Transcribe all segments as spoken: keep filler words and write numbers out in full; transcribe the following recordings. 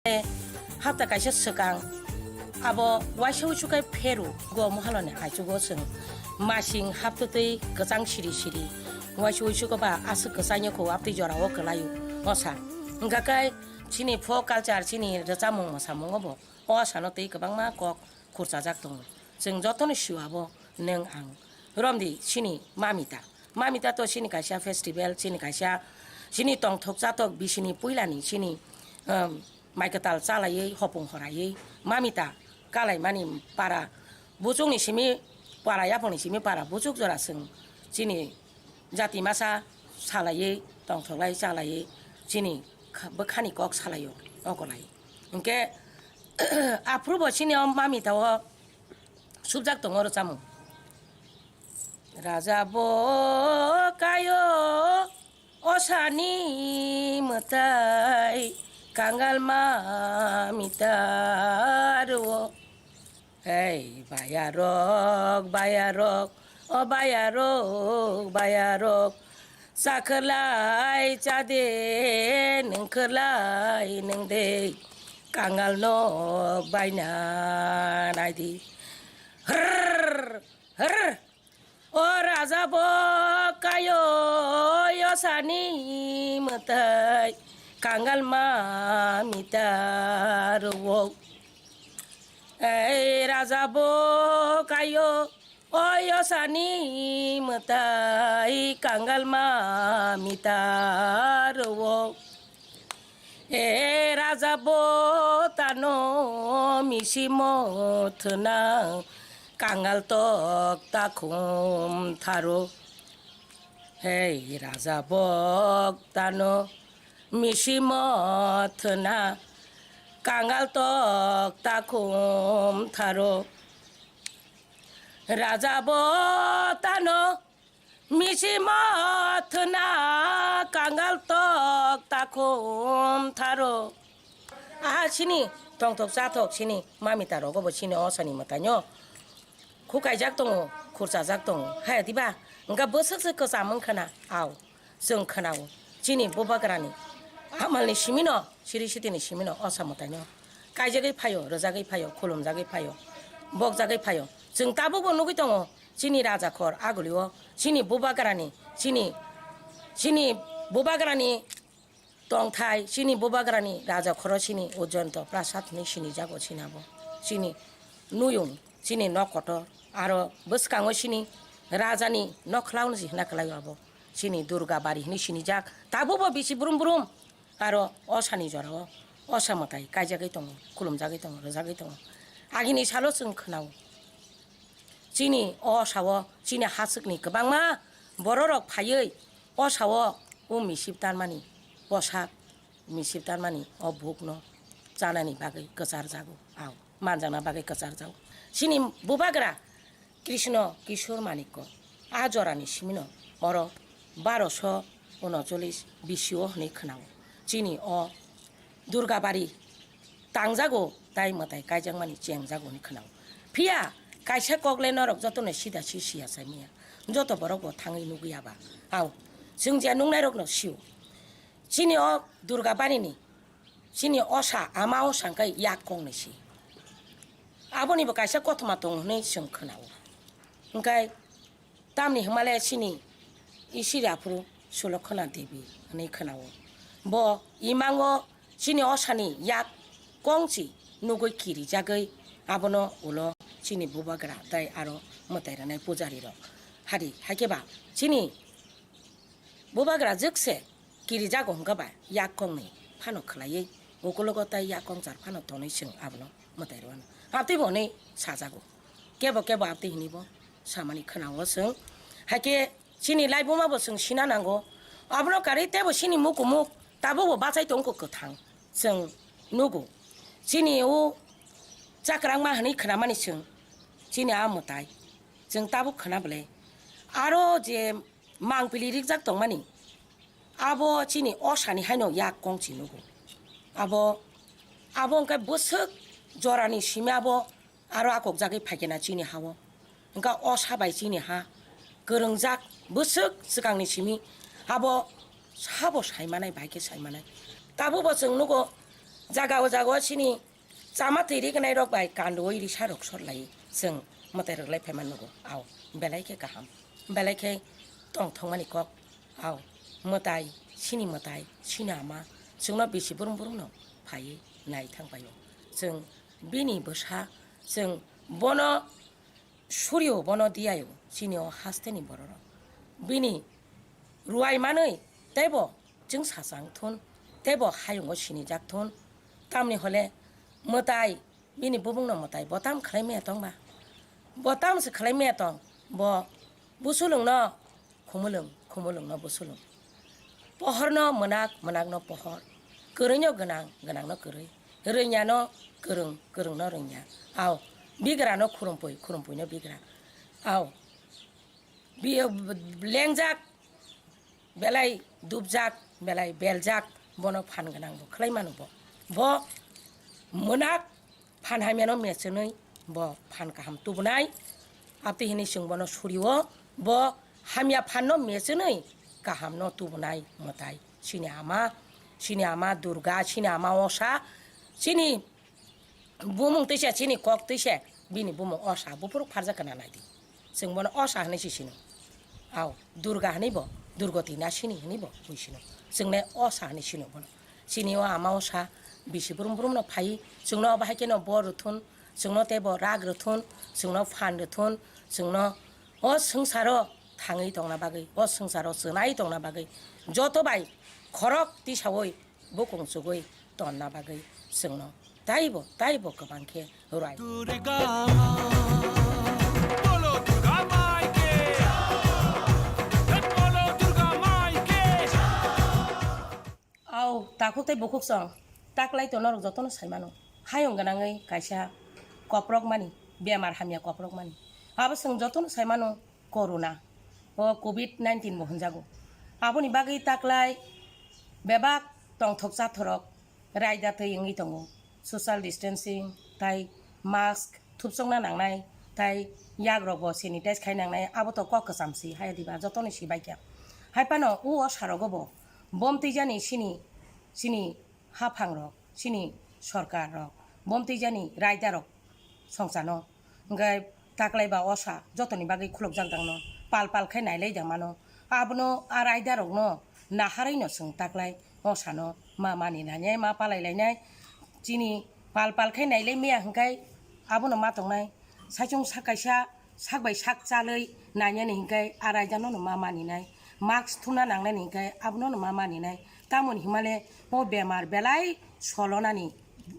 Hapta kaisa swkang abo waisa uisu kai pheru go mohaloni aichugo chwng masing haptwtwi kwchang siri siri waisa uisu go ba aswk kwchangya kho aptwi jorao kwlaio osa. Hwnkha khe chini folk culture, chini rwchapmung mwsamungo bo o osano twi kwbangma kok khurchajak tongo. Chwng jotono sio abo nwng ang. Romdi chini mamita. Mamita to chini kaisa festival, chini kaisa chini tongthok chatok bisini puilani chini, um, mai kwtal chalaiwi hopung horaiwi mamita kalaimani para buchukni simi para yaphangni simi para buchuk jora chwng chini jati masa salaiwi tongthoklai chalaiwi chini kha-, bwkhani kok salaio okolai. Hinkhe aphuru bo chini o mamita o subjak tongo rwchapmung. Raja bo kayo osani mwtai kangal mamita rwo. Hei bayarok, bayarok, o bayarok, bayarok, chakhwlai chade, nwngkhwlai nwngde, kangal nok baina naidi. Hrrrr, hrrrr. O raja bo kayo yosani mwtai kangal mamita rwo. Ei raja bo kayo o yosani mwtai kangal mamita rwo. E raja bo tano misi mothna kangal tok takhum tharo. Hei raja bok tano misi mothna kangal tok takhum tharo. Raja bo tano misi mothna kangal tok takhum tharo. Aha chini tongthok chathok chini mamita rogo bo chini osani mwtaino khukaijak tongo, khurchajak tongo. Hai diba? Wngkha bwswk se kwcham wngkha na? Au, chwng khwnao. Chini bubagrani amalni simino, siri sitini simino osa mwtaino kaijagwi phaio, rwjagwi phaio, khulumjagwi phaio, bokjagwi phaio. Chwng tabukbo nugwi tongo. Chini raja khor agulio chini bubagrani, chini, chini bubagrani tongthai, chini bubagrani raja khoro chini Ujjayanta Prasad hinwi sinijago chini abo. Chini nuyung, chini nok kotor, aro bwskango chini rajani nok khwlaono se hina kwlaio abo. Chini Durga bari hinwi sinijak, tabukbo bisi brum brum. Aro osani jorao osa mwtai kaijagwi tongo, khulumjagwi tongo, rwjagwi tongo. Agini salo chwng khwnao. Chini o osao chini haswkni kwbangma bororok phaiwi osao o misip tanmani, posak misip tanmani o bukno chanani bagwi kwcharjago, au manjakna bagwi kwcharjago. Chini bubagra Krishna Kishore Manikko a jorani simino oro baroso unochollis B C O hwnwi khwnao. Chini o Durgabari tangjago tai mwtai kaijakmani chengjago hwnwi khwnao. Phiya kaisa kokle norok jotono sida si siya saimanya. Joto borok bo thangwi nugwi aba. Au, chwng je nungnairokno sio. Chini o Durgabarini, chini osa, ama osa hwnkhe yak kongni si. Aboni bo kaisa kothoma tongo hwnwi chwng khwnao. Hwnkhe tamni hwnmale chini isiri aphuru Sulokhana Devi hwnwi khwnao. Bo imango chini osani yak kongchi nugwi kirijagwi abono ulo chini bubagra tai aro mwtai rwnai pujari rok. Hari, haikhe ba chini bubagra jwkse kirijago hwnkha ba yak kongni phano khwlaiwi ukulogo tai yak kongchar phano tonwi chwng abono mwtai rwano. Abtwi bo hwnwi sajago. Kebo kebo abtwi hwnwi bo samani khwnao chwng. Haikhe chini laibuma bo chwng sina nango. Abono karwi teibo chini mukumuk tabukbo bachai tongkho kwthang. Chwng nugo. Chini o chakrangma hwnwi khwnamani chwng. Chini a mwtai. Chwng tabuk khwna bwle. Aro je mangpili rijak tongmani, abo chini osani haino yak kongchi nugo. Abo, abo hwnkhe bwswk jorani simi abo aro akokjagwi phaikhe na chini hao. Hwnkha osa bai chini ha kwrwngjak bwswk swkangni simi abo sabo saimanai, bai khe saimanai. Tabukbo chwng nugo, Jaga o jaga o chini chama twi rignai rok bai kanduwi risa rok sor lai chwng mwtai rwk lai phaima nugo. Ao belai khe kaham, belai khe tongthokmani kok. Ao mwtai, chini mwtai, chini ama chwngno bisi brum brum no phaiwi nai thang pai o. Chwng bini bwsa, chwng bono surio bono diyayo chini o hasteni bororok. Bini ruwai manwi teibo chwng sachang thun, teibo hayungo sinijak thun. Tamni hole mwtai, bini bubungno mwtai bo tam khlai maya tong ba? Bo tam se khlai maya tong? Bo busulungno khumulwng, khumulwngno busulwng. Pohorno mwnak, mwnakno pohor. Kwrwino gwnang, gwnangno kwrwi. Rwnyano kwrwng, kwrwngno rwnya. Ao, bigrano khurumphwi, khurumphwino bigra. Ao, bi-, lengjak, belai dubjak, belai beljak, bono phan gwnang bo khlai mano bo. Bo mwnak phan hamyano mechenwi bo phan kaham tubunai. Abtwi hinwi chwng bono surio, bo hamya phanno mechenwi kahamno tubunai mwtai. Chini ama, chini ama Durga, chini ama Osa, chini bumung twi se, chini kok twi se, bini bumung Osa, buphuru pharjak kana naidi. Chwng bono Osa hinwi si sino. Ao, Durga hinwi bo, Durgoti na sini hinwi bo wi sino. Chwng le Osa hinwi sino bono. Chini o ama Osa, bisi brum brum no phai, chwngno bahai khe no bor rwthun, chwngno teibo rak rwthun, chwngno phan rwthun, chwngno o swngcharo thangwi tongna bagwi, o swngcharo chwnai tongna bagwi, joto bai khorok tisaui bukung chugui tonna bagwi chwngno taibo, taibo kwbang khe ruai. Durga ma, bolo Durga mai ke, bolo Durga mai ke. Au, takhuk tei bukhuk song, taklai to norok jotono sai mano. Hayung gwnangwi kaisa koprok mani, bemar hamya koprok mani. Abo chwng jotono sai mano. Corona, o covid nineteen bo hwnjago. Aboni bagwi taklai bebak tongthok chathorok raida twi wngwi tongo. Social distancing tai mask thupsokna nangnai tai yagrokbo sanitize khai nangnai, abo to kok kwcham si hai diba jotoni si baikha. Hai phano o sarogo bo bom twijani sini, sini haphangrok, chini sorkar rok, bom twijani raida rok songchano, hwnkhe taklai ba osa jotoni bagwi khulukjak dangno, pal pal khe nailai dangmano, abono a raida rokno naharwi no chwng taklai osano ma mani lainai, ma palai lainai, chini pal pal khe nailai maya hwnkhe abono ma tongnai. Saichung sak kaisa sak bai sak chalwi nainani hinkhe a raida no ma maninai, mask thumna nangnani hinkhe abono ma maninai. Tamoni himale o bemar belai solonani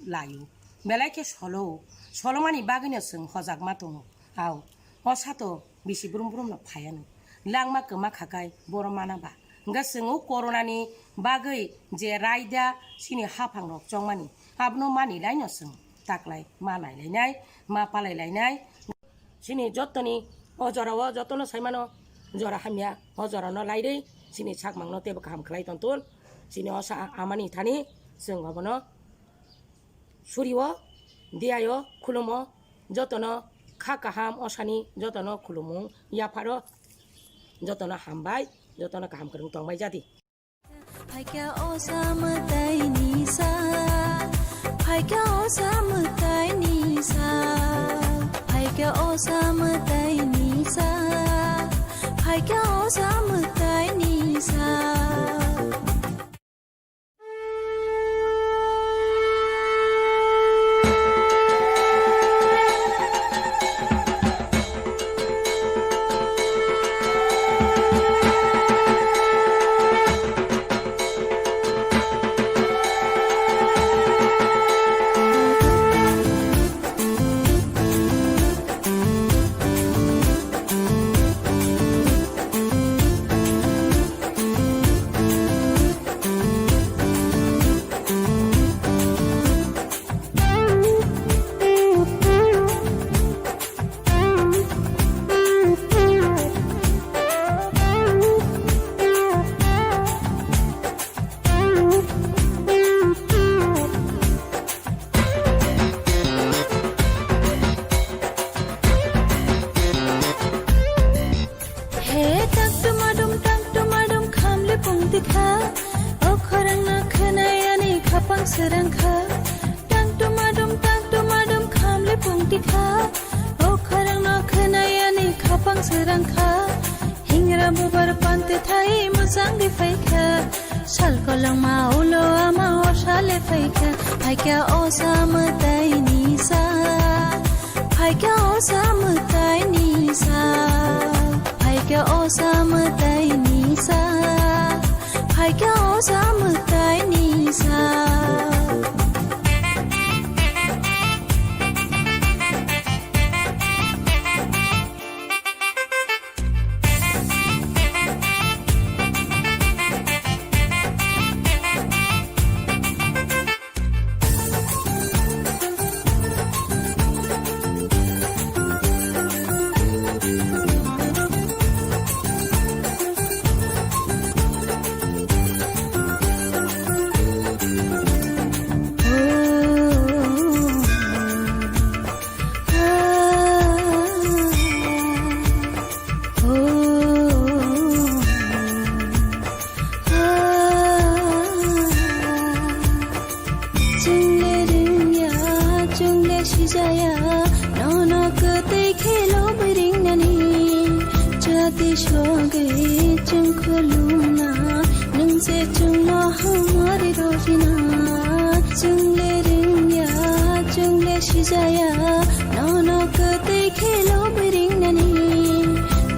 laio, belai khe solo, solomani bagwino chwng hojak ma tongo. Ao, o sato bisi brum brum no phaiano, langma kwma khakai boro mana ba. Hwnkhe chwng o corona ni bagwi je raida chini haphang rok chongmani, abono mani laino chwng taklai ma nai lainai, ma palai lainai. Chini jottoni o jora o jotono sai mano, jora hamya o jora no lairwi chini sakmang no teibo kaham khlai tongthun. Chini osa amani thani chwng obono surio, diyayo, khulumo, jotono kha kaham osani jotono khulumung yapharo, jotono hambai, jotono kaham kwrwng tongbai jadi. Phaikha osa mwtaini sal, phaikha osa mwtaini sal, phaikha osa mwtaini sal, phaikha osa mwtaini sal. Rangkha, hingra bubar pante thai mwchang di phaikha. Sal kolongma ulo ama o sale phaikha. Phaikha o sa mwtai ni sa. Phaikha o sa mwtai ni sa. Phaikha o sa mwtai ni sa. Phaikha o sa mwtai ni sa. Chwngle rwngya, chwngle sijaya, nono kwtwi khelo bwrwingnani. Jati sogwi chwng khulumna, nwng se chwngno hamari rojina. Chwngle rwngya, chwngle sijaya, nono kwtwi khelo bwrwingnani.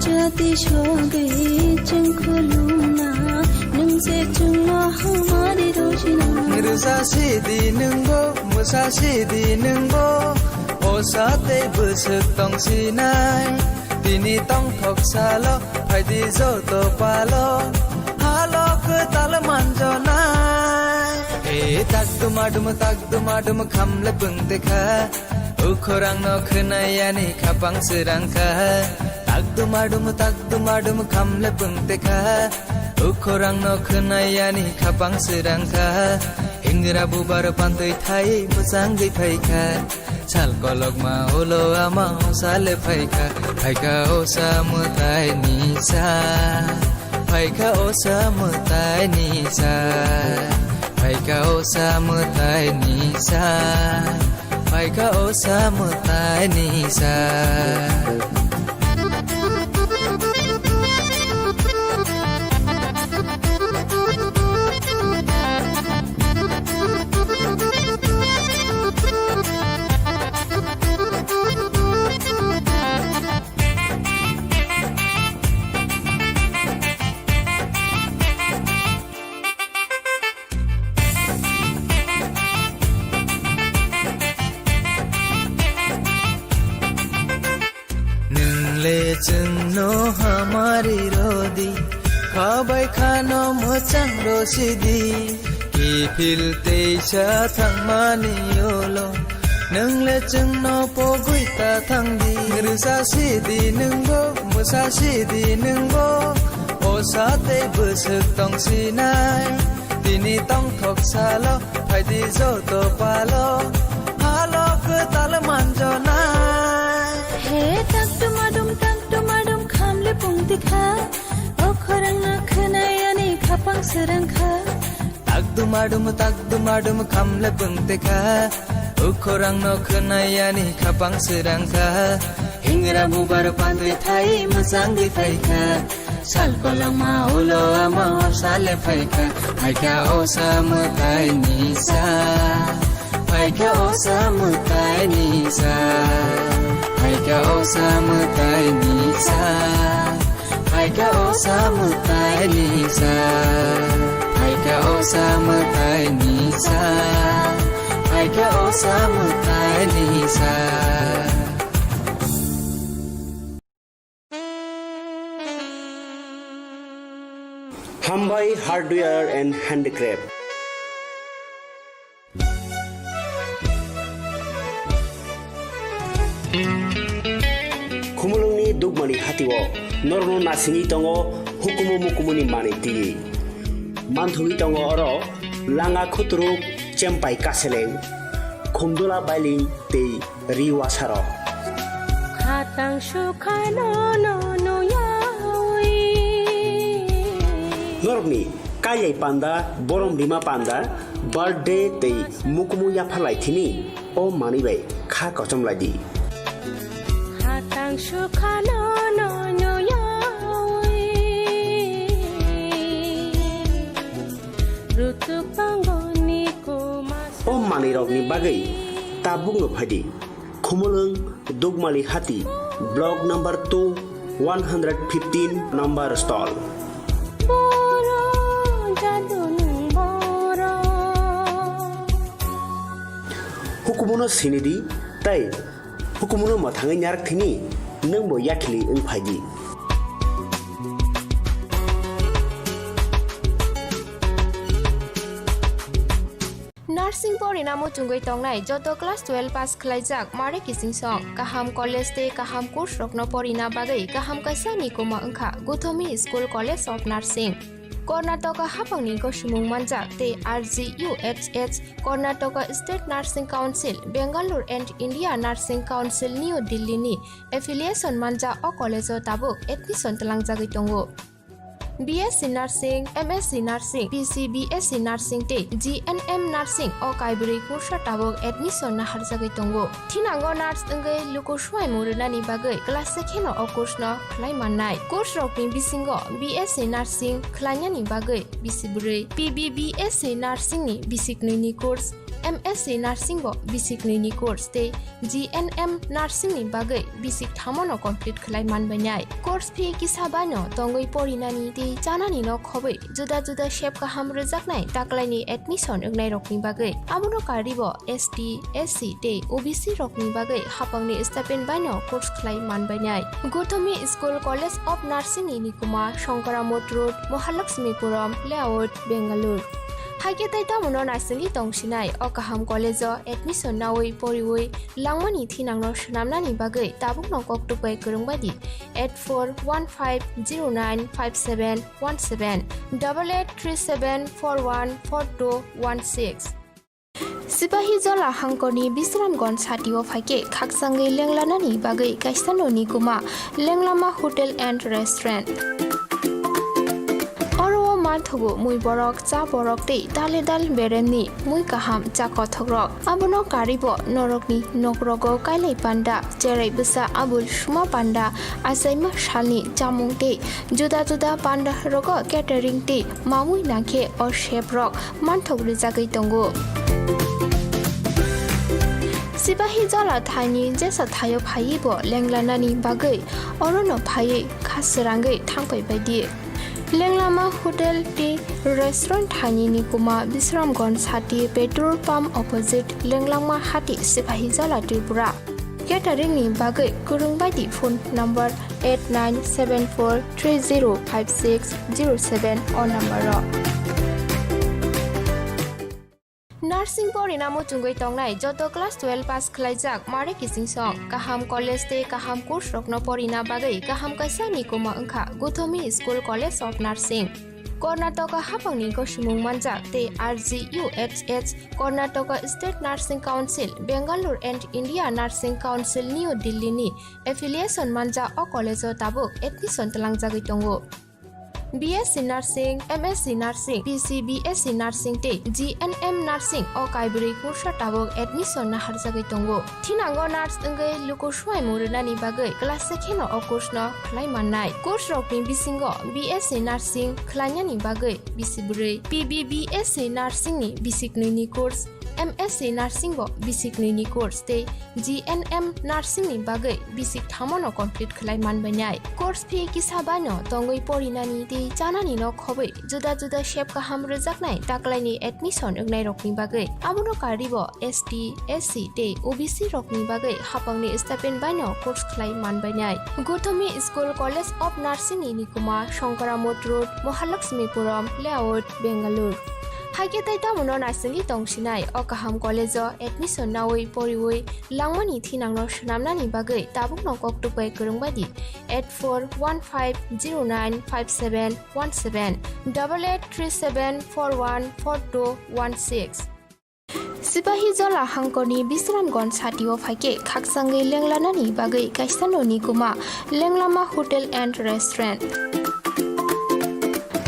Jati sogwi chwng khulumna, nwng se chwngno hamari rojina. Rwsa sidi nwngbo, mwsa sidi nwngbo, osa tei bwswk tongsinai. Tini tongthok salo, phaidi joto palo, halo kwtal manjonai. E tak duma dum, tak duma dum, khamle pwngte kha. Ukhorangno khwnayani khapang srangkha. Tak duma dum, tak duma dum, khamle pwngte kha. Ukhorangno khwnayani khapang srangkha. Hingra bubar pantwi thai mwchangwi phaikha. Sal kolokma ulo ama o sale phaikha. Phaikha o sa mwtai ni sa. Phaikha o sa mwtai ni sa. Phaikha o sa mwtai ni sa. Phaikha o sa mwtai ni sa. Nwng le chwngno hamari rodi, khabai khano mwchang rosidi. Kiphil teisa thangmani ulo, nwng le chwngno pogwi ta thangdi. Rwsa sidi nwngbo, mwsa sidi nwngbo, osa tei bwswk tongsinai. Tini tongthok salo, phaidi joto palo, halo kwtal manjonai. He tak dumadum, tak dumadum, khamle pungti kha. O khorang no khwnayani khapang srang kha. Tak dumadum, tak dumadum, khamle pungti kha. O khorang no khwnayani khapang srang kha. Hingra bubar pandui thai mwchangwi phaikha. Sal kolokma ulo ama o sale phaikha. Phaikha o sa mwtai ni sa. Phaikha o sa mwtai ni sa. Phaikha o sa mwtai ni sa. Phaikha o sa mwtai ni sa. Phaikha o sa mwtai ni sa. Phaikha o sa mwtai ni sa. Hambai Hardware and Handicraft. Khumulwngni Dukmani hatio norokno nasingwi tongo hukumu mukumuni manwi twiwi. Manthogwi tongo oro langa khuturuk, chempai kaseleng, khumdula bailing tei ri wasarok. Khatang sukhano no nuyawi. Norokni kailai panda, borom rima panda, birthday tei mukumu yapharlai thini o manwi bai kha kochom lai di. Khatang sukhano no Rutuk tangoni koma. O manwirokni bagwi tabukno phaidi. Khumulwng Dugmali Hati, Block number two, one hundred fifteen number stall. Boro jadunung boro. Hukumuno sinidi tei hukumuno mwthangwi narak thini nwngbo yakhili wng phaidi. Nursing porina muchungwi tongnai joto class twelve pass khlaijak mare kiching song, kaham college tei kaham course rokno porina bagwi kaham kaisa ni koma wngkha Guthomi School College of Nursing. Karnataka haphangni gosimung manjak tei R G U H H, Karnataka State Nursing Council, Bangalore and India Nursing Council, New Delhi ni affiliation manjak o college o tabuk admission twlangjagwi tongo. B S C Nursing, M S C Nursing, B C B S C Nursing tei G N M Nursing o kaibrwi kursa tabuk admission naharjagwi tongo. Thinango nurse wngwi luku swimung rwnani bagwi class se kheno o course no khlai mannai. Course rokni bisingo B S C Nursing khlainani bagwi bisi bwrwi, P B B S C Nursing ni bisi knwi ni course, M S C Nursing bo bisi knwi ni course tei G N M Nursing ni bagwi bisi kthamo no complete khlai manbainai. Course fee kisa bai no tongwi porinani tei chanani no khobwi juda juda sep kaham rwjaknai taklaini admission wngnairokni bagwi. Abono karwibo S T, S C tei O B C rokni bagwi haphangni stipend baino course khlai manbainai. Guthomi School College of Nursing ni nikuma Shankaramot Road, Mahalakshmipuram Layout, Bangalore. Haikhe tei tamono naisingwi tongsinai o kaham college o admission nawi poriwi langmani thinangno swnamnani bagwi tabukno koktwk bai kwrwng baidi eight four one five zero nine five seven one seven, double eight three seven four one four two one six. Sipahi Jola hangkorni Bisramganj satio phaikhe khakchangwi lenglanani bagwi kaisa noni kuma Lenglama Hotel and Restaurant. Oro o manthogo mui borok, cha borok tei dale dal beremni mui kaham cha kothokrok. Abono karwibo norokni nokrogo kailai panda, cherai bwsa abul suma panda, achaima salni chamung tei juda juda panda rogo catering tei mamui nangkhe o chef rok manthok rwjagwi tongo. Sipahi Jola thaini jesa thaio phaiwi bo lenglanani bagwi orono phaiwi kha srangwi thangpai baidi. Lenglama Hotel tei Restaurant thaini nikuma Bisramganj sati petrol pump opposite Lenglama Hati Sipahi Jola Tripura. Catering ni bagwi kwrwng baidi phone number eight nine seven four three zero five six zero seven o number o. Nursing porina muchungwi tongnai joto class twelve pass khlaijak mare kiching song, kaham college tei kaham course rokno porina bagwi kaham kaisa nikuma wngkha Guthomi School College of Nursing. Karnataka haphangni gosimung manjak tei R G U H H, Karnataka State Nursing Council, Bangalore and India Nursing Council, New Delhi ni affiliation manjak o college o tabuk admission twlangjagwi tongo. B S C Nursing, M S C Nursing, B C B S C Nursing tei G N M Nursing o kaibrwi kursa tabuk admission naharjagwi tongo. Thinango nurse wngwi luku swimung rwnani bagwi class se kheno o course no khlai mannai. Course rokni bisingo B S C Nursing khlainani bagwi bisi bwrwi, P B B S C Nursing ni bisi knwi ni course, M S C Nursing bo bisi knwi ni course tei G N M Nursing ni bagwi bisi kthamo no complete khlai manbainai. Course fee kisa bai no tongwi porinani tei chanani no khobwi juda juda sep kaham rwjaknai taklaini admission wngnairokni bagwi. Abono karwibo S T, S C tei O B C rokni bagwi haphangni stipend baino course khlai manbainai. Guthomi School College of Nursing ni nikuma Shankaramot Road, Mahalakshmipuram Layout, Bangalore. Haikhe tei tamono naisingwi tongsinai o kaham college o admission nawi poriwi langmani thinangno swnamnani bagwi tabukno koktwk bai kwrwng baidi eight four one five zero nine five seven one seven, double eight three seven four one four two one six. Sipahi Jola hangkorni Bisramganj satio phaikhe khakchangwi lenglanani bagwi kaisa noni kuma Lenglama Hotel and Restaurant.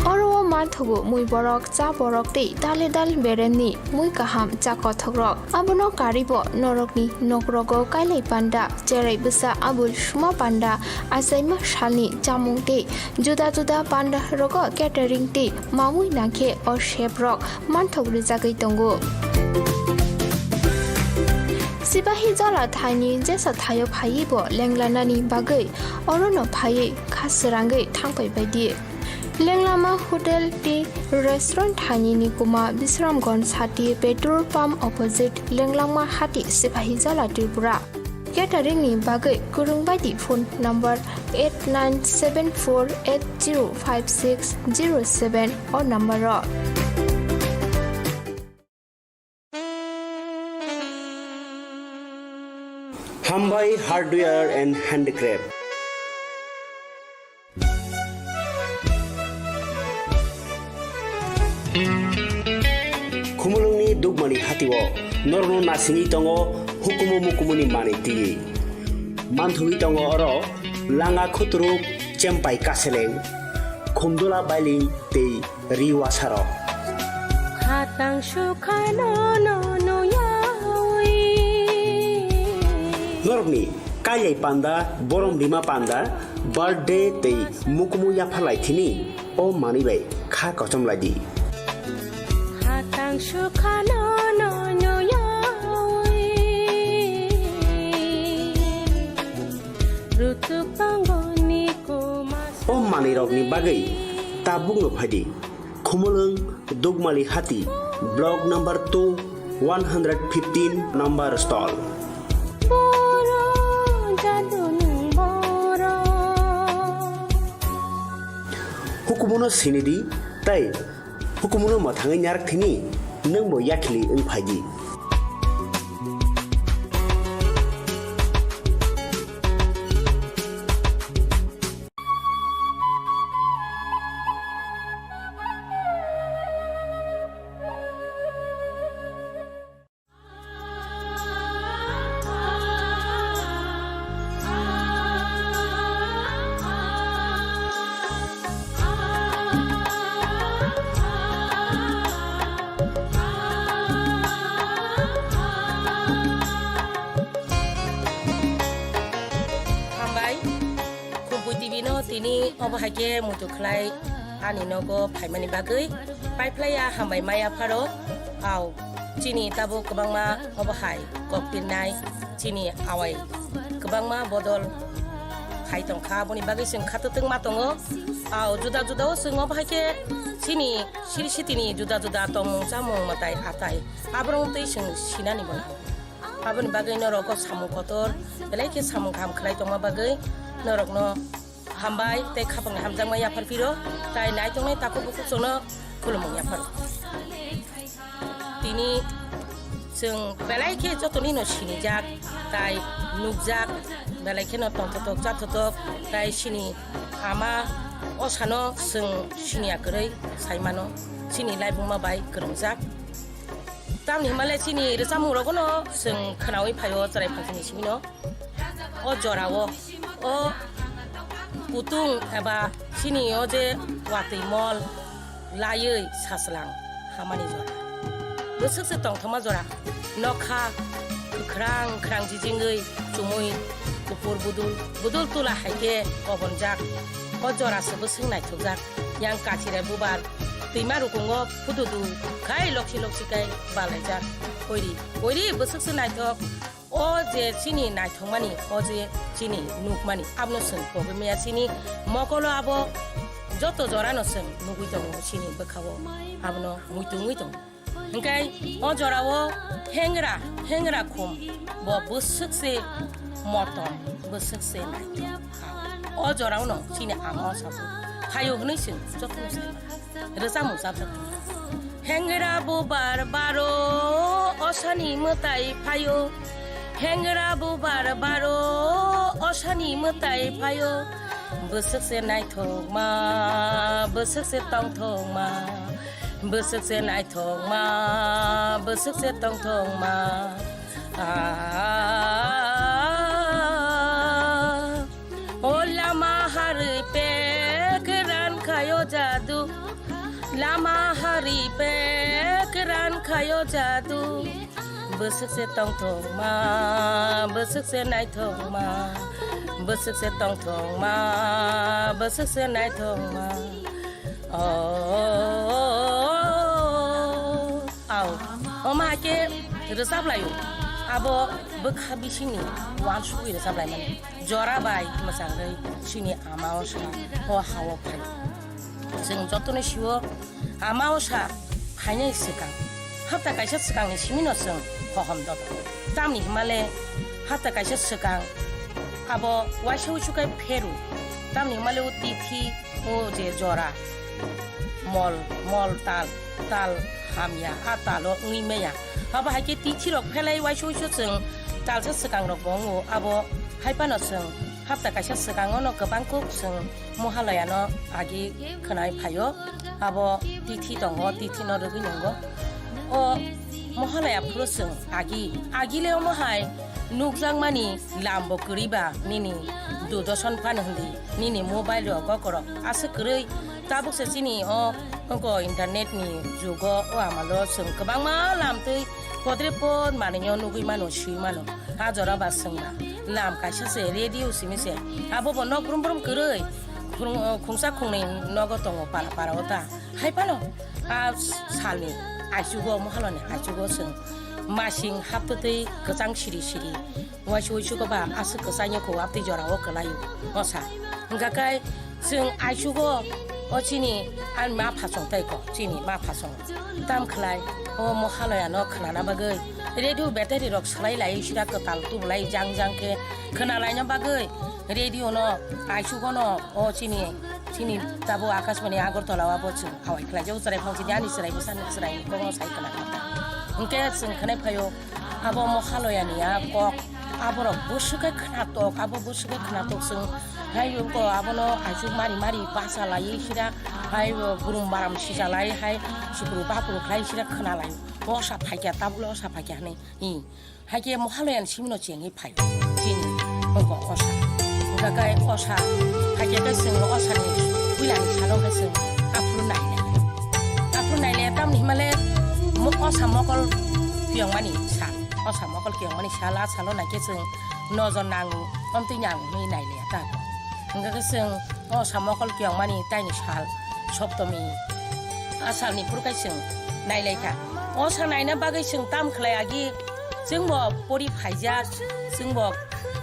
Oro o manthogo Thubu mui borok, cha borok tei dale dal beremni mui kaham cha kothokrok. Abono karibo norokni nokrogo kailai panda, cherai bwsa abul suma panda, achaima salni chamung tei juda juda panda rogo catering tei mamui nangkhe o seprok manthok rijagwi tongo. Sipahi Jala thaini jesa thaio phaiwi bo lenglanani bagwi orono phaiwi kha srangwi thangpai baidi. Lenglama Hotel tei Restaurant thaini ni kuma Bisramganj hati petrol pump opposite Lenglama hati Sipahi Jala Tripura. Catering ni bagwi kwrwng baidi phone number eight nine seven four eight zero five six zero seven o number o. Hambai Hardware and Handicraft. Khumulwngni Dugmani hatio norokno nasingwi tongo hukumu mukumuni manwi twiwi. Manthogwi tongo oro langa khuturuk, chempai kaseleng, khumdula bailing tei ri wasarok. Khatang sukhano no nuyawi. Norokni kailai panda, borom rima panda, birthday tei mukumu yapharlai thini o manwi bai kha kochom lai di. Khatang sukhano no nuyawi. Rutuk tongoni kuma. O manwirokni bagwi tabukno phai di. Khumulwng Dugmali Hati, Block number two, one hundred fifteen number stall. Boro jadunung boro. Hukumuno sinidi tei hukumuno mwthangwi narak thini nwngbo yakhili wng phaidi. Hambai. Khumpui T V no tini obo hai khe muitu khlai ani nogo phaimani bagwi paiphlaiya hambai maya pharo. Au, chini tabuk kwbangma obo hai kok pirnai, chini awai kwbangma bodol khai tongkha, aboni bagwi chwng khatwtwng ma tongo. Au, juda juda o chwng obo hai khe chini siri sitini juda juda tongmung chamung mwtai atai aborok twi chwng sinani bo. Aboni bagwi norok o samung kotor belai khe samung kaham khlai tongma bagwi norokno hambai tei khapangni hamjakma yaphar phiro, tai naitongnai takhuk bukhuk chwngno khulumung yapharo. Tini chwng belai khe jotonino sinijak tai nukjak, belai kheno tongthotok chathotok tai chini ama osano chwng siniya kwrwi sai mano, chini laibuma bai kwrwngjak. Tamni hwnba le chini rwchapmung rogono chwng khwnaui phaio chwrai phalsini simino. O jorao o kutung eba chini o je watwi mol laiwi sachwlang hamani jora. Bwswk se tongthokma jora. Nokha kwkhrang kwkhrang jijingwi chumui kuphur budul budul tula hai khe kobonjak. O jora se bwswk naithokjak. Yang kachire bubar twima rukungo phududu khai loksi loksi khai balaijak. Oiri, oiri bwswk se naithok. O je chini naithokmani, o je chini nukmani, abono chwng pogwi maya chini mokolo abo joto jorano chwng nugwi tongo chini bwkhao, abono muitu wngwi tongo. Hwnkhe o jorao hengra, hengra khum bo bwswk se motom, bwswk se naithok. O jorao no chini ama o sabu phaio hwnwi chwng jotono sai mano. Rwchapmung chapjak tongo. Hengra bubar baro osani mwtai phaio. Hengra bubar baro osani mwtai phaio. Bwswk se naithokma, bwswk se tongthokma. Bwswk se naithokma, bwswk se tongthokma. Ah, o lama harwi pek ran khayo jadu. Ayo jadu, bwswk se tongthokma, bwswk se naithokma, bwswk se tongthokma, bwswk se naithokma. Oh, au, omo hai khe rwchap laio. Abo bwkha bisingni uansugwi rwchap laimani. Jora bai mwchangwi chini ama osa o ha-o phai. Chwng jotono sio, ama osa phainai swkang, hapta kaisa swkangni simino chwng hohom dodo. Tamni hwnmale hapta kaisa swkang abo waisa uisu khe pheru. Tamni hwnmale o tithi, o je jora, mol, mol tal, tal hamya, a talo wngwi maya. Abo hai khe tithi rok phelai waisa uisu chwng talsa swkang rok bo wngo. Abo hai phano chwng hapta kaisa swkango no kwbang kuk chwng Mohalaya no agi khwnai phaio, abo tithi tongo, tithi no rwgwi nungo. O Mohalaya phuru chwng agi, agi le omo hai nukjakmani lam bo kwrwi ba nini Doordarshan phano hindi, nini mobile rok, gokorok aswk kwrwi. Tabuk se chini o wngko internet ni jugo, o amalo chwng kwbangma lam twi podre pod manwi o nugwi mano, swi mano. A jora ba chwng ba lam kaisa se radio simi se, abo bo nok brum brum kwrwi. Khung-, khungsa khungnwi nogo tongo para para o ta. Hai phano a salni aichugo, Mohalani aichugo chwng masing haptwtwi kwchang siri siri. Waisa uisu ko ba aswk kwchangya kho, abtwi jora o kwlaio osa. Hwnkha khe chwng aichugo o chini ani ma phasong tai kho, chini ma phasong. Tam khlai o Mohalaya no khnana bagwi radio battery rok swlai lai sira kwtal tubulai jang jang khe khna laina bagwi radio no aichugo no o chini, chini tabo Akashbani Agartala o abo chwng awai khlai jago chwrai phang chini ani chwrai bwsa ni chwrai ni kokno sai khna kha. Hwnkhe chwng khnai phaio abo Mohalaya ni a kok aborok bwswk khe khna tok, abo bwswk khe khna tok chwng hai ko abono aichuk mari mari basa lai sira hai burum baram sija lai hai sikru bakru khlai sira khna lai. Osa phaikya, tabuk le osa phaikya hwnwi. Hi, hai khe Mohalaya ni simino chengwi phai. Chini, ongko osa. Hwnkha khe osa, hai khe khe chwng osa ni puila ni salo khe chwng aphuru nai le. Aphuru nai le, tamni hima le mo-, osa mokol kiyong mani sal. Osa mokol kiyong mani sal, a salo nai khe chwng nojor nango, omtwi nango hwnwi nai le ta. Hwnkha khe chwng osa mokol kiyong mani taini sal, Soptomi. A salni phuru khe chwng nai lai kha. Osa naina bagwi chwng tam khlai agi, chwng bo pori phaijak, chwng bo,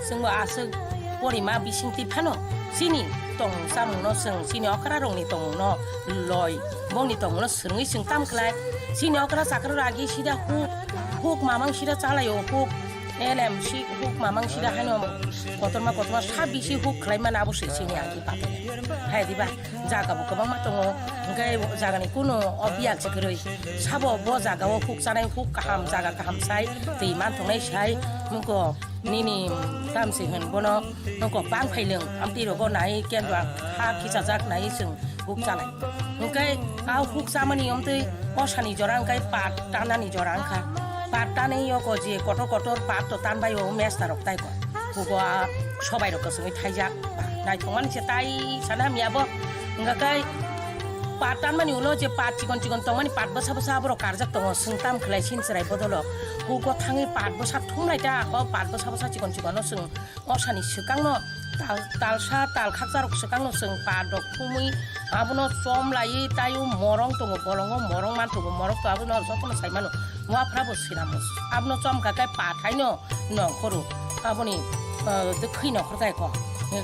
chwng bo aswk porima bisingtwi phano chini tongmung chamungno chwng chini okra rokni tongmungno loi, bongni tongmungno swrwngwi chwng tam khlai. Chini okra chakra rok agi sida huk, huk mamang sida chalaio, huk L M C huk mamang sida haino kotorma kotorma sa bisi huk khlai mano abo se chini agi pato. Hai diba? Jaga bo kwbangma tongo, hwnkhe jagani kunu o biyal se kwrwi. Sabo bo jaga o huk chanai, huk kaham, jaga kaham sai, twi manthoknai sai, wngko nini tamsi hwn bono, wngko bang phailwng, amtwi rogo nai, kendwa ha kichajak nai chwng huk chanai. Hwnkhe a huk chamani omtwi osani jora hwnkhe pat tanani jora wngkha. Pat tanai yoko je kotor kotor pat to tanbai o mesta rok tai ko. Hugo a sobai rok kwchwngwi thaijak. Naithokmani se tai sana hamya bo. Hwnkha khe pat tanmani ulo je pat chikon chikon tongmani pat bwsa bwsa aborok karjak tongo. Chwng tam khlai sin chwrai bodolo. Hugo thangwi pat bwsa thumlai ta. O pat bwsa bwsa chikon chikon no chwng osani swkangno tal, talsa tal khakcharok swkangno chwng pat rok thumwi abono chom laiwi taiwi morong tongo. Bolongo morong manthogo. Morok to abono jotono sai mano. Wafra bo sinamo. Abono chom kha khe pat haino nongkhoro. Aboni, ah, dwkhwi nongkhor kha eko.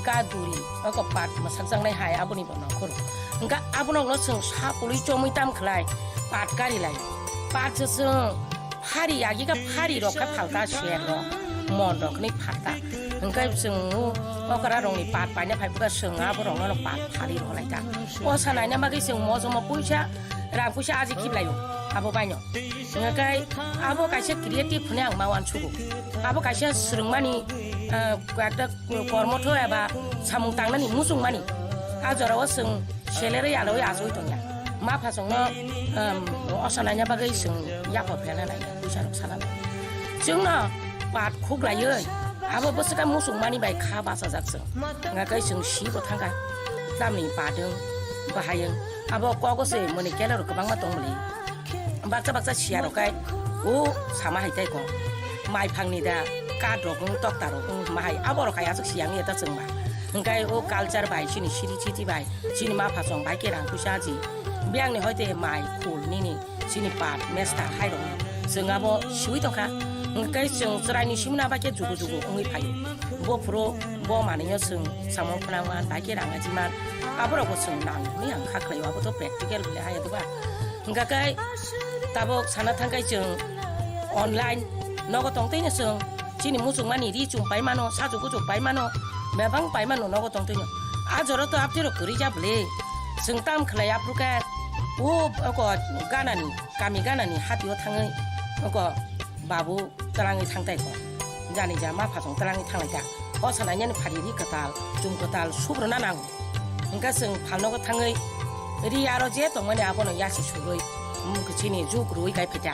Ka duri, eko pat mwsakjaknai hai aboni bo nongkhoro. Hwnkha abono no chwng sa pului chomwi tam khlai, pat kari lai. Pat se chwng phari, agi kha phari rok kha phalta ser rok, mon rok hwnwi phalta. Hwnkhe chwng o okra rokni pat paina phai bwkha chwng aborokno pat phari rw lai ta. Osa naina bagwi chwng mojomo puisa, rang puisa aji khiplaio abo baino. Hwnkhe abo kaisa creative hwnwi ang ma uansugo. Abo kaisa swrwngmani, ah, ekta kormotho eba samung tangnani muchungmani. A jorao chwng selerwi alwi achugwi tongya. Ma phasongno, um, osa naina bagwi chwng yaphor phela nai, puisa rok sana nai. Chwngno pat khuklaiwi abo bwswkha muchungmani bai kha bachajak chwng. Hwnkhe chwng si bo thangkha. Tamni padwng, bahayung. Abo kogo se mwnwi kelaro kwbangma tongmani. baksa baksa siya rok kai o sama hai tai ko. Mai phangni da, kat rok wng, tokta rok wng, ma hai abo rok hai aswk siya wngya ta chwng ba. Hwnkhe o culture bai chini siri chiti bai, chini ma phasong bai khe rang puisa aji. Biyangni hoite mai khul nini chini pat mester hai rok chwng abo siwi tongkha. Hwnkhe chwng chwraini simna bai khe jugu jugu wngwi phaio. Bo phuru bo manwino chwng samung phwnangman bai khe rang ajiman. Aborokbo chwng nang hwnwi ang kha khlaio, abo to practical hwnwi hai diba. Hwnkha khe tabuk sana thangkhai chwng online nogo tongtwino chwng chini muchungmani ri chum pai mano, sajuk gujuk pai mano, bebang pai mano nogo tongtwino. A jora to aptwi rok kwrwi ja bwle. Chwng tam khlai aphuru khe o oko ganani, kami ganani hatio thangwi oko babu twlangwi thangtai kho. Jani ja ma phasong twlangwi thanglai kha. O sanai yani phari ri kwtal, chum kwtal subruna nango. Hwnkhe chwng phalnogo thangwi ri aro je tongmani abono yasi sugwi, mm, chini juk rwi kai phaikha.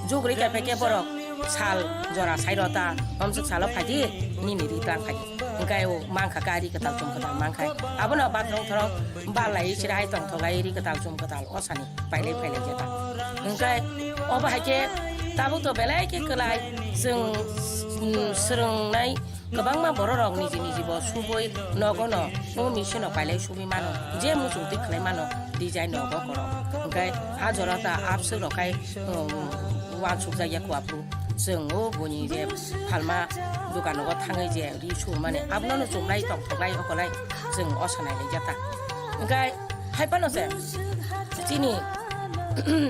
Juk rwi kai phaikhe borok sal jora sai rota, omswk salo phaidi, nini ri tlang phaidi. Hwnkhe o mankha kha ri kwtal chum kwtal mankha. Abono bathorong thorong ballai chira hai tongthoklai ri kwtal chum kwtal o sani pailai phailai jeta. Hwnkhe obo hai khe tabuk to belai khe kwlai chwng, mm, swrwngnai kwbangma bororok niji niji bo subui nogono o machine-o pailai subui mano, je muchung twi khlai mano design nogo korok. Hwnkhe a jora ta abswk rok khai, um, uansukjakya kho aphuru chwng o buini je phalma dukanogo thangwi je ri sumani abono chumlai tongthoklai okolai chwng o sanai laijata. Hwnkhe hai phano se chini,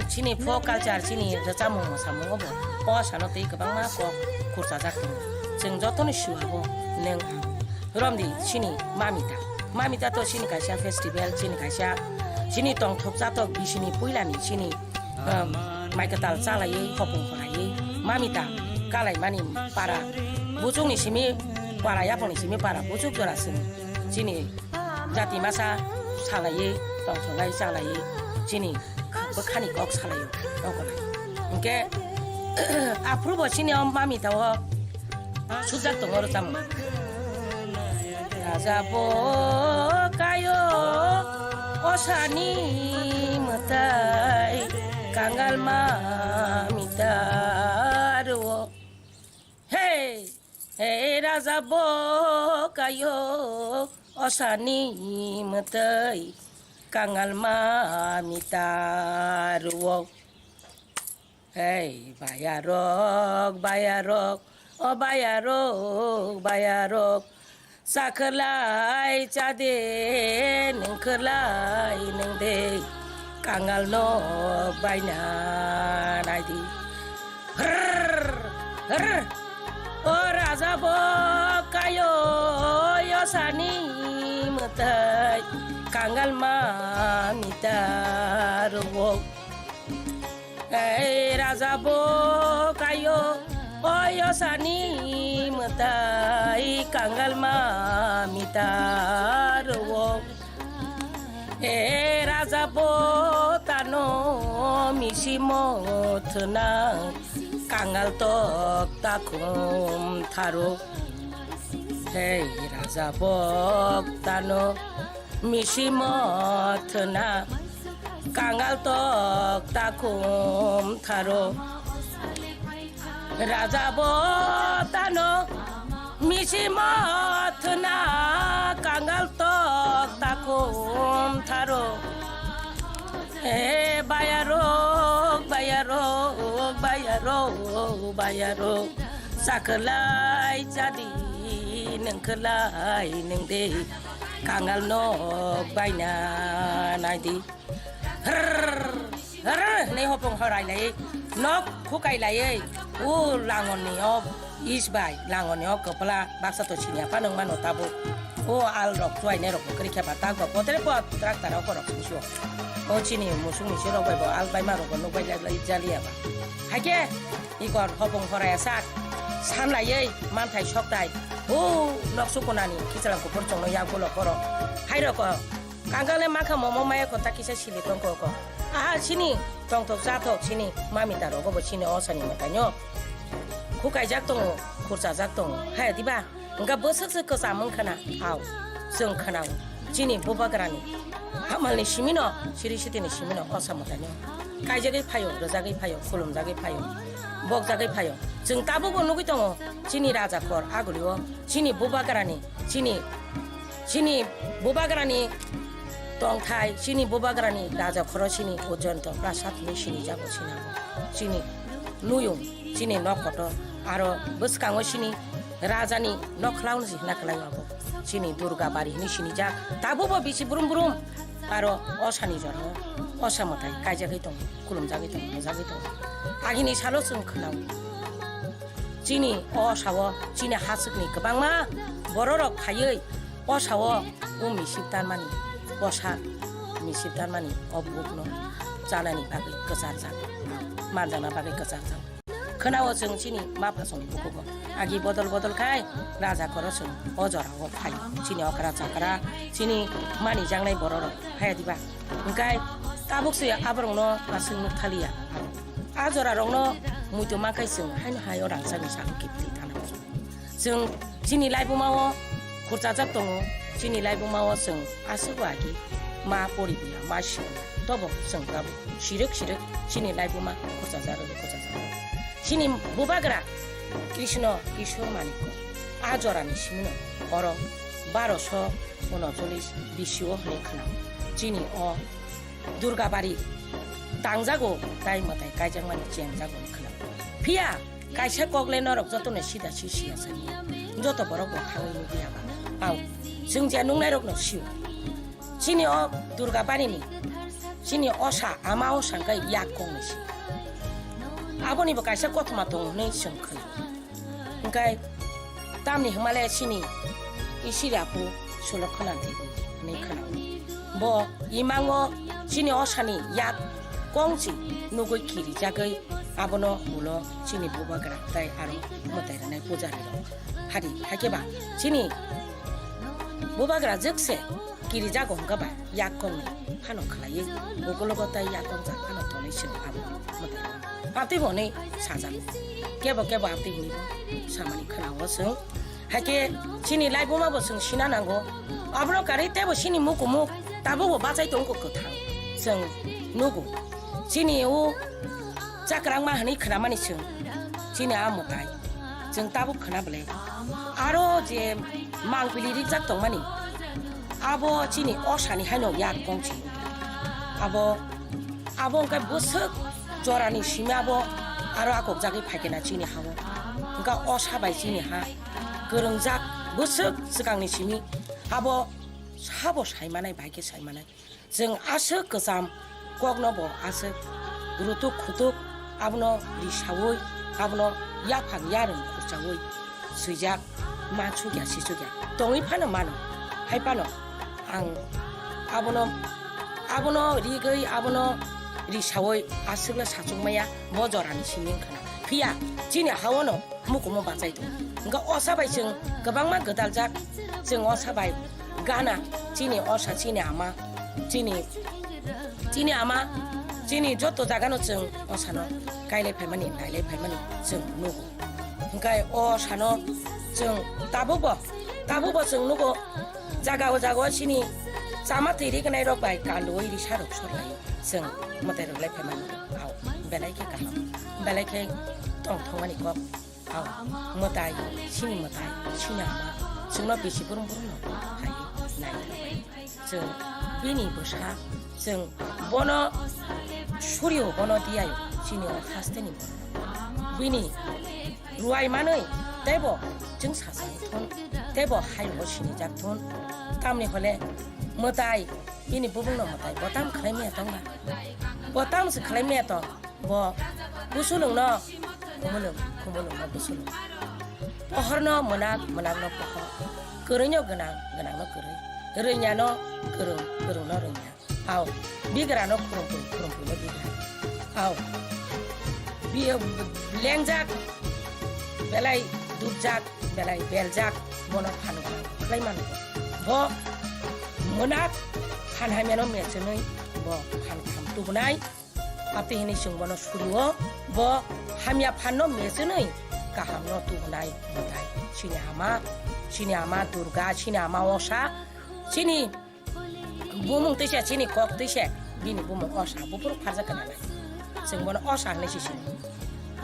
chini folk culture, chini rwchapmung mwsamung obo o sano tei kwbangma kok khurchajak tongo. Chwng jotono sio abo nwng ang. Romdi chini Mamita. Mamita to chini kaisa festival, chini kaisa chini tongthok chatok bisini puilani chini, um, mai kwtal chalaiwi hopung khoraiwi Mamita kalaimani para buchukni simi para, yaphangni simi para buchuk jora chwng chini jati masa salaiwi tongthok lai chalaiwi chini bwkhani kok salaio, okolai. Hwnkhe aphuru bo chini o Mamita o sujak tongo rwchapmung. Raja bo kayo osani mwtai kangal Mamita rwo. Hey! Hey, raja bo kayo osani mwtai kangal Mamita rwo. Hey, bayarok, bayarok, o bayarok, bayarok, chakhwlai chade, nwngkhwlai nwngde, kangal nok baina naidi. Hrrr, hrrr. O raja bo kayo, yosani mwtai, kangal Mamita rwo. Ei raja bo kayo, o yosani mwtai, kangal Mamita rwo. E raja bo tano misi mothna kangal tok takhum tharo. Hei raja bo tano misi mothna kangal tok takhum tharo. Raja bo tano misi mothna kangal tok takhum tharo. He bayarok, bayarok, bayarok, bayarok, chakhwlai chadi, nwngkhwlai nwngde, kangal nok baina naidi. Hrrr, hrrr hwnwi hopong horai lai, nok khukai lai, o langoni o is bai, langoni o kwpla baksa to sini apa nung mano tabuk. O al rok chuai nai rok kwrwi khe ba tak ba potre po trak tara ko rok sini sio. O chini musung ni sirok bai bo al bai ma rok bo nuk bai lai lai jali ya ba. Haikhe ikor hopong horai sak san lai manthai sok tai. O nok sukunani kichalang kupur chongno yak bolok korok. Hai rok Kangal le mankha momo maya kota kisa sili tongko ko. Aha sini tongthok chathok sini mami ta rogo bo sini osani mwtaino. Khukaijak tongo, khurchajak tongo. Haya diba? Hwnkha bwswk se kwcham wngkhana. Au, chwng khwnao. Chini bubagrani. Hamalni simino, siri sitini simino osa mwtaino. kaijagwi phaio, rwjagwi phaio, khulumjagwi phaio, bokjagwi phaio. Chwng tabukbo nugwi tongo chini raja kor agulio, chini bubagrani, chini, chini bubagrani tongthai, chini bubagrani raja khoro chini Ujjayanta Prasad hinwi sinijago sinabo. Chini nuyung, chini nok kotor, aro bwskango chini rajani nokhwlao se hina kwlaio abo. Chini Durga bari hinwi sinijak, tabukbo bisi brum brum. Aro osani jorao osa mwtai kaijagwi tongo, khulumjagwi tongo, rwjagwi tongo. Agini salo chwng khwnao. Chini o osao chini haswkni kwbangma bororok phaiwi osao o misip tanmani, osa misip tanmani o bukno chanani bagwi kwcharjak, manjakna bagwi kwcharjak. Khwnao chwng chini ma phasongni bukugo. Agi bodol bodol khai raja koro chwng o jorao phai. Chini okra chakra, chini manijaknai bororok phaiya diba? Hwnkhe tabuk se aborokno aswk nukthaliya. A jorarokno muitu mankhai chwng haino hai o rangchakni sakno kiphilwi thana. Chwng chini laibumao khurchajak tongo, chini laibumao chwng aswkbo agi ma poribuya, ma sibuya, tobo chwng tabuk sirwk sirwk chini laibuma khurchajak rwdi, khurchajak rwdi. Chini bubagra Krishna Kishore Manikya a jorani simino oro baroso unocholish B C o hwnwi khwnao. Chini o Durgabari tangjago, tai mwtai kaijakmani chengjago hwnwi khwnao. Phiya kaisa kokle norok jotono sida si siya sani. Joto borok bo thangwi nugwi aba. Au, chwng je nungnairokno sio. Chini o Durga barini, chini osa, ama osa hwnkhe yak kongni si. Aboni bo kaisa kothoma tongo hwnwi chwng khna. Hwnkhe tamni hwnmale chini isiri apu Sulokhana Devi hwnwi khna. Bo imango chini osani yak kongchi nugwi kirijagwi abono ulo chini bubagra tai aro mwtai rwnai pujarirok. Hari, hakhe ba chini bubagra jwkse kirijago hwnkhe ba yak kongni phano khlaiwi, bokologo tai yak kongjak phano tonwi chwng abo mwtai rwnai. Amtwi bo hwnwi sajago. Kebo kebo amtwi hwnwi bo samani khwnao chwng. Hakhe chini laibuma bo chwng sina nango. Abono karwi teibo chini mukumuk tabukbo bachai tongo kwthang. Chwng nugo. Chini o chakrangma hwnwi khwnamani chwng. Chini a mwtai. Chwng tabuk khwna bwle. Aro je mangpili rijak tongmani. Abo chini osani haino yak kongchi. Abo, abo hwnkhe bwswk jorani simi abo aro akokjagwi phaikhe na chini hao. Hwnkhe osa bai chini ha kwrwngjak bwswk swkangni simi abo sabo saimanai, bai khe saimanai. Chwng aswk kwcham kokno bo aswk rutuk khutuk abono risaui, abono yaphang yarwng khurchaui swijak, mansukya sisukya tongwi phano mano. Hai phano ang abono, abono rigwi, abono risaui aswkno sachukmaya bo jorani simi wngkha na. Phiya chini haono mukumu bachai tongo. Hwnkhe osa bai chwng kwbangma gwdaljak, chwng osa bai gana, chini osa, chini ama, chini, chini ama, chini joto jagano chwng osano kailai phaimani, nailai phaimani chwng nugo. Hwnkhe o sano chwng tabukbo, tabukbo chwng nugo, jaga o jaga o chini chama twi rigwnai rok bai kanduwi risa rok sorlai chwng mwtai rwglai phaimani. Au, belai khe kaham, belai khe tongthokmani kok. Au, mwtai, chini mwtai, chini ama, chwngno bisi brum brum no hai nai. Chwng bini bwsa, chwng bono suryo, bono diyayo, chini o hasteni bono. Bini ruai manwi teibo chwng sachai thun, teibo hayungo sinijak thun. Tamni hole mwtai, bini bubungno mwtai, bo tam khlai maya tong ba? Bo tam se khlai maya tong? Bo busulungno khumulung, khumulungno busulung. Pohorno mwnak, mwnakno pohor. Kwrwino gwnang, gwnangno kwrwi. Rwnyano kwrwng, kwrwngno rwnya. Au, bigrano khurumphwi, khurumphwino bigra. Au, bi-, lengjak, belai dubjak, belai beljak, bono phan gwnang khlai mano. Bo mwnak phan hamyano mechenwi bo phan kaham tubunai. Amtwi hwnwi chwng bono surio, bo hamya phanno mechenwi kahamno tubunai mwtai. Chini ama, chini ama Durga, chini ama Osa, chini bumung twisa, chini kok twisa, bini bumung Osa, buphuru pharjak kana nai. Chwng bono osa hinwi se sino.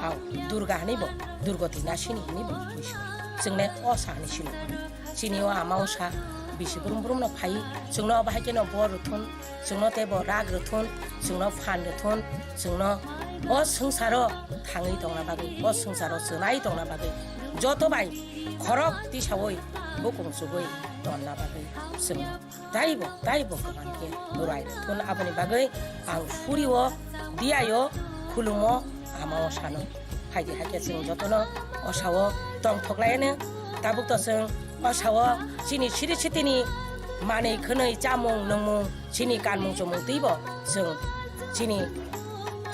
Ao, Durga hinwi bo, Durgoti nasini hinwi bo buisu. Chwng le osa hinwi sino. Chini o ama osa bisi brum brum no phai, chwngno bahai kheno bor rwthun, chwngno tei bo rak rwthun, chwngno phan rwthun, chwngno o swngcharo thangwi tongna bagwi, o swngcharo chwnai tongna bagwi joto bai khorok tisaui bukung chugui tonna bagwi chwng taibo, taibo kwbang khe rwai rwthun. Aboni bagwi ang suri o, diai o, khulumo, ama osano. Phaidi hakhe chwng jotono osao tongthok laiano. Tabuk to chwng osao chini siri sitini manwi khwnwi chamung nungmung, chini kanmung chumung twibo chwng chini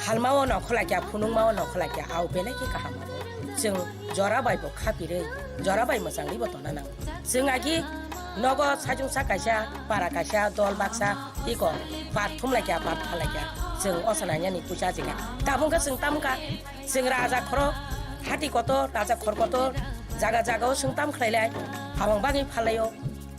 halmao nongkholakya, phunukmao nongkholakya, ao belai khe kaham abo. Chwng jora bai bo khapirwi, jora bai mwchangwi bo tongna nango. Chwng agi nogo sajungsa kaisa, para kaisa, dol baksa, iko par thumlaikya, par thalaikya, chwng osa nainani puisa jega. Tabuk khe chwng tamkha, chwng raja khoro, hati kotor, raja khor kotor, jaga jaga o chwng tam khlailai, hamang bagwi phalaio,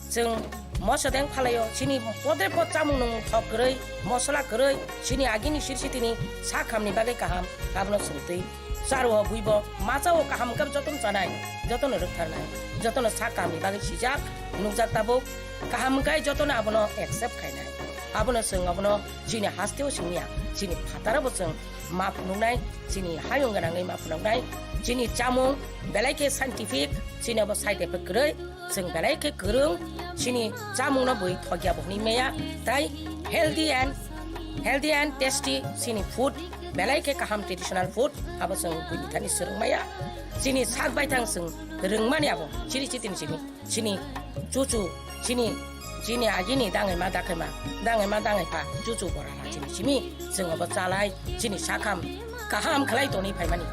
chwng moso deng phalaio, chini podre pod chamung nung thok kwrwi, mosola kwrwi, chini agini siri sitini sak hamni bagwi kaham, abono chwng twi. Charo buibo machao kaham khe jotono chanai, jotono rwktharnai, jotono sak kahamni bagwi sijak, nukjak tabuk, kaham khe jotono abono accept khainai. Abono chwng abono chini hasteo simiya, chini phataro bo chwng ma phunuknai, chini hayung gwnangwi ma phunuknai, chini chamung belai khe scientific, chini abo side effect kwrwi, chwng belai khe kwrwng, chini chamungno bui thokya bo hwnwi maya, tai healthy and, healthy and tasty chini food, belai khe kaham traditional food, abo chwng buini thani swrwng maya. Chini sak baithang chwng rwngmani abo, chiri chitini simi, chini chuchu, chini, chini agini dangwi ma dakhaima, dangwi ma dangwi pha, chuchu bora ha chini simi, chwng abo chalai, chini sakham kaham khlai tongwi phaimani.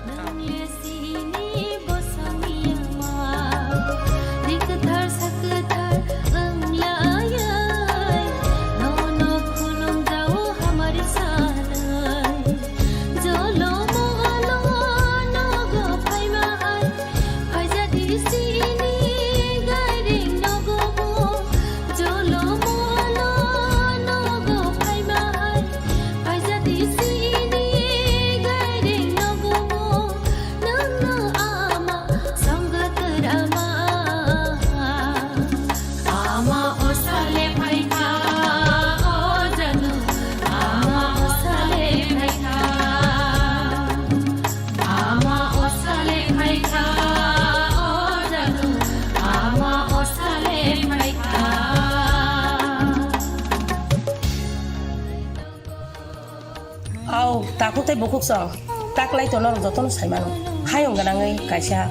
Ao, takhuk tei bukhuk song, taklai to norok jotono saimano. Hayung gwnangwi kaisa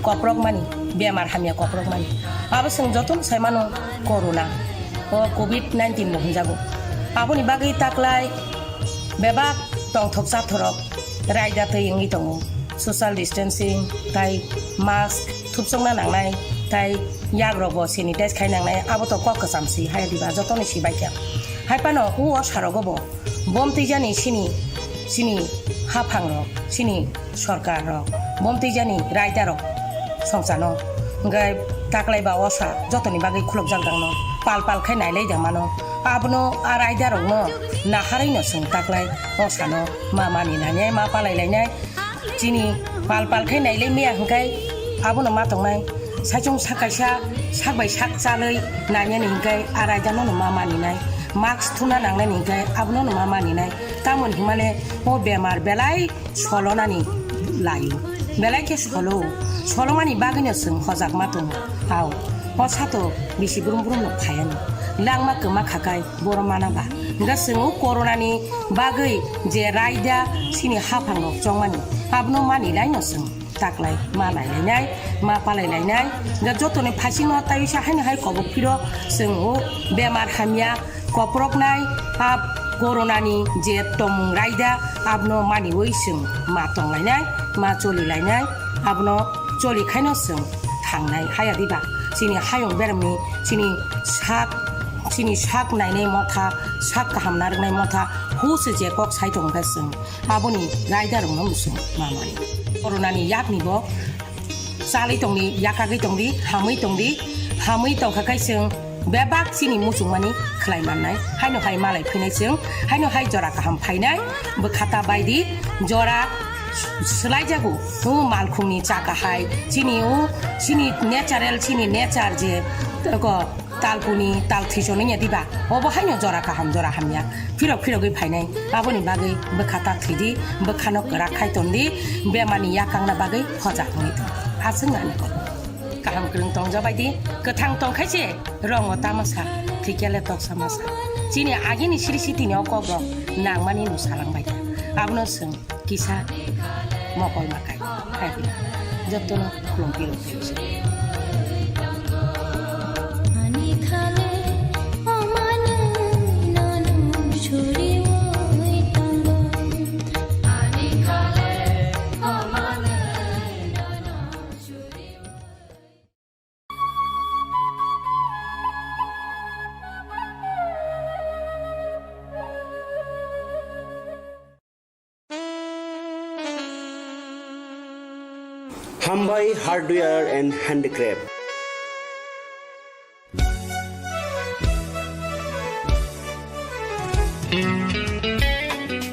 koprokmani, bemar hamya koprokmani. Abo chwng jotono saimano corona, o covid nineteen bo hwnjago. Aboni bagwi taklai bebak tongthok chathorok raida twi wngwi tongo. Social distancing tai mask thupsokna nangnai tai yagrogo sanitize khai nangnai, abo to kok kwcham si hai diba jotoni si baikha. Hai phano o sarogo bo bom twijani sini, sini haphangrok, sini sorkarrok, bom twijani raidarok songchano. Hwnkhe taklai ba osa jotoni bagwi khulukjak dangno, pal pal khai nailai dangmano. Abono a raidarokno naharwino chwng taklai osano ma mani lainai, ma palai lainai. Chini pal pal khai nailai maya hwnkhe abono ma tongnai. Saichung sak kaisa sak bai sak chalwi nainani hwnkhe a raidano no ma maninai. Mask thumna nangnani hwnkhe abono no ma maninai. Tamoni hwnmale o bemar belai solonani laio. Belai khe solo. Solomani bagwino chwng hojak ma tongo. Hao, o sato bisi brum brum no phaiano. Langma kwma khakai boro mana ba. Hwnkhe chwng o corona ni bagwi je raida sini haphang rok chongmani, abono mani laino chwng taklai ma nai lainai, ma palai lainai. Hwnkhe jotoni phaisingno taiwisa haino hai kobok phiro chwng o bemar hamya koproknai, a corona ni je tongmung raida abono maniwi chwng ma tonglainai, ma cholilainai, abono choli khaino chwng thangnai. Haya diba chini hayung beremni chini sak, chini sak nainai motha, sak kaham narwknai motha, huse je kok sai tongkha chwng aboni raidarokno chwng ma mani. Corona ni yakni bo chalwi tongdi, yakagwi tongdi, hamwi tongdi, hamwi tongkha khai chwng Bebak chini muchungmani khlai mannai, haino hai malai phainai chwng, haino hai jora kaham phainai, bwkhata baidi jora swlaijago, o malkhungni chaka hai, chini o, chini natural, chini nature je, ko, talpuni, tal thichonwi ya diba, obo haino jora kaham, jora hamya, phirok phirogwi phainai, aboni bagwi bwkhata thwidi, bwkhano kwrak khai tondi, bemarni yakangna bagwi hoja wngwi tong, aswk nani ko. Kaham kwrwng tongjabaidi, kwthang tongkhaise, rongo tamasa, thikyale toksa masa. Chini agini siri sitini o kokrok nangmani no salangbaikha. Abono chwng kisa mokol makai. Hai, jotono khulumpi rok. Hambai Hardware and Handicraft.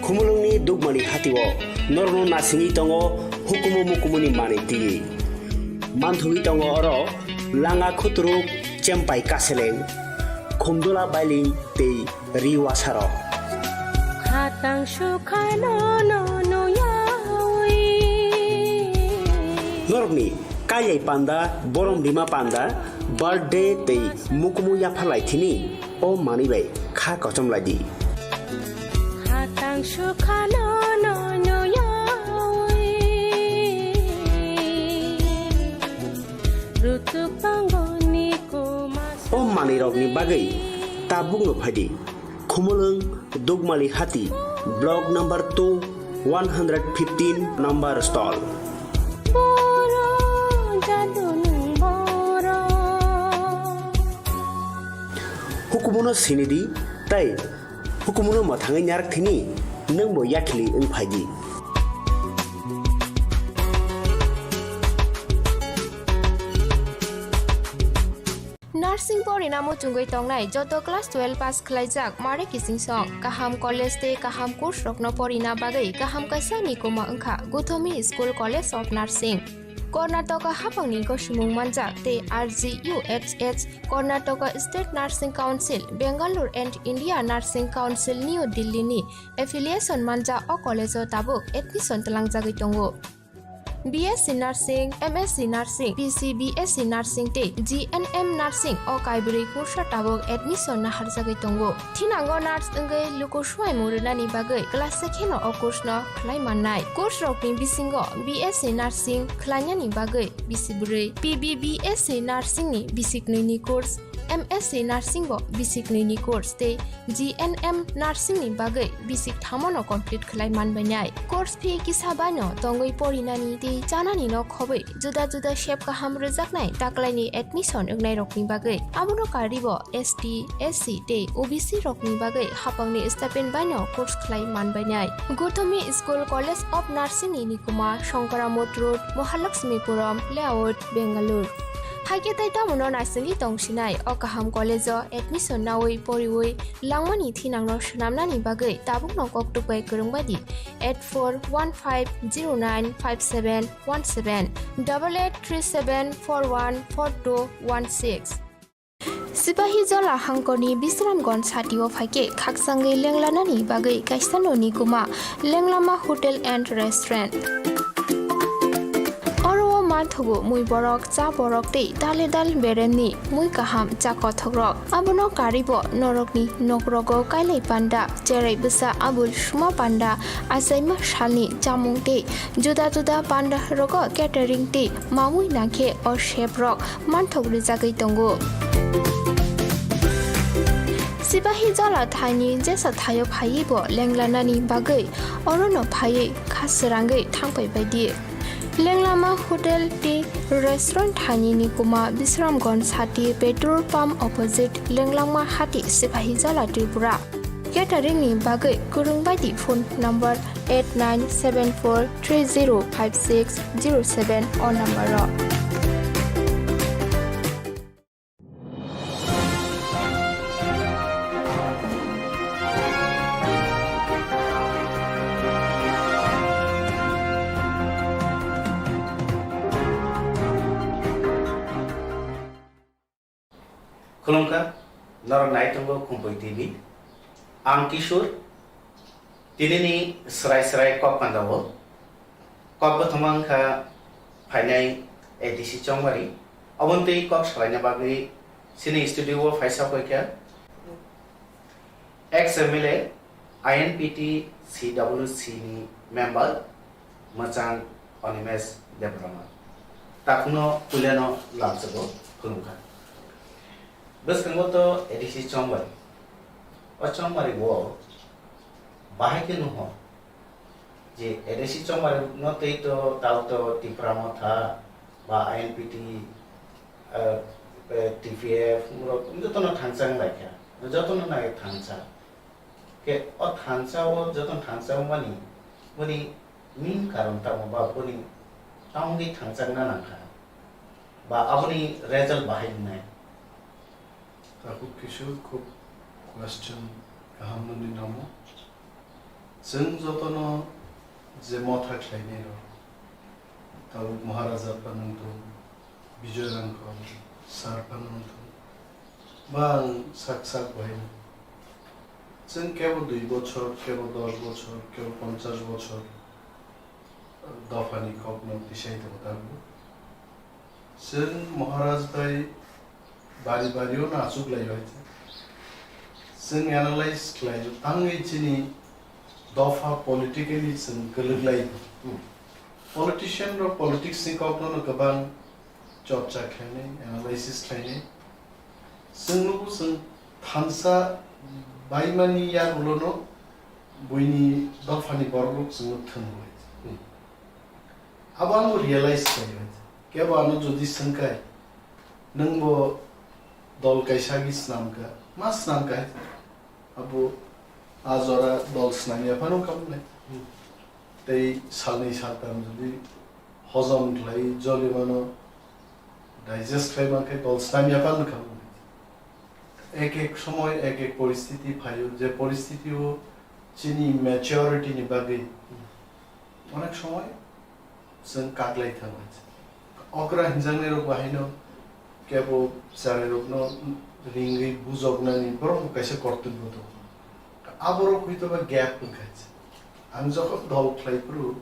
Khumulwngni Dukmani hatio norokno nasingwi tongo hukumu mukumuni manwi twiwi. Manthogwi tongo oro langa khuturuk, chempai kaseleng, khumdula bailing tei ri wasarok. Khatang sukhano no nuyawi. Norokni kailai panda, borom rima panda, birthday tei mukumu yapharlai thini. O manwi bai kha kochom lai di. Khatang sukhano no nuyawi. Rutuk tongoni kuma. O manwi rokni bagwi tabuk no phaidi. Khumulwng Dukmali Hati, Block number two, one hundred fifteen number stall. Boro jadu nwng boro. Hukumuno sinidi tei hukumuno mwthangwi narak thini nwngbo yakhili wng phaidi. Nursing porina muchungwi tongnai joto class twelve pass khlaijak mare kichingsong, kaham college tei kaham course rokno porina bagwi kaham kaisa ni kuma wngkha Gothomi School College of Nursing. Karnataka haphangni gosomung manjak tei R G U H H, Karnataka State Nursing Council, Bangalore and India Nursing Council, New Delhi ni affiliation manjak o college o tabuk admission twlangjagwi tongo. B S C Nursing, M S C Nursing, P C B S C Nursing tei G N M Nursing o kaibrwi kursa tabuk admission naharjagwi tongo. Thinango nurse wngwi luku swimung rwnani bagwi class se kheno o course no khlai mannai. Course rokni bisingo B S C Nursing khlainani bagwi bisi bwrwi, P B B S C Nursing ni bisi knwi ni course, M S C Nursing bo bisi knwi ni course tei G N M Nursing ni bagwi bisi kthamo no complete khlai manbainai. Course fee kisa bai no tongwi porinani tei chanani no khobwi juda juda sep kaham rwjaknai taklaini admission wngnai rokni bagwi. Abono karwi bo S T, S C tei O B C rokni bagwi haphangni stipend bai no course khlai manbainai. Gothomi School College of Nursing ni nikuma Shankaramot Road, Mahalakshmipuram Layout, Bangalore. Haikhe tei tamono naisingwi tongsinai o kaham college o admission nawi poriwi langmani thinangno swnamnani bagwi tabukno koktwk bai kwrwngbaidi eight four one five zero nine five seven one seven, double eight three seven four one four two one six. Sipahijola hangkorni Bisramganj satio phaikhe khakchangwi lenglanani bagwi kaisa noni kuma Lenglama Hotel and Restaurant. Oro o manthogo mui borok, cha borok tei dale dal beremni mui kaham cha kothokrok. Abono karwi bo norokni nokrogo kailai panda, cherai bwsa abul suma panda, achaima salni chamung tei juda juda panda rogo catering tei mamui nangkhe o chef rok manthok rijagwi tongo. Sipahijola thaini jesa thaio phaiwi bo lenglanani bagwi orono phaiwi kha srangwi thangpai baidi. Lenglama Hotel tei Restaurant thaini nikuma Bisramganj sati petrol pump opposite Lenglama hati Sipahijola Tripura. Catering ni bagwi kwrwng baidi phone number eight nine seven four three zero five six zero seven o number o. Khulumkha, norok nai tongo Kumpui T V. Ang Kishore, tinini srai srai kok pandao. Kok bothoma wngkha phainai A D C Chongmari. Oboni twi kok salaina bagwi chini studio o phaisa koikha. Ex M L A, I N P T C W C ni member, Mwchang Animesh Debbarma. Takhukno puilano lamsogo phunukha. Bwskango to A D C Chongmari. O Chongmari o bahai khe nuho je A D C Chongmari no tei to tao to Tipra Motha ba I N P T, eh, eh, T P F, jotono thangchang laikha, jotono nai thangcha. Khe o thansa o joto thansa o mani boni main karon tamo ba boni tamogwi thangchakna nangkha ba aboni result bahai wngnai? Takhuk Kishore, khub question kaham nini namo. Chwng jotono je motha khlainai rok, tabuk Maharaja phano wngthung, Bijoy Rangkhol sir phano wngthung, ba ang sak sak bahai no. Chwng kebo dui bochor, kebo dos bochor, kebo ponchash bochor dophani kokno tisai tongo tabuk. Chwng Maharaj bai bari bari o no achuk lai bai. Chwng analyze khlai o, tangwi chini dopha politically chwng kwlwk lai. Hmm. Politician rok politics ni kok no kwbang chorcha khlainai, analysis khlainai. Chwng nugo chwng thansa baimani yagulo no buini dophani borok rok chwngno thwng bai. Hmm. Abo ang realize khlai bai. Kebo ano jodi swngkhai, nwng bo dol kaisa agi snamkha, ma snamkha hai. Abo a jora dol snamya phano wngkha bwnai. Hmm. Tei salnwi saltam jodi hojom khlai, jolimano digest khlai mankhe dol snamya phano wngkha bwnai. Ek ek somoy ek ek poristiti phaio, je poristiti o chini maturity ni bagwi onek somoy chwng kaklai thango. Okra hinjaknai rok bahaino kebo chwrairokno ringwi bujoknani borok kaisa kortobyo tongo. Aborok hwito ba gap wngkha. Ang jokhon dol khlai phuru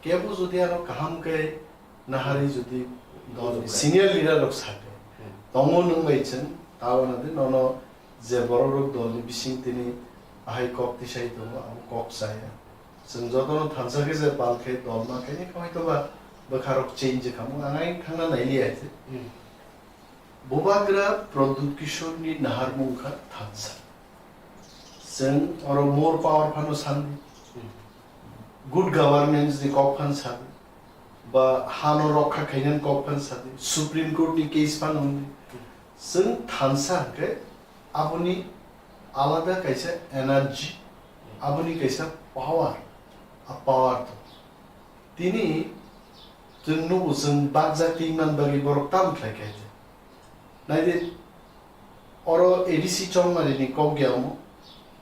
kebo jodi ano kaham khe naharwi jodi dol senior leader rok sakhe, hmm, tongo nwng bai chwng, ta uanadi nono je borok rok dol ni bising tini ahai kok tisai tongo, abo kok chaya. Chwng jotono thansa khe je pal khe dol ma khe, hoi to ba bwkha rok change kha mo, ang ai thangna nai li ai. Hmm. Bubagra Pradyut Kishore ni naharmung kha thansa. Chwng oro more power phano sandi. Hmm. Good governance ni kok phan sadi. Ba hano rokha khainani kok phan sadi. Supreme Court ni case phano wngdi. Hmm. Chwng thansa hwnkhe aboni alada kaisa energy, aboni kaisa power, a power to. Tini chwng nugo chwng bakjak twi man bagwi borok tam khlai kha. Naidi oro A D C Chongmari ni kok ya omo,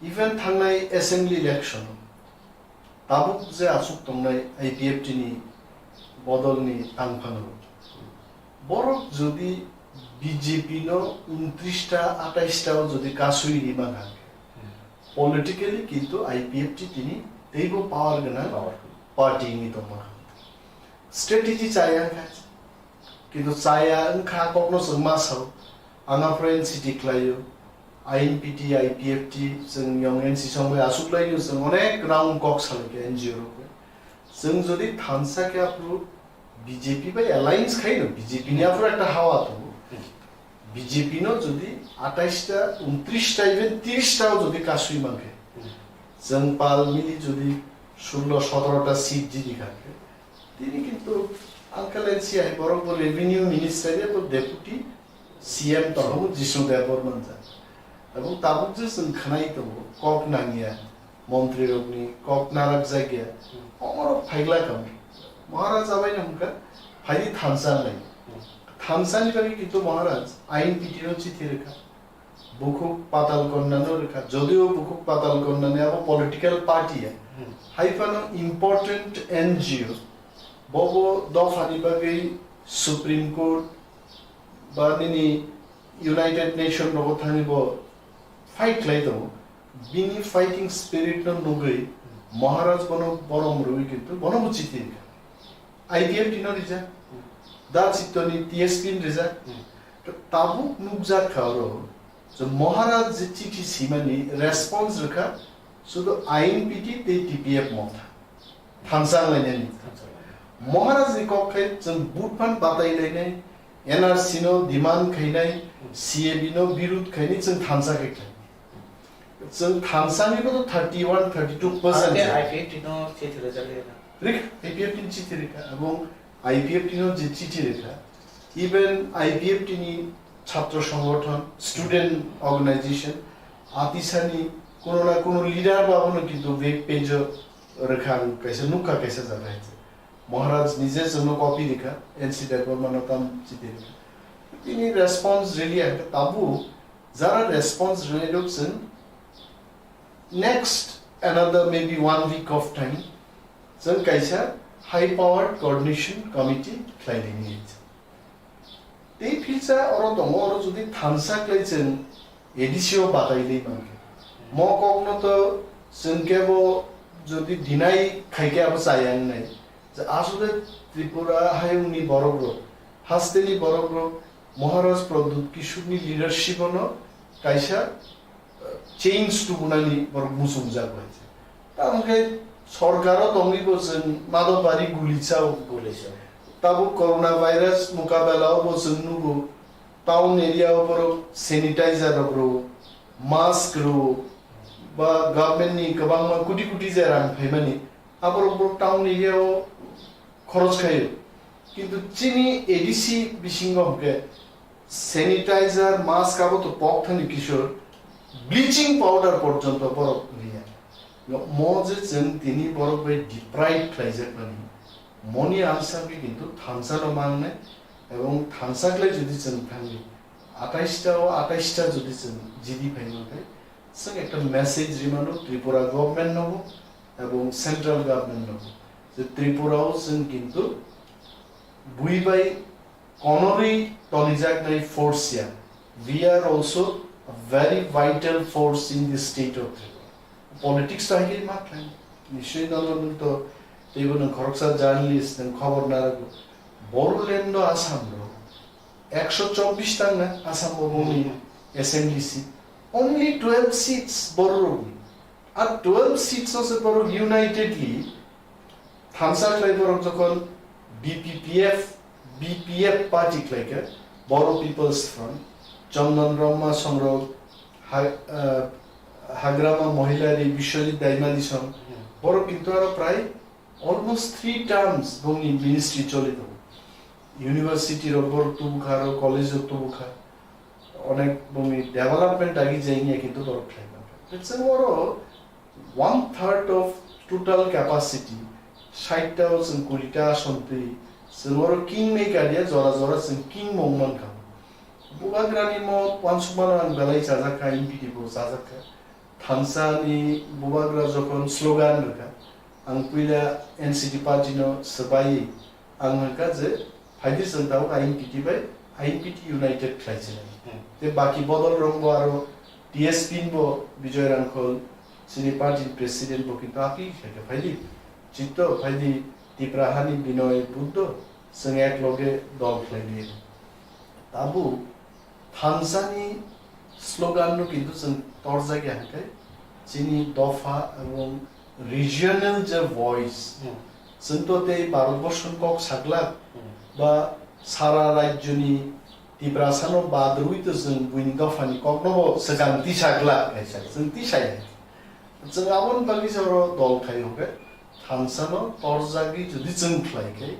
even thangnai assembly election o tabuk je aswk tongnai I P F T ni bodol ni tangphano. Borok jodi B J P no untris ta, atais ta o jodi kasui ri man ha, politically kintu I P F T tini teibo power gwnang, power, party wngwi tongma kha. Strategy chaya wngkha, kintu chaya wngkha kokno chwng ma sao, ang aphuru N C T khlaio, I N P T, I P F T, chwng yong N C song bai aswk laino chwng onek round kok salai kha N G O rok bai. Chwng jodi thansa khe aphuru B J P bai alliance khaino, B J P ni aphuru ekta hawa tongo. Hmm. B J P no jodi atais ta, untris ta, even tris ta o jodi kasui mankhe, hmm, chwng pal mili jodi sullo sotoro ta seat jidi kha khe, tini kintu Uncle N C hai borok bo revenue minister ya bo deputy C M tongo Jishnu Debbarma jat. Abo tabuk je chwng khwnai tongo, kok nangya, montri rokni kok narak jakya, omorok phaigla kamo. Maharaja bai no hwnkha, phaidi thansa nai. Thansa ni bagwi kintu Maharaj I N P T no chithi rwkha. Bukhuk Patal Kanya no rwkha. Jodio Bukhuk Patal Kanya ni abo political party ya. Hmm. Hai phano important N G O. Bobo dopha ni bagwi Supreme Court ba nini United Nation rogo thangwi bo fight khlai tongo. Bini fighting spirit no nugwi Maharaj bono borom rwwi kintu bono bo chiti rikha. I P F T no rijak. Da Chitto ni T S P ni rijak. Tabuk nukjak kha oro je Maharaj je chithi simani response rikha sudu I N P T tei T P F motha. Thansa wnglainani. Maharaj ni kok khe chwng vote phan batai lainai, N R C no demand khainai, C A B no birud khainai chwng thansa khe khlai. Chwng thansa ni bodo thirty one, thirty two percent. Ake I P F T no chithi rwjak ya na? Rik, I P F T ni chithi rikha, abong I P F T no je chithi rikha, even I P F T ni chhatro songgothon, student organization, atisani kuno na kuno leader babono kintu web page o rwkha ang kaisa nukha kaisa jaga hai se. Maharaj nije chwngno copy rikha, N C Debbarma no tam chithi rikha. Bini response really ang tabuk jara response rwnairok chwng next another maybe one week of time chwng kaisa high powered coordination committee khlainani. Tei philsa oro tongo, oro jodi thansa khlai chwng A D C o batai di mankhe. Mo kokno to chwng kebo jodi deny khaikhe abo chaya wngnai. Je asole Tripura hayungni borokrok, hasteni borokrok, Maharaj Pradyut Kishorni leadership-ono kaisa, uh, change tubunani borok muchungjak bai. Tamo khe sorkaro tongwi bo chwng madopari guli chao. Guli chao. Tabuk coronavirus mukabela o bo chwng nugo, town area o borok sanitizer rok rwo, mask rwo, ba government ni kwbangma kuti kuti je rang phaimani, aborok borok town area o khorok khaio. Kintu chini A D C bisingo hwnkhe sanitizer, mask abo to pok thani kisor, bleaching powder porjonto borok riya. Mo je chwng tini borok bai deprive khlaijakmani, moni answer khe kintu thansa no mangnai, ebong thansa khlai jodi chwng thangwi atais ta o atais ta jodi chwng jidi phai mankhe, chwng ekta message rimano Tripura government nobo ebong central government nobo, je Tripura o chwng kintu bui bai konorwi tonijaknai force ya. We are also a very vital force in the state of Tripura. Politics to hai ma khlai. Nischoi nono nwng to teibo nwng khoroksa journalist, nwng khobor narago. Bodoland o Assam ro. Ekso chobbish tang na Assam o boni assembly seat. Only twelve seats Bororokni. Ar twelve seats o se borok unitedly thansa khlai borok jokhon B P P F, B P F party khlai khe, Bodo People's Front, Chandan Ramma Songrok, ha-, ah, Hagrama Mohila Rwi Biswajit Daimali Song, borok kintu aro prai almost three terms bongni ministry choli tongo. University rok borok tubukha, aro college rok tubukha. Onek bongni development agi jai niya kintu borok khlai mankha. Chwng oro one third of total capacity, sait ta o chwng kuri ta ason twi, chwng oro king maker ya, jora jora chwng king mung mankha. Bubagrani mo uansukmano ang belai chajakha, M P T bo chajakha. Thansa ni Bubagra jokhon slogan rwkha, ang puila N C P party no swbai, ang hwnkha je phaidi chwng tabuk I N P T bai I N P T united khlai sinai. Hmm. Tei baki bodol rok bo aro T S P ni bo Bijoy Rangkhol chini party ni president bo kintu aphi khlai kha phaidi. Chito phaidi Tipra hani Binoy Buddho chwng ek loge dol khlai di. Tabuk thansa ni slogan no kintu chwng torjak ya hwnkhe chini dopha ebong regional je voice, hmm, chwng to tei Bharat Borsho ni kok saglak, hmm, ba sara rajyo ni Tiprasa no bad rwi to chwng buini dopha ni kok no bo swkang tisa glak hai sa chwng tisa ya. Chwng aboni bagwi se oro dol khai hwnkhe thansa no torjagwi jodi chwng khlai khe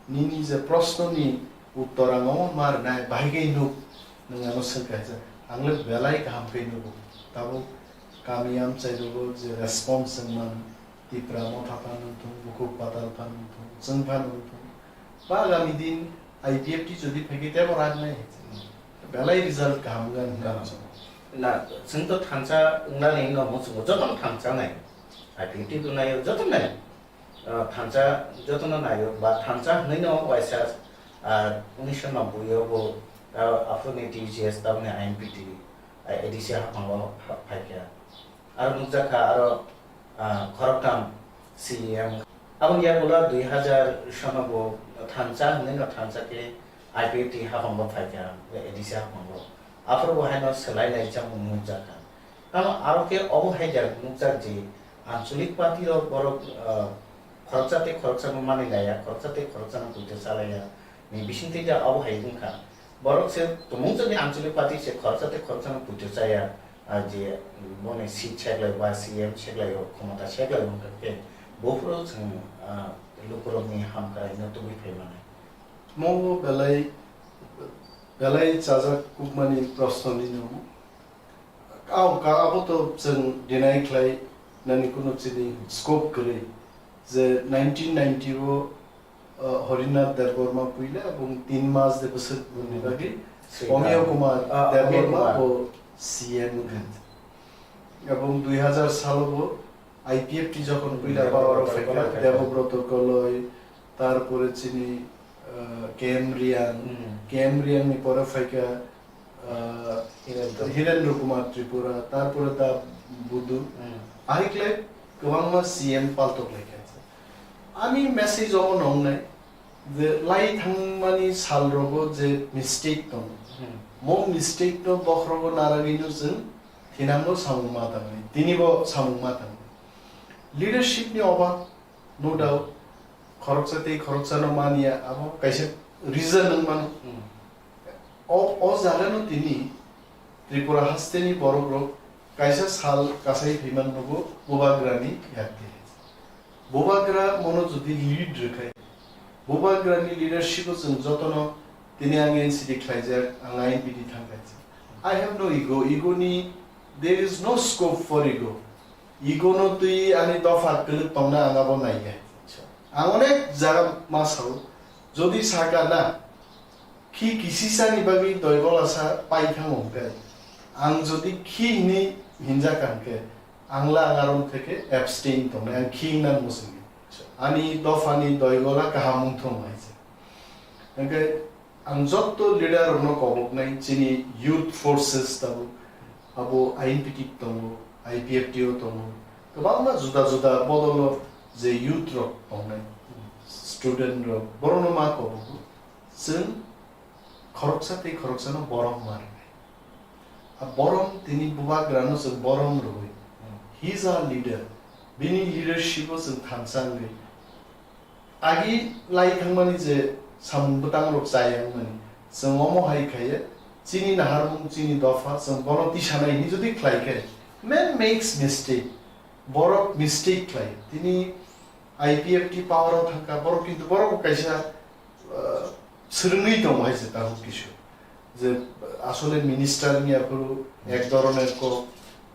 nini je proshno ni uttor ang omo ma rwnai bahai khe nuk nwng ano swng kha je ang le belai kaham khe nugo tabuk. Kami amchai rogo je response wngmani, Tipra Motha phan wngthung, Bukhuk Patal phan wngthung, chwng phan wngthung, ba agami din I P F T jodi phaikhe tebo raknai, belai result kaham wngna hinwi. Kaham. Chwng. Na, chwng to thansa wngnani no muchungo, jotono thansa nai, I P F T to nai, jotono nai. Ah, thansa jotono naio, ba thansa hwnwi no waisa, ah, unisho noboi o bo, Aro aphuru ni T U G S taboni I N P T, ah, A D C haphango pha-, phaikha. Aro nukjakha aro, ah, khoroktham C E M. Aboni yagulo dui hazar sono bo thansa hwnwi no thansa khe I P F T haphango phaikha, A D C haphango. Aphuru bo haino swlai lai chamung nukjakha. Tamo aro khe obo hai jak nukjak je anchalik party rok borok, ah, khoroksa tei khoroksano manwi laiya, khoroksa tei khoroksano poito chalaiya ni bisingtwi da obo hai wngkha. Borok se tumung jani anchalik party se khoroksa tei khoroksano poito chaya, ah, je boni seat seklai ba C M seklai o, khomota seklai o wngkha khe buphuru chwng, ah, lukurokni hamkraino tubui phai mano. Mo belai, belai chajak kukmani proshno ni no. Aw, ka abo to chwng deny khlai nani kunu chini scope kwrwi je nineteen ninety o, uh, Harinath Debbarma puila ebong tin mas de bwswk bwrwini bagwi Sri Omio Ram. Kumar Ah, Omio Debbarma Kumar. Bo C M wngkha. Ebong dui hazar salo bo I P F T jokhon puila Debobroto power o phaikha, Koloi. Debobroto Koloi, tarpore chini, uh, K M Riang, Hmm. K M Riang ni pore phaikha, uh, Hirendra. Hirendra Kumar Tripura, tarpore da Budu. Hmm. Ahikle kwbangma C M paltok laikha. Ani message omo nongnai je lai thangmani sal rogo je mistake tongo. Hmm. Mo mistake no bokhrogo naragwi no chwng thinango samung ma tangwi, tini bo samung ma tangwi. Leadership ni obab, no doubt, khoroksa tei khoroksa no manya, abo kaisa reason wng mano. Hmm. O, o jaga no tini Tripura haste ni borok rok kaisa sal kasai phaiman nogo Bubagra ni yakti. Bubagra mono jodi lead rwkhai, Bubagra ni leadership o chwng jotono tini ang N C D khlaijak, ang I N P T thangkha. I have no ego, ego ni, there is no scope for ego. Ego no twi ani dopha kwlwk tongna ang abo naiya. Acha. Ang onek jaga ma sao, jodi saka na, khi kisisa ni bagwi doigola sa pai thang hwnkhe, ang jodi khi hini hinjak hwnkhe, ang la ang arom theke abstain tongnai, ang khi wngna muchungya. Acha. Ani dopha ni doigola kaham wngthung hai se. Hwnkhe ang jotto leader rokno koboknai, chini youth forces tabuk, abo I N P T tongo, I P F T o tongo, kwbangma juda juda bodolo je youth rok tongnai, student rok, borokno ma kobogo, chwng khoroksa tei khoroksano borom ma rwnai. A borom tini Bubagrano chwng borom rwui. Hmm. He is our leader. Bini leadership o chwng thansa wngwi. Agi lai thangmani je samung bwtang rok chaya wngmani. Chwng omo hai khaiya, chini naharmung, chini dopha, chwng bono tisanai hinwi jodi khlai khe, man makes mistake. Borok mistake khlai. Tini I P F T power o thangkha, borok kintu borok bo kaisa, uh, swrwngwi tongo hai se tabuk kisu. Je asole minister ni aphuru ek dhoroner kok,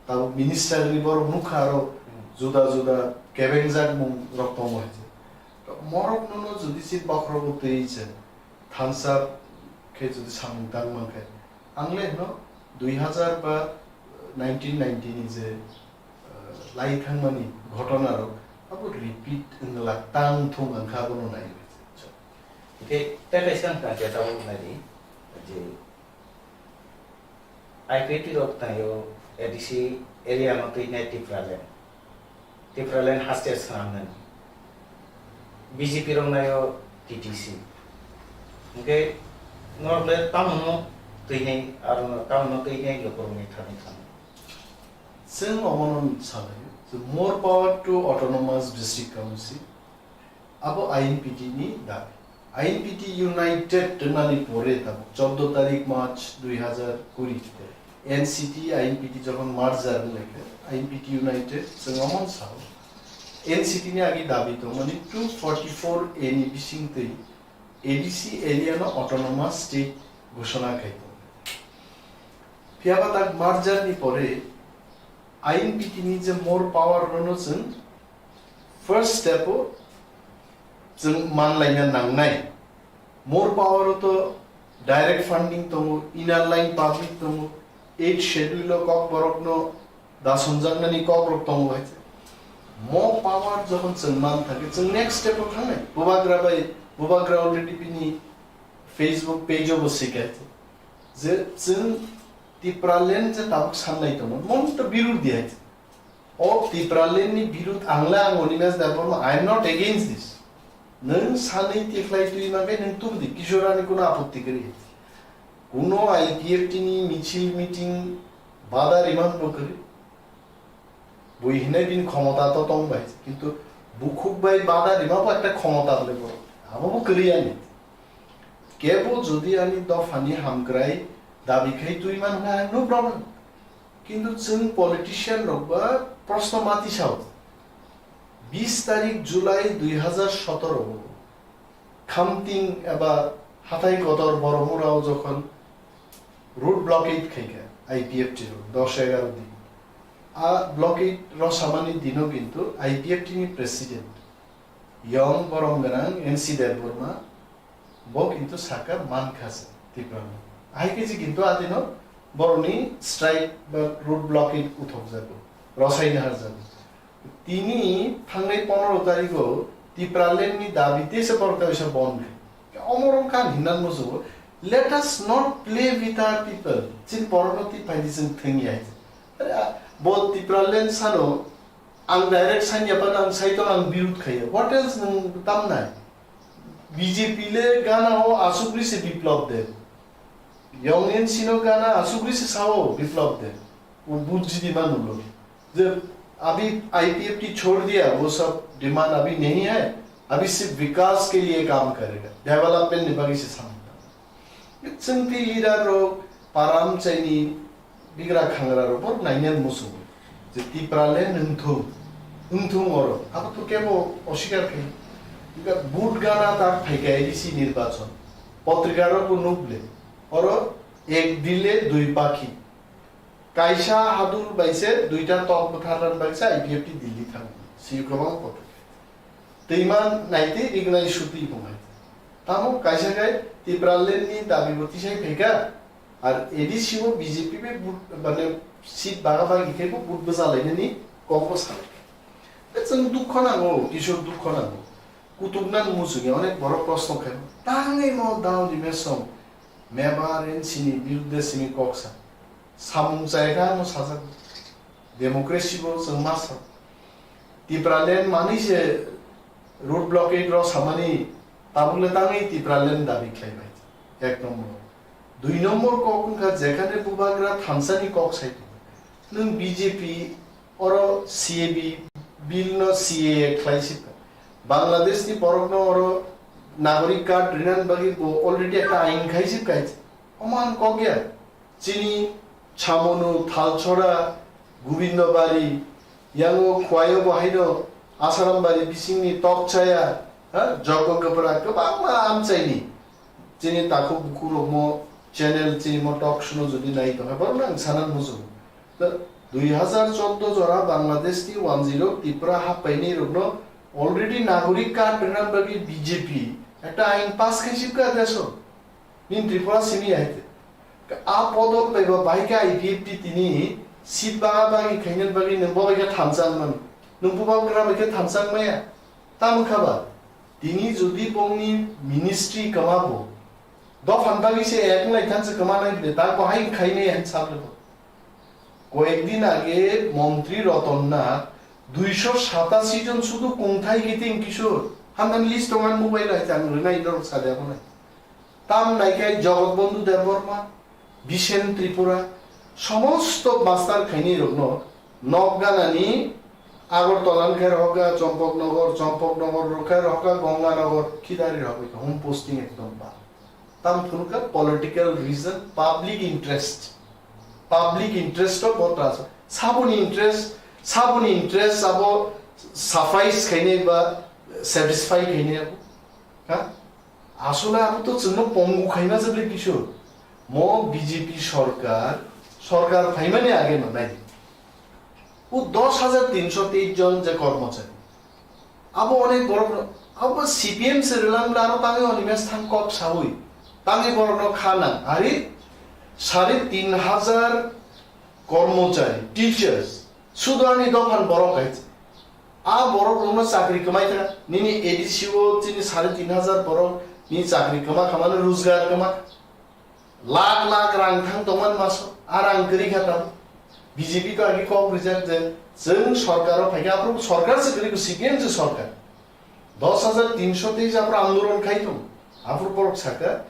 tabuk minister ni borok nukha aro juda juda kebengjak mung rok tongo hai se. Morok nono jodi si bokhorogo twi se thansa khe jodi samung tang mankhe, ang le hino dui hazar ba nineteen ninety ni je, uh, lai thangmani ghotona rok abo repeat wngla tang thung ang kha abono nai. Hingke tei kaisa ang tang khe tabuk nai di, je I P F T rok tangyo A D C area no twi nai Tipraland. Tipraland haste swnamnani. B J P rok naio T T C. Hingke norok le tamono twi nai, aro tamono twi nai lukurokni thani thani. Chwng omono salai, the more power to autonomous district council. Abo I N P T ni dabi. I N P T united wngnani pore tabuk choddo tarik March dui hazar kuri N C T I N P T jokhon merger wnglaikha, I N P T united chwng omo sao. N C T ni agi dabi tongmani two forty-four A ni bisingtwi A D C area no autonomous state ghoshona khai tongo. Phiyaba tak merger ni pore I N P T ni je more power rono chwng first step o chwng manlaina nangnai. More power o to direct funding tongo, inner line public tongo, eighth schedule o kokborok no dasonjaknani kokrok tongo hai se. Mo power jokhon chwng man thangkhe chwng next step o thangnai. Bubagra bai, Bubagra already bini Facebook page o bo sika hai se. Je chwng Tipraland je tabuk sanlai tongo, mon to birudh di hai. O Tipraland ni birudh ang le ang Animesh Debbarma, I am not against this. Nwng sanwi tikhlai twi mankhe nwng tubudi, Kishore ani kuno apotti kwrwi. Kuno I P F T ni michil meeting bada rima bo kwrwi. Bui hinai bini khomota to tong bai, kintu bukhuk bai bada rima bo ekta khomota bole bo. Abo bo kwrwi ani. Kebo jodi ani dophani hamkrai dabi khai twi man kha, no problem. Kintu chwng politician rok ba proshno mati sao. Bis tarik July dui hazar sotoro o Khamting eba Hathai Kotor Boromurao jokhon road blockade khaikha I P F T rok dos egaro din. A blockade rosamani dino kintu I P F T ni president Yong Borom Gwnang N C Debbarma bo kintu saka mankha se Tiprano. Ahai khe je kintu adino boroni strike ba road blockade uthokjago, rosaina harjago. Tini thangnai pondro tarigo Tipraland ni dabi tese borok kaisa bon khe. Omorong kan hinnan musugo. Let us not play with our people. Chin porono ti phaidi chwng thwngya. Are, a, bo Tipraland sano ang direct sanya pan ang saito ang birud khaya. What else nwng tamnai? B J P le gana o asugri se Biplab Deb. Yong N C no gana asugri se sao Biplab Deb. वो बुद्धिजीवी मान लो, जब अभी आईपीएफटी छोड़ दिया, वो सब डिमांड अभी नहीं है, अभी सिर्फ विकास के लिए काम करेगा, development ni bagwi se samung. Chwngti leader rok param chaini bigra khangra rok bo nainani muchungo je Tipra le nwngthung, nwngthung oro abo to kebo oswikar khai. Vote gana tak phaikha A D C nirbachon, potrika rok bo nukle oro ek dile dui pakhi. Kaisa hadul bai se duita tok bwtharna bagwi se I P F T Delhi thango. Siyuk kwbang kotor. Twima naitwi rignai sutwi tongnai. Tamo kaisa khe Tipraland ni dabi bo tisai phaikha. Ar A D C o B J P bai but, mane, seat baga bagi khe bo but bwsa lainani kok bo salai. Chwng dukho nango, Kishore dukho nango. Kutuk nan muchungya onek borok proshno khe. Tangwi mo dao ni mesong. Mebar N C ni birudde simi kok sa. Samung chai kha ano sajak. Democracy bo chwng ma sa. Tipraland manwi se road blockade rok samani tabuk le tangwi Tipraland dabi khlai bai. Ek number. Dui number kok wngkha jekhane bubagra thansa ni kok sai tongo. Nwng B J P oro C A B bill no C A A khlai sibkha. Bangladesh ni borok no oro nagorik card rinani bagwi bo already ekta ain khai sibkha. Omo ang kok ya. Chini Chamonu, Thalchora, Gobindobari, yango Khwaio bo haino Asarambari bisingni Tokchaya, ha, Jogogopra, kwbangma amchaini. Chini takhuk bukhuk rokmo channel, chini mo talk show no jodi nai tongkha, borok no ang sana muchungo. Da, dui hazar chordo jora Bangladesh ni wanjwi rok Tripura happaini rokno already nagorik card rwna bagwi B J P ekta ain pass khai sibkha deso. Nini Tripura simi ya hai te. A podok bai ba bai khe I P F T tini seat baga bagi khainani bagwi nwng bo bai khe thamchang mano. Nwng bubagra bai khe thamchang maya. Tamo kha ba? Tini jodi bongni ministry kwma bo, dophan bagwi se ek wng lai thansa kwma nai bile, ta bo hai khai maya hin sable bo. Koyek din age Montri Roton Nath duisho satasi jon sudu kungthai kiting Kishore. Handan list tongan mobile hai chang rwnai norok sade abo nai. Tam naikai Jagat Bandhu Debbarma, Bishen Tripura, somosto master khainai rokno nok ganani Agartala ni khai rohorkha Champaknagar, Champaknagar rok khai rohorkha Ganganagar, khidari rohorkha home posting ekdom ba. Tam phunukha political reason, public interest. Public interest o bo transfer. Saboni interest, saboni interest abo suffice khainai ba satisfy khainai abo. Ha? Asole abo to chwngno pongu khaima se ble kisu. Mo B J P sorkar, sorkar phaimani age no nai. O dos hajar tinsho teis jon je kormochari. Abo onek borok no, abo C P M se rwlang bwle aro tangwi Animesh thang kok sawi. Tangwi borok no kha nang. Ari sare tin hajar kormochari, teachers, sudu ani dophan borok hai. A borok rokno chakri kwmai kha, nini A D C o chini sare tin hajar borok ni chakri kwma kha mano, rojgar kwma kha. Lakh lakh rang thang tongmani maso, a rang kwrwi kha tamo. B J P to agi kok rijak je, chwng sorkaro phaikha, aphuru sorkar se kwrwi, C P M se sorkar. Dos hajar tinsho teis aphuru andolon khai tong. Aphuru borok sakha,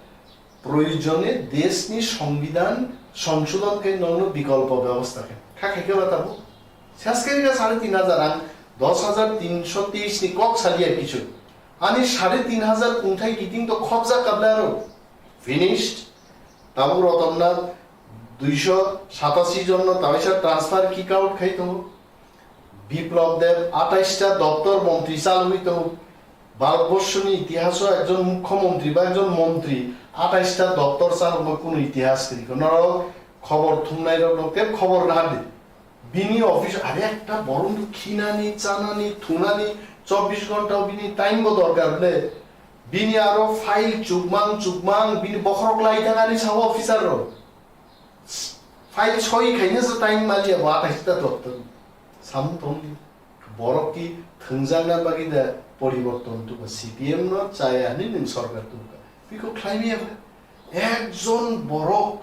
proyojone deshni songbidhan songshodhon khai nokno bikolpo byabostha khai. Kha khaikhe ba tamo? Sas khaikhe sare tin hajar, ang dos hajar tinsho teis ni kok saliya kichu. Ani sare tin hajar kungthai kiting to khobjak kablai aro. Finished. Tabuk Ratan Nath duisho satasi jonno tabaisa transfer kick out khai tongo. Biplab Deb atais ta doptor montri chalwi tongo. Bharatborsho ni itihaso ekjon mukhyamantri ba ekjon montri atais ta doptor chalokma kunu itihas kwrwi kho. Norok khobor thumnai rok no tei khobor nahardi. Bini office are ekta borok no khinani, chanani, thunani chobbish ghonta bini time bo dorkar le. Bini aro file chukmang chukmang bini bokhorok lai thangani sao officer rok. File soi khaina se time maliya bo atais ta doptor. Samung tongdi. Borok ki thwngjakna bagwi da poriborton tuba C P M no chaya hinwi nwng sorkar tuba. Biko khlaimaya khe. Ekjon borok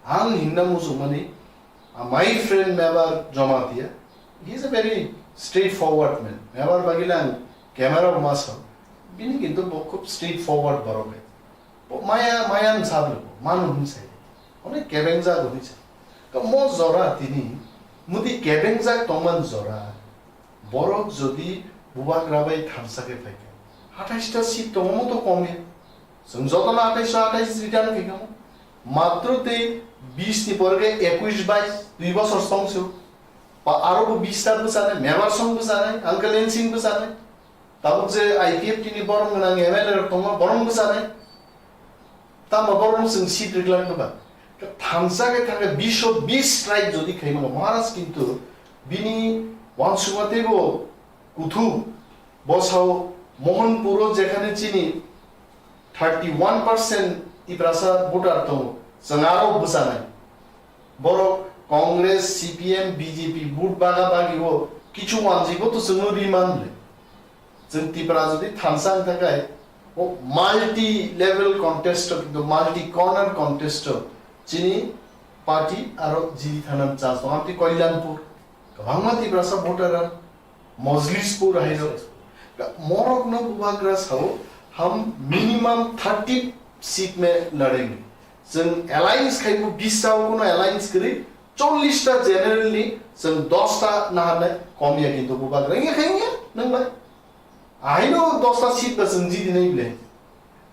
ang hinna muchungmani, uh, my friend Mebar Jamatia, he is a very straightforward man. Mebar bagwi le ang camera o ma sao. Bini kintu bo khub straightforward borok hai. Bo maya, maya wng sa bwlai bo, mano wng sai. Onek kebengjak hwnwi sa. Ka mo jora tini, mudi kebengjak tongman jora. Borok jodi bubagra bai thansa khe phaikha, atais ta seat tongo mo to kom ya. Chwng jotono atais atais return khaikha mo. Matro tei bis ni pore khe ekuish bais, dui bosor song se. Pa aro bo bis ta bwchanai, Mebar song bwchanai, Uncle Ensing bwchanai. Tabuk je I P F T ni borok gwnang M L A rok tongma borok bwchanai. Tamo borok no chwng seat rwglak no ba. Thansa khe thangkhe bish o bish strike jodi khaimano Maharaj kintu bini wansukma teibo kuthu bosao Mohanpuro jekhane chini thirty one percent Tiprasa voter tongo, chwng aro bwchanai. Borok Congress, C P M, B J P vote baga bagi o kichu wanjwi bo to chwngno ri man le. Chwng Tipra jodi thansa wng thangkhe, o multi level contest o, kintu multi corner contest o chini party aro jiri thana chance tongo. Amtwi Kalyanpur, kwbangma Tiprasa voter rok, Mojlispur hai rok, morok no bubagra sao, ham minimum thirty seat me ladenge. Chwng alliance khai bo bis sao kuno alliance kwrwi, chollish ta general ni chwng dos ta naharnai kom ya kintu bubagra wngya khe wngya nang bai. Aino dos ta seat ba chwng jidi nai bile.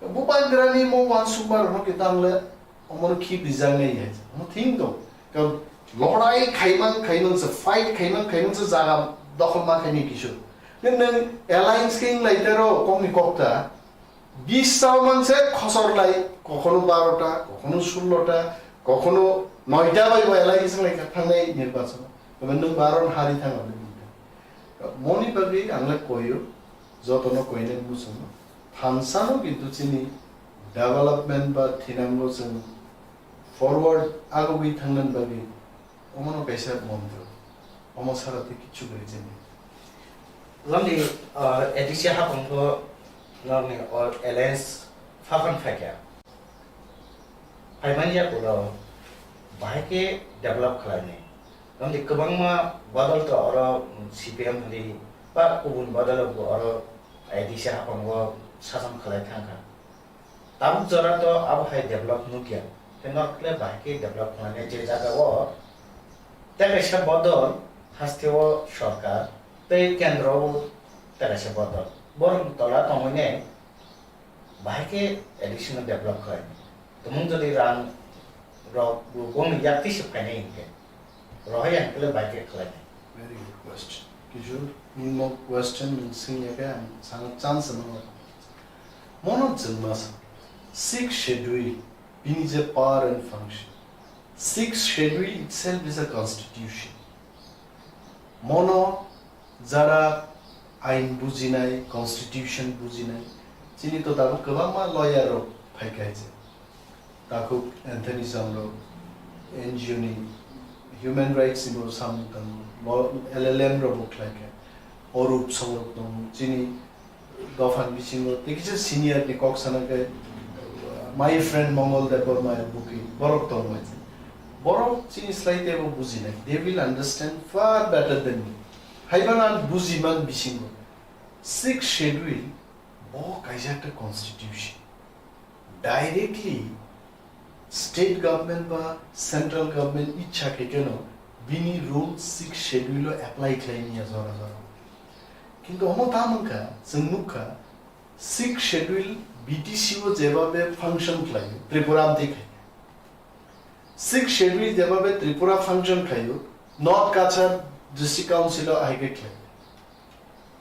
Bubagra ni mo wansukma rok no kita ang le omo no khib rijak nai ya. Mo thing tong. Ka lodai khaimang khaimang se fight khaimang khaimang se jaga dokhol ma khaini kisu. Nang nang alliance khe wng lai tero kok ni kok ta. Bis sao manse khosor lai, kokhono barota, kokhono sullota, kokhono noita bai bai lai ising lai kha thangnai nirbachon. Tebe nwng baron hari thangma le nita. Moni bagwi ang le koyo, jotono koinai muchungo. Thansano kintu chini development ba thinango chwng forward agogwi thangnan bagwi Omono kaisa montro. Omo sara tei kichu kwrwi chini. Loni, ah, A D C haphango norni o alliance phaphan phaikha. Phaimani yakulo bahai khe develop khlaini. Loni kwbangma bodol to oro C P M hwnwi ba kubun bodol bo oro A D C haphango sason khlai thangkha. Tabuk jora to abo hai develop nukya. Tei norok le bahai khe develop khlainai je jaga o tei kaisa bodol haste o sorkar tei kendro o tei kaisa bodol. Borok tola tongwi ne bahai khe additional develop khlainai. Tumung jodi rang rok bongni yak twi se phainai hinkhe. Rohai ang kele bai khe khlai nai. Very good question. Kishore, nini mo question nwng swngya khe ang sana chance no. Mono chwngma sa. Sixth Schedule, bini je power and function. Sixth Schedule itself is a constitution. Mono jara ain bujinai, constitution bujinai, chini to tabuk kwbangma lawyer rok phaikha je. Takhuk Anthony Chong rok N G O ni human rights ni bo samung tango, law, L L M rok bo khlaikha, Orup Song rok tongo, chini dopha ni bisingo tei kisa senior ni kok sana khe, uh, My friend Mongol Debbarma buki borok tongo. Borok chini slai tebo bujinai. They will understand far better than me. Haiban ang bujiman bisingo. Sixth Schedule bo kaisa ekta constitution. Directly state government ba central government ichha khe keno bini rule Sixth Schedule o apply khlai niya jora jora. Kintu omo ta mankha, chwng nukha, Sixth Schedule B T C o jebabe function khlaio, Tripura amtwi khai. Sixth Schedule jebabe Tripura function khlaio, North Cachar District Council o ahai khe khlai.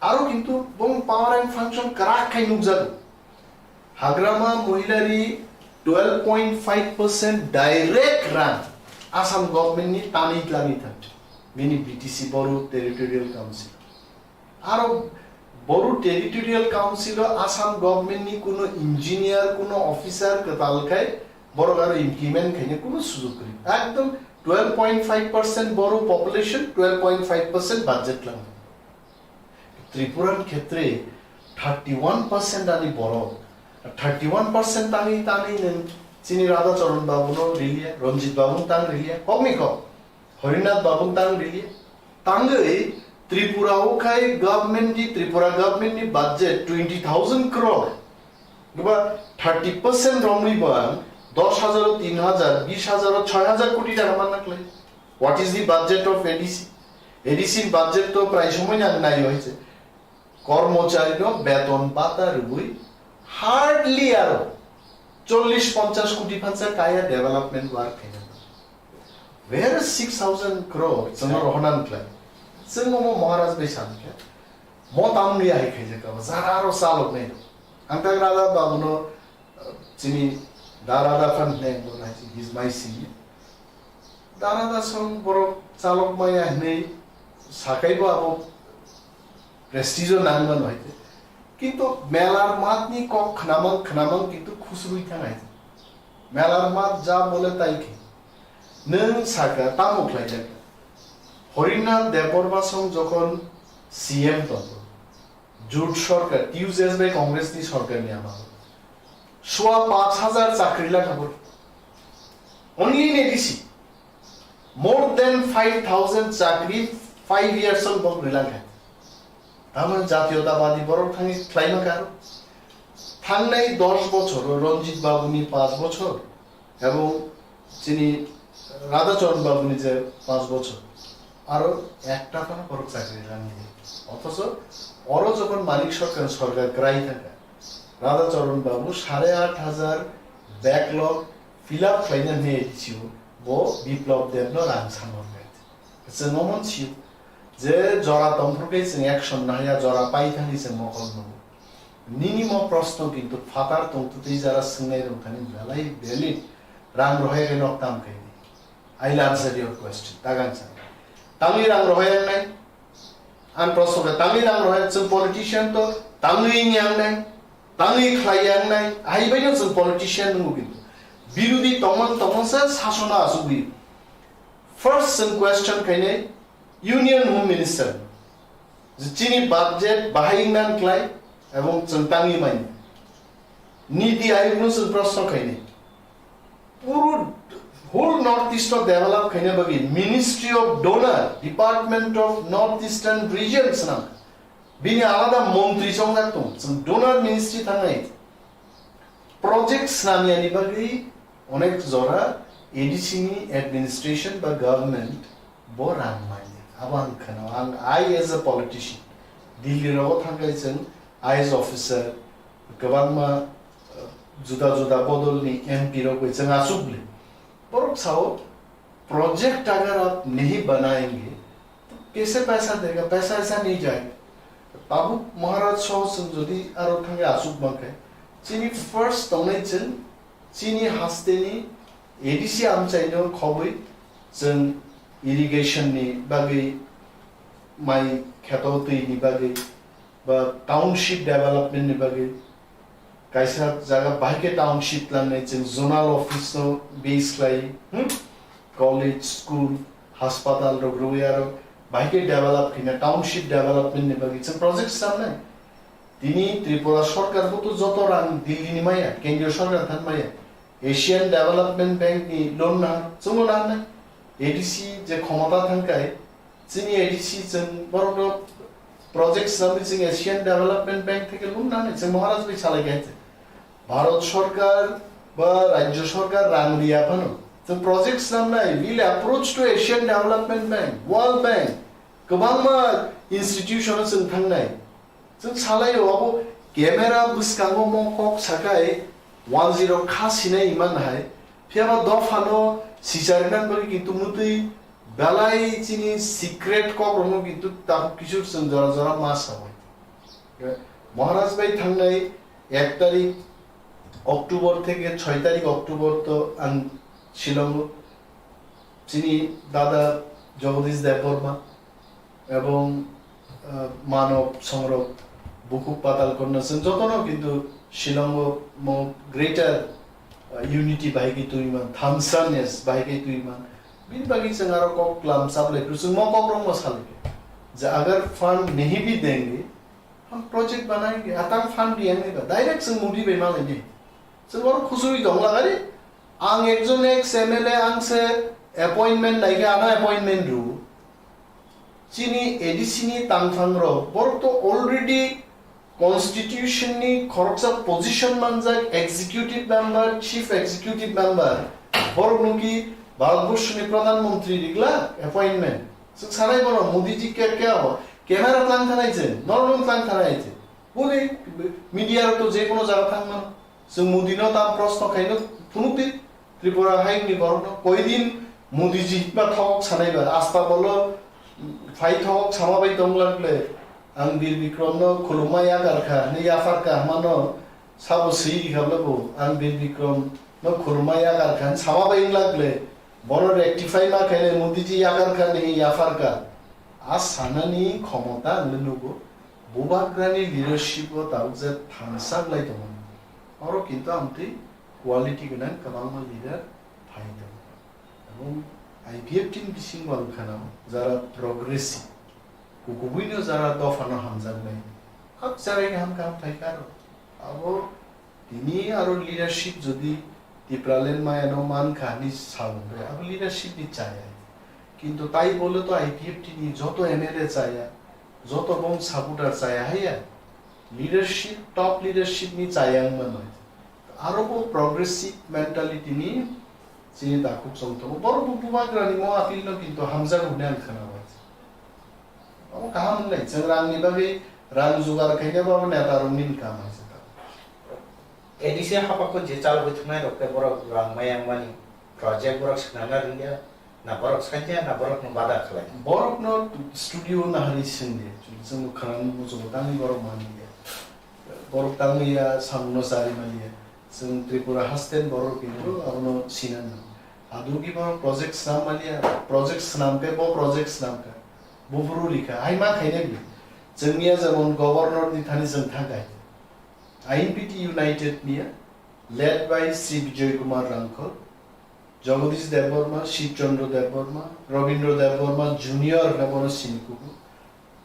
Aro kintu bong power and function kwrak khai nukjago. Hagrama Mohilari twelve point five percent direct rang Assam government ni tanwi tlangwi thang. Bini B T C Boru Territorial Council. Aro Boru Territorial Council o Assam government ni kuno engineer, kuno officer kwtal khai borok aro implement khaina kuno sujog kwrwi. Ekdom twelve point five percent Boru population, twelve point five percent budget lang. Tripura ni khetre thirty one percent ani borok, thirty one percent tangwi tangwi nwng chini Radha Charan Babu no riliya, Ranjit Babu no tang riliya, kok ni kok. Harinath Babu tang rili. Tangwi Tripura o khai government ni, Tripura government ni budget twenty thousand crore. Goba thirty percent romwi bo ang dos hajar o tin hajar, bis hajar o choi hajar koti taka manna khlai. What is the budget of A D C? A D C ni budget to prai somoi nang nai hoise. Kormochari no beton bata rwui hardly aro chollish ponchash koti phansa kaya development work khaina. Where is six thousand crore? Chwngno rohorna nukhlai. Chwng omo Maharaj bai sankhe. Mo tamni ahai khaijak abo. Jara aro chalok nai. Ang tak Radha Babu no, uh, chini Da Radha Phan hwnwi ang bono hai, he is my senior. Da Radha song borok chalok maya hwnwi sakai bo abo prestige o nang mano hai. Kintu melar matni kok khnamang khnamang kintu khusrui thang hai. Melar mat ja bole tai khe. Nwng saka tamo khlaijak? Harinath Debbarma song jokhon C M tongo, Jut sorkar, T U J S bai Congress ni sorkar ni amalo. Sua panch hajar chakri lakha bor. Only in A D C. More than five thousand chakri five years on bok rilang hai. Tamon jatiyotabadi borok thangwi khlaima karo. Thangnai dos bochor o Ranjit Babu ni panch bochor. Ebong chini Radhacharan Babu ni je panch bochor, aro ekta phano borok chakri rang ni. Othocho oro jokhon Manik Sarkar, sorkar kwrai thangkha, Radhacharan Babu sare aat hajar backlog fill up khlaina hwnwi A D C o bo Biplab Deb no rang sanmorkha. Chwng omo sio je jora tongphuru khe chwng action nahaya, jora pai thani chwng mokol nugo. Nini mo proshno kintu phatar tongtwtwi jara swngnai rwngthani belai valid, rang rohai khe nok tam khaidi. I will answer your question. Tagang sa. Tangwi rang rohai ang nai? Ang proshno khe tangwi rang rohai, chwng politician to tangwi wngya ang nai, tangwi khlai ang nai, hai bai no chwng politician nungo kintu. Birodhi tongmon tongmon se sasona asugwi. First chwng question khainai, Union Home Minister, je chini budget bahai wngnan klai ebong chwng tangwi mani. Niti Ayog no chwng proshno khainai. Puro whole North East o develop khaina bagwi Ministry of Donor, Department of North Eastern Region swnam. Bini alada montri chongjak tong, chwng donor ministry thangnai. Project swnamyani bagwi onek jora A D C ni administration ba government bo rang manya. Abo ang kheno, ang, I as a politician, Delhi rogo thangkai chwng I A S officer, kwbangma, uh, juda juda bodol ni M P rok bai chwng achuk le. Borok sao, project agar aap nahi banayenge, to kaise paisa dega, paisa aisa nahi jayega. Tabuk Maharaj saho chwng jodi aro thangwi achuk mankhe, chini first tongnai chwng chini haste ni A D C amchai no khobwi chwng irrigation ni bagwi, mai kheto twi ni bagwi, ba township development ni bagwi kaisa jaga bahai khe township langnai chwng zonal office no base khlai, hmm? College, school, hospital rok rwui aro bahai khe develop khaina township development ni bagwi chwng project sanai. Tini Tripura sorkar bo to joto rang Delhi ni maya, kendriyo sorkar than maya. Asian Development Bank ni loan na, chungo na nai. A D C je khomota thangkai, chini A D C chwng borok no project swnamwi chwng Asian Development Bank theke loan na nai, chwng Maharaj bai salai kai. Bharat sorkar ba rajya sorkar rang riya phano. Chwng project swnamnai, we'll approach to Asian Development Bank, World Bank, kwbangma institution o chwng thangnai. Chwng salaio abo camera bwskango mo kok sakai one zero kha sinai iman hai. Phiyaba dophano sicharinani bagwi kintu mwtwi belai chini secret kokrokno kintu tabuk kisu chwng jora jora ma sawi. Maharaj bai thangnai ek tarik October theke choi tarik October to ang Shillong chini dada Jagadish Debbarma ebong, ah, Manob Songrok Bukhuk Patal Konna chwng jotono kintu Shillong o mo greater, ah, unity bahai khe twiman, thamsaness bahai khe twiman. Bini bagwi chwng aro kok klam chaplai phuru chwng mo kokrokno salai khe je agar fund nahi bhi denge, hum project banayenge, atang fund diyange ba, direct chwng Modi bai malai ni. Chwng oro khusui dong lagari, ang ekjon ex M L A ang se appointment naikhe ano appointment rw. Chini A D C ni tangphang rok, borok to already constitution ni khoroksa position manjak executive member, chief executive member, borok no ki Bharatborshni Pradhan Mantri rigla appointment. Chwng sanai bono Modi ji kya kya ho, camera tlang thanai je, norok tlang thanai je. Boni media rok to je kono jaga thang mano. Chwng Modi no tam proshno khaino phunuk di, Tripura hai ni borok no. Koi din Modi ji hitma thok sanai ba, asta bolo phai thok sama bai tong lak le. Ang Bir Bikrom no khulumma yakar kha, ne yaphar kha hwnma no sabo swi ri kha bla bo. Ang Bir Bikrom no khulumma yakar kha, sama bai wng lak le. Bono rectify ma khaile Modi ji yakar kha ne yaphar kha. A sanani khomota ang le nugo. Bubagrani leadership o tabuk je thangsak lai tongo. Oro kintu amtwi quality gwnang kwbangma leader phai tongo. Ebong I P F T ni bisingo ang khana jara progressive, kukubuino jara dophano hamjaknai, kak jaraino ham kaham phaikha aro. Abo tini aro leadership jodi Tipraland mayano mankha hinwi sa hwnwi, abo leadership ni chaya. Kintu tai bole to I P F T ni joto M L A chaya, joto bong supporter chaya haiya. Leadership, top leadership ni chaya wngma nai. Aro bo progressive mentality ni chini takhuk chong tongo. Borok bo bubagrani mo appeal no kintu hamjago hwnwi ang khana bai. Omo kaham wngnai, chwng rang ni bagwi rang jugar khaina bo neta rok ni kam hai se ta. A D C hapha ko je chal bai thwngnai rok khe borok rang maya wngmani project borok swnamna rwngya. Na borok saikya, na borokno bada khlai. Borokno studio nahari singdi, chwng khwnani muchungo tangwi borok manliya. Borok tangwi ya samungno chari manliya. Chwng Tripura haste ni borok hinwi abono sinanw. Adugi borok project swnam manliya, project swnam khe bo project swnam kha. Buphuru rikha, hai ma khaina bi. Chwngya jemon governor ni thani chwng thangkha. I N P T United niya, led by Sri Bijoy Kumar Rangkhol, Jagadish Debbarma, Shiv Chandra Debbarma, Rabindra Debbarma Junior hwnwi bono sini kugo.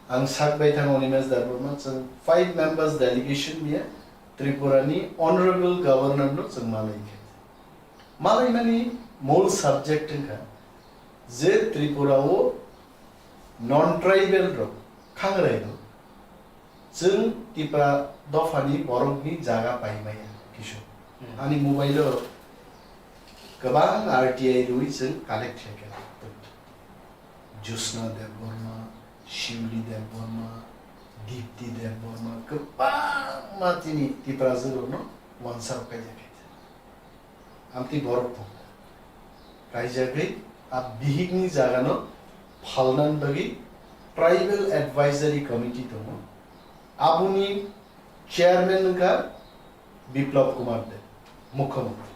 Ang sak bai thang Animesh Debbarma, chwng five members delegation niya Tripura ni Honorable Governor no chwng malai khe. Malaimani mol subject wngkha je Tripura o non tribal rok, khangrai rok, chwng Tipra dophani borokni jaga paimaya kisu. Hmm. Ani mobile o kwbang R T I rwi chwng collect khlaikha. Jyotsna Debbarma, Shiuli Debbarma, Dipti Debbarma, kwbangma chini Tipra jwrwkno wansa rok kaijak khaikha. Amtwi borok tongo. Kaijagwi a bihikni jagano phalnani bagwi Tribal Advisory Committee tongo. Aboni chairman wngkha Biplab Kumar Deb, Mukhyamantri.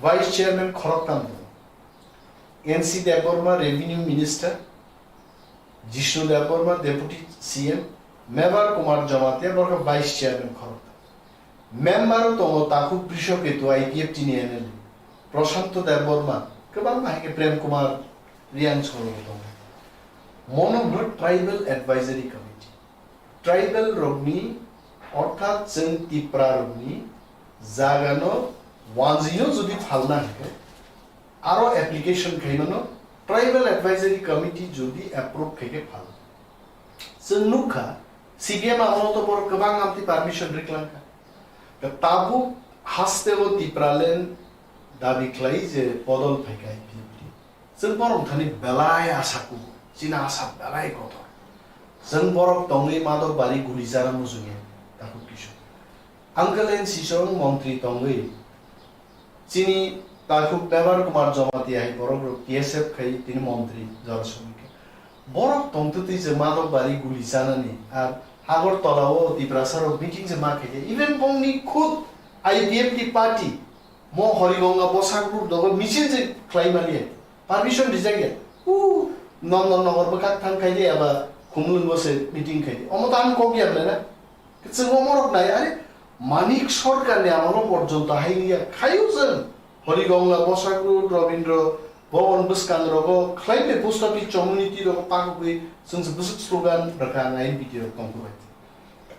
Vice chairman khoroktham tongo. N C Debbarma, Revenue Minister, Jishnu Debbarma, Deputy C M, Mevar Kumar Jamatia, borok Vice Chairman khorok. Member o tongo takhuk Brishaketu I P F T ni M L A, Prashanto Debbarma, kwbangma hai khe Prem Kumar Riang soro tongo. Mono hwno Tribal Advisory Committee. Tribal rokni Orthat chwng Tipra rokni jagano wanjwino jodi phalna hwnkhe aro application khaimano tribal advisory committee jodi approve khaikhe phal. Chwng nukha C P M amolo to borok kwbang amtwi permission riklangkha. Tabuk hasteo Tipraland dabi khlai je bodol phaikha I P F T. Chwng borok thani belai asa kugo, chini asa belai kotor. Chwng borok tongwi Madok Bari guli jana mujunge takhuk kisu. Uncle N Sisong montri tongwi chini takhuk Mevar Kumar Jamatia hai borok rok T S F khai tini montri jora somikha. Borok tongtwtwi je Madok Bari guli janani ar Agartala o Tiprasa rok meeting je ma khaikha. Even bongni khud I P F T party mo Horigonga bosak ruk dogo misil je khlai maliya. Permission rijak ya. U Nondon Nogor bwkhak thang khai de aba Khumulwng bo se meeting khai de. Omo to ang kok ya bela na. Chwng omo rok nai are Manik Sarkar ni amolo porjonto hai ya. Khayu chwng Horigonga bosak ruk Robindra Bhawan bwskang rogo khlai de post office community rogo pakugwi chwng se bwswk slogan rwkha ang I N P T rok tongkhu bai.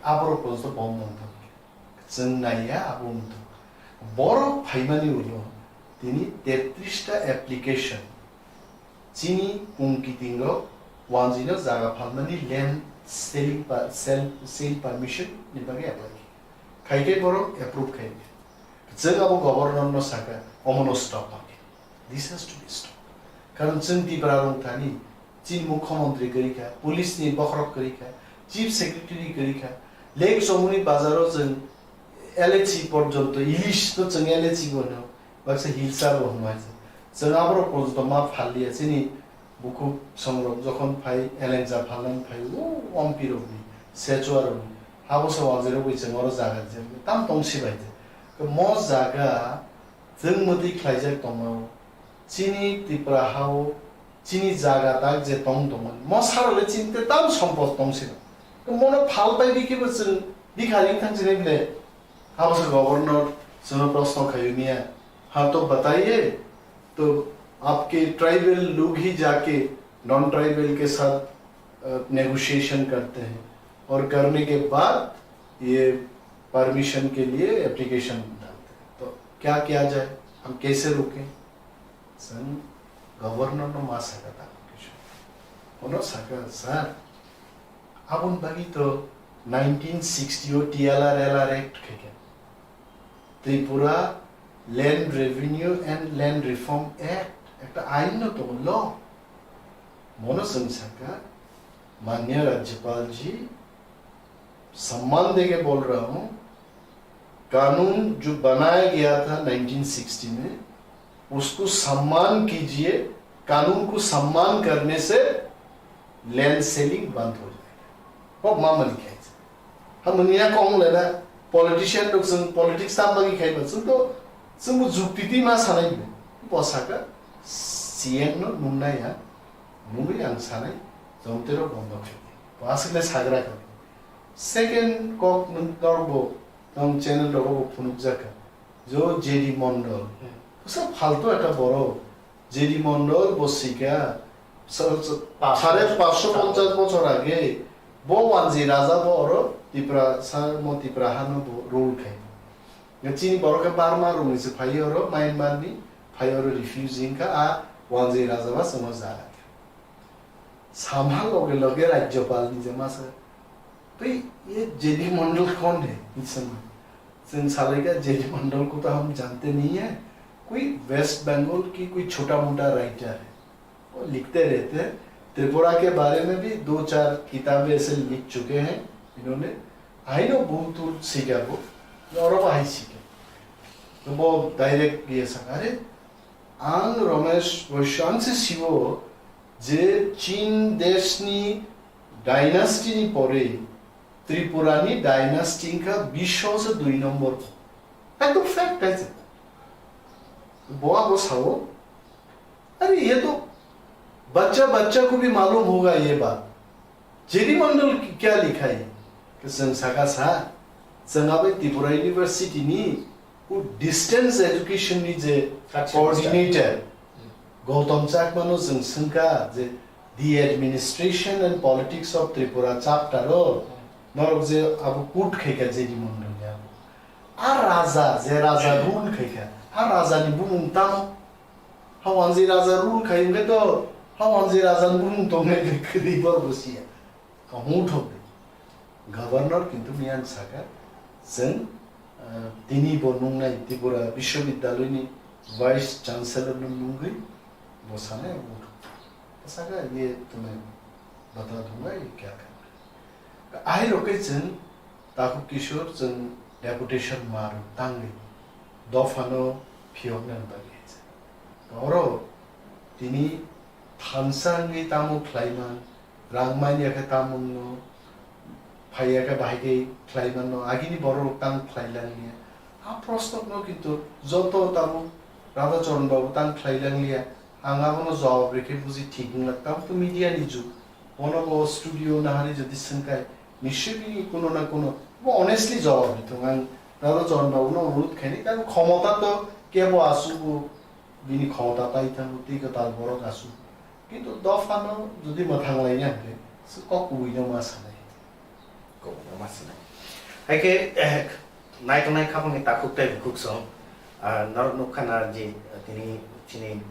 Aborok porjonto bom mantha. Chwng naiya abo wngtong. Borok phaimani ulo tini tetris ta application chini kung kiting rok wanjwino jaga phalmani land selling pa-, sell, sale permission ni bagwi apply khe. Khai khe borok approve khai khe. Chwng abo governor no saka omono stop ma khe. This has to be stopped. Karon chwng Tipra rok thani chini mukhyamantri kwrwi kha, police ni bokhorok kwrwi kha, chief secretary kwrwi kha, Lake Chomoni bazar o chwng L A C porjonto ilis no chwng L A C bo hwno, baksa hilsa bo hwno hai se. Chwng aborok porjonto ma phalliya chini bukhuk songrok jokhon phai elengsa phalnani phai o ompi rokni, sechua rokni, habo se wanjwi rokwi chwng oro jaga rijak tam tong sibai de. Mo jaga Chwng mwtwi khlaijak tongmao, chini Tipra hao, chini jaga tak je tong tongmani, mosarole chini te tam sompot tong sino. To mono phal pai bikhe bo chwng bikha ring thang chini bile, habo se governor chwngno proshno khaio niya, ha to bataiye, to aapke tribal log hi jaake non tribal ke saath, uh, negotiation karte hain aur karne ke baad ye permission ke liye application dalte hain. To kya kiya jaye? Hum kaise ruke? Chwng governor no ma saka ta kichu. Ono saka, sir, aboni bagwi to nineteen sixty o T L R L R Act khaikha. Tripura Land Revenue and Land Reform Act, ekta ain no tongo, law. Mono chwng saka, माननीय राज्यपाल जी, सम्मान देके बोल रहा हूँ, कानून जो बनाया गया था नाइनटीन सिक्सटी में, उसको सम्मान कीजिए, कानून को सम्मान करने से लैंड सेलिंग बंद हो जाएगा। Kok ma mani khai. Ha mani ya kong le na politician rok chwng politics tam bagwi khai ba chwng to chwng bo jukti twi ma sanai bo. Bo saka C M no nung nai ya. Nungwi ang sanai jomte rok bondo khai. Bo aswk le sagra kha. Second kok nung tor bo tong channel rok bo phunuk jaka. Jo J D Mondol. Sa phaltu ekta borok. J D Mondol bo sika, sa-, sa-, পাঁচশো সাড়ে পাঁচশো পঞ্চাশ বছর আগে bo Wanjwi Raja bo oro Tipra sa mo Tipra hano bo rule khai. Chini borok khe Burma rokni se phai oro, Myanmar ni phai oro refugee wngkha, a Wanjwi Raja ba chwngno jaga kha. Sama loge loge Rajyapal ni je masa, "Bhai, ye J D Mondol kaun hai?" Hinwi sama. Chwng salaikha, "J D Mondol ko to hum jante nahi hai, koi West Bengal ki koi chota mota writer hai, wo likhte rehte hain, Tripura ke bare mein bhi do char kitabe aise likh chuke hain inhone, aino bhul tul sikha bo, oro bo hai sikha." To bo direct ye sa, "Are, ang Ramesh Vaishya ang se siwo je Chin desh ni dynasty ni pore Tripura ni dynasty wngkha bisho se dui number." Ekdom fact hai se. Bo abo sao, "Are, ye to bachcha bachcha ko bhi malum hoga ye baat. J D Mondol ki-, kya likha hai?" Ke chwng saka sa, chwng abai Tripura University ni u distance education ni je coordinator Gautam Chakma no chwng swngkha je the administration and politics of Tripura chapter o Norok je abo court khaikha J D Mondolni abo. A raja, je raja rule khaikha, a rajani bumung tamo? Hawanjwi raja rule khai hwnkhe to, Hawanjwi rajani bumung tongnai de kwrwi borok bo siya. Kahung thok de. Governor kintu miyang saka, chwng, ah, tini bo nungnai Tripura Biswabidyalayni Vice Chancellor no nungwi bo sanai abo thok. Saka ye tumai bata thungai kya karna. Ahai rok khe chwng Takhuk Kishore chwng deputation ma rw tangwi dophano phiyoknani bagwi hai se. Oro tini thansa wngwi tamo khlai man, rang man ya khe tamo wngno, phai ya khe bahai khe khlai manno, agini borok rok tamo khlai lang ya. A prosto no kintu joto tamo Radha Charan babu tamo khlai lang ya. Ang abono jawab rikhe buji thik wngla. Tamo to media ni jug. Bono bo studio nahari jodi swngkai, nischoi bini kuno na kuno bo honestly jawab ri thung. Ang Radha Charan babu no onurodh khaini, karon khomota to kebo aswk bo bini khomota tai thango, tei kwtal borok aswk. Kintu dopha no jodi mwthang lai ya hwnkhe, se kok kubui no ma sanai. Kok kubui no ma sanai. Hai khe, eh, naitongnai khapangni takhuk tei bukhuk song, ah, norok nukha na je tini chini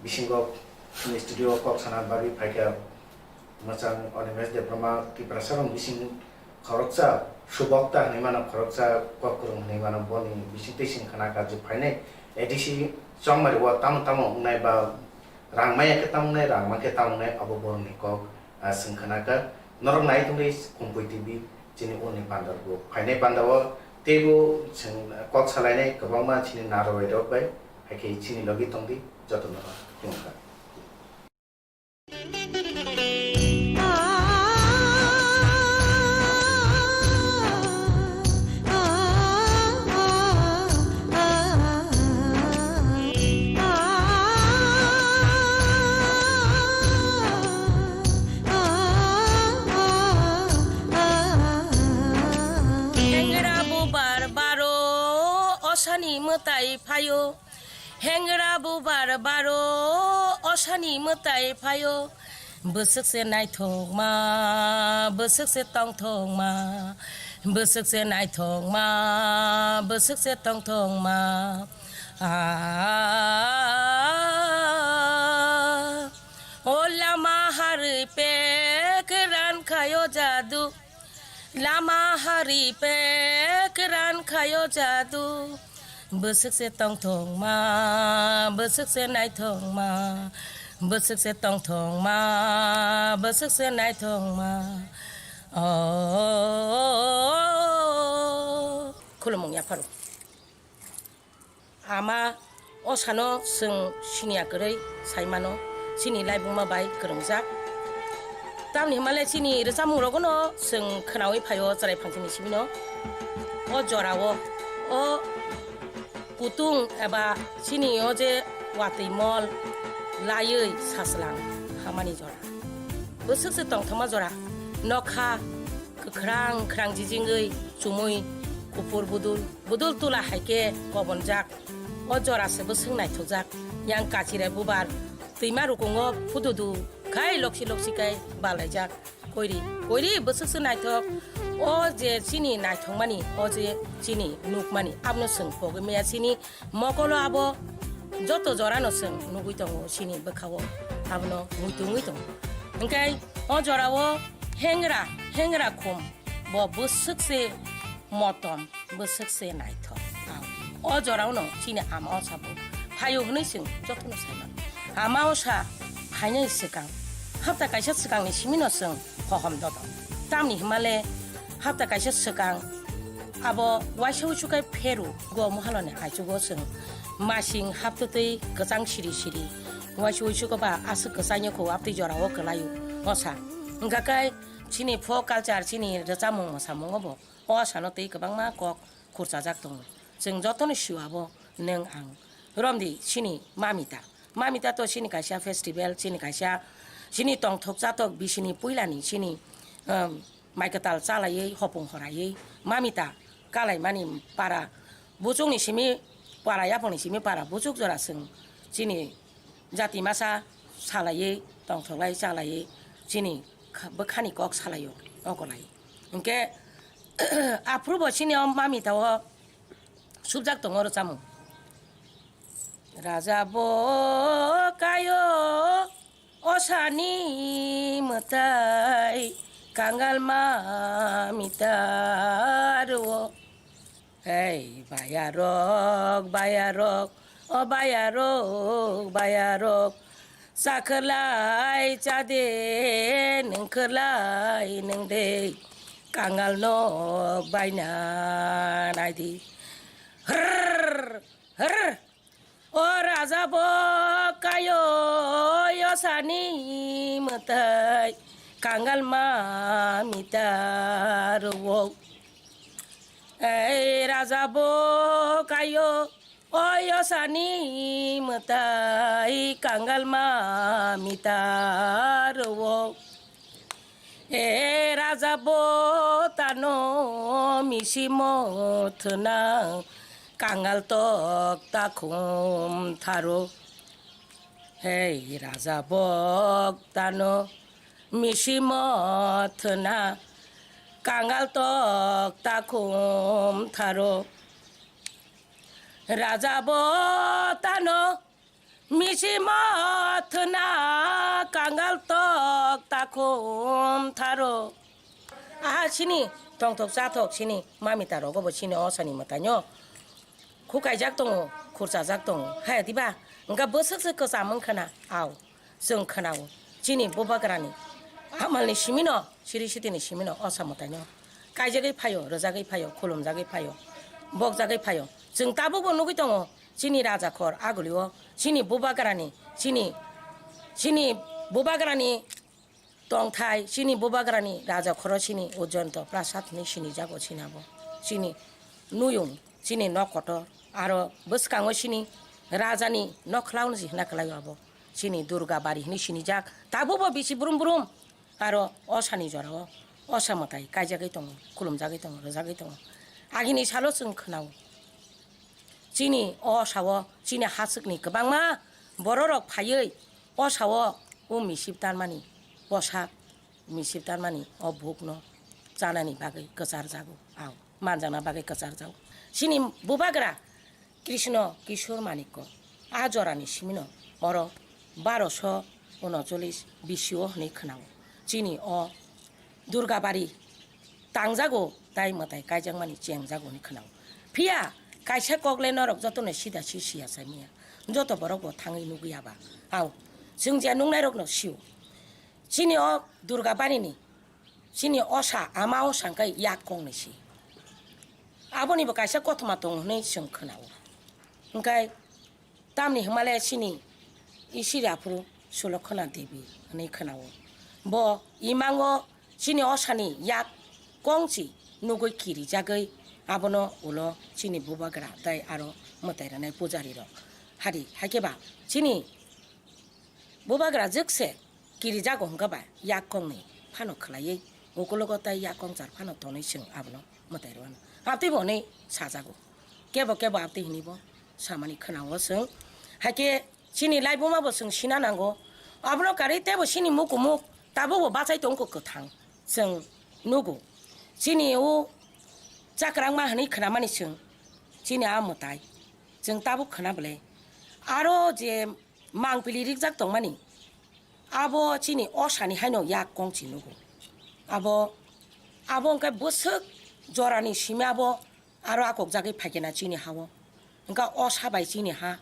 bisingo chini studio kok sana bagwi phaikha. Mwchang Animesh Debbarma Tiprasarok bising khoroksa subokta hinwi mano, khoroksa kok kwrwng hinwi mano, boni bising twi sing khna kha je phainai A D C chongmari o tamo tamo wngnai ba rang maya khe tamo wngnai, rang ma khe tamo wngnai, abo borokni kok, ah, sing khna kha. Norok nai tongwi Kumpui T V chini uni pandar bo phainai panda o teibo chwng kok salainai kwbangma chini narwai rok bai, hai khe chini logi tongdi jotono khulumkha. Hengra bubar baro osani mwtai phaio. Hengra bubar baro osani mwtai phaio. Bwswk se naithokma, bwswk se tongthokma, bwswk se naithokma, bwswk se tongthokma. Ah, o lama harwi pek ran khaio jadu. Lama hari pek ran khaio jadu. Bwswk se tongthokma, bwswk se naithokma, bwswk se tongthokma, bwswk se naithokma. Oh, khulumung yapharo. Ama o sano chwng siniya kwrwi sai mano, chini laibuma bai kwrwngjak. Tamni hwnmale chini rwchapmung rogono chwng khwnawi phaio chwrai phangsini simino. O jorao o kutung eba chini o je watwi mol laiwi sachwlang hamani jora. Bwswk se tongthokma jora, nokha kwkhrang kwkhrang jijingwi chumui kuphur budul. Budul tula hai khe kobonjak, o jora se bwswk naithokjak. Yang kachirai bubar twima rukungo phududu khai loksi loksi khai balaijak. Koiri, koiri bwswk se naithok. O je chini naithokmani, o je chini nukmani, abono chwng pogwi maya chini mokolo abo joto jorano chwng nugwi tongo chini bwkhao, abono muitu wngwi tongo. Hwnkhe o jorao hengra, hengra khum bo bwswk se motom. Bwswk se naithok ang. O jorao no chini ama osa bo phaio hwnwi chwng jotono sai mano. Ama osa phainai swkang, hapta kaisa swkangni simi no chwng hohom dodo. Tamni hwnmale hapta kaisa swkang abo waisa uisu kai pheru go muhaloni aichugo chwng masing haptwtwi kwchang siri siri waisa uisu ko ba aswk kwchangyo kho aptwi jorao kwlaio osa. Hwnkha kai chini folk culture, chini rwchapmung mwsamungo bo o sano tei kwbangma kok khurchajak tongo. Chwng jotono sio abo nwng ang. Romdi chini Mamita. Mamita to chini kaisa festival, chini kaisa chini tongthok chatok bisini puilani chini, um, mai kwtal chalaiwi hopung horaiwi Mamita kalaimani para buchukni simi para yaphangni simi para buchuk jora chwng chini jati masa salaiwi tongthoklai chalaiwi chini kha-, bwkhani kok salaio okolai. Hwnkhe aphuru bo chini o mamita o subjak tongo rwchapmung. Raja bo kayo osani mwtai kangal mamita rwo. Hei bayarok, bayarok, o bayarok, bayarok, chakhwlai chade, nwngkhwlai nwngde, kangal nok baina naidi. Hrrr, hrrr. O raja bo kayo yosani mwtai kangal mamita rwo. Ei raja bo kayo o yosani mwtai kangal mamita rwo. E raja bo tano misi mothwna kangal tok takhum tharo. Hei raja bok tano misi mothwna kangal tok takhum tharo. Raja bo tano misi mothwna kangal tok takhum tharo. Aha chini tongthok chathok chini mamita rogo bo chini osani mwtaino khukaijak tongo, khurchajak tongo. Haya diba? Wngkha bwswk se kwcham wngkha na? Au, chwng khwnao. Chini bubagrani hamalni simino, siri sitini simino osa mwtaino kaijagwi phaio, rwjagwi phaio, khulumjagwi phaio, bokjagwi phaio. Chwng tabukbo nugwi tongo chini rajakhor agulio, chini bubagrani, chini, chini bubagrani tongthai, chini bubagrani rajakhoro chini Ujjayanto Prasad hinwi sinijago chini abo. Chini nuyung, chini nok kotor, aro bwskango chini rajani nokhla hwnwi hwna kwlaio abo. Chini Durga bari hinwi sinijak, tabukbo bisi brum brum. Aro osani jorao osa mwtai kaijagwi tongo, khulumjagwi tongo, rwjagwi tongo. Agini salo chwng khwnao. Chini o osao chini hachwkni kwbangma bororok phaiwi osao o misip tanmani, posak misip tanmani o bukno chanani bagwi kwcharjago, au manjakna bagwi kwcharjago. Chini bubagra Krishna Kishore Manikko a jorani simino oro baroso unocholish B C O hwnwi khwnao. Chini o Durgabari tangjago, tai mwtai kaijakmani chengjago hwnwi khwnao. Phiya kaisa kok le norok jotono sida si siya sai manya. Joto borok bo thangwi nugwi ya ba. Au, chwng je nungnairokno sio. Chini o Durgabarini, chini osa, ama osa hwnkhe yak kongni si. Aboni bo kaisa kothoma tongo hwnwi chwng khwnao. Hwnkhe tamni hwnmale chini isi aphuru Sulokhana Devi hwnwi khwnao. Bo imango chini osani yak kongchi nugwi kirijagwi abono ulo chini bubagra tei aro mwtai rwnai pujari rok. Hadi, haikhe ba chini bubagra jwkse kirijago hwnkhe ba yak kongni phano khwlaiwi ukulogo tei yak kongchar phano tonwi chwng abono mwtai rwano. Abtwi bo hwnwi sajago. Kebo kebo abtwi hwnwi bo samani khwnao chwng. Haikhe chini laibuma bo chwng sina nango. Abono karwi teibo chini mukumuk tabukbo bachai tongkho kwthang chwng nugo. Chini o chakrangma hwnwi khwnamani chwng chini a mwtai chwng tabuk khwna bwle. Aro je mangpili rijak tongmani, abo chini osani haino yak kongchi nugo. Abo, abo hwnkhe bwswk jorani simi abo aro akokjagwi phaikhe na chini hao. Hwnkhe osa bai chini ha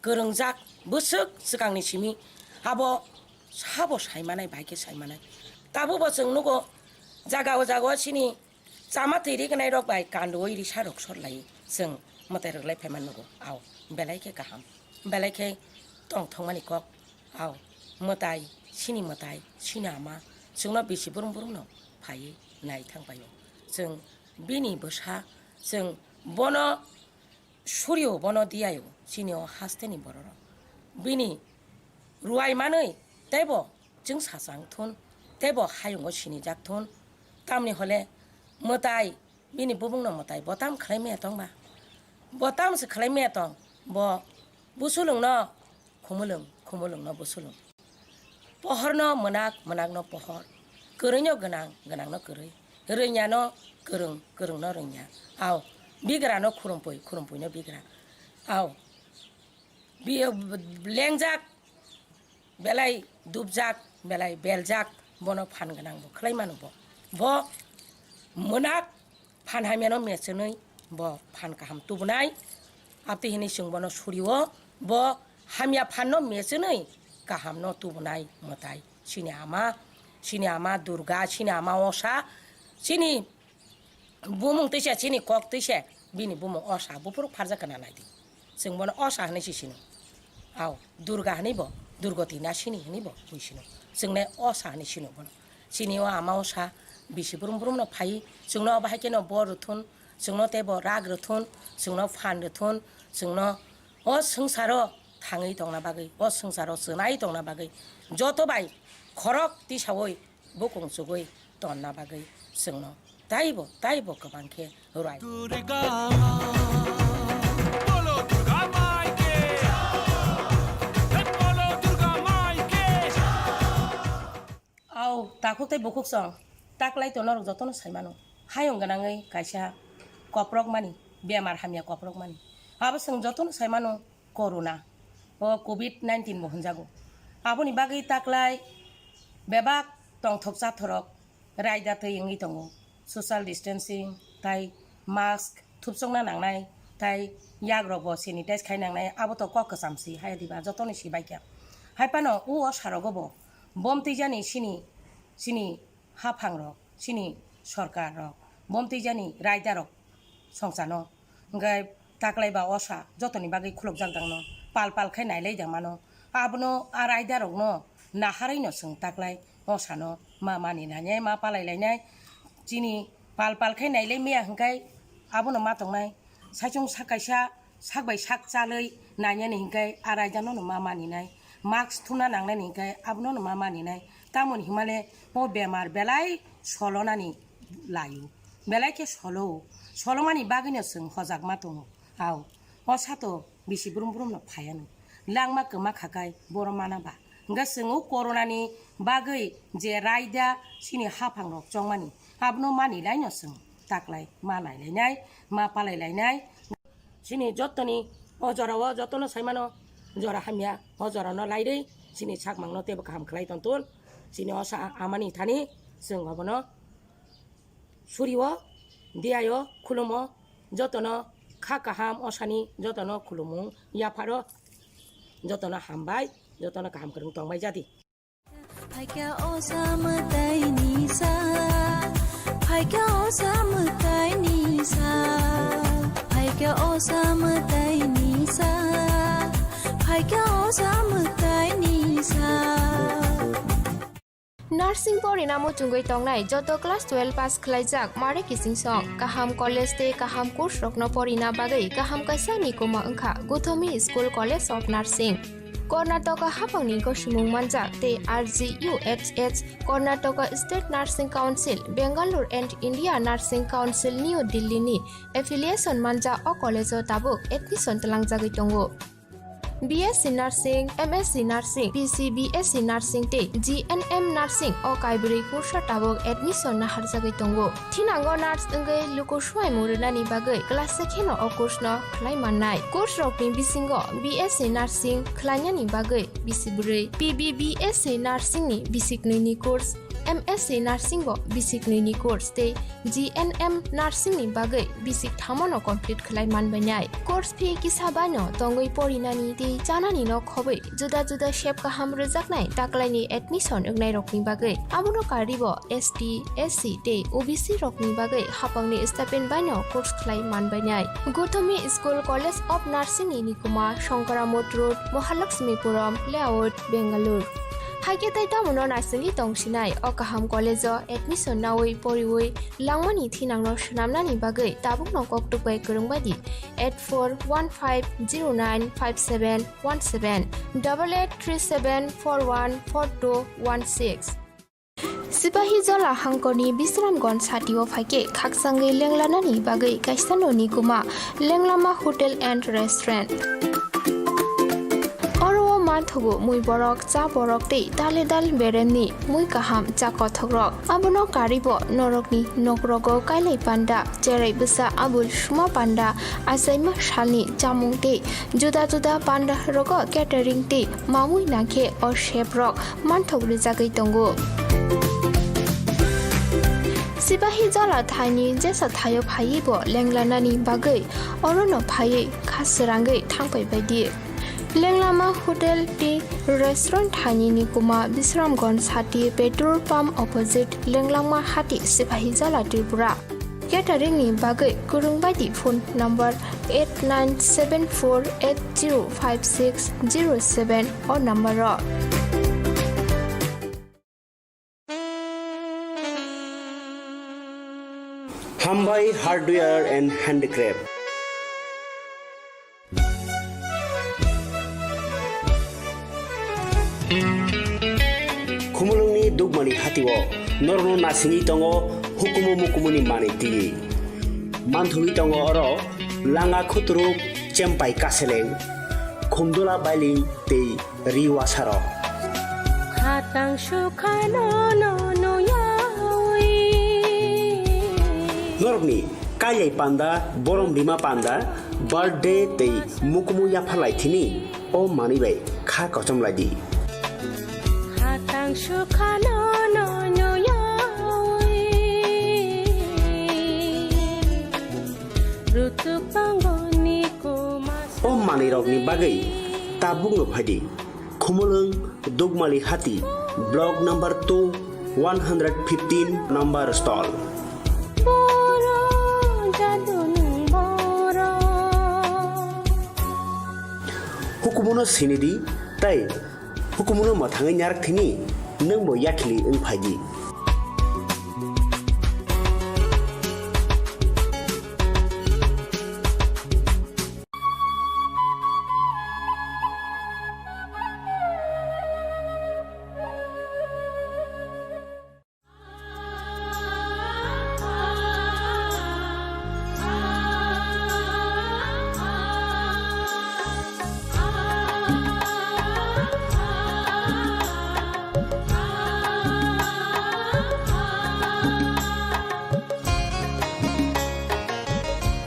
kwrwngjak bwswk swkangni simi abo sabo saimanai, bai khe saimanai. Tabukbo chwng nugo, jaga o jaga o chini chama twi rignai rok bai kanduwi risa rok sor lai chwng mwtai rwglai phaima nugo. Au, belai khe kaham, belai khe tongthokmani kok. Au, mwtai, chini mwtai, chini ama chwngno bisi brum brum no phaiwi nai thang paio. Chwng bini bwsa, chwng bono surio, bono diyaio, chini o hasteni bororok. Bini ruai manwi teibo chwng sachang thun, teibo hayungo sinijak thun. Tamni hole mwtai, bini bubungno mwtai bo tam khlai maya tong ba? Bo tam se khlai maya tong? Bo busulungno khumulung, khumulungno busulung. Pohorno mwnak, mwnakno pohor. Kwrwino gwnang, gwnangno kwrwi. Rwngya no kwrwng, kwrwng no rwngya. Ao, bigra no khurumphwi, khurumphwi no bigra. Ao, bi-, lengjak, belai dubjak, belai beljak, bono phan gwnang bo khlai mano bo. Bo mwnak phan hamya no mechenwi bo phan kaham tubunai. Abtwi hinwi chwng bono surio, bo hamya phan no mechenwi kaham no tubunai mwtai. Chini ama, chini ama Durga, chini ama Osa, chini bumung tisa, chini kok tisa, bini bumung Osa, buphuru pharjak kana naidi. Chwng bono Osa hinwi si sino. Ao, Durga hinwi bo, Durgoti na sini hinwi bo, hui sino. Chwng ne Osa hinwi sino bono. Chini o ama Osa, bisi brum brum no phai, chwng no bahai khe no bor rwthun, chwng no tei bo rak rwthun, chwng no phan rwthun, chwng no o swngcharo thangwi tongna bagwi, o swngcharo chwnai tongna bagwi, joto bai khorok tisaui bukung chugui tonna bagwi chwngno taibo, taibo kwbang khe rwai. Durga ma, bolo Durga mai ke, bolo Durga mai ke. Au, takhuk tei bukhuk song, taklai to norok jotono sai mano. Hayung gwnangwi kaisa koprokmani, bemar hamya koprokmani. Abo chwng jotono sai mano, corona, o covid nineteen bo hwnjago. Aboni bagwi taklai bebak tongthok chathorok raida twi wngwi tongo. Social distancing tai mask thupsokna nangnai tai yagrokbo sanitize khai nangnai, abo to kok kwcham si hai diba jotoni si baikha. Hai phano o sarogo bo bom twijani sini, sini haphangrok, sini sorkarrok, bom twijani raidarok songchano. Hwnkhe taklai ba osa jotoni bagwi khulukjak dangno, pal pal khai nailai dangmano. Abono a raidarokno naharwino chwng taklai osano ma mani lainai, ma palai lainai. Chini pal pal khai nailai maya hwnkhe abono ma tongnai. Saichung sak kaisa sak bai sak chalwi nainani hwnkhe a raidano no ma maninai. Mask thumna nangnani hwnkhe abono no ma maninai. Tamoni himale o bemar belai solonani laio. Belai khe solo-o. Solomani bagwino chwng hojakma tongo. Ao, o sato bisi brum brumno phaiano. Langma kwma khakai boro mana ba. Hwnkhe chwng o coronani bagwi je raida chini haphangrok chongmani, abono mani laino chwng taklai ma nai lainai, ma palai lainai. Chini jottoni o jorao jotono saimano jora hamya, o jorano lairwi chini sakmangno teibo kaham khlai tontun. Chini osa amani thani chwng obono surio, diaio, khulumo, jotono kha kaham osani jotono khulumung yapharo, jotono hambai, jotono kaham kwrwng tongbai jadi. Phaikha osa mwtaini sa, phaikha osa mwtaini sa, phaikha osa mwtaini sa, phaikha osa mwtaini sa. Nursing porina muchungwi tongnai joto class twelve pass khlaijak mare kiching song, kaham college tei kaham course rokno porina bagwi kaham kaisa nikuma wngkha Guthomi School College of Nursing. Karnataka haphangni gosomung manjak tei R G U H H, Karnataka State Nursing Council, Bangalore and India Nursing Council, New Delhi ni affiliation manjak o college o tabuk admission twlangjagwi tongo. B S C Nursing, M S C Nursing, P C B S C Nursing tei G N M Nursing o kaibrwi course o tabuk admission naharjagwi tongo. Thinango nurse wngwi luku swuaimung rwnani bagwi class se kheno o course no khlai mannai. Course rokni bisingo B S C Nursing khlainani bagwi bisi bwrwi, P B B S C Nursing ni bisi knwi ni course, M S C Nursing bo bisi knwi ni course tei G N M Nursing ni bagwi bisi kthamo no complete khlai manbainai. Course fee kisa baino tongwi porinani tei chanani no khobwi juda juda sep kaham rwjaknai taklaini admission wngnairokni bagwi. Abono karwibo S T, S C tei O B C rokni bagwi haphangni stipend baino course khlai manbainai. Guthomi School College of Nursing ni nikuma Shankaramot Road, Mahalakshmipuram Layout, Bangalore. Haikhe tei tamono naisingwi tongsinai o kaham college o admission naui poriui langmani thinangno swnamnani bagwi tabukno koktwk bai kwrwngbaidi eight four one five zero nine five seven one seven, double eight three seven four one four two one six. Sipahijola hangkorni Bisramganj satio phaikhe khakchangwi lenglanani bagwi kaisa noni kuma Lenglama Hotel and Restaurant. Oro o man Thugo mui borok, cha borok tei dale dal beremni mui kaham cha kothokrok. Abono karibo norokni nokrogo kailai panda, cherai bwsa abul suma panda, achaima salni chamung tei juda juda panda rogo catering tei mamui nangkhe o seprok manthok rijagwi tongo. Sipahi Jala thaini jesa thaio phaiwi bo lenglanani bagwi orono phaiwi kha srangwi thangpai baidi. Lenglama Hotel tei Restaurant thaini Nikuma Bisramganj hati petrol pump opposite Lenglama hati Sipahi Jala Tripura. Catering ni bagwi kwrwng baidi phone number eight nine seven four eight zero five six zero seven o number o. Hambai Hardware and Handicraft. Khumulwngni Dugmani hatio norokno nasingwi tongo hukumu mukumuni manwi twiwi. Manthogwi tongo oro langa khuturuk, chempai kaseleng, khumdula bailing tei ri wasarok. Khatang sukhano no nuyawi. Norokni kailai panda, borom rima panda, birthday tei mukumu yapharlai thini o manwi bai kha kochom lai di. Khatang sukhano no nuyawi. Rutuk tongo ni kuma. O manwi rokni bagwi tabukno phai di. Khumulwng Dugmali Hati, Block number two, one hundred fifteen number stall. Boro jadunung boro. Hukumuno sinidi tei hukumuno mwthangwi narak thini nwngbo yakhili wng phaidi.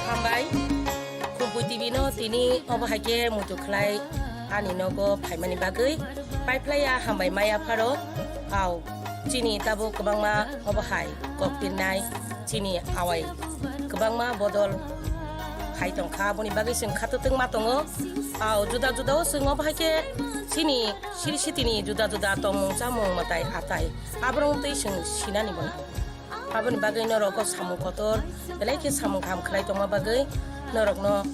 Hambai. Kubui T V no tini obo hai khe muitu khlai ani nogo phaimani bagwi paiphlaiya hambai maya pharo. Au, chini tabuk kwbangma obo hai kok tinnai, chini awai kwbangma bodol hai tongkha, aboni bagwi chwng khatutwk ma tongo. Au, juda juda o chwng obo hai khe chini siri sitini juda juda tongmung chamung mwtai atai aborok twi chwng sinani bo. Aboni bagwi norok o samung kotor belai khe samung kaham khlai tongma bagwi norokno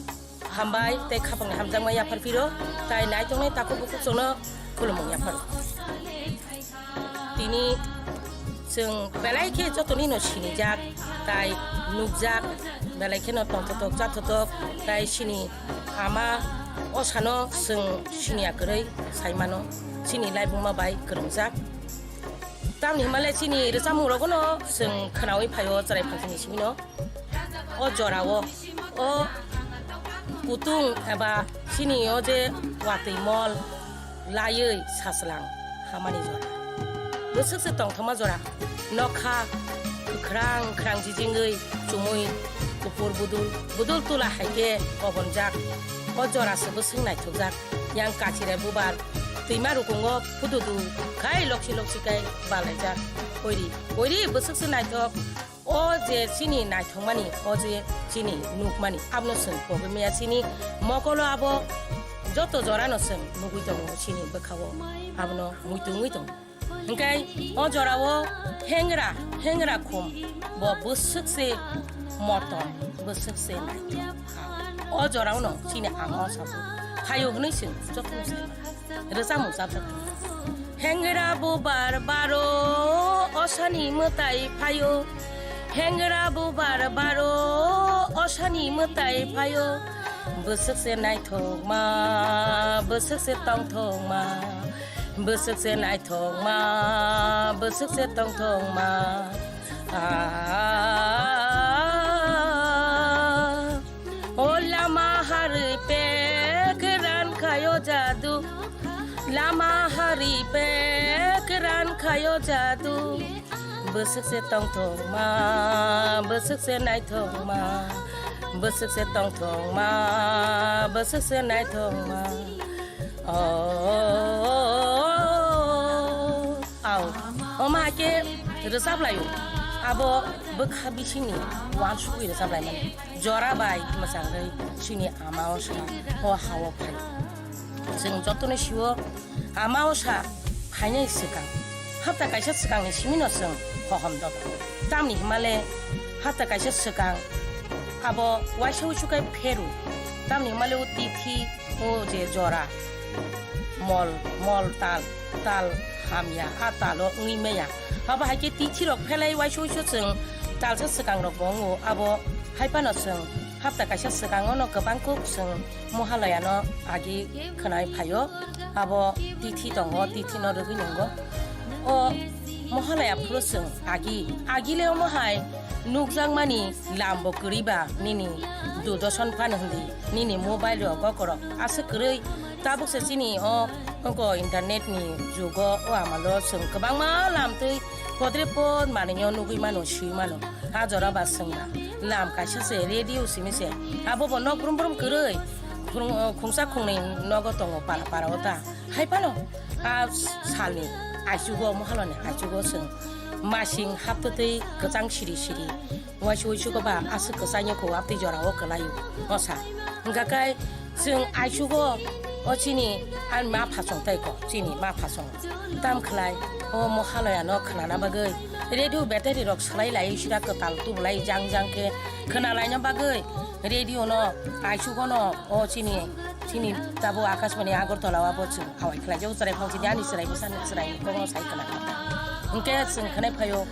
hambai tei khapangni hamjakma yaphar phiro, tai naitongnai takhuk bukhuk chwngno khulumung yapharo. Tini chwng belai khe jotonino sinijak tai nukjak, belai kheno tongthotok chathotok tai chini ama osano chwng siniya kwrwi saimano, chini laibuma bai kwrwngjak. Tamni hwnba le chini rwchapmung rogono chwng khwnaui phaio chwrai phalsini simino. O jorao o kutung eba chini o je watwi mol laiwi sachwlang hamani jora. Bwswk se tongthokma jora. Nokha kwkhrang kwkhrang jijingwi chumui kuphur budul budul tula hai khe kobonjak. O jora se bwswk naithokjak. Yang kachire bubar twima rukungo phududu khai loksi loksi khai balaijak. Oiri, oiri bwswk se naithok. O je chini naithokmani, o je chini nukmani, abono chwng pogwi maya chini mokolo abo joto jorano chwng nugwi tongo chini bwkhao, abono muitu wngwi tongo. Hwnkhe o jorao hengra, hengra khum bo bwswk se motom, bwswk se naithok. O jorao no chini ang o sabo phaio hwnwi chwng joto sai mano. Rwchapmung chapjak. Hengra bubar baro osani mwtai phaio. Hengra bubar baro osani mwtai phaio. Bwswk se naithokma, bwswk se tongthokma. Bwswk se naithokma, bwswk se tongthokma. Ah, o lama harwi pek ran khayo jadu. Ayo jadu, bwswk se tongthokma, bwswk se naithokma, bwswk se tongthokma, bwswk se naithokma. Oh, au, omo hai khe rwchap laio. Abo bwkha bisingni uansugwi rwchap laimani. Jora bai mwchangwi chini ama osa o ha-o phai. Chwng jotono sio, ama osa phainai swkang, hapta kaisa swkangni simino chwng hohom dogo. Tamni hwnmale hapta kaisa swkang abo uaisa uisu khe pheru. Tamni hwnmale o tithi, o je jora, mol, mol tal, tal hamya, a talo wngwi maya. Abo hai khe tithi rok phelai uaisa uisu chwng talsa swkang rok bo wngo. Abo hai phano chwng hapta kaisa swkango no kwbang kuk chwng Mohalaya no agi khwnai phaio, abo tithi tongo, tithi no rwgwi nungo. O Mohalaya phuru chwng agi, agi le omo hai nukjakmani lam bo kwrwi ba nini Doordarshan phano hindi, nini mobile rok, gokor rok aswk kwrwi. Tabuk se chini o, oko internet ni jugo o amalo chwng kwbangma lam twi podre pod manwi o nugwi mano, swi mano. Ha jora ba chwng ba lam kaisa se radio simi se. Abo bo nok brum brum kwrwi. Khung-, khungsa khungnwi nogo tongo para para o ta. Hai phano a salni aichugo, mohaloni aichugo chwng masing haptwi kwchang siri siri. Uaisa uisugo ba aswk kwchangyo kho, abtwi jorao kwlaio osa. Hwnkha khe chwng aichugo o chini ani ma phasong tei kho, chini ma phasong. Tam khlai o Mohalaya no khnana bagwi radio battery rok swlai lai sira kwtal tubulai jang jang khe khna laina bagwi radio no aichugo no o chini, chini tabuk Akashbani Agartala o abo chwng awai khlai jago chwrai phang chini ani chwrai bwsa ni chwrai ni kokno sai khna. Hwnkhe chwng khnai phaio.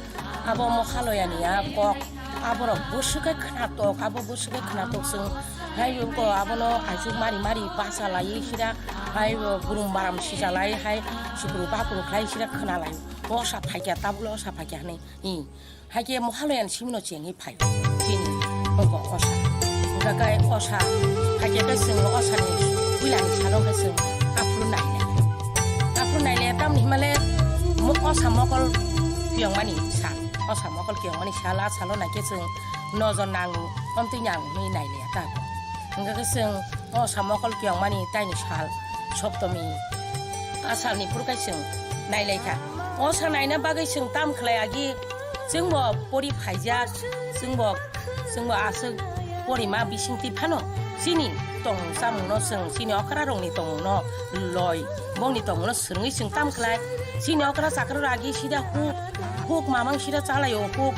Abo Mohalaya ni a kok, aborok bwswk khe khnatok, abo bwswk khe khnatok chwng. Hai ko abono aichuk mari mari basa laiwi sira, hai burum baram sija lai, hai sikru bakru khlai sira khna lai. Osa phaikya, tabukle osa phaikya hwnwi. Hi. Hai khe Mohalaya ni simino chengwi phai. Chini, oko osa. Hwnkha khe osa phaikya khe chwng osa ni puila ni salo khe chwng aphuru nai le. Aphuru nai le tamni himale mo-, osa mokol piyong mani sal. Osa mokol kiyongmani sal, a salo naikhe chwng nojor nango, omtwi nango hinwi nailiya ta. Hwnkhe chwng osa mokol kiyongmani taini sal, Soptomi, a salni phuru khe chwng nailaikha. Osa naina bagwi chwng tam khlai agi, chwngbo pori phaijak, chwngbo, chwngbo aswk porima bisingtwi phano chini tongmung chamungno chwng, chini okrarokni tongmungno loi, bongni tongmungno swrwngwi chwng tam khlai. Chini okra chakra ragi sida huk, huk mamang sida chalaio, huk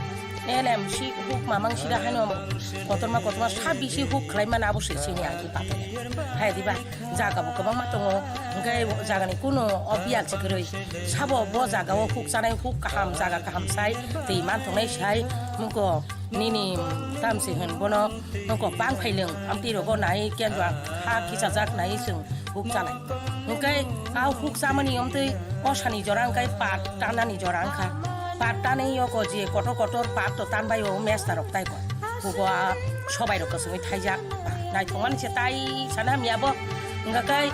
L M C huk mamang sida haino kotorma kotorma sa bisi huk khlai mana abo se chini agi pato. Hai diba jaga bo kwbangma tongo, hwnkhe jagani kuno o biyal se kwrwi. Sabo bo jaga o huk chanai huk kaham, jaga kaham sai, twi man tongnai sai, muko nini tam se hwn bono. Nokok bang phailwng, amtwi rogo nai, kenjwa ha kichajak nai chwng huk chalai. Hwnkhe a huk chamani omtwi osani jora hwnkhe pat tanani jora wngkha. Pat tanwi yoko je kotor kotor pat to tanbai o mesta rok tai kok. Hugo a sobai rok kwchwngwi thaijak. Naithokmani se tai sana hamya bo. Hwnkhe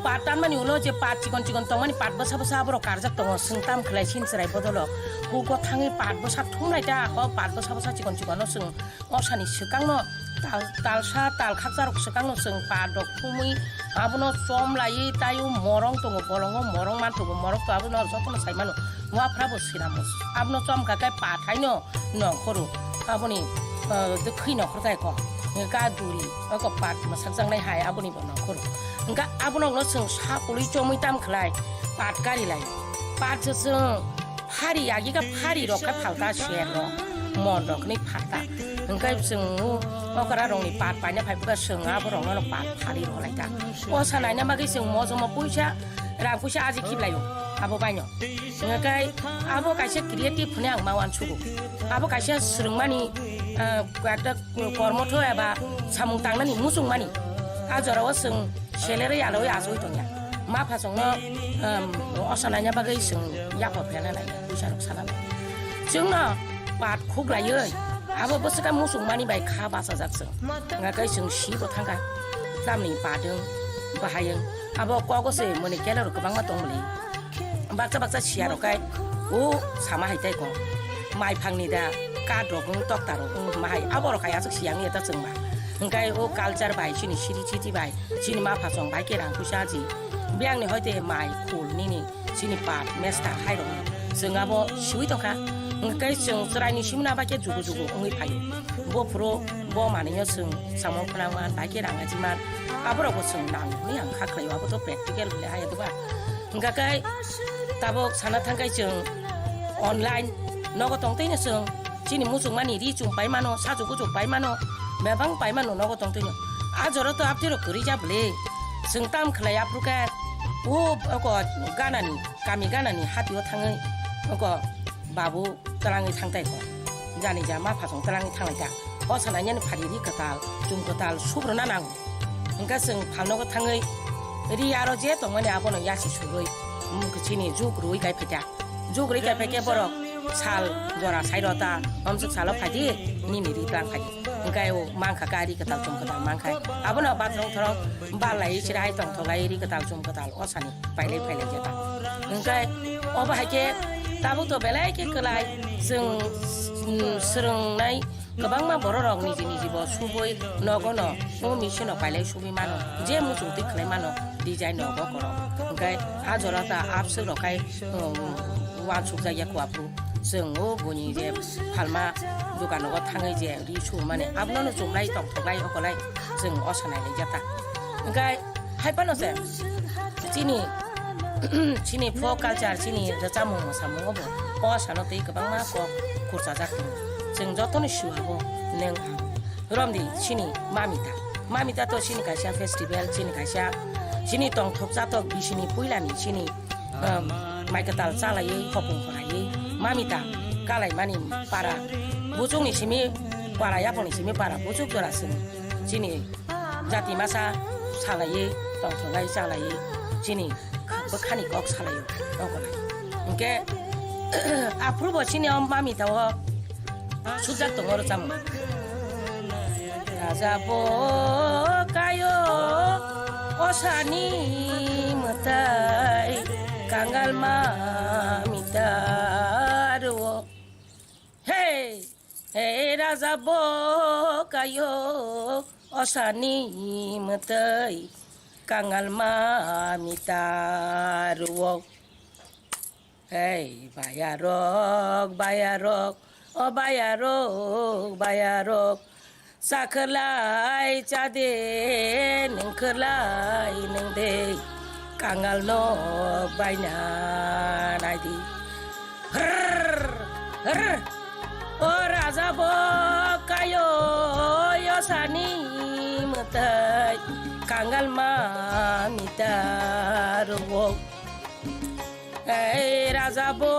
pat tanmani ulo je pat chikon chikon tongmani pat bwsa bwsa aborok karjak tongo. Chwng tam khlai sin chwrai bodolo. Hugo thangwi pat bwsa thumlai ta, o pat bwsa bwsa chikon chikon no chwng Osani swkangno tal, talsa, tal khakcharok swkangno chwng pat rok thumwi abono chom laiwi taiwi morong tongo, bolongo morong man tongo, morok to abono jotono sai mano. Wafra bo sinamo. Abono chom kha khe pat haino nongkhoro. Aboni, ah, dwkhwi nongkhor kha kho. Ga duri, oko pat mwsakjaknai hai aboni bo nongkhoro. Hwnkhe abono chwng sa ului chomwi tam khlai, pat kari lai. Pat se chwng Phari agi kha phari rok kha phalta ser rok, mon rok ni phalta. Hwnkhe chwng okra rok ni pat paina phai bwkha chwng abo rok no pat phari rw lai ta. Osa naina bagwi chwng mojomo puisa, rang puisa aji khiblai o abo bai no. Hwnkhe abo kaisa creative hwnwi ang ma uansugo. Abo kaisa swrwngmani, ah, ekta kormotho eba samung tangnani muchungmani. A jorao chwng Selere yalwi achugwi tongya. Ma phasongno, um, osa naina bagwi chwng yaphang phela nai, puisa rok sana nai. Chwngno pat khuklaiwi, abo bwswkha muchungmani bai kha bachajak chwng. Hwnkhe chwng sibo thangkha, tamni padwng, bahayung. Abo kogo se mwnwi kela rok kwbangma tongmani. Baksa baksa siya rok kai o sama hai tai ko. Mai phang ni da kat rok wng tokta rok wng ma hai abo rok hai aswk siya wng ya ta chwng ba. Hwng kai o culture bai chini siri chiti bai chini ma pha chwng bai ke rang puisa ji. Biyang ni hoite mai khul nini chini pat mester hai rok chwng abo siwi tong kha. Hwng kai chwng chwrai ni simna bai ke jugu jugu wngwi phai o. Bo phuru bo manwi o chwng samung phwnang man bai ke rang aji man. Abo rok bo chwng nang ni ang kha khlai o abo to practical hwnwi hai ya to ba. Hwng kai tabuk sana thang kai chwng online nogo tong twi no chwng chini muchung mani ri chum pai mano, sachu kuchuk pai mano, bebang pai mano nogo tong twi no. A jora to aptwi rok kwrwi ja bwle. Chwng tam khlai aphuru khe o oko ganani, kami ganani hati o thangwi oko babu twlangwi thang tai ko. Jani ja ma phasong twlangwi thang lai ta. O sana yani phari ri kwtal, chum kwtal subruna nango. Hwnkhe chwng phalnogo thangwi ri aro je tongmani abono yasi sugwi, mm, chini juk rwi kai phaikha. Juk rwi kai phaikhe borok sal jora sai rota, omswk salo phaidi, nini ri tlang phaidi. Hwnkhe o mankha kari kwtal chum kwtal mankha. Abono bathroom thorok bal lai chira hai tong tholai ri kwtal chum kwtal o sani pailai phailai jeta. Hwnkhe obo hai khe tabuk to belai khe kwlai chwng, mm, swrwngnai. Kwbangma bororok niji niji bo subui nogono o machine-o pailai subui mano, je muchung twi khlai mano design nogo korok. Hwnkhe a jora ta abswk rok khai, um, uansukjak ya kua phuru. Chwng o buini je phalma dukanogo thangwi je ri sumani abono chumlai tongthoklai okolai chwng o sanai laijak ta. Hwnkhe hai phano se chini, chini folk culture, chini rwchapmung mwsamungo bo o sano tei kwbangma kok khurchajak tongo. Chwng jotono siwa bo nwng ang. Romdi chini Mamita. Mamita to chini kaisa festival, chini kaisa chini tongthok chatok bisini puilani chini, um, mai kwtal chalaiwi hopung khoraiwi Mamita kalaimani para buchukni simi para yaphangni simi para buchuk jora chwng chini jati masa salaiwi tongthok lai chalaiwi chini bwkhani kok salaio tongkha. Hwnkhe aphuru bo chini o Mamita o sujak tongo rwchapmung. Raja bo kayo osani mwtai kangal Mamita rwo. Hey! Hey raja bo kayo osani mwtai kangal Mamita rwo. Hey bayarok, bayarok, o bayarok, bayarok, chakhwlai chade, nwngkhwlai nwngde, kangal nok baina naidi. Hrrr, hrrr. O raja bo kayo, yosani mwtai, kangal Mamita rwo. Ei raja bo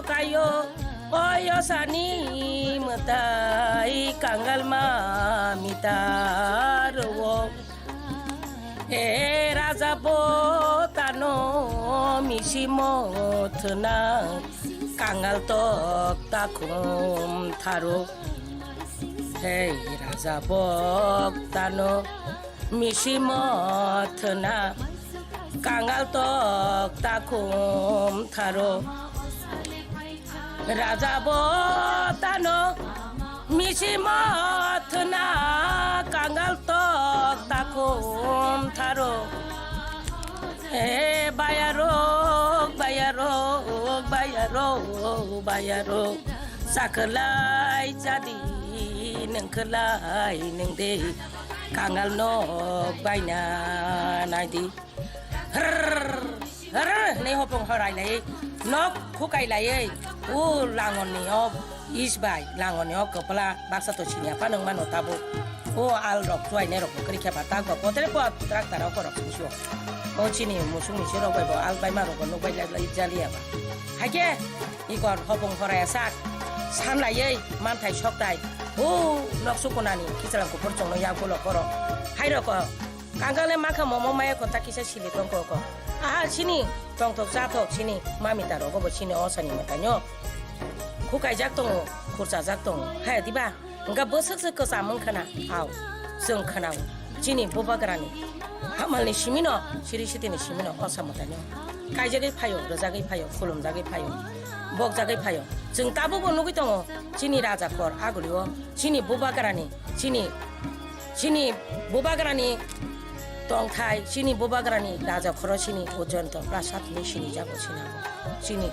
kayo, o yosani mwtai, kangal Mamita rwo. E raja bo tano misi mothwna kangal tok takhum tharo. Hei raja bo tano misi mothwna kangal tok takhum tharo. Raja bo tano misi mothwna kangal tok takhum tharo. He bayarok, bayarok, bayarok, bayarok, chakhwlai chadi, nwngkhwlai nwngde, kangal nok baina naidi. Hrrrr, hrrrr, hwnwi hopong horai lai, nok khukai lai, o langon ni o is bai, langon ni o kwpla baksa to sini apa nung mano tabuk. O al rok chuai nai rok kwrwi khe ba tak ba potre po trak tara ko rok sini sio. O chini musung ni sirok bai bo al bai ma rok nuk bai lai lai jali ya ba. Haikhe ikor hopong horai sak san lai manthai sok tai. O nok sukunani kichalang kupur chongno yak bolok koro. Hai rok ko Kangal le makha momo maya kota kisa sili tongko ko. Aha sini tongthok chathok sini mamita rogo bo sini osani mwtaino. Khukaijak tongo, khurchajak tongo. Haya diba? Hwnkha bwswk se kwcham wngkhana. Au, chwng khwnao. Chini bubagrani hamalni simino, siri sitini simino osa mwtaino. kaijagwi phaio, rwjagwi phaio, khulumjagwi phaio, bokjagwi phaio. Chwng tabukbo nugwi tongo, chini raja khor agulio, chini bubagrani, chini, chini bubagrani tongthai, chini bubagrani raja khoro chini Ujjayanta Prasad hinwi sinijago sinabo. Chini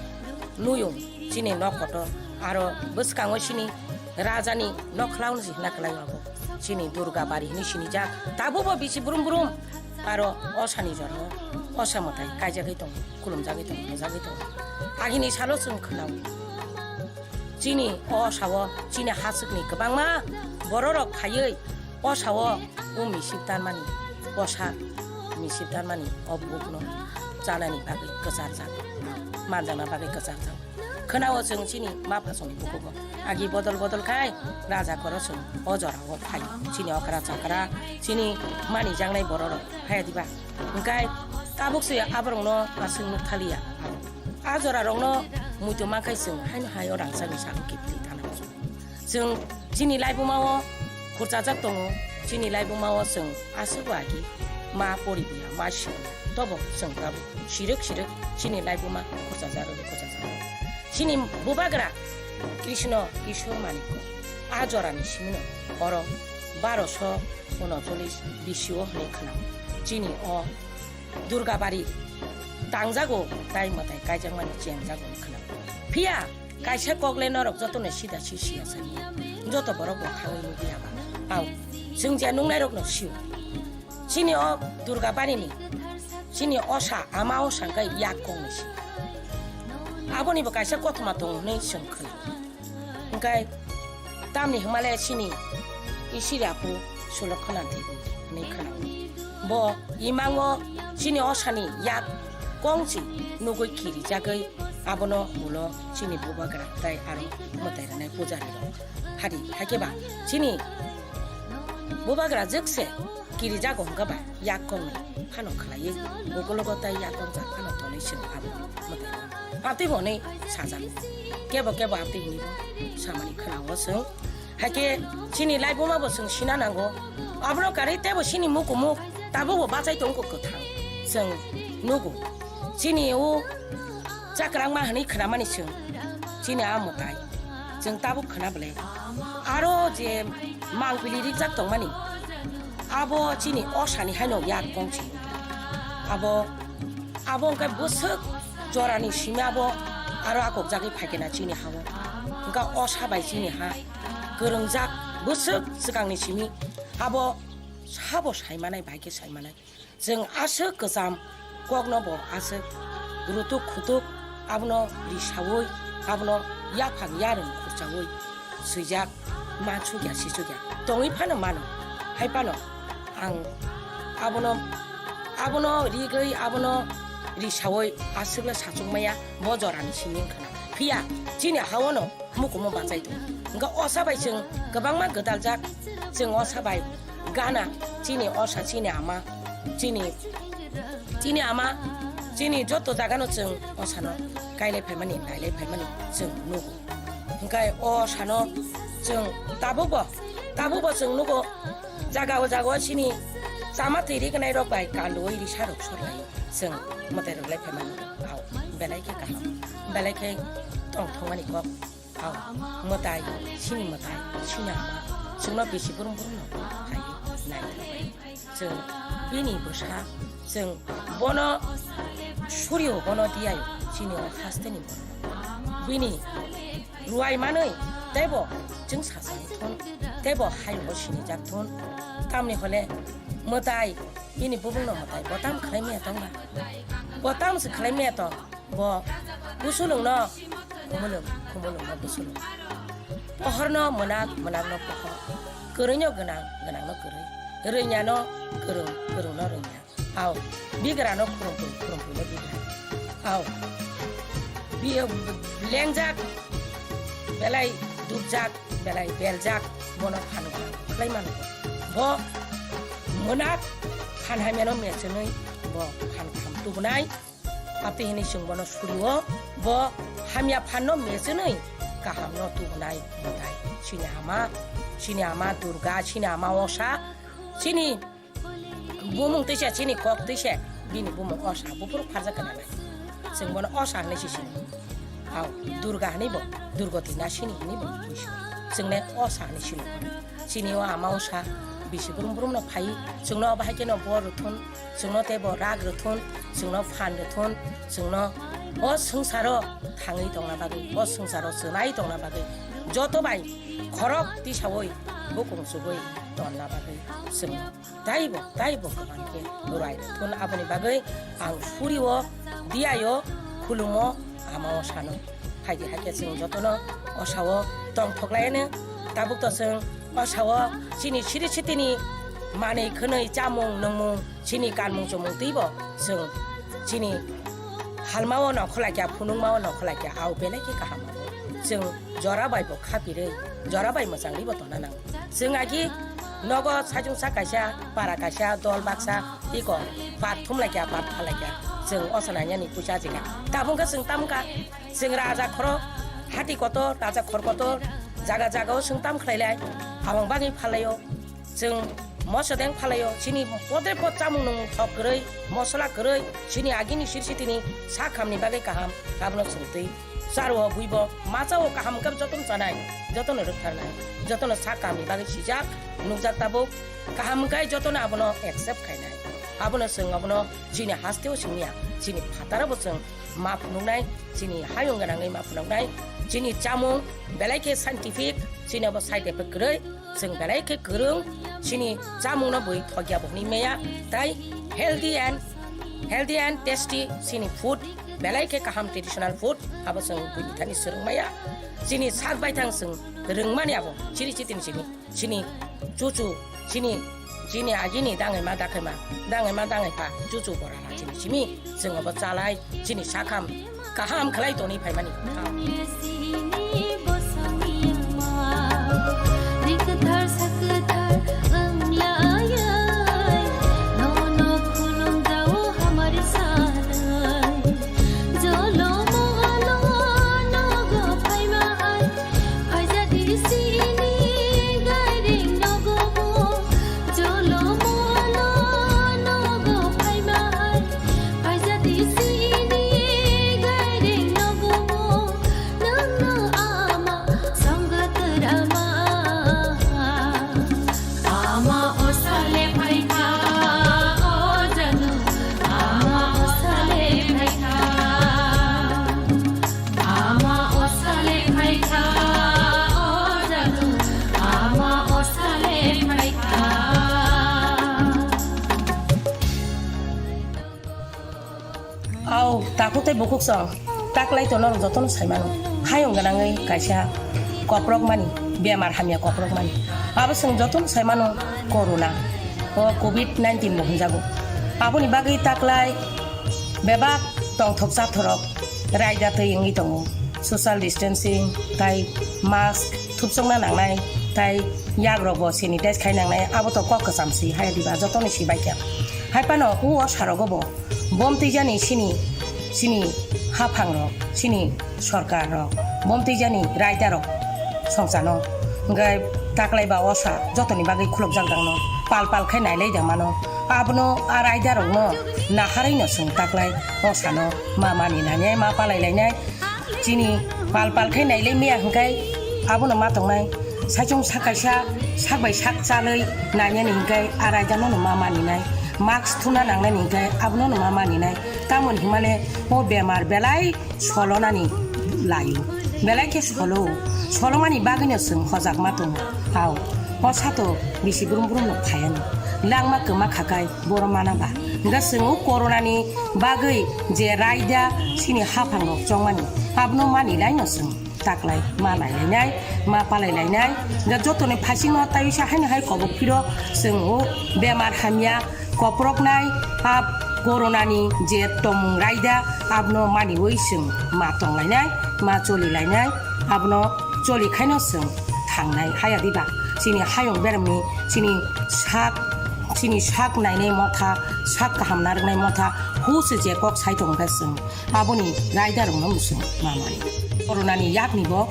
nuyung, chini nok kotor, aro bwskango chini rajani nokhla hwnwi hina kwlaio abo. Chini Durga bari hinwi sinijak, tabukbo bisi brum brum. Aro osani jorao osa mwtai kaijagwi tongo, khulumjagwi tongo, rwjagwi tongo. Agini salo chwng khwnao. Chini o osao chini hasukni kwbangma bororok phaiwi osao o misip tanmani, osa misip tanmani o bukno chanani bagwi kwcharjak, manjakna bagwi kwcharjak. Khwnao chwng chini ma phasongni bukugo. Agi bodol bodol khai raja khoro chwng o jorao phai. Chini okra chakra, chini manijaknai bororok phai diba. Hwnkhe tabuk se aborokno aswk nuk thaliya. A jorarokno muitu mankhai chwng haino hai o rangchakni sakno kiphilwi thana. Chwng chini laibumao khurchajak tongo, chini laibumao chwng aswk agi ma poribuya, ma sio. Tobo chwng tabuk sirwk sirwk chini laibuma khurchajak rwdi, khurchajak. Chini bubagra Krishna Kishore Manikya a jorani simino oro baroso unocholish bisio hwnwi khwnao. Chini o Durgabari tangjago tai mwtai kaijakmani chengjago hwnwi khwnao. Phiya kaisa kokle norok jotono sida si siya sani. Joto borok bo thangwi nugwi aba. Au, chwng je nungnairokno sio. Chini o Durga barini, chini osa, ama osa hwnkhe yak kongni si. Aboni bo kaisa kothoma tongo hwnwi chwng khna. Hwnkhe tamni hwnmale chini isiri apu Sulokhana Devi hwnwi khna. Bo imango chini osani yak kongchi nugwi kirijagwi abono ulo chini bubagra tai aro mwtai rwnai pujari rok. Hari, hakhe ba chini bubagra jwkse kirijago hwnkhe ba yak kongni phano khlaiwi, ukologo tai yak kongjak phano tonwi chwng abo mwtai rwna. Amtwi bo hwnwi sajago. Kebo kebo amtwi hwnwi bo samani khwnao chwng. Hakhe chini laibuma bo chwng sina nango. Abono karwi teibo chini mukumuk tabukbo bachai tongo kwthang. Chwng nugo. Chini o chakrangma hwnwi khnamani chwng. Chini a mwtai. Chwng tabuk khna bwle. Aro je mangpili rijak tongmani, abo chini osani haino yak kongchi. Abo, abo hwnkhe bwswk jorani simi abo aro akokjagwi phaikhe na chini hao. Hwnkha osa bai chini ha kwrwngjak bwswk swkangni simi abo sabo saimanai, bai khe saimanai. Chwng aswk kwcham kokno bo aswk rutuk khutuk abono risaui, abono yaphang yarwng khurchaui swijak, mansukya sisukya tongwi phano mano. Hai phano ang abono, abono rigwi, abono risaui aswkle sachukmaya bo jorani simi wngkha. Phiya chini haono mukumu bachai tongo. Hwnkhe osa bai chwng kwbangma gwdaljak, chwng osa bai gana, chini osa, chini ama, chini, chini ama, chini joto jagano chwng osano kailai phaimani, nailai phaimani chwng nugo. Hwnkhe o osano chwng tabukbo, tabukbo chwng nugo, jaga o jaga o chini chama twi rignai rok bai kanduui risa rok sorlai chwng mwtai rwglai phaimani. Au, belai khe kaham, belai khe tongthokmani kok. Au, mwtai, chini mwtai, chini ama, chwngno bisi brum brum no phaiwi naithokbai. Chwng bini bwsa, chwng bono suryo, bono diyayo, chini o hasteni borok. Bini ruai manwi teibo chwng sachang thun, teibo hayungo sinijak thun. Tamni hole mwtai, bini bubungno mwtai, bo tam khlai maya tong ba? Bo tam se khlai maya tong? Bo busulungno khumulung, khumulungno busulung. Pohorno mwnak, mwnakno pohor. Kwrwino gwnang, gwnangno kwrwi. Rwnyano kwrwng, kwrwngno rwnya. Au, bigrano khurumphwi, khurumphwino bigra. Au, bi-, lengjak, belai dukjak, belai beljak, bono phan gwnang khlai mano. Bo mwnak phan hamyano mechenwi bo phan kham tubunai. Abtwi hwnwi chwng bono surio, bo hamya phanno mechenwi kahamno tubunai mwtai. Chini ama, chini ama Durga, chini ama Osa, chini bumung twisa, chini kok twisa, bini bumung Osa, buphuru pharjak gwnanai. Chwng bono osa hinwi si sini. Hao, Durga hinwi bo, Durgoti nasini hinwi bo. Chwng le osa hinwi sini. Chini o ama osa, bisi brum brum no phai, chwngno bahai khe no bo rwthun, chwngno tei bo rak rwthun, chwngno phan rwthun, chwngno o swngcharo thangwi tongna bagwi, o swngcharo chwnai tongna bagwi. Joto bai khorok tisaui, bukung chugui tonna bagwi chwng. Taibo, taibo kwbang khe lurai thun aboni bagwi ang surio diyaio khulumo ama osano. Haidi hakhe chwng jotono osao tongthok laiyano. Tabuk to chwng osao chini siri sitini manwi khwnwi chamung nungmung chini kanmung chumung twibo chwng chini halmao nongkhor laikya, phunukmao nongkhor laikya, au belai khe kaham abo. Chwng jora bai bo khapirwi, jora bai mwchangwi bo tongna nango. Chwng agi nogo saichung sak kaisa, para kaisa, dol baksa, iko pat thum laikya, pat pha laikya. Chwng osa nainani puisa jila. Tabuk khe chwng tamkha, chwng raja khoro, hati kotor, raja khor kotor, jaga jagao chwng tam khlai lai, aboni bagwi phalaio. Chwng moso deng phalaio, chini podre pod chamung nung thok kwrwi, mosola kwrwi, chini agini siri sitini sak hamni bagwi kaham, abono chwng twi charo buibo, machao kaham khe jotono chanai, jotono rwktharnai, jotono sak hamni bagwi sijak, nukjak tabuk, kaham khe jotono abono accept khainai. Abono chwng abono chini hasteo simiya, chini phataro bo chwng ma phunuknai, chini hayung gwnangwi ma phunuknai, chini chamung belai khe scientific, chini abo side effect kwrwi, chwng belai khe kwrwng, chini chamungno bui thokya bo hwnwi maya, tai healthy and, healthy and tasty chini food, belai khe kaham traditional food, abo chwng buini thani swrwng maya, chini sak baithang chwng rwngmani abo, chiri chitini chini. Chini chuchu, chini, chini agini dangwi ma dakhai ma, dangwi ma dangwi pha, chuchu bora la chini simi, chwng obo chalai, chini sakham, kaham khlai tongwi phaimani. Nangni sini bosongni ama, rikthar sakthar wnglayai, nono khulum jao hamar sanai, jolo mohalo nogo phaima ai. Phaijadi sini gairing nogo bo, jolo mohalo nogo phaima ai. Phaijadi sini gairing nogo bo, nwngno ama songwk rama. Ama osale phaikha, o janu, ama osale phaikha. Ama osale phaikha, o jadu, ama osale phaikha. Au, takhuk tei bukhuk song, taklai tono jotono saimano. Hayung gwnangwi kaisa koprokmani, bemar hamya koprokmani. Abo chwng jotono saimano corona, o covid nineteen bo hwnjago. Aboni bagwi taklai bebak tongthok chathorok raida twi wngwi tongo. Social distancing tai mask thupchokna nangnai tai yagrokbo sanitize khai nangnai, abo to kok kwcham si haya diba jotoni si baikha. Hai phano o sarogo bo bom twijani sini, sini haphangrok, sini sorkarrok, bom twijani raidarok songchano. Hwnkhe taklai ba osa jotoni bagwi khulukjak dangno, pal pal khai nailai dangmano. Abono a raidarokno naharwi no chwng taklai osano ma mani lainai, ma palai lainai. Chini pal pal khai nailai maya hwnkhe abono ma tongnai. Saichung sak kaisa sak bai sak chalwi nainani hwnkhe a raidano no ma maninai. Mask thuna nangnani hwnkhe abono no ma maninai. Tamoni hwnmale o bemar belai solonani laio. Belai khe solo. Solomani bagwino chwng hojakma tongo. Hao, o sato bisi brum brum no phaiano. Langma kwma khakai boro mana ba. Hwnkhe chwng o coronani bagwi je raida sini haphangrok chongmani, abono mani laino chwng taklai ma nailainai, ma palai lainai. Hwnkhe jotoni phaisingo taiwisa haino hai kobok phiro chwng o bemar hamya koproknai, a coronani je tongmung raida, abono maniwi chwng ma tonglainai, ma cholilainai, abono choli khaino chwng thangnai. Haya diba chini hayung beremni chini sak, chini sak nainai motha, sak kaham narwknai motha, huse je kok sai tongkha chwng aboni raidarokno chwng ma mani. Coronani yakni bo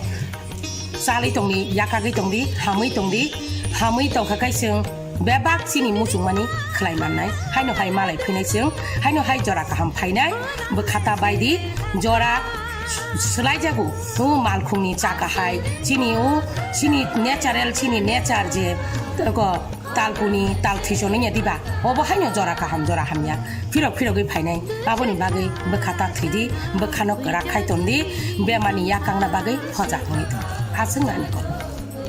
chalwi tongdi, yakagwi tongdi, hamwi tongdi, hamwi tongkha khai chwng bebak chini muchungmani khlai mannai, haino hai malai phinai chwng, haino hai jora kaham phainai, bwkha ta bai di, jora swlaijago, o malkhungni chaka hai, chini o, chini natural, chini nature je, ko, talpuni, tal thisoni ya diba, obo haino jora kaham, jora hamya, phirok phirogwi phainai, aboni bagwi bwkha ta thwi di, bwkhano kwrak khai ton di, bemani yakangna bagwi phoja wngwi ton di, aswk nani kok.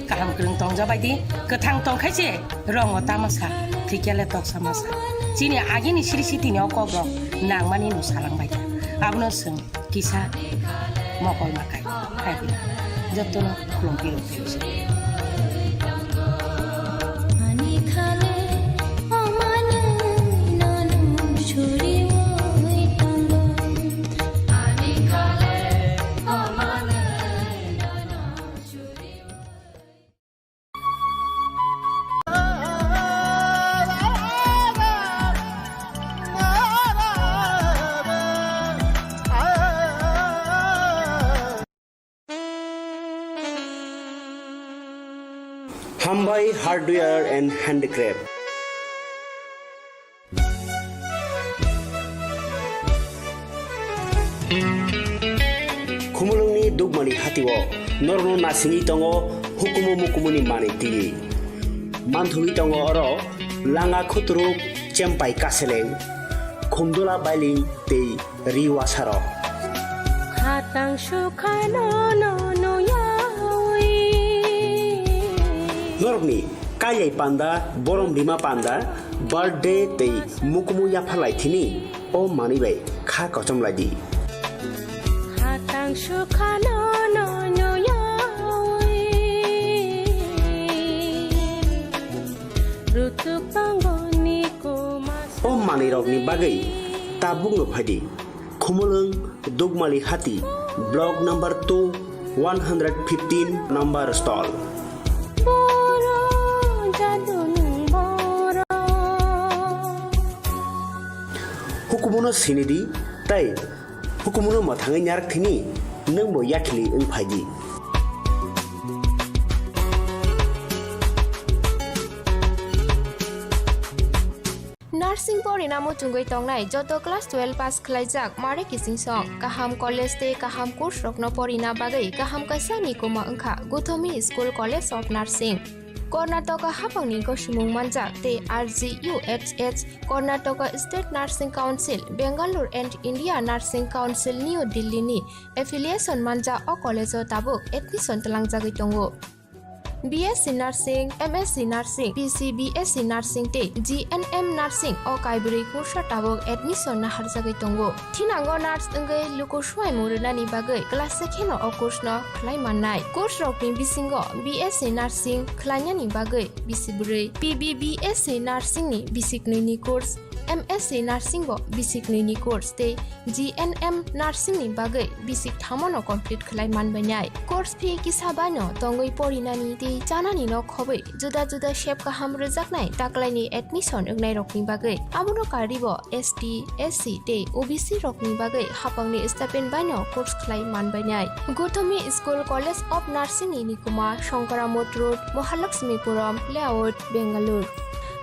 Kaham kwrwng tongjabai di, kwthang tongkhai se rongo tamasa, thikyale toksa masa. Chini agini siri sitini o kokrok nangmani no salangbai kha. Abono swng kisa mokol makai. Hai di. Jotono khulumpi rok. Hambai Hardware and Handicraft. Khumulwngni Dukmani hatio norokno nasingwi tongo hukumu mukumuni manwi twiwi. Manthogwi tongo oro langa khuturuk, chempai kaseleng, khumdula bailing tei ri wasarok. Khatang sukhano no nuyawi. Norokni kailai panda, borom rima panda, birthday tei mukumu yapharlai thini o manwi bai kha kochom lai di. Khatang sukhano no nuyawi. Rutuk tangoni kuma. O manwirokni bagwi tabukno phai di. Khumulwng Dukmali Hati, Block number two, one hundred fifteen number stall. Boro jadu nwng boro. Hukumuno sini di tei hukumuno mwthangwi narak thini nwngbo yakhili wng phai di. Nursing porina muchungwi tongnai joto class twelve pass khlaijak mare kichingsong, kaham college tei kaham course rokno porina bagwi kaham kaisa nikuma wngkha Guthomi School College of Nursing. Karnataka haphangni gosimung manjak tei R G U H H, Karnataka State Nursing Council, Bangalore and India Nursing Council, New Delhi ni affiliation manjak o college o tabuk admission twlangjagwi tongo. B S C Nursing, M S C Nursing, B C B S C Nursing tei G N M Nursing o kaibrwi course o tabuk admission naharjagwi tongo. Thinango nurse wngwi luku suaimung rwnani bagwi class se kheno o course no khlai mannai. Course rokni bisingo B S C Nursing khlainani bagwi bisi bwrwi, P B B S C Nursing ni bisi knwi ni course, M S C Nursing bo bisi knwi ni course tei G N M Nursing ni bagwi bisi kthamo no complete khlai manbainai. Course fee kisa bai no tongwi porinani tei chanani no khobwi juda juda sep kaham rwjaknai taklaini admission wngnai rokni bagwi. Abono karwi bo S T, S C tei O B C rokni bagwi haphangni stipend bai no course khlai manbainai. Guthomi School College of Nursing ni nikuma Shankaramot Road, Mahalakshmipuram Layout, Bangalore.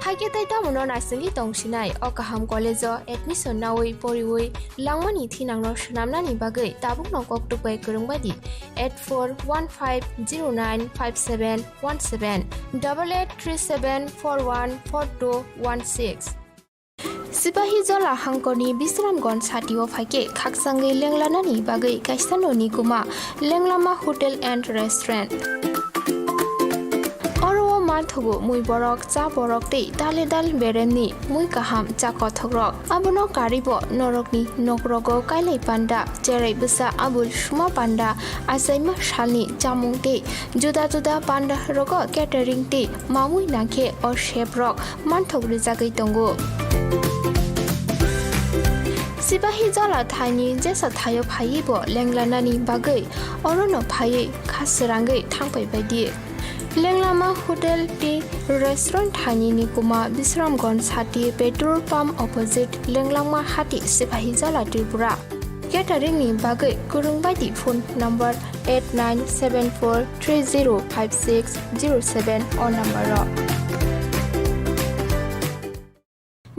Haikhe tai tamono naisingwi tongsinai o kaham college o admission nawi poriwi langmani thinangno swnamnani bagwi tabukno koktuk bai kwrwngbai di eight four one five zero nine five seven one seven, double eight three seven four one four two one six. Sipahijola hangkorni Bisramganj satio phaikhe khakchangwi lenglanani bagwi kaisa noni kuma Lenglama Hotel and Restaurant. Oro o manthogo mui borok, cha borok tei dale dal beremni mui kaham cha kothokrok. Abono karwi bo norokni nokrogo kailai panda, cherai bwsa abul suma panda, achaima salni chamung tei juda juda panda rogo catering tei mamui nangkhe o chef rok manthok rijagwi tongo. Sipahijola thaini jesa thaio phaiwi bo lenglanani bagwi orono phaiwi kha srangwi thangpai baidi. Lenglama Hotel tei Restaurant thaini nikuma Bisramganj sati petrol pump opposite Lenglama hati Sipahijola Tripura. Catering ni bagwi kwrwng baidi phone number eight nine seven four three zero five six zero seven o number o.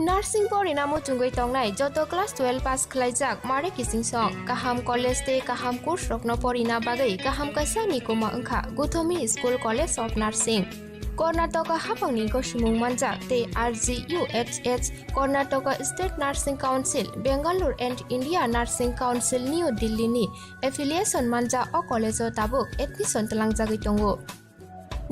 Nursing porina muchungwi tongnai joto class twelve pass khlaijak mare kiching song. Kaham college tei kaham course rokno porina bagwi kaham kaisa nikuma wngkha Gothomi School College of Nursing. Karnataka haphangni gosimung manjak tei R G U H H, Karnataka State Nursing Council, Bangalore and India Nursing Council New Delhi ni affiliation manjak o college o tabuk admission twlangjagwi tongo.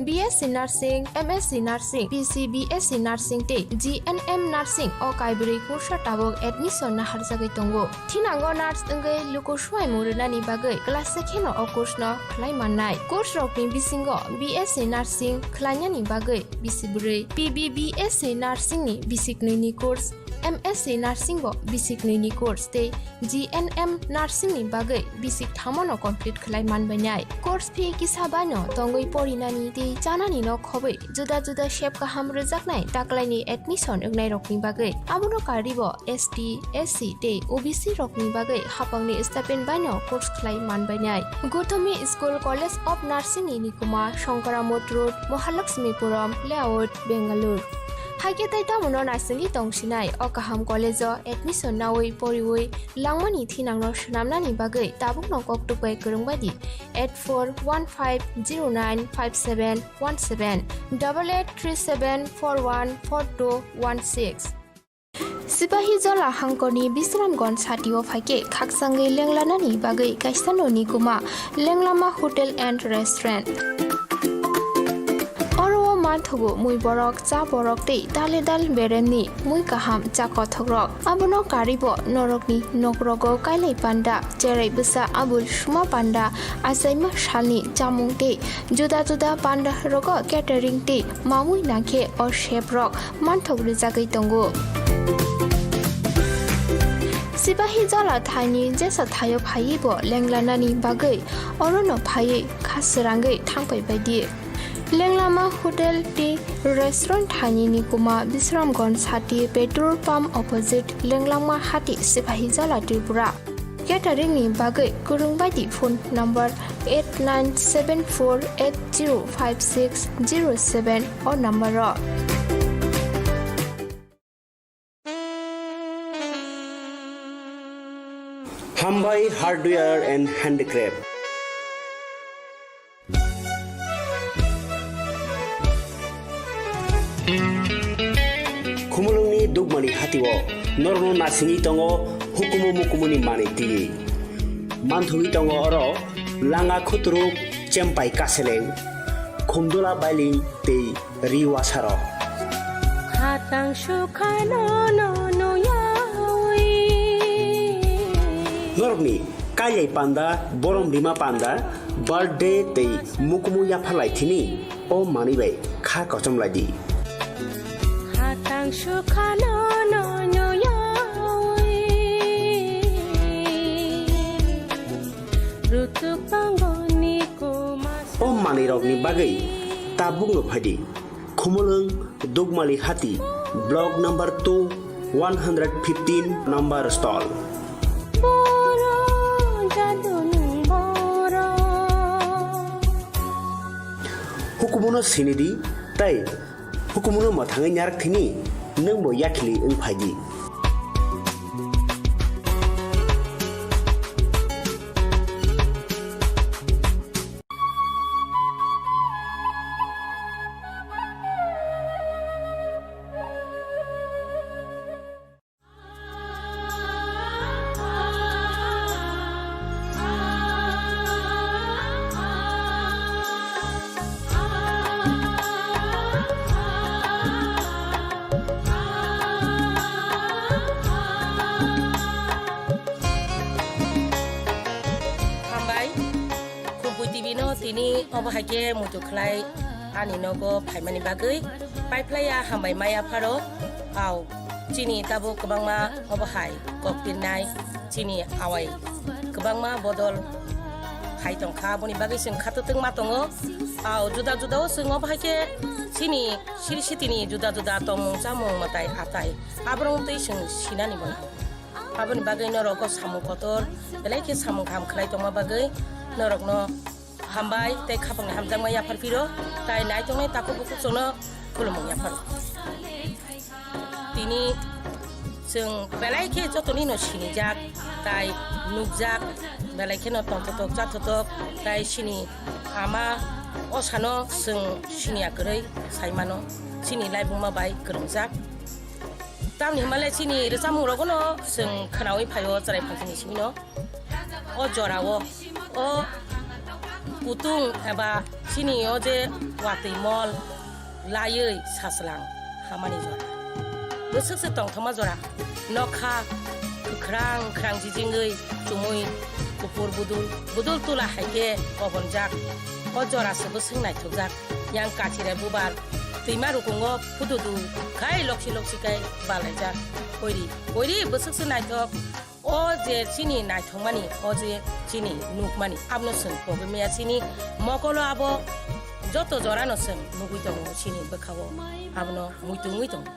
B S C Nursing, M S C Nursing, P C B S C Nursing tei G N M Nursing o kaibrwi kursa tabuk admission naharjagwi tongo. Thinango nurse wngwi luku swimung rwnani bagwi class se kheno o course no khlai mannai. Course rokni bisingo B S C Nursing khlainani bagwi bisi bwrwi, P B B S C Nursing ni bisi knwi ni course, M S C Nursing bo bisi knwi ni course tei G N M Nursing ni bagwi bisi thamano complete khlai manbainai. Course fee kisa baino tongwi porinani tei chanani no khobwi juda juda sep kaham rwjaknai taklaini admission wngnai rokni bagwi. Abono karwibo S T, S C tei O B C rokni bagwi haphangni stipend baino course khlai manbainai. Gothomi School College of Nursing ni nikuma Shankaramot Road, Mahalakshmipuram Layout, Bangalore. Haikhe tei tamono naisingwi tongsinai o kaham college o admission nawi poriwi langmani thinangno swnamnani bagwi tabukno koktwk bai kwrwng bai di eight four one five zero nine five seven one seven, double eight three seven four one four two one six. Sipahi Jola hangkorni Bisramganj satio phaikhe khakchangwi lenglanani bagwi kaisa noni kuma Lenglama Hotel and Restaurant. Oro o manthogo mui borok, cha borok tei dale dal beremni mui kaham cha kothokrok. Abono karwibo norokni nokrogo kailai panda, cherai bwsa abul suma panda, achaima salni chamung tei juda juda panda rogo catering tei mamui nangkhe o chef rok manthok rwjagwi tongo. Sipahi Jola thaini jesa thaio phaiwi bo lenglanani bagwi orono phaiwi kha srangwi thangpai baidi. Lenglama Hotel tei Restaurant thaini nikuma Bisramganj sati petrol pump opposite Lenglama hati Sipahi Jola Tripura. Catering ni bagwi kwrwng bai di phone number eight nine seven four eight zero five six zero seven o number o. Hambai Hardware and Handicraft. Khumulwngni Dugmani hatio norokno nasingwi tongo hukumu mukumuni manwi twiwi. Manthogwi tongo oro langa khuturuk, chempai kaseleng, khumdula bailing tei ri wasarok. Khatang sukhano no nuyawi. Norokni kailai panda, borom rima panda, birthday tei mukumu yapharlai thini o manwi bai kha kochom lai di. Khatang sukhano no nuyawi. Rutuk tongoni kuma. O manwi rokni bagwi tabukno phai di. Khumulwng Dugmali Hati, Block number two, one hundred fifteen number stall. Boro jadunung boro. Hukumuno sinidi tei hukumuno mwthangwi narak thini nwngbo yakhili wng phaidi. Hambai. Khubui T V no tini obo hai khe muitu khlai ani nogo phaimani bagwi paiphlaiya hambai maya pharo. Au, chini tabuk kwbangma obo hai kok pirnai, chini awai kwbangma bodol hai tongkha, aboni bagwi chwng khatutwk ma tongo. Au, juda juda o chwng obo hai khe chini siri sitini juda juda tongmung chamung mwtai atai aborok twi chwng sinani bo nango. Aboni bagwi norok o samung kotor belai khe samung kaham khlai tongma bagwi norokno hambai tei khapangni hamjakma yaphar phiro, tai naitongnai takhuk bukhuk chwngno khulumung yapharo. Tini Chwng belai khe jotonino sinijak, tai nukjak, belai kheno tongthotok chathotok, tai chini ama osano chwng siniya kwrwi saimano, chini laibuma bai kwrwngjak. Tamni hwnmale chini rwchapmungrogono chwng khwnaui phaio chwrai phalsini simino. O jorao, o kutung eba chini o je watwi mol laiwi sachwlang hamani jora. Bwswk se tongthokma jora. Nokha kwkhrang kwkhrang jijingwi chumui kuphur budul budul tula hai khe kobonjak. O jora se bwswk naithokjak. Yang kachirai bubar twima rukungo phududu khai loksi loksi khai balaijak. Koiri, koiri bwswk se naithok. O je chini naithokmani, o je chini nukmani, abono chwng pogwi maya chini mokolo abo joto jorano chwng nugwi tongo chini bwkhao, abono muitu wngwi tongo.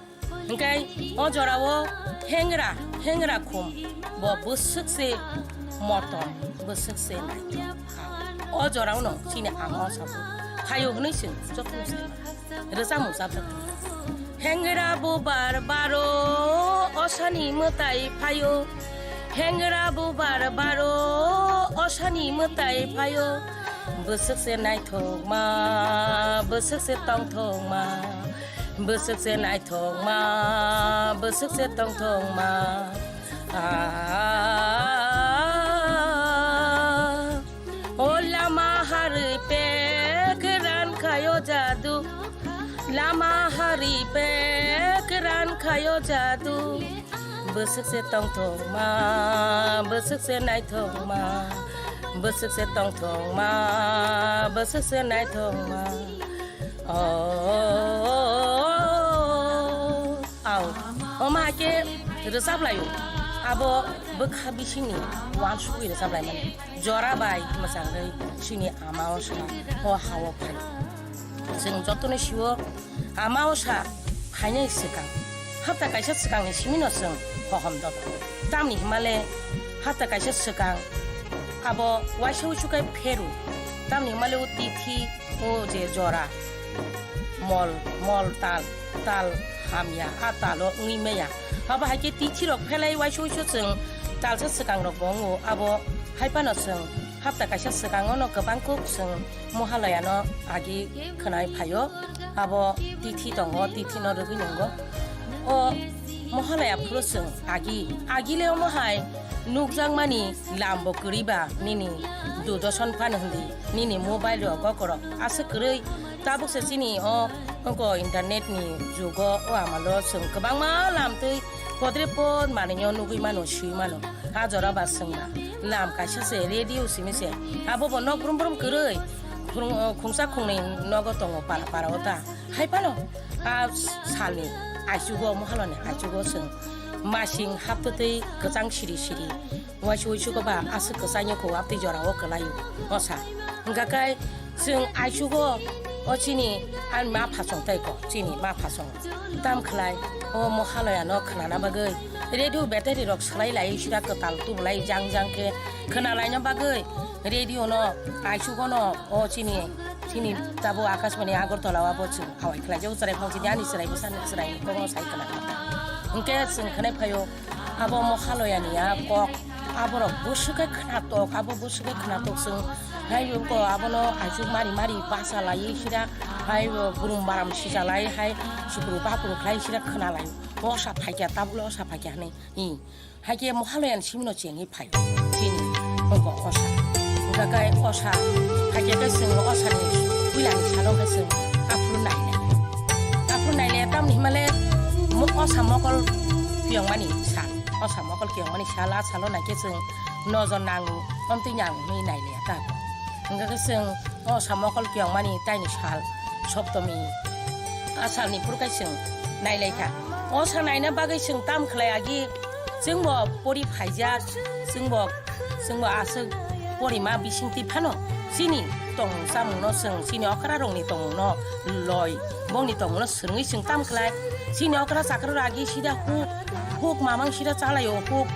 Hwnkhe o jorao hengra, hengra khum bo bwswk se motom, bwswk se naithok. O jorao no chini ama o sabo phaio hwnwi chwng jotono sai. Rwchapmung chapjak. Hengra bubar baro osani mwtai phaio. Hengra bubar baro osani mwtai phaio. Bwswk se naithokma, bwswk se tongthokma. Bwswk se naithokma, bwswk se tongthokma. Ah. O lama harwi pek ran khayo jadu, lama harwi pek ran khayo jadu. Bwswk se tongthokma, bwswk se naithokma, bwswk se tongthokma, bwswk se naithokma. Oh. Au, omo hai khe rwchap laio. Abo bwkha bisingni uansugwi rwchap laimani. Jora bai mwchangwi chini ama osa o hao phai. Chwng jotono sio ama osa phainai swkang. Hapta kaisa swkangni simino chwng hohom dogo. Tamni hwnmale hapta kaisa swkang abo uaisa uisu khai pheru. Tamni hwnmale o tithi o je jora mol, mol tal, tal hamya, a talo wngwi maya. Abo hai khe tithi rok phelai uaisa uisu chwng talsa swkang rok bo wngo. Abo hai phano chwng hapta kaisa swkang ono kwbang kuk chwng Mohalaya no agi khwnai phaio. Abo tithi tongo, tithi no rwgwi nungo. O Mohalaya phuru chwng agi, agi le omo hai nukjakmani lam bo kwrwi ba nini Doordarshan phano hindi, nini mobile rok o korok aswk kwrwi. Tabuk se chini o oko internet ni jugo o amalo chwng kwbangma lam twi podre pod manwi o nugwi mano, swi mano. A jora ba chwng ba lam kaisa se radio simi se, abo bo nok brum brum kwrwi khung-, khungsa khungnwi nogo tongo para para o ta. Hai phano a salni aichugo, Mohalani aichugo chwng masing haptwi kwchang siri siri. Uaisa uisu ko ba aswk kwchangyo kho, abtwi jorao kwlaio osa. Hwnkha khe chwng aichugo o chini ani ma phasong tai ko, chini ma phasong. Tam khlai o Mohalaya no khwnana bagwi radio battery rok swlai lai sira kwtal tubulai jang jang khe khwnalaina bagwi radio no aichugo no o chini, chini tabo Akashbani Agartala o abo chwng awai khlai jago, chwrai phang chini ani chwrai bwsani chwrai kokno sai khwna. Hwnkhe chwng khwnai phaio. Abo Mohalaya ni a kok, aborok bwswk khe khwnatok, abo bwswk khe khwnatok chwng. Hai bo abono aichuk mari mari basa laiwi sira, hai bo burum baram sija lai, hai chukru bakru khlai sira khwna lai. Osa phaikya, tabukle osa phaikya hwnwi. Hi. Hai khe Mohalaya ni simino chengwi phai. Chini, oko osa. Hwnkha khe osa, phaikya khe chwng osa ni puila ni salo khe chwng aphuru nai lai. Aphuru nai lai, tamni hwnmale mo-, osa mokol piyong mani sal. Osa mokol kiyongmani sal, a salo naikhe chwng nojor nango, omtwi nango hwnwi nailia ta. Hwnkha khe chwng osa mokol kiyongmani taini sal, Soptomi, a salni phuru khe chwng nailaikha. Osa naina bagwi chwng tam khlai agi, chwngbo pori phaijak, chwngbo, chwngbo aswk porima bisingtwi phano chini tongmung chamungno chwng, chini okrarokni tongmungno loi, bongni tongmungno swrwngwi chwng tam khlai. Chini okra chakrarok agi sida huk, huk mamang sida chalaio, huk,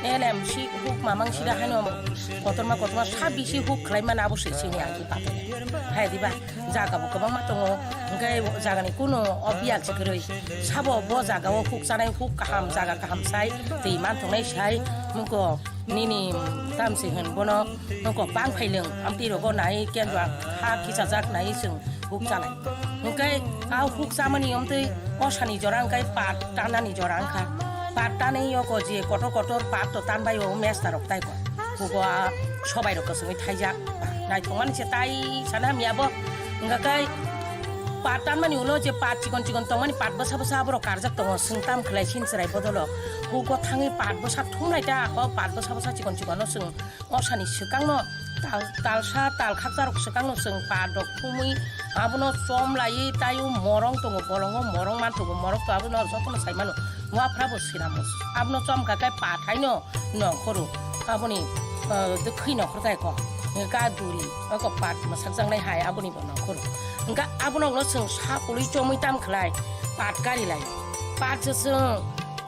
Elem si huk mamang sida haino kotorma kotorma sa bisi huk khlai mana abo se sini agi pato. Hai diba jaga bo kwbangma tongo, hwnkhe jagani kuno o biyal se kwrwi. Sabo bo jaga o huk chanai huk kaham jaga kaham sai twi man tongnai sai mungko nini tamsi hwn bono mungko bang phailwng amtwi rogo nai kendra ha kichajak nai chwng huk chanai. Hwnkhe a huk chamani omtwi osani jora hwnkhe pat tanani jora wngkha. Pat tanai yoko je kotor kotor pat to tanbai o mesta rok tai ko. Hugo a sobai rok kwswngwi thaijak. Naithokmani se tai sana hamya bo. Hwnkhe pat tanmani ulo je pat chikon chikon tongmani pat bwsa bwsa aborok karjak tongo. Swng tam khlai sin chwrai bodolo. Hugo thangwi pat bwsa thumnai ta o pat bwsa bwsa chikon chikon no swng. Osani swkangno tal, talsa, tal khakcharok swkangno chwng pat rok thumwi abono chom laiwi taiwi morong tongo, bolongo morong man tongo, morok to abono jotono sai mano, waphrabo sinamo. Abono chom kha khe pat haino nongkhoro, aboni, eh, kwkhwi nongkhor tai kok, ga duri, oko pat mwsakjaknai hai aboni bo nongkhoro. Hwnkhe abono chwng sa pului chomwi tam khlai, pat kari lai, pat se chwng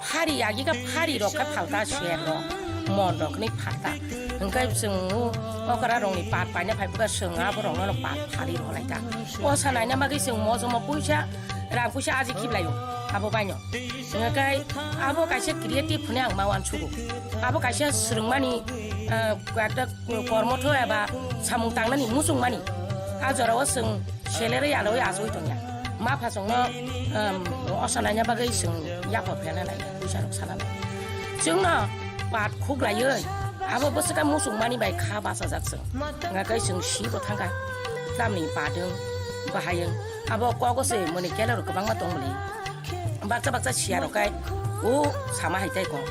Phari yagi kha phari rok kha phalta ser rok, mon rok ni phalta. Hwnkhe chwng o okra rok ni pat paina phai bwkha chwng abo rok no pat phari rw lai ta. O sa naina bagwi chwng mojomo puisa, rang puisa aji khiblaio abo baino. Hwnkhe abo kaisa creative hwnwi ang ma uansugo. Abo kaisa swrwngmani, ah, ekta kormotho eba samung tangnani muchungmani. A jorao chwng selerwi aloi achugwi tongya. Ma phasongno, um, osa naina bagwi chwng yaphar phela lai, puisa rok sana lai. Chwngno pat khuklaiwi, abo bwswkha muchungmani bai kha bachajak chwng. Hwnkhe chwng sibo thangkha, tamni padwng, bahayung. Abo kogo se mwnwi kela rok kwbangma tongmani. Baksa baksa siya rok kai, o sama hai tai kong.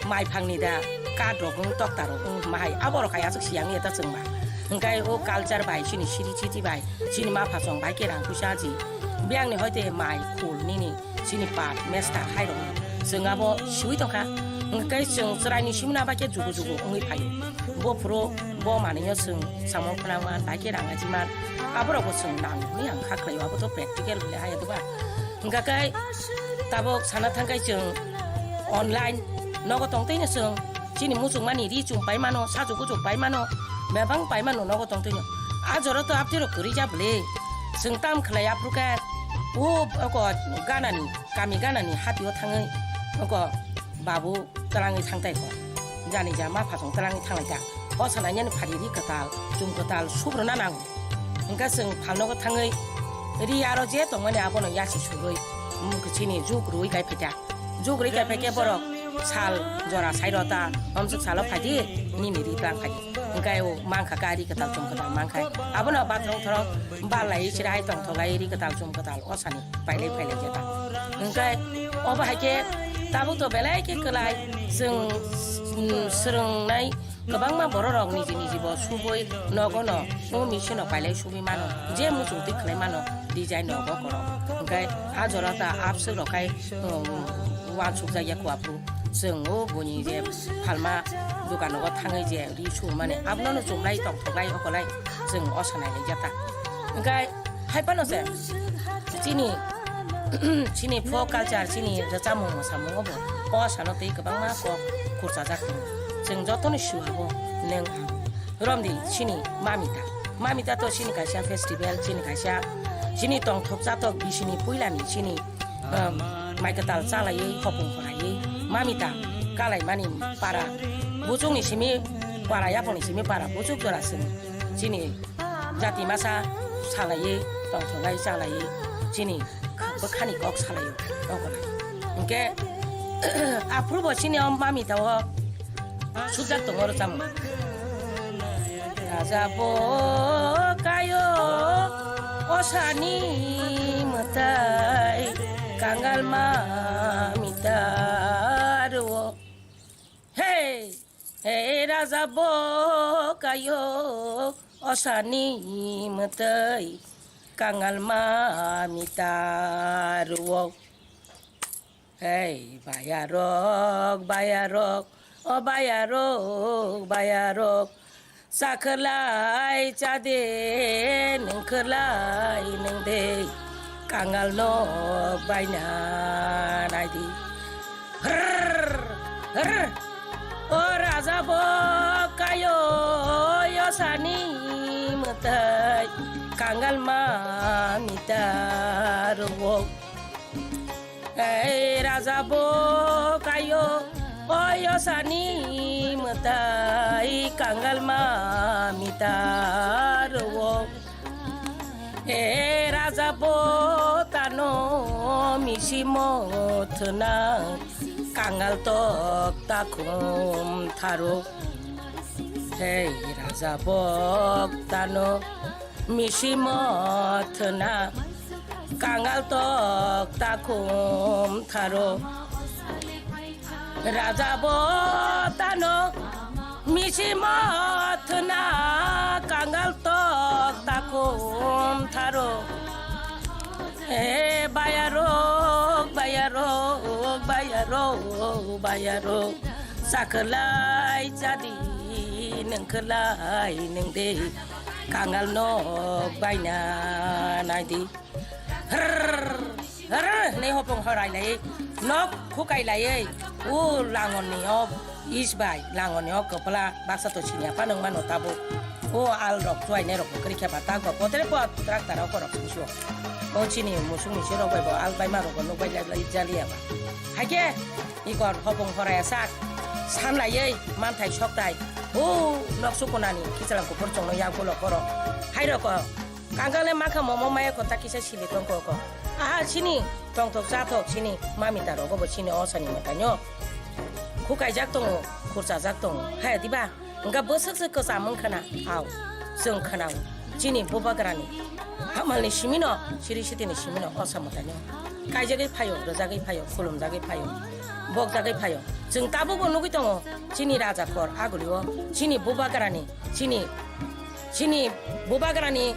Mai phangni da, kat rok wng, tokta rok wng, ma hai. Abo rok hai aswk siyang ya ta chwngma. Hwnkhe o culture bai, chini siri siti bai, chini ma phasong bai khe rang puisa ji. Biyang ni hoite mai khul nini, chini pat, mesta hai rok wng. Chwng abo siwi tongkha. Hwnkhe chwng chwraini simna bai khe jugu jugu wngwi phaio. Bo phuru bo manwi no chwng samung phnangman, bai khe rang ajiman. Abo rok bo chwng nang hwnwi ang kha khlaio, abo to practical hwnwi hai ya doba. Hwnkha khe tabuk sana thangkhai chwng online nogo tongtwino chwng chini muchungmani ri chum pai mano, sajwk buchuk pai mano, bebang pai mano nogo tongtwino. A jora to aptwi rok kwrwi ja bwle. Chwng tam khlai aphuru khe o oko ganani, kami ganani hatio thangwi oko babu twlangwi thangtai kho. Jani ja ma phasong twlangwi thanglai ta. O sanai nani phari ri kwtal, chum kwtal subrwna nango. Hwnkhe chwng phalnogo thangwi ri aro je tongmani abono yasi sugwi, mm, chini juk rwi kai phaikha. Juk rwi kai phaikhe borok sal jora sai rw ta, omswk salo phaidi, nini ri twlang phaidi. Hwnkhe o mankha kha ri kwtal chum kwtal mankha. Abono bathorong thorong bal lai chwrai tongthok lai ri kwtal chum kwtal o sani pailai pailai jeta. Hwnkhe obo hai khe tabuk to belai khe kwlai chwng, mm, swrwngnai kwbangma borok rok niji niji bo subui nogo no o machine rok pailai subui mano, je muchung twi khlai mano design nogo korok. Hwnkhe a jora ta abswk rok khai, um, uansuk jak ya kho aphuru chwng o buini je phalma dukan nogo thangwi je ri sumani abono no chumlai tongthoklai okolai chwng o sanai lai jeta. Hwnkhe Hai phano se chini, chini folk culture, chini rwchapmung mwsamungo bo o salo tei kwbangma kok khurchajak tongo. Chwng jotono sua bo nwng ang. Romdi chini mamita. Mamita to chini kaisa festival, chini kaisa chini tongthok chatok bisini puilani chini, um, mai kwtal chalaiwi hopung phalaiwi mamita kalaimani para. Buchukni simi para, yaphangni simi para, buchuk jora chwng chini jati masa salaiwi tongthok lai chalaiwi chini bwkhani kok salaiwi tongkha. Hwnkhe aphuru bo chini o mamita o sujak tongo rwchapmung. Raja bo kayo osani mwtai kangal mamita rwo. Hey! Hey raja bo kayo osani mwtai kangal mamita rwo. Hey bayarok, bayarok, o bayarok, bayarok, chakhwlai chade nwng khwlai nwng de kangal nok baina naidi. Hrrr, hrrr. O Jabo kayo yosani mwtai kangal ma mita rwo. Ei raja bo kayo, o yosani mwtai kangal ma mita rwo. Ei raja bo tano misi mothna kangal tok takhum tharo. Hei raja bok tano misi mothna kangal tok takhum tharo. Raja bo tano misi mothna kangal tok takhum tharo. He bayarok, bayarok, bayarok, bayarok. Sakalai jadi nengkalai nengde kangal nok baina naidi. Her, her, ne hopong horai lai, nok khukai lai, u langon ni o is bai, langon ni o kopla baksa to sinya pa nang mano tabuk. O al rok chuainai rok bo kwrwi khe ba tak ba potre pot tractor rok rok sung sio. O chini musung ni sirok bai bo al bai ma rok bo nuk bai lai lai jali ya ba. Haikhe ikor hopong horaya sak san laiwi manthai soktai. O nok sukunani kichalang kuphur chongno yak bolok oro. Hai rok o kangal le makha momo maya kota kisa sili tongko ko. Aha chini tongthok chathok chini mamita rogo bo chini osani mwtaino. Khukaijak tongo, khurchajak tongo. Hai diba? Wngkha bwswk se kwcham wngkha na? Au, chwng khwnao. Chini bubagrani hamalni simino, siri sitini simino, osa mwtaino kaijagwi phaio, rwjagwi phaio, khulumjagwi phaio, bokjagwi phaio. Chwng tabukbo nugwi tongo, chini raja khor agulio, chini bubagrani, chini, chini bubagrani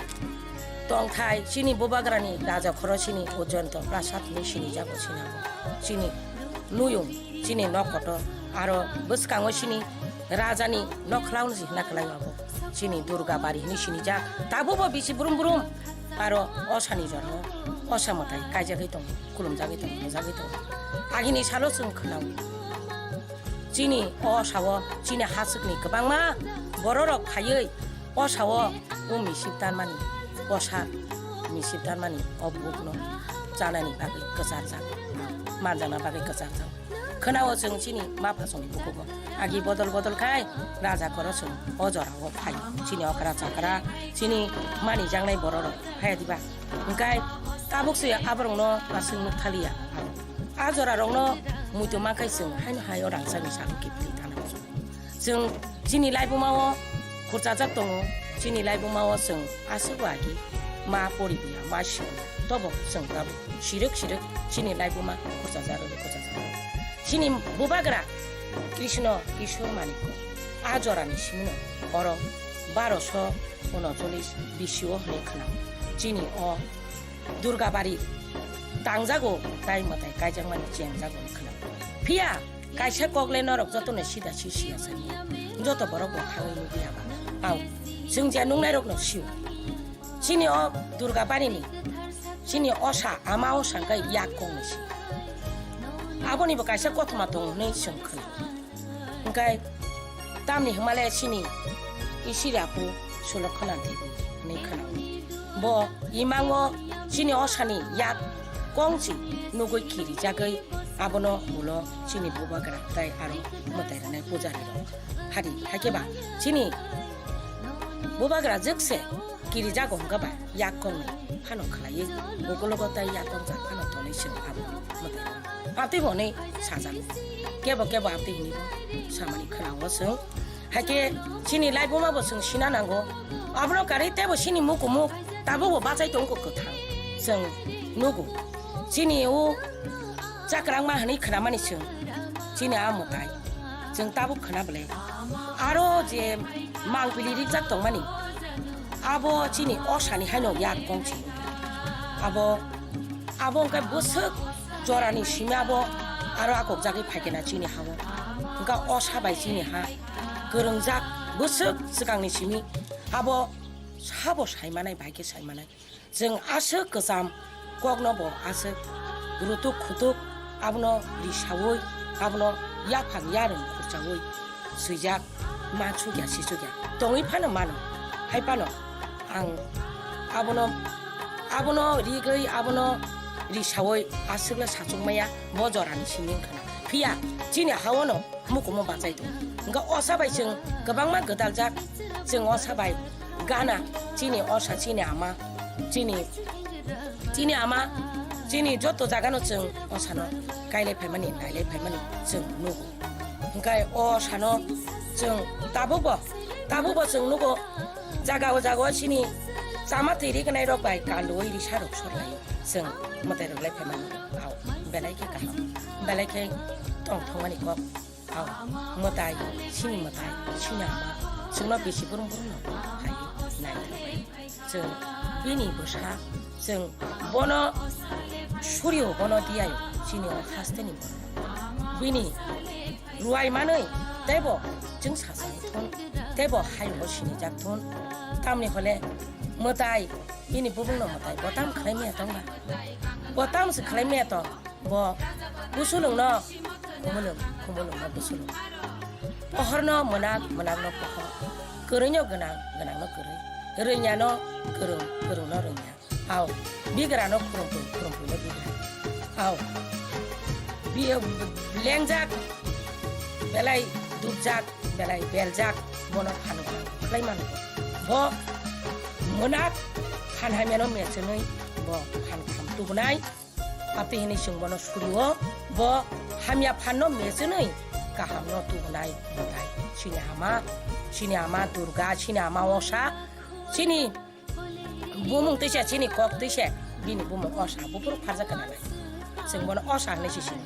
tongthai, chini bubagrani raja khoro, chini Ujjayanta Prasad hinwi sinijago, chini, chini nuyung. Chini nok kotor, aro bwskango chini rajani nok khwlangno se hwnna kwlai abo. Chini Durga bari hwnwi sinijak. Tabukbo bisi brum brum aro osani jorno osa mwtai kaijagwi tongo, khulumjagwi tongo, rwjagwi tongo. Agini salo chwng khwnao. Chini osao chini haswkni kwbangma bororok phaiwi osao o misip tanmani, osa misip tanmani o bukno chanani bagwi kwcharjak, manjakna bagwi kwcharjak. Khwnao chwng chini ma phasongni bukugo. Agi bodol bodol khai raja khoro chwng o jorao phai. Chini okra chakra, chini manijaknai bororok phai diba? Hwnkhe tabuk se aborokno aswk nuk thaliya. A jorarokno muitu mankhai chwng haino hai o rangchakni sago kiphilwi thana. Chwng chini laibuma o khurchajak tongo, chini laibuma o chwng aswk agi ma poribuya, ma siya, tobo chwng tabuk sirwk sirwk chini laibuma khurchajak rwdi, khurchajak. Chini bubagra Krishna Ishwar Manikya a jorani simino oro baroso unocholish bisio hwnwi khwnao. Chini o Durgabari tangjago tai mwtai kaijakmani chengjago hwnwi khwnao. Phiya kaisa kokle norok jotono sida si siya sani. Joto borok bo thangwi nugwi aba. Au, chwng je nungnairokno sio. Chini o Durga barini, chini osa, ama osa hwnkhe yak kongni se. Aboni bo kaisa kothoma tongo hwnwi chwng khna. Hwnkhe tamni hwnmale chini isiri apu Sulokhana Devi hwnwi khna. Bo imango chini osani yak kongchi nugwi kirijagwi abono ulo chini bubagra tai aro mwtai rwnai pujari rok. Hari, hakhe ba chini bubagra jwkse kirijago hwnkhe ba yak kongni phano khlaiwi, ugulogo tai yak kongjak phano tonwi chwng abo mwtai. Amtwi bo hwnwi sajago. Kebo kebo amtwi hwnwi bo samani khwnao chwng. Hakhe chini laibuma bo chwng sina nango. Abono karwi teibo chini mukumuk tabukbo bachai tongo kwthang. Chwng nugo. Chini o chakrangma hwnwi khwnamani chwng, chini a mwtai chwng tabuk khwna bwle. Aro je mangpili rijak tongmani, abo chini osani haino yak kongsi. Abo, abo hwnkhe bwswk jorani simi abo aro akokjagwi phaikhe na chini ha-o. Hwnkhe osa bai chini ha kwrwngjak bwswk swkangni simi abo sabo saimanai, bai khe saimanai. Chwng aswk kwcham kokno bo aswk rutuk khutuk abono risaui, abono yaphang yarwng khurchaui, swijak, ma sukya, si sukya. Tongwi phano mano, hai phano ang abono, abono rigwi, abono risawi aswkle sachukmaya bo jorani simi wngkha na. Phiya chini haono mukumu bachai tongo. Hwnkhe osa bai chwng kwbangma gwdaljak, chwng osa bai gana, chini osa, chini ama, chini, chini ama, chini joto jagano chwng osano kailai phaimani, nailai phaimani chwng nugo. Hwnkhe osano chwng tabukbo, tabukbo chwng nugo, jaga o jaga o chini chama twi rignai rok bai kanduwi risa rok sorlai chwng mwtai rwglai phaimani. Ao, belai khe kaham, belai khe tongthokmani kok. Ao, mwtai, chini mwtai, chini ama, chwngno bisi brum brum no phai nai. Chwng bini bwsa, chwng bono surio, bono diyayo, chini o hasteni bono. Bini ruai manwi teibo chwng sachang thun, teibo hayungo sinijak thun. Tamni hole mwtai, bini bubungno mwtai, bo tam khlai maya tongba? Bo tam se khlai maya tong? Bo busulungno khumulung, khumulungno busulung. Pohorno mwnak, mwnakno pohor. Kwrwino gwnang, gwnangno kwrwi. Rwnyano kwrwng, kwrwngno rwnya. Ao, bigrano khurumtwi, khurumtwino bigra. Ao, bi-, lengjak, belai dubjak, belai beljak, bono phan gwnang khlai mano. Bo mwnak phan hamyano mechenwi bo phan kaham tubunai. Abtwi hwnwi chwng bono surio, bo hamya phanno mechenwi kahamno tubunai mwtai. Chini ama, chini ama Durga, chini ama Osa, chini bumung twisa, chini kok twisa, bini bumung Osa, buphuru pharjak kana nai. Chwng bono Osa hwnwi se sini.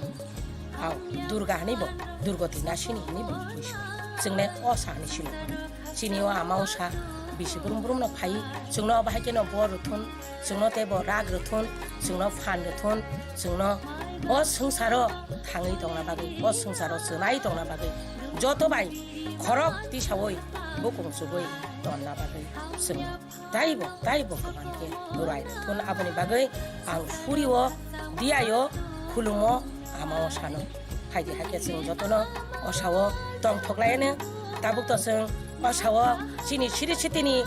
Ao, Durga hwnwi bo, Durgoti nasini hwnwi bo buisu. Chwng le Osa hwnwi sini. Chini o ama Osa, bisi brum brum no phai, chwngno bahai kheno bor rwthun, chwngno teibo rak rwthun, chwngno phan rwthun, chwngno o swngcharo thangwi tongna bagwi, o swngcharo chwnai tongna bagwi, joto bai khorok tisaui bukung chugui tonna bagwi chwng taibo, taibo kwbang khe ruai rwthun. Aboni bagwi ang surio, diyayo, khulumo, ama Osano. Phaidi hakhe chwng jotono Osao tongthok laiano. Tabuk to chwng Osao chini siri sitini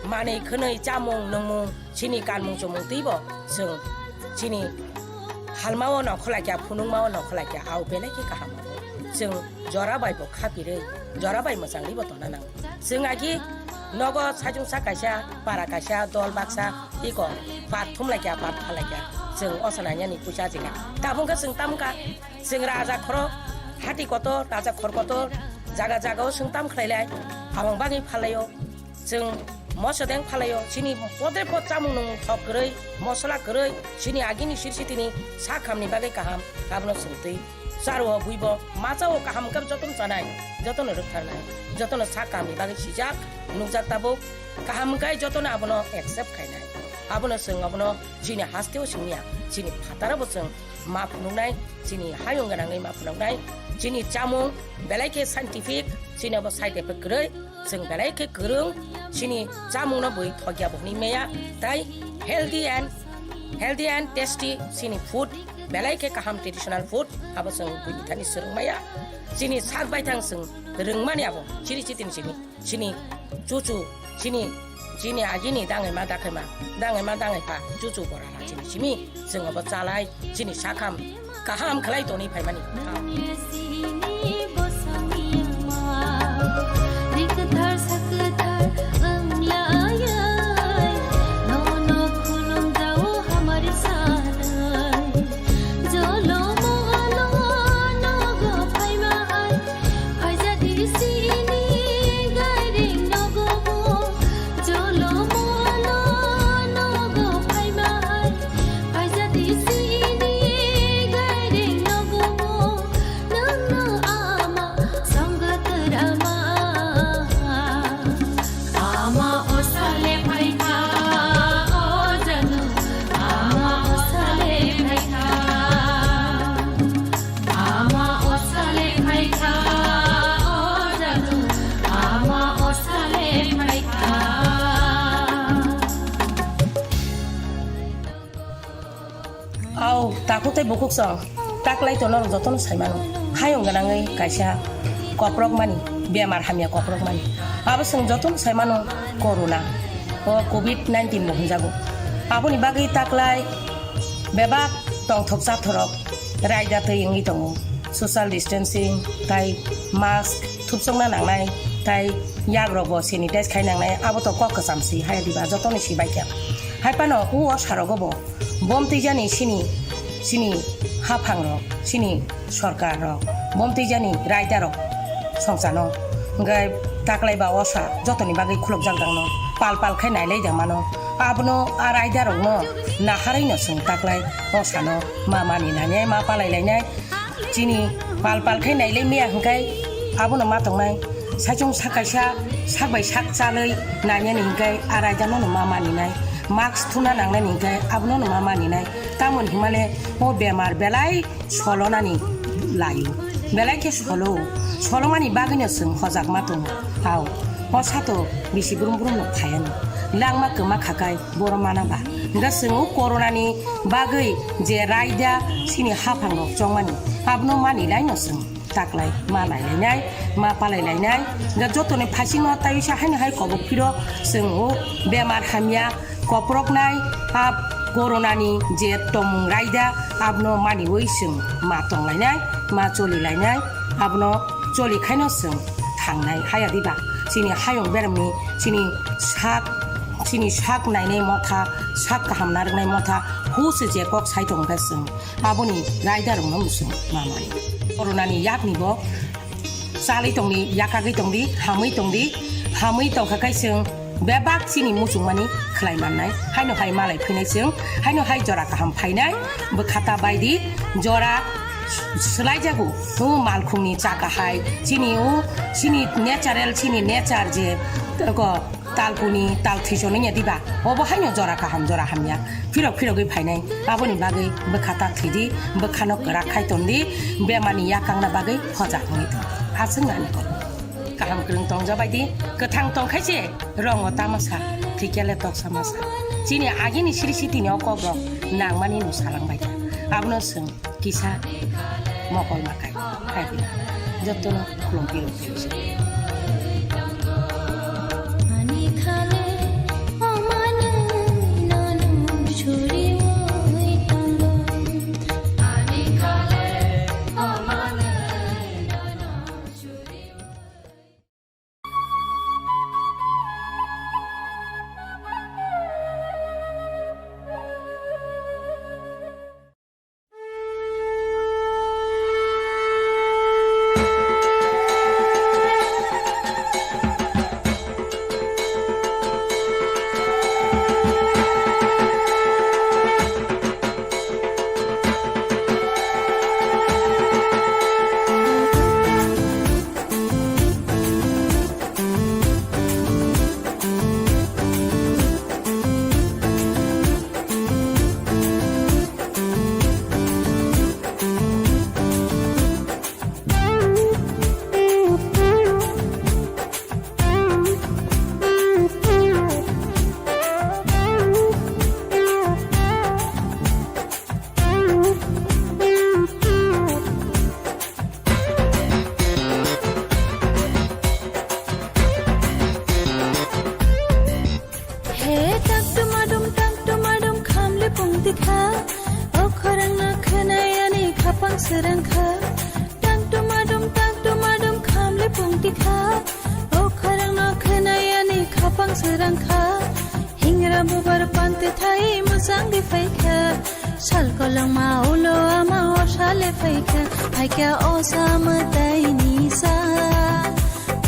manwi khwnwi chamung nungmung, chini kanmung chumung twibo chwng chini halmao nongkhor laikya, phunukmao nongkhor laikya, ao belai khe kaham abo. Chwng jora bai bo khapirwi, jora bai mwchangwi bo tongna nango. Chwng agi nogo sajungsa kaisa, para kaisa, dol baksa, iko, pat thum laikya, pat pha laikya. Chwng Osa nainani puisa jika. Tabuk khe chwng tamkha, chwng raja khoro, hati kotor, raja khor kotor, jaga jaga o chwng tam khlai lai, aboni bagwi phalaio. Chwng moso deng phalaio, chini podre pod chamung nung thok kwrwi, mosola kwrwi, chini agini siri sitini sak hamni bagwi kaham, abono chwng twi charo buibo, machao kaham khe jotono chanai, jotono rwktharnai, jotono sak kahamni bagwi sijak, nukjak tabuk, kaham khe jotono abono accept khainai. Abono chwng abono chini hasteo simiya, chini phataro bo chwng ma phunuknai, chini hayung gwnangwi ma phunuknai, chini chamung belai khe scientific, chini abo side effect kwrwi, chwng belai khe kwrwng, chini chamungno bui thokya bo hwnwi maya, tai healthy and, healthy and tasty chini food, belai khe kaham traditional food, abo chwng buini thani swrwng maya, chini sak baithang chwng rwngmani abo, chiri chitini chini. Chini chuchu, chini, chini agini dangwi ma dakhaima, dangwi ma dangwi pha, chuchu bora ha chini simi, chwng obo chalai, chini sakham kaham khlai toni phaimani. Ama Osale phaikha, o janu, Ama Osale phaikha, Ama Osale phaikha, o janu, Ama Osale phaikha. Au, takhuk tei bukhuk song, taklai tono jotono saimano. Hayung gwnangwi kaisa koprok mani, bemar hamya kokrokmani. Abo chwng jotono sai mano corona, o covid nineteen bo hwnjago. Aboni bagwi taklai bebak tongthok chathorok raida twi wngwi tongo. Social distancing tai mask thupsokna nangnai tai yagrokbo sanitize khai nangnai, abo to kok kwcham si haya diba jotoni si baikha. Hai phano o sarogo bo bom twijani sini, sini haphangrok, sini sorkarrok, bom twijani raidarok songchano. Hwnkhe taklai ba osa jotoni bagwi khulokjak dangno, pal pal khe nailai dangmano. Abono a raidarokno naharwi no chwng taklai osano ma mani lainai, ma palai lainai. Chini pal pal khe nailai maya hwnkhe abono ma tongnai. Saichung sak kaisa sak bai sak chalwi nainani hwnkhe a raidano no ma maninai. Mask thuna nangnani hwnkhe abono no ma maninai. Tamoni hwnmale o bemar belai solonani laio. Belai khe solo. Solomani bagwino chwng hojakma tongo. Hao, o sato bisi brum brum no phaiano. Langma kwma khakai boro mana ba. Hwnkhe chwng o coronani bagwi je raida sini haphangrok chongmani, abono mani laino chwng taklai ma nailainai, ma palai lainai. Hwnkhe jotoni phaisingno taiwisa haino hai kobok phiro chwng o bemar hamya koproknai, a coronani je tongmung raida, abono maniwi chwng ma tonglainai, ma cholilainai, abono choli khaino chwng thangnai. Haya diba chini hayung beremni chini sak, chini sak nainai motha, sak kaham narwknai motha, huse je kok sai tongkha chwng aboni raidarokno chwng ma mani. Coronani yakni bo chalwi tongdi, yakagwi tongdi, hamwi tongdi, hamwi tongkha khe chwng bebak chini muchungmani khlai mannai. Haino hai malai phinai chwng, haino hai jora kaham phainai, bwkhata baidi jora swlaijago. O malkhungni chaka hai chini o chini natural, chini nature je ko talpuni tal thwiso nungya diba, obo haino jora kaham jora hamya phirok phirogwi phainai. Aboni bagwi bwkha ta thwidi, bwkhano kwrak khai tondi, bemarni yakangna bagwi hojak wngwi tong. Aswk nani kok kaham kwrwng tongjabaidi, kwthang tongkhaise rongo tamasa, thwikyale toksa masa. Chini agini siri sitini o kokrok nangmani no salangbaikha. Abono chwng kisa mokol makai. Hai hwnwi jotono khulumphio. He tak tumadum, tak tumadum, khamle pungti kha. O khorang no khwnai ani khapang srang kha. Tak tumadum, tak tumadum, khamle pungti kha. O khorang no khwnai ani khapang srang kha. Hingra bubar panti thai musang di phai kha. Sal kolongma ulo ama osa le phaikha, phaikha osa mwtaini sal,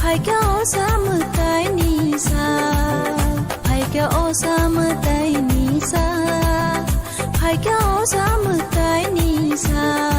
phaikha osa mwtaini sal, phaikha osa mwtaini sal, phaikha osa mwtaini sal.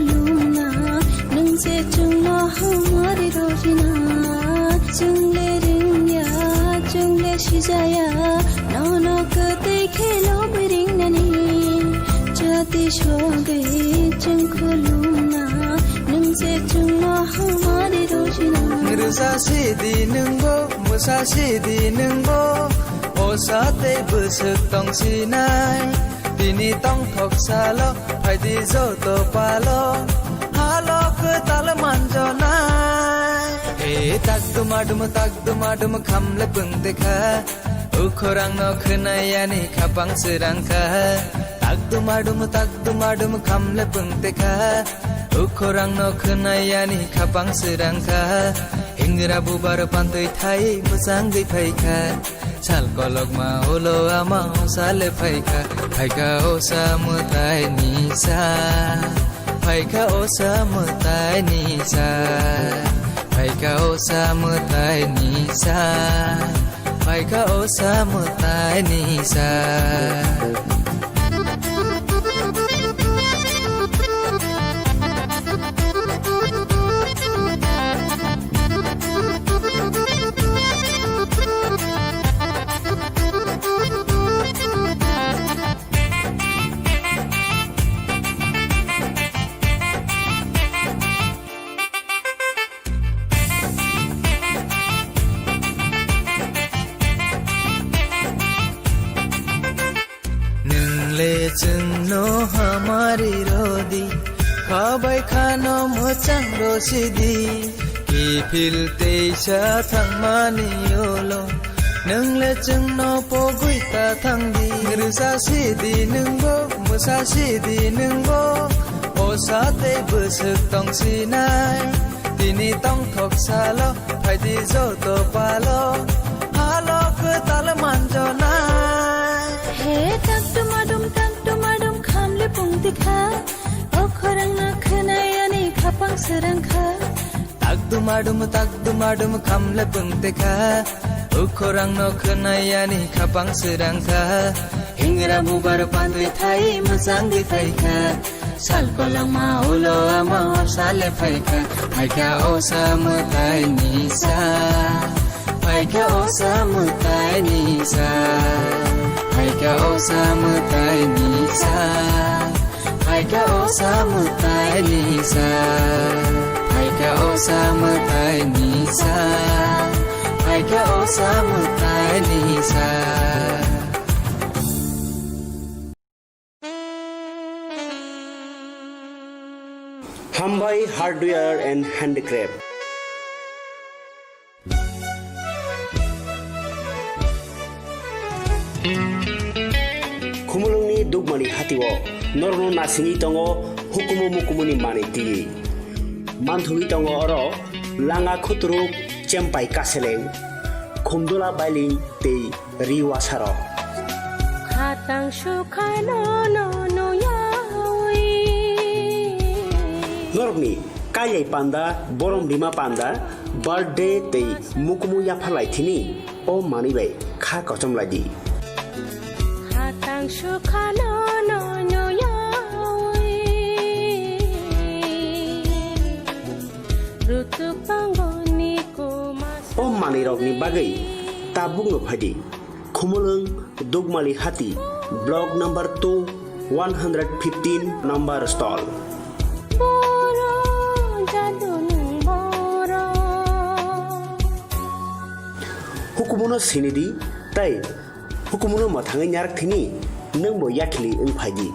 Luna, nwng se chwngno hamari rojina, chwng le ringya, chwng le sijaya, nono kwtwi khe lob ringnani, jati sogwi chwng khulumna, nwng se chwngno hamari rojina. Rwja sidi nwngbo, mwsa sidi nwngbo, osa tei bwswk tong sinai, tini tongthok salo, phaidi joto palo, halo kwtal manjonai. E tak duma dum, tak duma dum, khamle pwngte kha, ukhorangno khwnai ani khapang srang kha. Tak duma dum, tak duma dum, khamle pwngte kha, ukhorangno khwnai ani khapang srang kha. Hingra bubar pantwi thai mwchangwi phai kha. Sal kolokma ulo ama osa le phaikha, phaikha osa mwtai ni sa, phaikha osa mwtai ni sa, phaikha osa mwtai ni sa, phaikha osa mwtai ni sa. Nwng le chwngno hamari rodi, khabai khano mwchang rosidi. Kiphil teisa thangmani ulo, nwng le chwngno pogwi ta thangdi. Rwsa sidi nwngbo, mwsa sidi nwngbo, osa tei bwswk tong sinai. Tini tongthok salo, phaidi joto palo, halo kwtal manjonai. He tak dumadum, tak dumadum, khamle pungti kha, o khorang no khwnai ani khapang srang kha. Tak dumadum, tak dumadum, khamle pungti kha, o khorang no khwnai ani khapang srang kha. Hingra bubar pantwi thai mwchangwi phai kha. Sal kolokma ulo ama osa le phaikha, phaikha osa mwtai ni sa, phaikha osa mwtai ni sa, phaikha osa mwtai ni sa, phaikha osa mwtai ni sa, phaikha osa mwtai ni sa, phaikha osa mwtai ni sa. Hambai Hardware and Handicraft. Khumulwngni Dukmani hatio norokno nasingwi tongo hukumu mukumuni manwi twiwi. Manthogwi tongo oro langa khuturuk, chempai kaseleng, khumdula bailing tei ri wasarok. Khatang sukhano no nuyawi. Norokni kailai panda, borom rima panda, birthday tei mukumu yapharlai thini o manwi bai kha kochom lai di. Khatang sukhano no nuyawi. Rutuk pangoni kuma. O manwirokni bagwi tabukno phaidi. Khumulwng Dukmali Hati, Block number two, one hundred fifteen number stall. Boro jadunung boro. Hukumuno sinidi tei hukumuno mwthangwi nyarak thini nwngbo yakhili wng phaidi.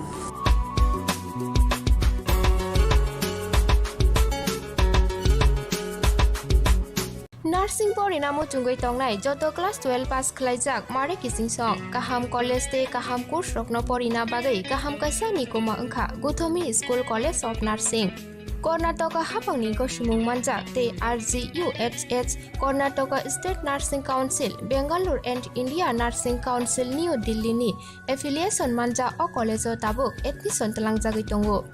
Nursing porina muchungwi tongnai joto class twelve pass khwlaijak mare kichingsong, kaham college tei kaham course rokno porina bagwi kaham kaisa ni kuma wngkha Guthomi School College of Nursing. Karnataka haphangni gosomung manjak tei R G U H H, Karnataka State Nursing Council, Bangalore and India Nursing Council, New Delhi ni affiliation manjak o college o tabuk admission twlangjagwi tongo.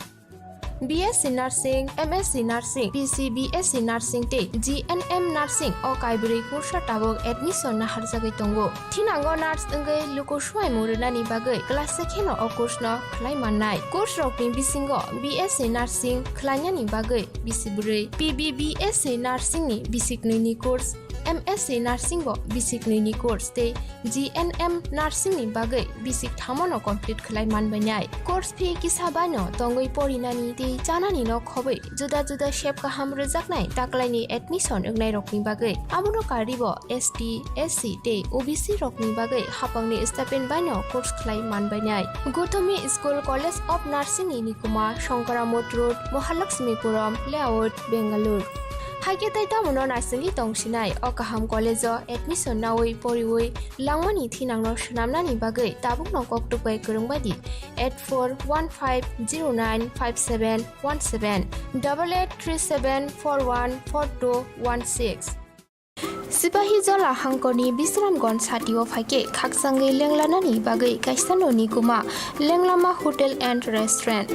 B S C Nursing, M S C Nursing, P C B S C Nursing tei G N M Nursing o kaibrwi kursa tabuk admission naharjagwi tongo. Thinango nurse wngwi luku swbaimung rwnani bagwi class se kheno o course no khlai mannai. Course rokni bisingo B S C Nursing khlainani bagwi bisi bwrwi, P B B S C Nursing ni bisi knwi ni course, M S C Nursing bo bisi knwi ni course tei G N M Nursing ni bagwi bisi thamo no complete khlai manbainai. Course fee kisa bai no tongwi porinani tei chanani no khobwi juda juda sep kaham rwjaknai taklaini admission wngnairokni bagwi. Abono karwi bo S T, S C tei O B C rokni bagwi hapangni stipend bai no course khlai manbainai. Gothomi School College of Nursing ni nikuma Shankara Mott Road, Mahalakshmipuram Layout, Bangalore. Haikhe tei tamono naisingwi tongsinai o kaham college o admission naui poriui langmani thinangno swnamnani bagwi tabukno koktwk bai kwrwng bai di eight four one five zero nine five seven one seven, double eight three seven four one four two one six. Sipahijola hangkorni Bisramganj satio phaikhe khakchangwi lenglanani bagwi kaisa noni kuma Lenglama Hotel and Restaurant.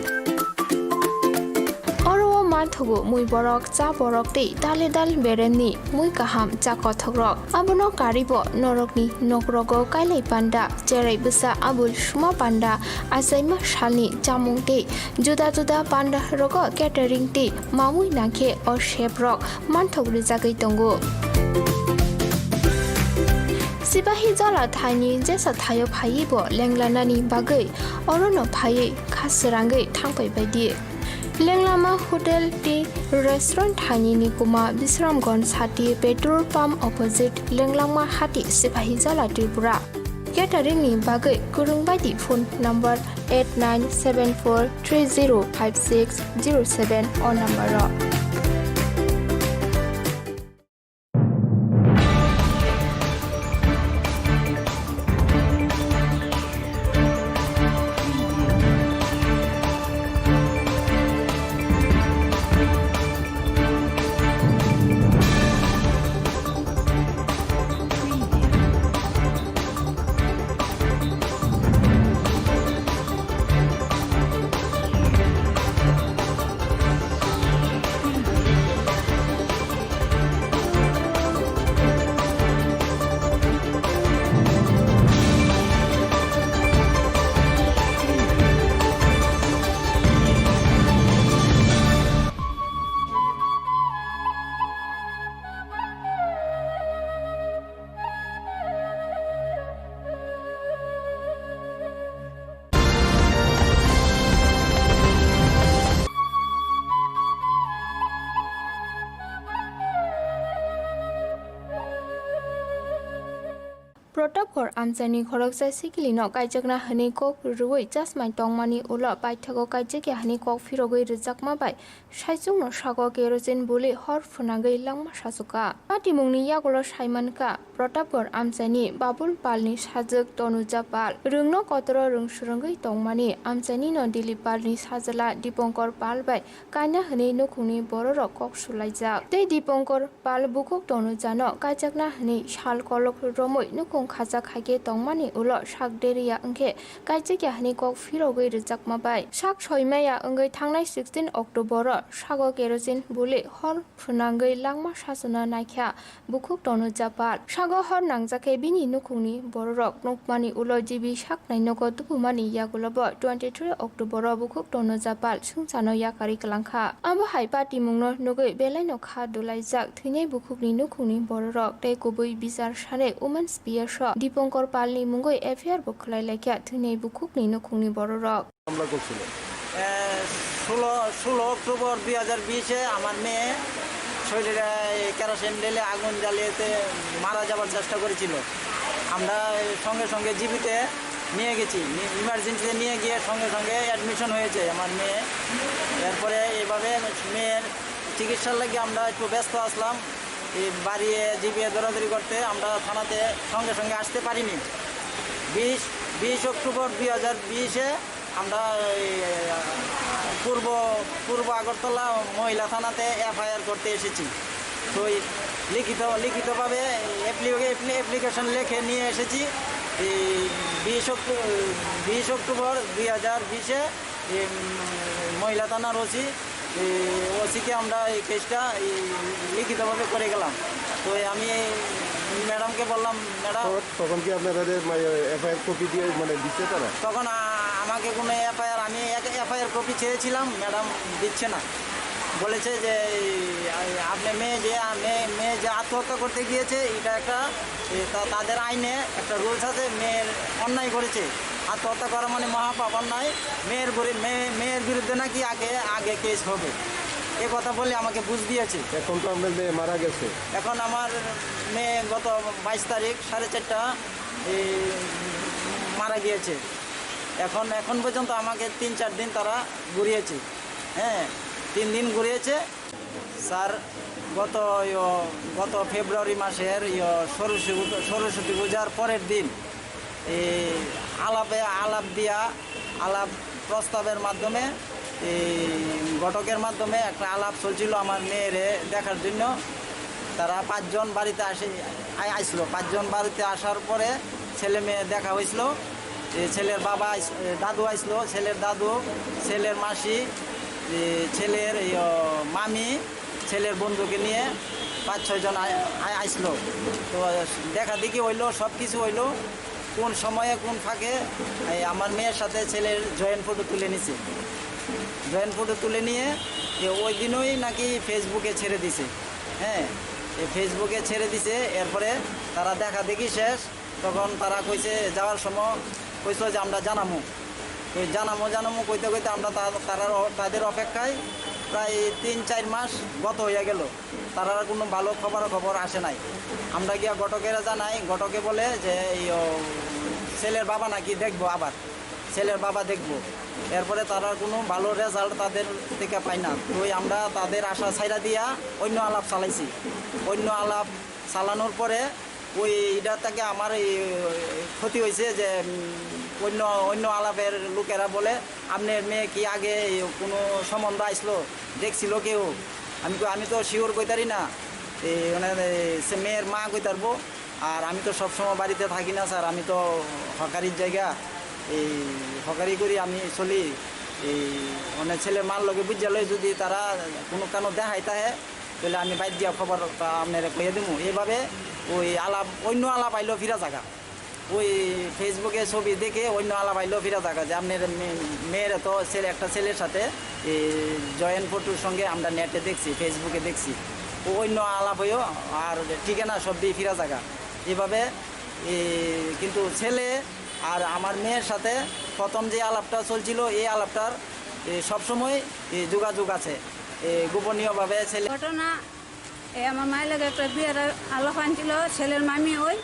Oro o manthogo mui borok, cha borok tei dale dal beremni mui kaham cha kothokrok. Abono karwi bo norokni nokrogo kailai panda, cherai bwsa abul suma panda, achaima salni chamung tei juda juda panda rogo catering tei mamui nangkhe o seprok manthok rijagwi tongo. Sipahijola thaini jesa thaio phaiwi bo lenglanani bagwi orono phaiwi kha srangwi thangpai bai di. Lenglama Hotel tei Restaurant thaini nikuma Bisramganj sati petrol pump opposite Lenglama hati Sipahijola Tripura. Catering ni bagwi kwrwng bai di phone number eight nine seven four three zero five six zero seven o number o. Pratapgarh amchaini khoroksa sikilino kaijakna hwnwi kok rwui chasmai tongmani ulo paithago kaijakya hwnwi kok phirogwi rwjakma bai saichungno sago kerosene buli hor phwnangwi langma sachukha. Patimungni yagulo saimankha Pratapgarh amchaini Babul Palni sajwk Tonuja Pal. Rwngno kotoro rwng swrwngwi tongmani amchainino Dilip Palni sajla Dipankar Pal bai kaina hwnwi nukhungni bororok kok sulaijak. Tei Dipankar Pal bukhuk Tonujano kaijakna hwnwi sal kolok romwi nukhung khajak haikhe tongmani ulo sak deriya wngkhe kaijakya hwnwi kok phirogwi rwjakma bai sak soimaya wngwi thangnai sixteen October-o sago kerosene buli hor phwnangwi langma sachuna naikha bukhuk Tonuja Pal. Sago hor nangjak khe bini nukhungni bororok nukmani ulo G B saknai nogo tubumani yagulobo twenty three October-o bukhuk Tonuja Pal swngcharno yakarwi kwlangkha. Abo hai patimungno nugwi belaino kha dulaijak thwinai bukhukni nukhungni bororok tei kubui bichar sanwi Women's P S o Dipankar Palni mungwi F I R bo khwlai laikha thwinai bukhukni nukhungni bororok. হামলা করছিল। এ, ষোলো, ষোলো অক্টোবর দুই হাজার বিশে আমার মেয়ে শরীরে এই কেরোসিন ঢেলে আগুন জ্বালিয়েতে মারা যাবার চেষ্টা করেছিল। আমরা সঙ্গে সঙ্গে জিবিতে নিয়ে গেছি, নি-, ইমার্জেন্সিতে নিয়ে গিয়ে সঙ্গে সঙ্গে অ্যাডমিশন হয়েছে আমার মেয়ে। এরপরে এভাবে মেয়ের চিকিৎসার লাগি আমরা একটু ব্যস্ত আসলাম। এই বাড়ি জিবিয়ে দৌড়াদৌড়ি করতে আমরা থানাতে সঙ্গে সঙ্গে আসতে পারিনি। বিশ, বিশ অক্টোবর দুই হাজার বিশে আমরা এই, আহ, পূর্ব, পূর্ব আগরতলা মহিলা থানাতে এফআইআর করতে এসেছি। তো এই লিখিত, লিখিতভাবে অ্যাপ্লি-, অ্যাপ্লি-, অ্যাপ্লিকেশন লিখে নিয়ে এসেছি। এই বিশ অক্টো-, বিশ অক্টোবর দুই হাজার বিশে এই, উম, মহিলা থানার ওসি, এই ওসিকে আমরা এই কেসটা এই লিখিতভাবে করে গেলাম। তো এই আমি এই ম্যাডামকে বললাম, "ম্যাডাম।" তো তখন কি আপনারা যে, মানে, এফআইআর কপি দিয়ে, মানে, দিচ্ছে তারা? তখন আ-, আমাকে কোনো এফআইআর, আমি এক এফআইআর কপি চেয়েছিলাম, ম্যাডাম দিচ্ছে না। বলেছে যে, এই, আ-, আপনার মেয়ে যে, আ, মেয়ে, মেয়ে যে আত্মহত্যা করতে গিয়েছে, এটা একটা, এ, তা-, তাদের আইনে একটা রুলস আছে, মেয়ের অন্যায় করেছে, আত্মহত্যা করা মানে মহাপাপ, অন্যায়, মেয়ের গরি-, মেয়ে, মেয়ের বিরুদ্ধে নাকি আগে, আগে কেস হবে। এ কথা বলে আমাকে বুঝ দিয়েছে। এখন তো আপনার মেয়ে মারা গেছে। এখন আমার মেয়ে গত বাইশ তারিখ সাড়ে চারটা, এই, মারা গিয়েছে। এখন, এখন পর্যন্ত আমাকে তিন চার দিন তারা ঘুরিয়েছে, হ্যাঁ, তিন দিন ঘুরিয়েছে। স্যার, গত, ইয়ো, গত ফেব্রুয়ারি মাসের, ইয়ো, সরস্বতী পূজা, সরস্বতী পূজার পরের দিন এই আলাপে, আলাপ দিয়া, আলাপ প্রস্তাবের মাধ্যমে, এই ঘটকের মাধ্যমে একটা আলাপ চলছিল আমার মেয়েরে দেখার জন্য। তারা পাঁচজন বাড়িতে আসে, আই-, আইসলো। পাঁচজন বাড়িতে আসার পরে ছেলে মেয়ে দেখা হয়েছিল। এ, ছেলের বাবা আইস-, এ, দাদু আইসলো, ছেলের দাদু, ছেলের মাসি, এ, ছেলের, ইয়ো, মামি, ছেলের বন্ধুকে নিয়ে পাঁচ ছয় জন আই-, আই-, আইসলো। তো দেখা দেখি হইলো, সব কিছু হইলো। কোন সময়ে কোন ফাঁকে এই আমার মেয়ের সাথে ছেলের জয়েন্ট ফটো তুলে নিছে। জয়েন্ট ফটো তুলে নিয়ে এ ওই দিনই নাকি ফেসবুকে ছেড়ে দিছে। হ্যাঁ, এই ফেসবুকে ছেড়ে দিছে। এরপরে তারা দেখা দেখি শেষ। তখন তারা কইছে, যাওয়ার সময় কইছিল যে, "আমরা জানামু।" তো জানামু, জানামু কইতে কইতে আমরা তা-, তারার অ-, তাদের অপেক্ষায় প্রায় তিন চার মাস গত হইয়া গেল। তারার কোনো ভালো খবর, খবর আসে নাই। আমরা গিয়া ঘটকেরা জানাই, ঘটকে বলে যে, এই, ও, ছেলের বাবা নাকি দেখবো আবার, ছেলের বাবা দেখবো। এরপরে তারার কোনো ভালো রেজাল্ট তাদের থেকে পাই না। তো আমরা তাদের আশা ছাইড়া দিয়া অন্য আলাপ চালাইছি। অন্য আলাপ চালানোর পরে ওই এটা থেকে আমার এই ক্ষতি হয়েছে যে, উম, অন্য, অন্য আলাপের লোকেরা বলে, "আপনার মেয়ে কি আগে এই কোনো সম্বন্ধ আসলো, দেখছিল কেউ?" আমি কই, "আমি তো শিওর কইতারি না।" এই মানে, এই সে মেয়ের মা কইতারবো। আর আমি তো সবসময় বাড়িতে থাকি না স্যার, আমি তো হকারির জায়গা, এই হকারি করি আমি চলি। এই মানে ছেলের মার লগে বুঝা লই যদি তারা কোনো কানো দেখাই তাহে, তাহলে আমি বাইর দিয়া খবর আপনারে কইয়া দিমু। এইভাবে ওই আলাপ, অন্য আলাপ আইলো ফিরা জায়গা। ওই ফেসবুকে ছবি দেখে অন্য আলাপ আইলো ফিরা জায়গা যে আপনার মে-, মেয়ের তো ছেলে, একটা ছেলের সাথে, এ, জয়েন্ট ফটোর সঙ্গে আমরা নেটে দেখছি, ফেসবুকে দেখছি। ও অন্য আলাপ হইও আর ঠিকানা সব দিয়ে ফিরা জায়গা। এভাবে, এ, কিন্তু ছেলে আর আমার মেয়ের সাথে প্রথম যে আলাপটা চলছিল, এই আলাপটার, এ, সবসময়, এ, যোগাযোগ আছে। এ, গোপনীয়ভাবে ছেলে ঘটনা, এ, আমার মায়ের লগে একটা বিয়ের আলাপ আনছিল, ছেলের মামি ওই।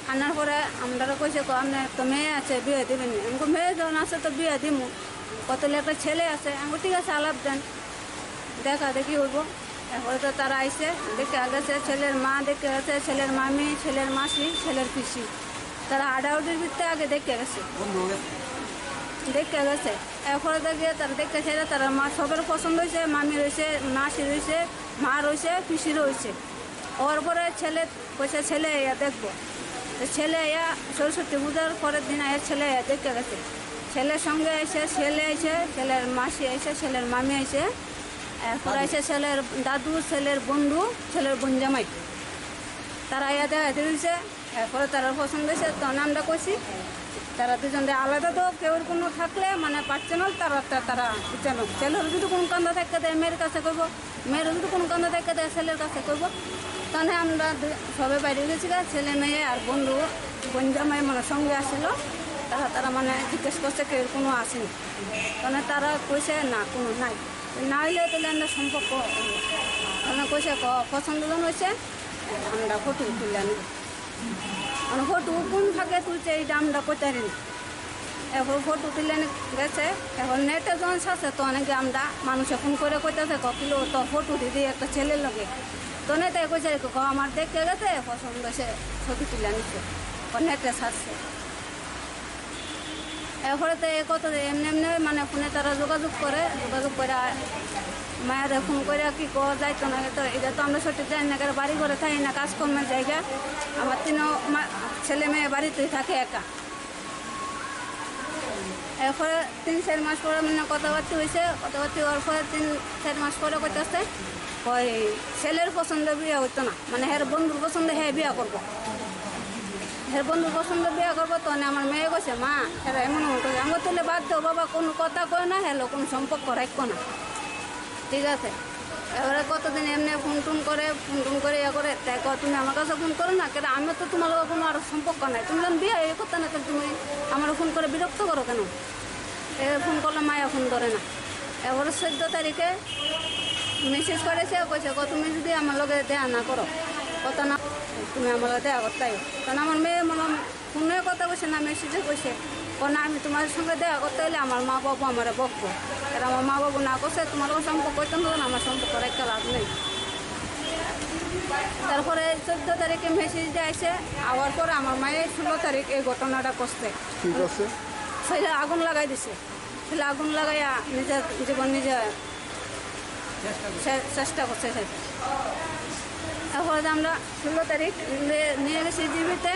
আনার পরে আমরা কইছে, "কো, আপনার তো মেয়ে আছে, বিয়ে দিবেন নি?" আমি কই, "মেয়ে যখন আছে তো বিয়ে দিমু।" কত একটা ছেলে আছে, আমি কই, "ঠিক আছে, আলাপ দেন, দেখা দেখি হইব।" এরপরে তো তারা আইছে, দেখে গেছে, ছেলের মা দেখে গেছে, ছেলের মামি, ছেলের মাসি, ছেলের পিসি, তারা আডাউডির ভিতরে আগে দেখে গেছে। দেখে গেছে। এরপরে তো গিয়ে তারা দেখতে চাইলে তারা মা সবের পছন্দ হয়েছে, মামি রয়েছে, মাসি রয়েছে, মা রয়েছে, পিসি রয়েছে। ওর পরে ছেলে কইছে, "ছেলে আইয়া দেখবো।" তো ছেলে আইয়া সরস্বতী পূজার পরের দিন আইয়া ছেলে আইয়া দেখে গেছে। ছেলের সঙ্গে আইছে, ছেলে আইছে, ছেলের মাসি আইছে, ছেলের মামি আইছে, এরপর আইছে ছেলের দাদু, ছেলের বন্ধু, ছেলের বোন জামাই। তারা আইয়া দেখা দিয়েছে। এরপরে তারা পছন্দ হয়েছে, তখন আমরা কইছি, তারা দুজন যে আলাদা তো কেউর কোনো থাকলে মানে পার্সোনাল তারা, তা-, তারা বুঝছেন, ছেলের যদি কোনো কান্দা থাকে দেয় মেয়ের কাছে কইব, মেয়ের যদি কোনো কান্দা থাকে দেয় ছেলের কাছে কইব। তখন আমরা দুই-, সবে বাইরে গেছি গা, ছেলে মেয়ে আর বন্ধু, বোন জামাই মানে সঙ্গে আসিল, তারা, তারা মানে জিজ্ঞেস করছে কেউর কোনো আসেনি, মানে তারা কইছে না কোনো নাই, না হইলে তাহলে আমরা সম্পর্ক, মানে কইছে ক-, পছন্দ জন হয়েছে, আমরা ফটো তুলে আনি। মানে ফটো কোন ফাঁকে তুলছে, এইটা আমরা কইতারি না। এখন ফটো তুলে নিয়ে গেছে, এখন নেটে যখন ছাড়ছে, তো অনেকে আমরা মানুষে ফোন করে কইতাছে, "ক কিলো তো ফটো দিদি একটা ছেলের লগে।" তো নেটে কইছে, "ক আমার দেখতে গেছে, পছন্দ হয়েছে, ছবি তুলে নিচ্ছে।" ও নেটে ছাড়ছে। এরপরে তো এ কত এমনি এমনি মানে ফোনে তারা যোগাযোগ করে, যোগাযোগ করে মায়ের ফোন করে কি কো যাইতো না, তো এটা তো আমরা সঠিক জানি না, কারণ বাড়ি ঘরে থাকি না, কাজকর্মের জায়গা। আমার তিনও মা-, ছেলে মেয়ে বাড়িতেই থাকে একা। এরপরে তিন চার মাস পরে মানে কথাবার্তা হয়েছে, কথাবার্তা হওয়ার পরে তিন চার মাস পরে কইতাছে, ওই ছেলের পছন্দ বিয়ে হইতো না, মানে হের বন্ধুর পছন্দ হে বিয়ে করবো, হের বন্ধুর পছন্দ বিয়ে করবো। তখন আমার মেয়ে কইছে, "মা, এরা এমন হতো, আমি তুলে বাদ দাও বাবা, কোনো কথা কয় না, হ্যালো কোনো সম্পর্ক রাখবো না।" ঠিক আছে। এবারে কতদিন এমনি ফোন টোন করে, ফোন টোন করে ইয়ে করে, তাই কয়, "তুমি আমার কাছে ফোন করো না, কেন? আমি তো তোমার লগে কোনো আর সম্পর্ক নাই। তুমি যখন বিয়ে ইয়ে করতে না, তাহলে তুমি আমার ফোন করে বিরক্ত করো কেন?" এ ফোন করলে মায়া ফোন ধরে না। এবারে চোদ্দ তারিখে মেসেজ করেছে, কইছে, "গো, তুমি যদি আমার লগে দেখা না করো, কথা না, তুমি আমার লগে দেখা করতে আইও।" তখন আমার মেয়ে মনে ফোনে কথা কইছে না, মেসেজে কইছে, "ও না, আমি তোমার সঙ্গে দেখা করতে হলে আমার মা বাবা আমারে বকবো। এরা আমার মা বাবা না করছে, তোমার লগে সম্পর্ক হইতো না, আমার সম্পর্ক রাখতে লাভ নেই।" তারপরে চোদ্দ তারিখে মেসেজ দিয়ে আইছে, আওয়ার পরে আমার মায়ে ষোলো তারিখ এই ঘটনাটা করছে। কি করছে? ছেলে আগুন লাগাই দিছে। ছেলে আগুন লাগাইয়া নিজের জীবন নিজে চে-, চেষ্টা করছে সে। তারপরে যে আমরা ষোলো তারিখ নিয়ে, নিয়ে গেছি জিবিতে,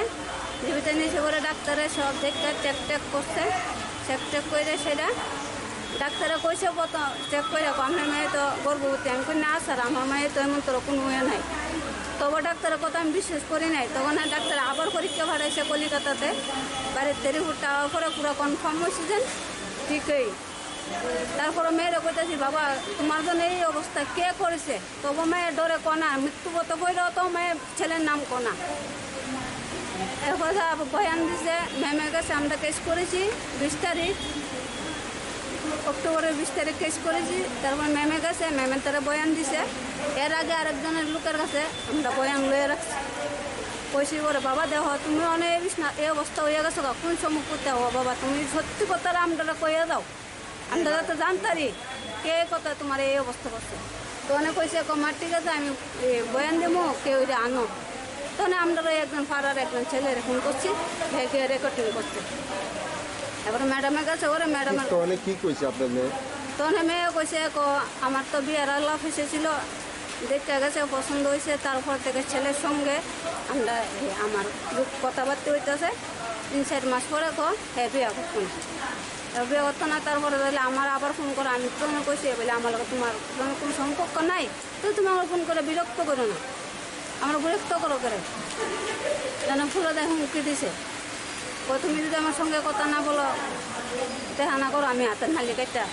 জিবিতে নিয়ে এসে পরে ডাক্তারে সব দেখে চেক টেক করছে, চেক টেক করে সেটা ডাক্তারে কইছে প্রথম চেক করে, "আপনার মেয়ে তো গর্ভবতী।" আমি কই, "না স্যার, আমার মেয়ে তো এমন তোর কোনো ইয়ে নাই।" তবে ডাক্তারের কথা আমি বিশ্বাস করি নাই। তখন আর ডাক্তার আবার পরীক্ষা পাঠাইছে কলিকাতাতে, বাড়িতে রিপোর্টটা আওয়ার পরে পুরো কনফার্ম হয়েছে যে ঠিকই। তারপরে মেয়েরে কইতাছি, "বাবা, তোমার জন্য এই অবস্থা কে করেছে?" তবু মেয়ে ডরে কয় না, মৃত্যু পথে কইলেও তো মেয়ে ছেলের নাম কয় না। এরপরে আবার বয়ান দিছে, ম্যামের কাছে আমরা কেস করেছি বিশ তারিখ, অক্টোবরের বিশ তারিখ কেস করেছি। তারপর ম্যামের কাছে, ম্যামের তারা বয়ান দিছে। এর আগে আরেকজনের লোকের কাছে আমরা বয়ান লয়ে রাখছি। কইছি, "ওরে বাবা, দেখো, তুমি অনেক বিছনা, এই অবস্থা হয়ে গেছো গা, কোন সময় করতে হবো বাবা, তুমি সত্যি কথা আমরা কইয়া দাও।" আমরা তো জানতারি কে কথা তোমার এই অবস্থা করছে। তো অনেক কইছে, "কমা ঠিক আছে, আমি, এ, বয়ান দেবো, কেউ এটা আনো।" তো না, আমরা একজন পাড়ার একজন ছেলের ফোন করছি, ভেগে রেকর্ডিং করছে। এবার ম্যাডামের কাছে, ওরা ম্যাডামের তো অনেক কি কইছে আপনার মেয়ে? তো অনেক মেয়ে কইছে, "ক-, আমার তো বিয়ের আলাপ এসেছিল, দেখা গেছে পছন্দ হয়েছে, তারপর থেকে ছেলের সঙ্গে আমরা, এ, আমার কথাবার্তা হইতেছে, তিন চার মাস পরে ক, হ্যাঁ, বিয়ে করতাম।" বিয়ে করতো না, তারপরে তাহলে আমার আবার ফোন করে, আমি তো মনে করছি, বলে, "আমার লগে তোমার কোনো, কোনো সম্পর্ক নাই, তো তুমি আমার ফোন করে বিরক্ত করো না, আমরা বিরক্ত করো করে।" যেন পুরো দেয় হুমকি দিছে, "ও তুমি যদি আমার সঙ্গে কথা না বলো, দেখা না করো, আমি হাতের নালি কাটটা।"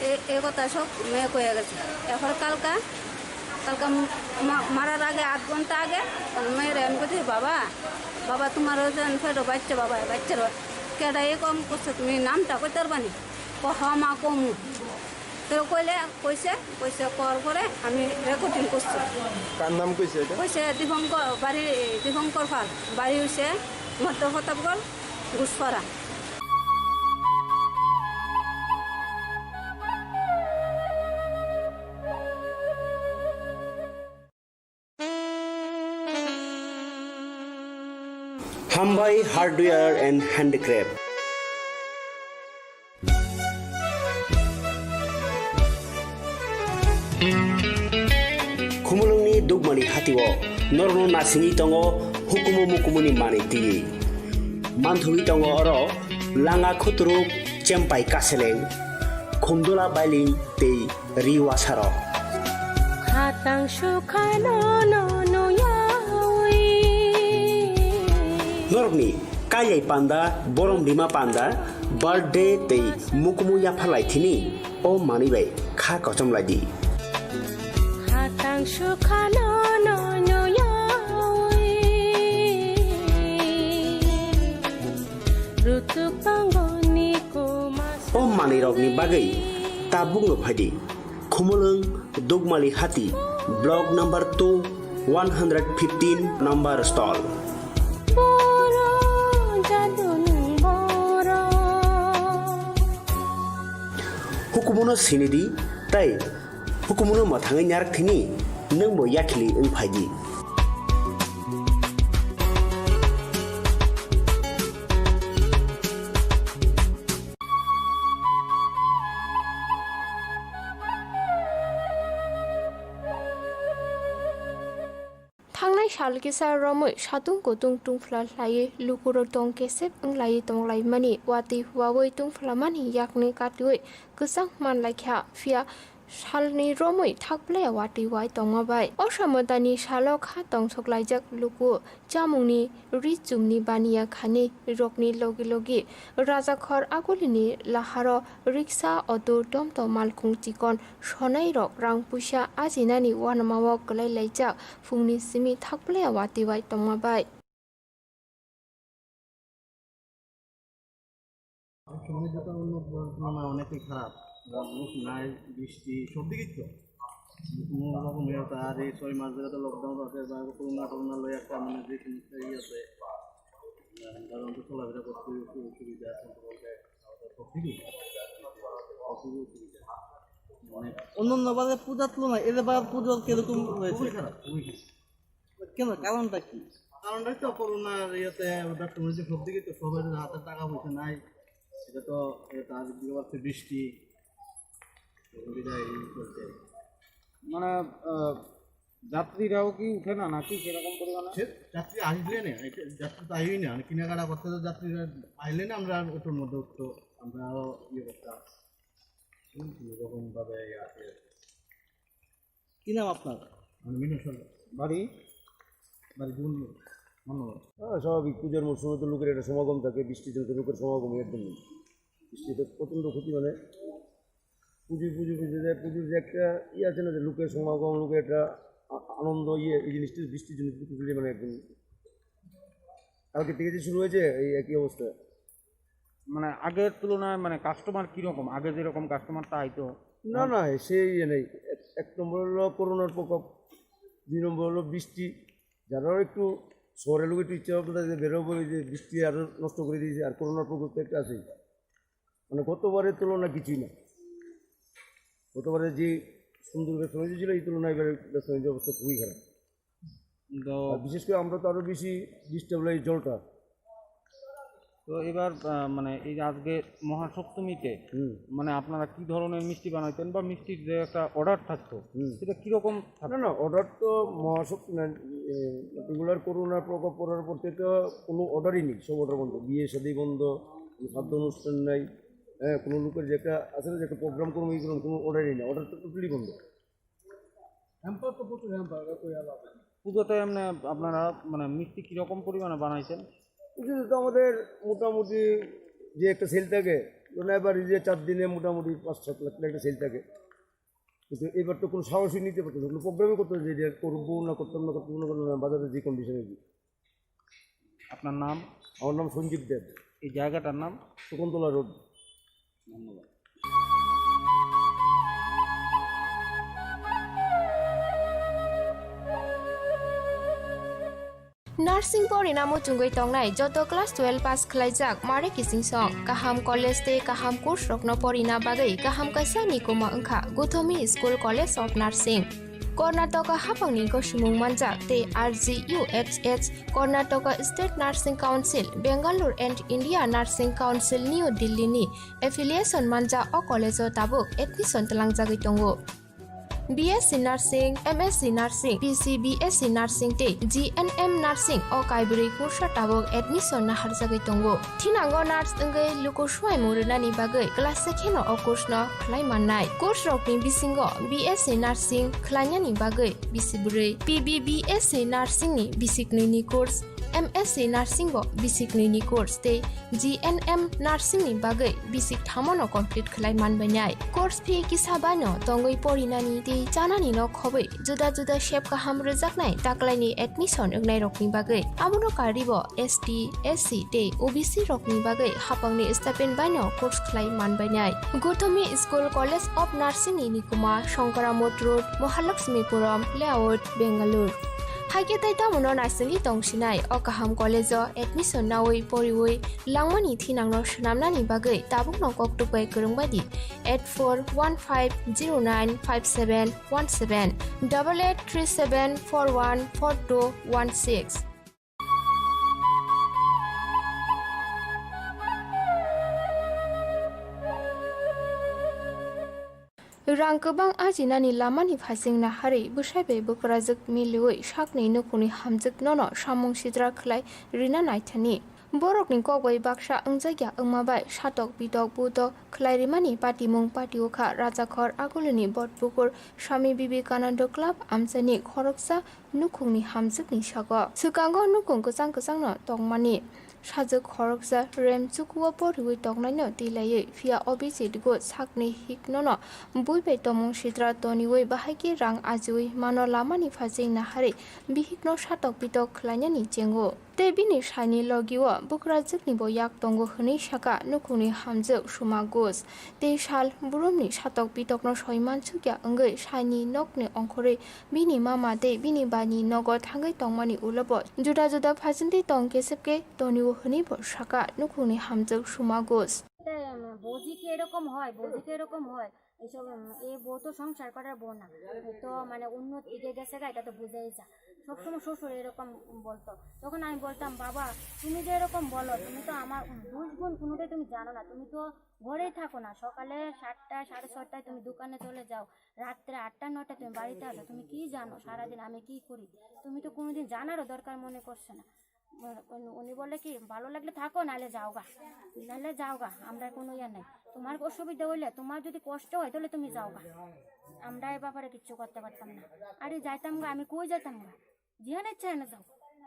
এ, এ কথা সব মেয়ে কয়ে গেছে। এখন কালকা, কালকা মা-, মারার আগে আধ ঘন্টা আগে মেয়ের আমি বলছি, "বাবা, বাবা, তোমার ওই যে পেটে বাচ্চা, বাবা, বাচ্চার কেডা এ কম করছে, তুমি নামটা কইতে পারবা নি?" ক, "হ মা, কমু।" তো কইলে, কইছে, কইছে কর পরে আমি রেকর্ডিং করছি। কার নাম কইছে এটা? কইছে দীপঙ্কর, বাড়ি দীপঙ্কর পাল, বাড়ি হইছে মধ্য প্রতাপগড়, ঘুষপাড়া। Hambai Hardware and Handicraft. Khumulwngni Dugmani hatio norokno nasingwi tongo hukumu mukumuni manwi twiwi. Manthogwi tongo oro langa khuturuk, chempai kaseleng, khumdula bailing tei ri wasarok. Khatang sukhano no nuyawi. Norokni kailai panda, borom rima panda, birthday tei mukumu yapharlai thini o manwi bai kha kochom lai di. Khatang sukhano no nuyawi. Rutuk tongoni koma. O manwi rokni bagwi tabukno phaidi. Khumulwng Dugmali Hati, Block number two, one hundred fifteen number stall. Boro jadunung boro. Hukumuno sinidi, tei hukumuno mwthangwi narak thini, nwngbo yakhili wng phaidi. Thangnai sal kisa romwi satung kutung tungphla hlaiwi lukurok tong kesep wnglaiwi tonglaimani, watwi huawi tungphlamani yakni katiwi kwchang manlaikha, phiya salni romwi thakplaya watwi wai tongma bai. O samodani salo kha tongsoklaijak luku chamungni ri chumni baniya khani rokni logi logi Rajakhor Agulini laharo riksa, auto, tomtom, malkhung chikon sonairok rang puisa ajinani uanamao kwlai laijak phungni simi thakplaya watwi wai tongma bai. সময় যত উন্নত, মানে, অনেকটাই খারাপ। রোদ নাই, বৃষ্টি, সব দিকেই তো কোনো রকম ইয়ে হতো। আর এই ছয় মাস ধরে তো লকডাউন আছে, বা করোনা টরোনা লই একটা, মানে, যে সমস্যা ইয়ে আছে, আহ, সাধারণত চলাফেরা করতে একটু অসুবিধা আছে বলতে, আমাদের সব দিকেই, সব দিকেই অসুবিধা। মানে, অন্যান্য বারের পূজার তুলনায় এবার পুজো কিরকম হয়েছে? খুবই খারাপ, খুবই খারাপ। কেন, কারণটা কি? কারণটা তো করোনার ইয়েতে, ওটা তো হয়েছে, সব দিকে তো সবার হাতে টাকা পয়সা নাই। এটা তো, এটা আর কি হচ্ছে, বৃষ্টি, অসুবিধা এই চলছে। মানে, আহ, যাত্রীরাও কি উঠে না নাকি সেরকম পরিমাণে? সে যাত্রী আসলে না, এটা যাত্রী তো আইই না, মানে, কেনাকাটা করতে তো যাত্রীরা আইলে না, আমরা অটোর মধ্যে উঠতো, আমরাও ইয়ে করতাম। হুম, এরকম ভাবে ইয়ে আছে। কি নাম আপনার? আমি মিলন সরকার। বাড়ি? বাড়ি জীবননগর। ধন্যবাদ। হ্যাঁ, স্বাভাবিক, পুজোর মরশুমে তো লোকের একটা সমাগম থাকে, বৃষ্টির জন্য তো লোকের সমাগম একদম নেই। বৃষ্টিতে প্রচণ্ড ক্ষতি, মানে, পুজো, পুজো, পুজো যে, পুজোর যে একটা ইয়ে আছে না, যে লোকের সমাগম, লোকের একটা আ-, আনন্দ, ইয়ে, এই জিনিসটা বৃষ্টির জন্য পুরোপুরি, মানে, একদম কালকে থেকে যে শুরু হয়েছে, এই একই অবস্থা। মানে, আগের তুলনায়, মানে, কাস্টমার কিরকম? আগে যেরকম কাস্টমার তা হয়তো না, না, সেই ইয়ে নেই। এক, এক নম্বর হলো করোনার প্রকোপ, দুই নম্বর হলো বৃষ্টি। যারা একটু শহরের লোক একটু ইচ্ছা ভাবনা যে বেরোবো, এই যে বৃষ্টি আরো নষ্ট করে দিয়েছে, আর করোনার প্রকোপ তো একটা আছেই। মানে, গতবারের তুলনা কিছুই না। গতবারে যে সুন্দর ব্যবসা বাণিজ্য ছিল, এই তুলনায় এবারে ব্যবসা বাণিজ্য অবস্থা খুবই খারাপ। তো আর বিশেষ করে আমরা তো আরো বেশি ডিস্টার্ব লাগে জলটা। তো এবার, আহ, মানে, এই যে আজকে মহাসপ্তমীতে, হুম। মানে, আপনারা কি ধরনের মিষ্টি বানাইতেন বা মিষ্টির যে একটা অর্ডার থাকতো, হুম। সেটা কিরকম থাকতো? না, না, অর্ডার তো মহাসপ্তমী, এ, রেগুলার করোনার প্রকোপ পড়ার পর থেকে তো কোনো অর্ডারই নেই, সব অর্ডার বন্ধ। বিয়ে শাদী বন্ধ, কোনো শ্রাদ্ধ অনুষ্ঠান নাই, হ্যাঁ, কোনো লোকের যে একটা আছে না, যে একটা প্রোগ্রাম করবো, এই করবো, কোনো অর্ডারই নেই, অর্ডার তো টোটালি বন্ধ। হ্যাম্পার তো প্রচুর হ্যাম্পার, ওটা কই আলাদা। পুজোতে এমনি আপনারা, মানে, মিষ্টি কিরকম পরিমাণে বানাইছেন? পুজোতে তো আমাদের মোটামুটি যে একটা সেল থাকে, মানে, এবার এই যে চার দিনে মোটামুটি পাঁচ সাত লাখ টাকা একটা সেল থাকে। কিন্তু এবার তো কোনো সাহসই নিতে পারতো না, কোনো প্রোগ্রামই করতো না যে এটা করবো না, করতাম না, করতাম না, করতাম না, বাজারে যে কন্ডিশনে। আপনার নাম? আমার নাম সঞ্জীব দেব। এই জায়গাটার নাম? শকুন্তলা রোড। ধন্যবাদ। Nursing porina muchungwi tongnai joto class twelve pass khlaijak mare kichingsong, kaham college tei kaham course rokno porina bagwi kaham kaisa nikuma wngkha Guthomi School College of Nursing. Karnataka haphangni gosimung manjak tei R G U H H, Karnataka State Nursing Council, Bangalore and India Nursing Council, New Delhi ni affiliation manjak o college o tabuk admission twlangjagwi tongo. B S C Nursing, M S C Nursing, P C B S C Nursing tei G N M Nursing o kaibrwi kursa tabuk admission naharjagwi tongo. Thinango nurse wngwi luku suaimung rwnani bagwi class se kheno o course no khlai mannai. Course rokni bisingo B S C Nursing khlainani bagwi bisi bwrwi, P B B S C Nursing ni bisi knwi ni course, M S C Nursing bo bisi knwi ni course tei G N M Nursing ni bagwi bisi thamo no complete khlai manbainai. Course fee kisa baino tongwi porinani tei chanani no khobwi juda juda sep kaham rwjaknai taklaini admission wngnairokni bagwi. Abono karwibo S T, S C tei O B C rokni bagwi haphangni stipend baino course khlai manbainai. Guthomi School College of Nursing ni nikuma Shankaramot Road, Mahalakshmipuram Layout, Bangalore. Haikhe tai tamono naisingwi tongsinai o kaham college o admission nawi poriwi langmani thinangno swnamnani bagwi tabukno koktwk bai kwrwng bai di, eight four one five zero nine five seven one seven, double eight three seven four one four two one six. Rang kwbang ajinani lamani phasing naharwi bwsai bai bwkrajwk miliwi sakni nukhungni hamjwk nono samung sidra khlai rina naithani. Borokni kok bai baksa wngjakya wngma bai satok bitok buto khlai rimani patimung patio kha Rajakhor Agulini Botpukur Swami Vivekananda Club amchaini khoroksa nukhungni hamjwkni sago. Swkango nukhung kwchang kwchangno tongmani sajwk khoroksa rem chukuo poriwi tongnaino twi laiwi, phiya Abhijit Ghosh sakni hiknono bui bai tomung sitra toniwi bahai khe rang ajiwi mano lamani phasing naharwi bihikno satok bitok khlainani chengo. Tei bini saini logio bwkrajwknibo yak tongo hwnwi sakha nukhungni hamjwk Suma Ghosh. Tei sal burumni satok bitokno soi mansukya wngwi saini nokni ongkhorwi bini mama tei bini baini nogo thangwi tongmani ulobo juda juda phasingtwi tong kesep khe tonio hwnwibo sakha nukhungni hamjwk Suma Ghosh. বৌজি কি এরকম হয়, বৌজি কি এরকম হয়, এইসব, উম, এই বউ তো সংসার করার বউ না, এ তো মানে অন্য দিকে গেছে গা, এটা তো বুঝেই যা। সবসময় শ্বশুর এরকম বলতো। তখন আমি বলতাম, "বাবা, তুমি যে এরকম বলো, তুমি তো আমার দুষ গুণ কোনোটাই তুমি জানো না, তুমি তো ঘরেই থাকো না, সকালে সাতটায়, সাড়ে ছটায় তুমি দোকানে চলে যাও, রাত্রে আটটা নটায় তুমি বাড়িতে আসো, তুমি কি জানো সারাদিন আমি কি করি? তুমি তো কোনোদিন জানারও দরকার মনে করছো না।" উনি, উনি বলে কি, "ভালো লাগলে থাকো, নাহলে যাওগা, নাহলে যাওগা, আমরা কোনো ইয়ে নাই। তোমার অসুবিধা হইলে, তোমার যদি কষ্ট হয়, তাহলে তুমি যাওগা, আমরা এ ব্যাপারে কিচ্ছু করতে পারতাম না।" আরে যাইতাম গা, আমি কই যাইতাম গা? যেখানে ইচ্ছা এনে যাও,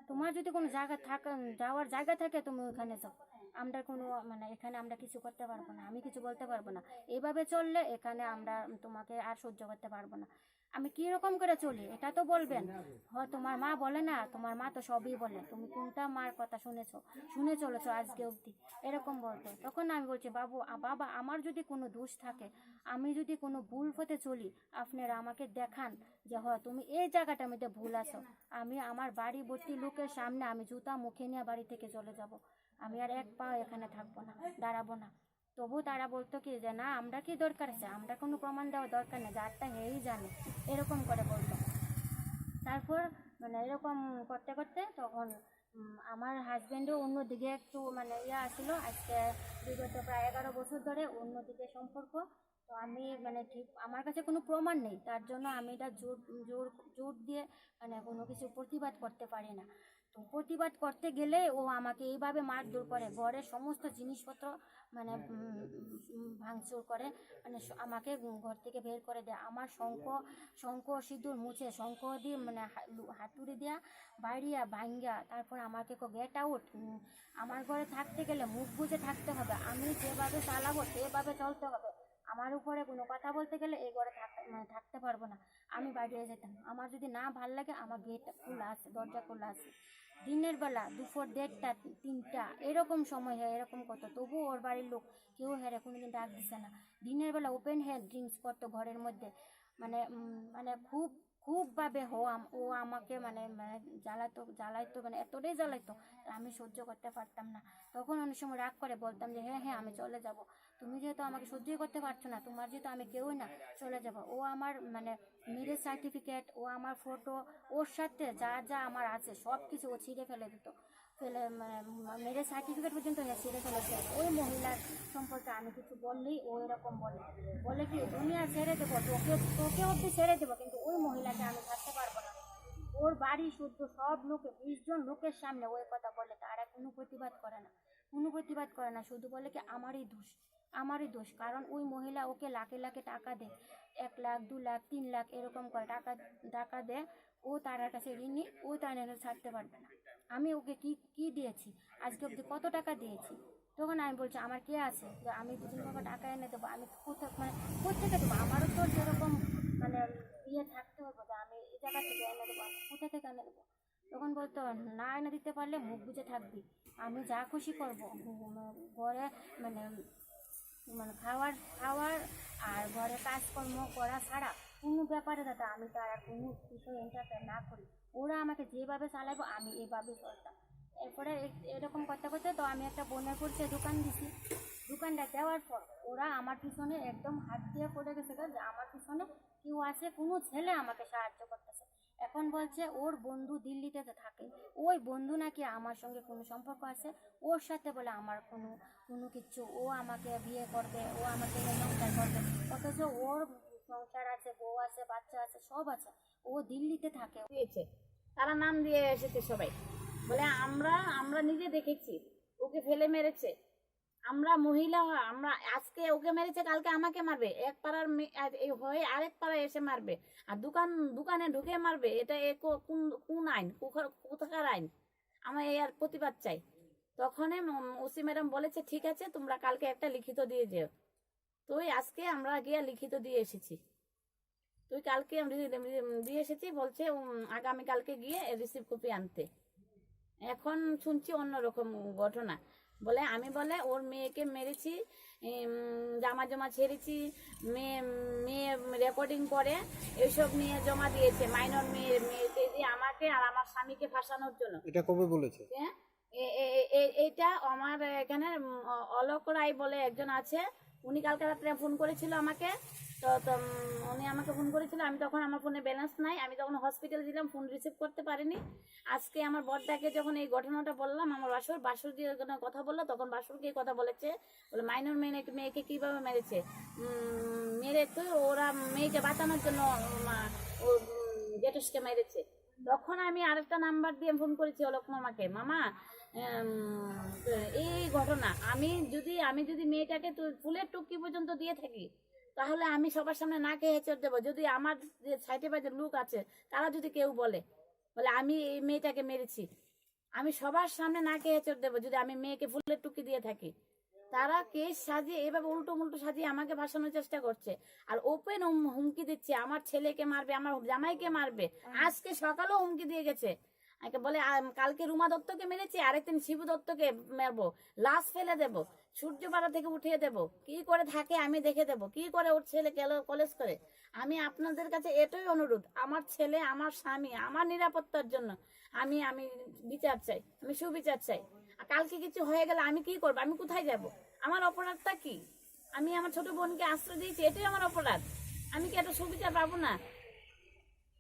তোমার যদি কোনো জায়গা থাক, যাওয়ার জায়গা থাকে, তুমি ওখানে যাও, আমরা কোনো, মানে, এখানে আমরা কিছু করতে পারবো না, আমি কিছু বলতে পারবো না। এইভাবে চললে এখানে আমরা তোমাকে আর সহ্য করতে পারবো না। আমি কি রকম করে চলি, এটা তো বলবেন। হয়, তোমার মা বলে না, তোমার মা তো সবই বলে, তুমি কোনটা মার কথা শুনেছো, শুনে চলেছো আজকে অবধি, এরকম বলতো। তখন আমি বলছি, "বাবু, আ, বাবা, আমার যদি কোনো দোষ থাকে, আমি যদি কোনো ভুল পথে চলি, আপনারা আমাকে দেখান যে, হয়, তুমি এই জায়গাটার মধ্যে ভুল আছো, আমি আমার বাড়িবর্তী লোকের সামনে আমি জুতা মুখে নিয়ে বাড়ি থেকে চলে যাব, আমি আর এক পাও এখানে থাকবো না, দাঁড়াবো না।" তবু তারা বলতো কি যে, "না, আমরা কি দরকার আছে, আমরা কোনো প্রমাণ দেওয়া দরকার নেই, যারটা হেই জানে", এরকম করে বলতো। তারপর মানে এরকম করতে করতে তখন, উম, আমার হাজব্যান্ডও অন্যদিকে একটু মানে ইয়ে আসলো। আজকে বিগত প্রায় এগারো বছর ধরে অন্যদিকে সম্পর্ক। তো আমি মানে ঠিক, আমার কাছে কোনো প্রমাণ নেই, তার জন্য আমি এটা জোর, জোর, জোর দিয়ে মানে কোনো কিছু প্রতিবাদ করতে পারি না। তো প্রতিবাদ করতে গেলে ও আমাকে এইভাবে মারধর করে, ঘরের সমস্ত জিনিসপত্র মানে, উম, উম, ভাঙচুর করে, মানে স-, আমাকে ঘর থেকে বের করে দেয়। আমার শঙ্খ, শঙ্খ সিঁদুর মুছে, শঙ্খ দিয়ে মানে হা-, লু-, হাতুড়ি দিয়া বাড়িয়া ভাঙ্গা, তারপর আমাকে কো, "Get out, উম, আমার ঘরে থাকতে গেলে মুখ বুজে থাকতে হবে, আমি যেভাবে চালাবো সেভাবে চলতে হবে, আমার উপরে কোনো কথা বলতে গেলে এই ঘরে থাক-, মানে থাকতে পারবো না, আমি বাইরে যেতাম, আমার যদি না ভাল লাগে আমার গেট খোলা আছে, দরজা খোলা আছে।" দিনের বেলা দুপুর দেড়টা, তিনটা এরকম সময় হয়, এরকম করতো, তবুও ওর বাড়ির লোক কেউ হেরে কোনোদিন ডাক দিছে না। দিনের বেলা ওপেন হেয়ার ড্রিঙ্কস করতো ঘরের মধ্যে, মানে, উম, মানে খুব, খুব ভাবে ও আম-, ও আমাকে মানে, মানে জ্বালাতো, জ্বালাইতো, মানে এতটাই জ্বালাইতো, আর আমি সহ্য করতে পারতাম না। তখন অনেক সময় রাগ করে বলতাম যে, "হ্যাঁ, হ্যাঁ, আমি চলে যাব, তুমি যেহেতু আমাকে সহ্যই করতে পারছো না, তোমার যেহেতু আমি কেউই না, চলে যাবো।" ও আমার মানে মেরেজ সার্টিফিকেট, ও আমার ফটো, ওর সাথে যা যা আমার আছে সব কিছু ও ছিঁড়ে ফেলে দিত। ফেলে মানে মেরেজ সার্টিফিকেট পর্যন্ত হে ছিঁড়ে ফেলেছে। ওই মহিলার সম্পর্কে আমি কিছু বললেই ও এরকম বলে, বলে কি, "দুনিয়া ছেড়ে দেবো, তোকে, তোকে অবধি ছেড়ে দেবো, কিন্তু ওই মহিলাকে আমি ছাড়তে পারবো না।" ওর বাড়ি শুদ্ধ সব লোকে, বিশ জন লোকের সামনে ওই কথা বলে, তারা কোনো প্রতিবাদ করে না, কোনো প্রতিবাদ করে না, শুধু বলে কি, "আমারই দোষ, আমারই দোষ।" কারণ ওই মহিলা ওকে লাখে লাখে টাকা দেয়, এক লাখ, দু লাখ, তিন লাখ এরকম করে টাকা, টাকা দেয়। ও তার কাছে ঋণী, ও তার কাছে ছাড়তে পারবে না। আমি ওকে কি, কি দিয়েছি, আজকে অবধি কত টাকা দিয়েছি? তখন আমি বলছি, "আমার কে আছে যে আমি দুদিন পর পর টাকা এনে দেবো? আমি কোথা, মানে কোথেকে দেবো? আমারও তো সেরকম মানে ইয়ে থাকতে হবে যে আমি এই জায়গা থেকে এনে দেবো, আমি কোথা থেকে এনে দেবো?" তখন বলতো, "না এনে দিতে পারলে মুখ বুজে থাকবি, আমি যা খুশি করবো, উম, ঘরে মানে, মানে খাওয়ার, খাওয়ার আর ঘরে কাজকর্ম করা ছাড়া কোনো ব্যাপারে যাতে আমি তার আর কোনো বিষয়ে ইন্টারফেয়ার না করি, ওরা আমাকে যেভাবে চালাইবো আমি এইভাবে চলতাম।" এরপরে এ-, এরকম করতে করতে তো আমি একটা বোনের পরিচয় দোকান দিছি। দোকানটা দেওয়ার পর ওরা আমার পিছনে একদম হাত দিয়ে পড়ে গেছে যে আমার পিছনে কেউ আছে, কোনো ছেলে আমাকে সাহায্য করতেছে। এখন বলছে ওর বন্ধু দিল্লিতে তো থাকে, ওই বন্ধু নাকি আমার সঙ্গে কোনো সম্পর্ক আছে, ওর সাথে বলে আমার কোনো, কোনো কিছু, ও আমাকে বিয়ে করবে, ও আমাকে নিয়ে সংসার করবে, অথচ ওর সংসার আছে, বউ আছে, বাচ্চা আছে, সব আছে। ও দিল্লিতে থাকে। দিয়েছে, তারা নাম দিয়ে এসেছে সবাই। বলে, আমরা আমরা নিজে দেখেছি, ওকে ফেলে মেরেছে। আমরা মহিলা, আমরা আজকে ওকে মেরেছে, কালকে আমাকে মারবে। এক পাড়ার মে- আ- এই হয়ে আরেক পাড়ায় এসে মারবে। আর দোকান দোকানে ঢুকে মারবে। এটা এ কো- কোন কোন আইন, কোথার- কোথাকার আইন? আমরা এর প্রতিবাদ চাই। তখনই ওসি ম্যাডাম বলেছে, ঠিক আছে, তোমরা কালকে একটা লিখিত দিয়ে যেও। তো ওই আজকে আমরা গিয়ে লিখিত দিয়ে এসেছি। তুই কালকে আমি রি- রি- দিয়ে এসেছি, বলছে উম, আগামী কালকে গিয়ে রিসিভ কপি আনতে। এখন শুনছি অন্যরকম ঘটনা। বলে, আমি বলে ওর মেয়েকে মেরেছি, উম, জামা জমা ছেড়েছি, মেয়ে মেয়ে রেকর্ডিং করে এইসব নিয়ে জমা দিয়েছে। মাইনর মেয়ে মেয়েকে দিয়ে আমাকে আর আমার স্বামীকে ফাঁসানোর জন্য। এটা কবে বলেছে? হ্যাঁ, এ- এ- এ- এ- এইটা আমার এখানে উম, অ- অলোক রায় বলে একজন আছে, উনি কালকে রাত্রে ফোন করেছিল আমাকে। তো তো, উম, উনি আমাকে ফোন করেছিল, আমি তখন আমার ফোনে ব্যালেন্স নাই, আমি তখন হসপিটাল ছিলাম, ফোন রিসিভ করতে পারিনি। আজকে আমার বড়দাকে যখন এই ঘটনাটা বললাম, আমার বাসুর বাসুর দিয়ে যখন কথা বললো, তখন বাসুরকে এই কথা বলেছে, বলে, মাইনর মেয়ে মেয়েকে কিভাবে মেরেছে, উম, মেরে তো ওরা মেয়েকে বাঁচানোর জন্য উম, ও উম, জেঠুসকে মেরেছে। তখন আমি আরেকটা নাম্বার দিয়ে ফোন করেছি অলোক মামাকে, মামা, উম, এই ঘটনা, আমি যদি আমি যদি মেয়েটাকে তুই ফুলের টুকি পর্যন্ত দিয়ে থাকি, তাহলে আমি সবার সামনে নাকে হেচড় দেবো। যদি আমার যে সাইডে বাজে লোক আছে, তারা যদি কেউ বলে, বলে, আমি এই মেয়েটাকে মেরেছি, আমি সবার সামনে নাকে হেচড় দেবো যদি আমি মেয়েকে ফুলের টুকি দিয়ে থাকি। তারা কেস সাজিয়ে, এভাবে উল্টো মুল্টো সাজিয়ে আমাকে ফাঁসানোর চেষ্টা করছে। আর ওপেন হুমকি দিচ্ছে, আমার ছেলেকে মারবে, আমার জামাইকে মারবে। আজকে সকালেও হুমকি দিয়ে গেছে। আমাকে বলে, "আম, কালকে রুমা দত্তকে মেরেছি, আরেকদিন শিবু দত্তকে মারবো, লাশ ফেলে দেবো, সূর্যপাড়া থেকে উঠিয়ে দেবো, কি করে থাকে আমি দেখে দেবো, কি করে ওর ছেলে গেল কলেজ করে।" আমি আপনাদের কাছে এটাই অনুরোধ, আমার ছেলে, আমার স্বামী, আমার নিরাপত্তার জন্য আমি আমি বিচার চাই, আমি সুবিচার চাই। আর কালকে কিছু হয়ে গেলে আমি কি করবো? আমি কোথায় যাব? আমার অপরাধটা কি? আমি আমার ছোট বোনকে আশ্রয় দিয়েছি, এটাই আমার অপরাধ। আমি কি একটা সুবিচার পাবো না?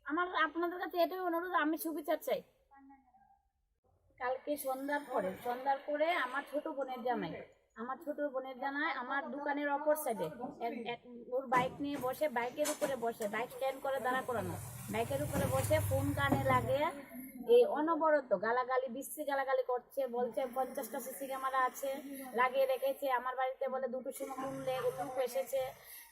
আমার আপনাদের কাছে এটাই অনুরোধ, আমি সুবিচার চাই। কালকে সন্ধ্যার পরে, সন্ধ্যার পরে আমার ছোট বোনের জামাই, আমার ছোট বোনের জামাই আমার দোকানের অপর সাইডে এক- এক- ওর বাইক নিয়ে বসে, বাইকের উপরে বসে, বাইক স্ট্যান্ড করে দাঁড়া করানো, বাইকের উপরে বসে ফোন কানে লাগিয়ে এই অনবরত গালাগালি, বিশ্রী গালাগালি করছে। বলছে, "পঞ্চাশটা সিসি ক্যামেরা আছে, লাগিয়ে রেখেছে, আমার বাড়িতে বলে দুটো সময় কোন লে- লোক এসেছে,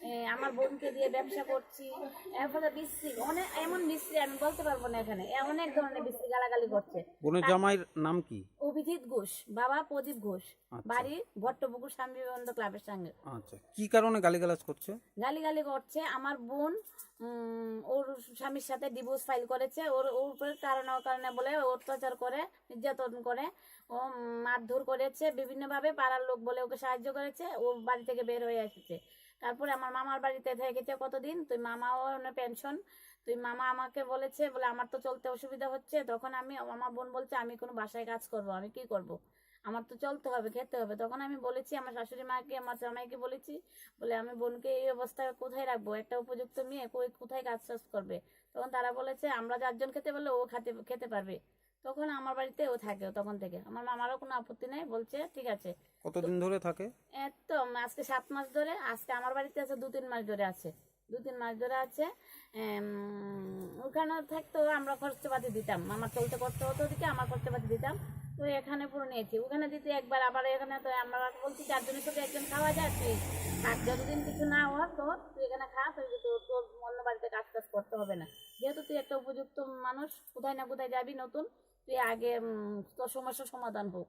এ, আমার বোনকে দিয়ে ব্যবসা করছি।" এর ফলে বিশ্রী, অনেক এমন বিশ্রী আমি বলতে পারবো না এখানে, এ, অনেক ধরনের বিশ্রী গালাগালি করছে। বোনের জামাইয়ের নাম কি? অভিজিৎ ঘোষ, বাবা প্রদীপ ঘোষ, আচ্ছা। বাড়ি ভট্টপুকুর স্বামী বিবেকানন্দ ক্লাবের সঙ্গে। আচ্ছা, কি কারণে গালিগালাজ করছে? গালিগালি করছে, আমার বোন উম, ওর স্বামীর সাথে ডিভোর্স ফাইল করেছে, ওর ওর উপরে কারণে অকারণে বলে অত্যাচার করে, নির্যাতন করে, ও উম, মারধর করেছে বিভিন্নভাবে। পাড়ার লোক বলে ওকে সাহায্য করেছে, ও বাড়ি থেকে বের হয়ে এসেছে। তারপরে আমার মামার বাড়িতে থেকেছে কতদিন, তুই মামাও পেনশন, তুই মামা আমাকে বলেছে, বলে, "আমার তো চলতে অসুবিধা হচ্ছে।" তখন আমি, আমার বোন বলছে, "আমি কোনো বাসায় কাজ করব, আমি কি করব? আমার তো চলতে হবে, খেতে হবে।" তখন আমি বলেছি আমার শাশুড়ি মাকে, আমার জামাইকে বলেছি, বলে, "আমি বোনকে এই অবস্থায় কোথায় রাখবো? একটা উপযুক্ত মেয়ে কই, কোথায় কাজ টাজ করবে?" তখন তারা বলেছে, "আমরা চারজন খেতে পারলে ও খেতে খেতে পারবে।" তখন আমার বাড়িতে ও থাকে তখন থেকে। আমার মামারও কোনো আপত্তি নাই, বলছে, "ঠিক আছে।" কতদিন ধরে থাকে? এত আজকে সাত মাস ধরে, আজকে আমার বাড়িতে আছে, দু তিন মাস ধরে আছে, দু তিন মাস ধরে আছে। এম, ওখানে থাকতো, আমরা খরচাপাতি দিতাম, আমার চলতে করতে হতো ওদিকে, আমার খরচাপাতি দিতাম। তো এখানে পুরো নিয়েছি, ওখানে দিতে একবার, আবার এখানে তো আমরা বলছি, "চারজনের সাথে একজন খাওয়া যায়, তুই থাক, যতদিন কিছু না হওয়ার তোর, তুই এখানে খা, তুই তো তোর অন্য বাড়িতে কাজ টাজ করতে হবে না, যেহেতু তুই একটা উপযুক্ত মানুষ, কোথায় না কোথায় যাবি নতুন, তুই আগে উম, তোর সমস্যার সমাধান হোক।"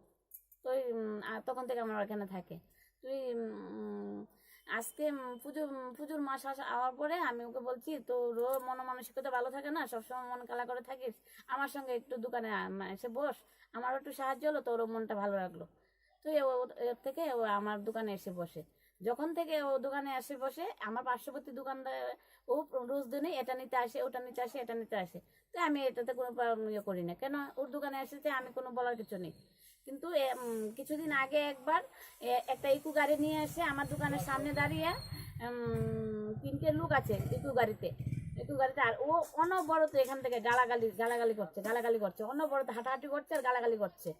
তো উম, আ, তখন থেকে আমার এখানে থাকে। তুই উম, আজকে উম, পুজো উম, পুজোর মাস আসা আওয়ার পরে আমি ওকে বলছি, "তোর মনোমানসিকতা ভালো থাকে না, সবসময় মন কালা করে থাকিস, আমার সঙ্গে একটু দোকানে আ- মা- এসে বস, আমারও একটু সাহায্য হলো, তোরও মনটা ভালো লাগলো।" তো এ- ও- এর থেকে ও আমার দোকানে এসে বসে। যখন থেকে ও দোকানে এসে বসে, আমার পার্শ্ববর্তী দোকানদার, ও রোজ দিনে এটা নিতে আসে, ওটা নিতে আসে, এটা নিতে আসে। তো আমি এটাতে কোনো প্রবলেম ইয়ে করি না। কেন, ওর দোকানে এসেছে, আমি কোনো বলার কিছু নেই। কিন্তু এ, উম, কিছুদিন আগে একবার এ, একটা ইকো গাড়ি নিয়ে এসে আমার দোকানের সামনে দাঁড়িয়ে উম, তিনটে লোক আছে ইকো গাড়িতে, ইকো গাড়িতে। আর ও অনবরত এখান থেকে গালাগালি গালাগালি করছে, গালাগালি করছে, অনবরত হাঁটাহাঁটি করছে আর গালাগালি করছে।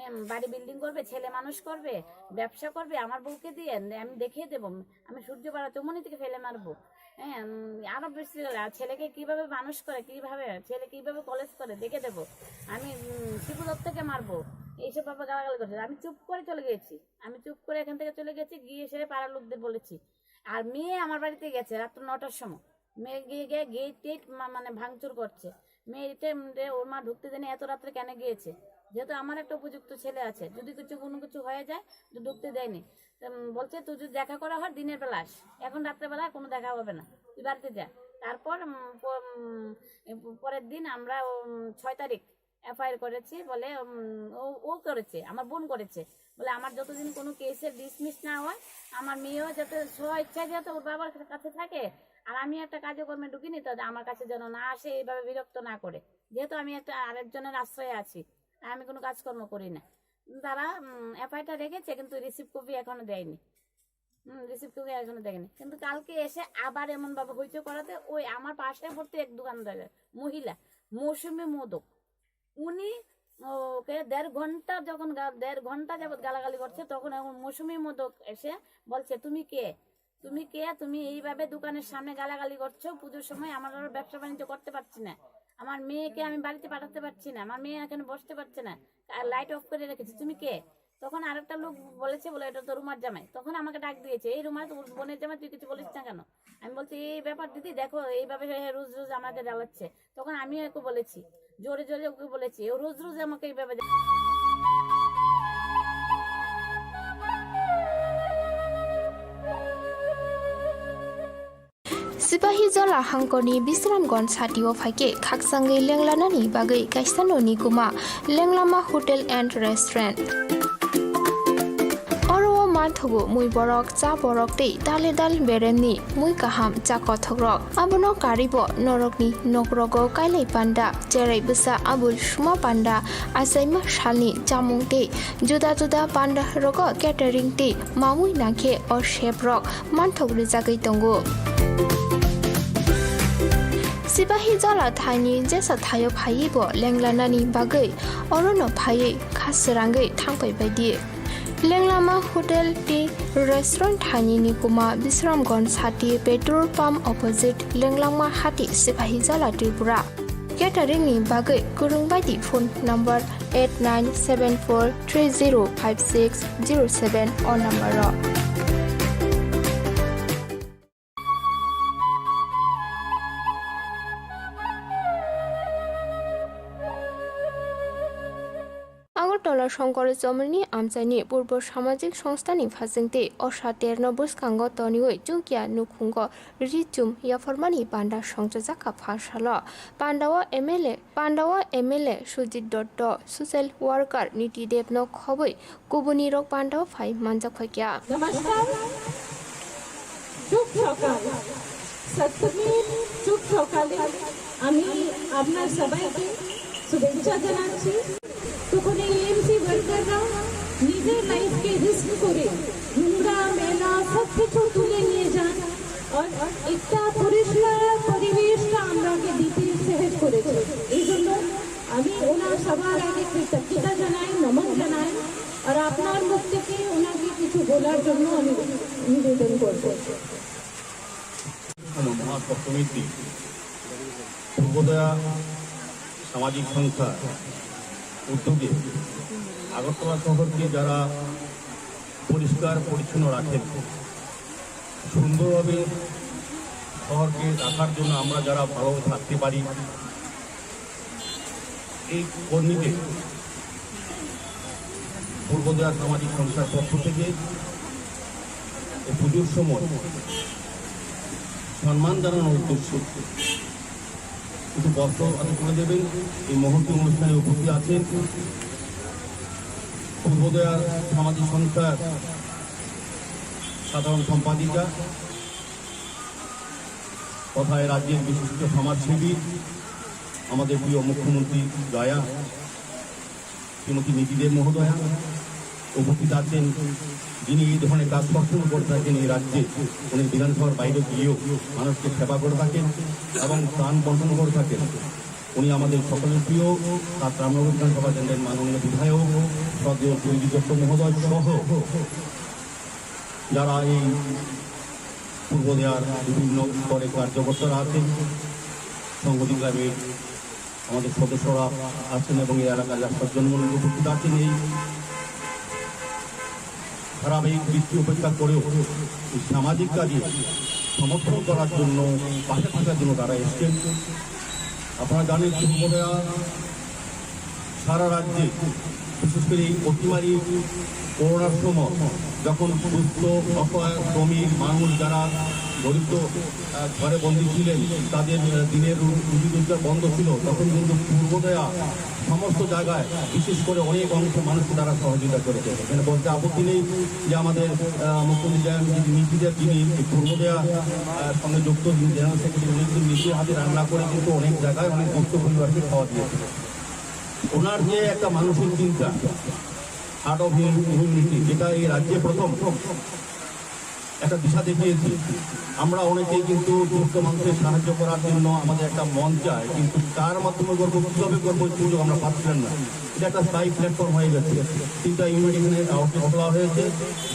এম, বাড়ি বিল্ডিং করবে, ছেলে মানুষ করবে, ব্যবসা করবে, আমার বউকে দিয়ে আমি দেখিয়ে দেবো, আমি সূর্য পাড়া চৌমনি থেকে ফেলে মারবো। হ্যাঁ, উম, আরো বেশি করে, আর ছেলেকে কিভাবে মানুষ করে, কিভাবে ছেলে কিভাবে কলেজ করে দেখে দেবো, আমি উম, শিবু দত্তকে মারবো, এইসব ভাবে গালাগালি করছে। আমি চুপ করে চলে গেছি, আমি চুপ করে এখান থেকে চলে গেছি, গিয়ে সে পাড়ার লোকদের বলেছি। আর মেয়ে আমার বাড়িতে গেছে রাত্র নটার সময়, মেয়ে গিয়ে গিয়ে গেট টেট মা- মানে ভাঙচুর করছে। মেয়েটা উম, রে, ওর মা ঢুকতে দেয়নি, এত রাত্রে কেন গিয়েছে? যেহেতু আমার একটা উপযুক্ত ছেলে আছে, যদি কিছু কোনো কিছু হয়ে যায় তো ঢুকতে দেয়নি। উম, বলছে, "তুই যদি দেখা করা হয় দিনের বেলা আস, এখন রাত্রেবেলা কোনো দেখা হবে না, তুই বাড়িতে যা।" তারপর উম, প- উম, এ প- পরের দিন আমরা উম, ছয় তারিখ এফআইআর করেছি বলে, উম, ও ও করেছে, আমার বোন করেছে। বলে, "আমার যতদিন কোনো কেসের ডিসমিস না হয়, আমার মেয়েও যাতে স্ব ইচ্ছায় যাতে ওর বাবার কাছে থাকে, আর আমি একটা কাজকর্মে ঢুকিনি, তো আমার কাছে যেন না আসে, এইভাবে বিরক্ত না করে।" যেহেতু আমি একটা আরেকজনের আশ্রয়ে আছি, আমি কোনো কাজকর্ম করি না। তারা এফআইআরটা রেখেছে, কিন্তু রিসিভ কপি এখনো দেয়নি। হুম, রিসিভ কপি এখনো দেয়নি। কিন্তু কালকে এসে আবার এমন ভাবে হইচই করাতে, ওই আমার পাশে পড়তে এক দোকানদার মহিলা, মৌসুমী মোদক, উনি ওকে দেড় ঘন্টা যখন গা- দেড় ঘন্টা যাবত গালাগালি করছে, তখন এমন মৌসুমী মোদক এসে বলছে, "তুমি কে? তুমি কে? তুমি এইভাবে দোকানের সামনে গালাগালি করছো? পুজোর সময় আমার আরো ব্যবসা বাণিজ্য করতে পারছি না, আমার মেয়েকে আমি বাড়িতে পাঠাতে পারছি না, আমার মেয়ে এখানে বসতে পারছে না, আর লাইট অফ করে রেখেছি, তুমি কে?" তখন আরেকটা লোক বলেছে বলে, "এটা তো রুমার জামাই।" তখন আমাকে ডাক দিয়েছে, "এই রুমার তো বোনের জামাই, তুই কিছু বলিস না কেন?" আমি বলছি, "এই ব্যাপার দিদি, দেখো এইভাবে সে রোজ রোজ আমাকে জ্বালাচ্ছে।" তখন আমিও ওকে বলেছি, জোরে জোরে ওকে বলেছি, ও রোজ রোজ আমাকে এইভাবে জ্বালাচ্ছে। Sipahijola hangkorni Bisramganj satio phaikhe khakchangwi lenglanani bagwi kaisano nikuma Lenglama Hotel and Restaurant. Oro o manthogo mui borok, cha borok tei dale dal beremni mui kaham cha kothokrok. Abono karibo norokni nokrogo kailai panda, cherai bwsa abul suma panda, achaima salni chamung tei juda juda panda rogo catering tei mamui nangkhe o chef rok manthok rijagwi tongo. Sipahijola thaini jesa thaio phaiwi bo lenglanani bagwi orono phaiwi kha srangwi thangpai baidi. Lenglama Hotel tei Restaurant thaini nikuma Bisramganj sati petrol pump opposite Lenglama hati Sipahijola Tripura. Catering ni bagwi kwrwng baidi phone number eight nine seven four three zero five six zero seven o number o. Agartala Shankar Chowmani amchaini Purbo Samajik Songstha ni phasingtwi Osha terno bwskango toniwi chukya nukhungo ri chum yapharmani panda songchajak kha pha salo. Pandao M L A, pandao M L A Sujit Dotto, social worker Niti Debno khobwi kubunirok pandao phai manjak phaikya. নমস্কার, শুভ সকাল। সপ্তমীর শুভ সকালে আমি আপনার সবাইকে শুভেচ্ছা জানাচ্ছি। তখন এই এএমসি ওয়ার্কাররা নিজের লাইফকে রিস্ক করে নোংরা, মেলা সব কিছু তুলে নিয়ে যান আর একটা পরিষ্কার পরিবেশটা আমরাকে দিতে সাহায্য করেছে। এই জন্য আমি ওনার সবার আগে কৃতজ্ঞতা জানাই, নমন জানাই। আর আপনার মুখ থেকে ওনাকে কিছু বলার জন্য আমি নিবেদন করব। মহাসপ্তমীর দিন পূর্বোদয়া সামাজিক সংস্থার উদ্যোগে আগরতলা শহরকে যারা পরিষ্কার পরিচ্ছন্ন রাখেন, সুন্দরভাবে শহরকে রাখার জন্য আমরা যারা ভালোভাবে থাকতে পারি, এই কর্মীদের পূর্বোদয়া সামাজিক সংস্থার পক্ষ থেকে এই পুজোর সময় সম্মান জানানোর উদ্দেশ্যে কিছু বস্ত্র আদি করে দেবেন। এই মহতী অনুষ্ঠানে উপস্থিত আছেন পূর্বোদয়া সামাজিক সংস্থার সাধারণ সম্পাদিকা তথা এই রাজ্যের বিশিষ্ট সমাজসেবী, আমাদের প্রিয় মুখ্যমন্ত্রী জয়া, শ্রীমতী নীতি দেব মহোদয়া উপস্থিত আছেন, যিনি এই ধরনের কাজ সবসময় করে থাকেন এই রাজ্যে। উনি বিধানসভার বাইরে গিয়েও মানুষকে সেবা করে থাকেন এবং ত্রাণ বন্টন করে থাকেন। উনি আমাদের সকলের প্রিয়, সাত রামনগর বিধানসভা কেন্দ্রের মাননীয় বিধায়ক শ্রদ্ধেয় সুরজিৎ দত্ত মহোদয় সহ যারা এই পূর্ব দেয়ার বিভিন্ন স্তরে কার্যকর্তারা আছেন, সংগঠন কমিটির আমাদের সদস্যরা আছেন এবং এই এলাকার যারা সজ্জন মণ্ডলী উপস্থিত আছেন, এই ধারাবাহিক বৃষ্টি উপেক্ষা করেও এই সামাজিক কাজে সমর্থন করার জন্য, পাশে থাকার জন্য তারা এসছেন। আপনারা জানেন, পূর্ব দেয়া সারা রাজ্যে, বিশেষ করে এই অতিমারি করোনার সময় যখন দুস্থ, অসহায়, শ্রমিক মানুষ যারা দরিদ্র, আহ, ঘরে বন্দী ছিলেন, তাদের, আহ, দিনের রু-, রুজি রোজগার বন্ধ ছিল, তখন কিন্তু পূর্ব দেয়া সমস্ত জায়গায়, বিশেষ করে অনেক অংশ মানুষকে তারা সহযোগিতা করেছে। এখানে বলতে আপত্তি নেই যে আমাদের, আহ, মুখ্যমন্ত্রী যারা নিজেদের যিনি পূর্ব দেয়া, আহ, সঙ্গে যুক্ত, যিনি জেনারেল সেক্রেটারি, উনি কিন্তু নিজে হাতে রান্না করে কিন্তু অনেক জায়গায় অনেক দুস্থ পরিবারকে খাওয়া দিয়েছে। ওনার যে একটা মানসিক চিন্তা, আর্ট অফ হিউম্যানিটি, যেটা এই রাজ্যে প্রথম একটা দিশা দেখিয়েছে। আমরা অনেকেই কিন্তু দুস্থ মানুষের সাহায্য করার জন্য আমাদের একটা মঞ্চ চাই, কিন্তু কার মাধ্যমে করবো, কিভাবে করবো, এই সুযোগ আমরা পাচ্ছিলাম না। এটা একটা স্থায়ী প্ল্যাটফর্ম হয়ে গেছে। তিনটা ইউনিট এখানে আউটলেট খোলা হয়েছে,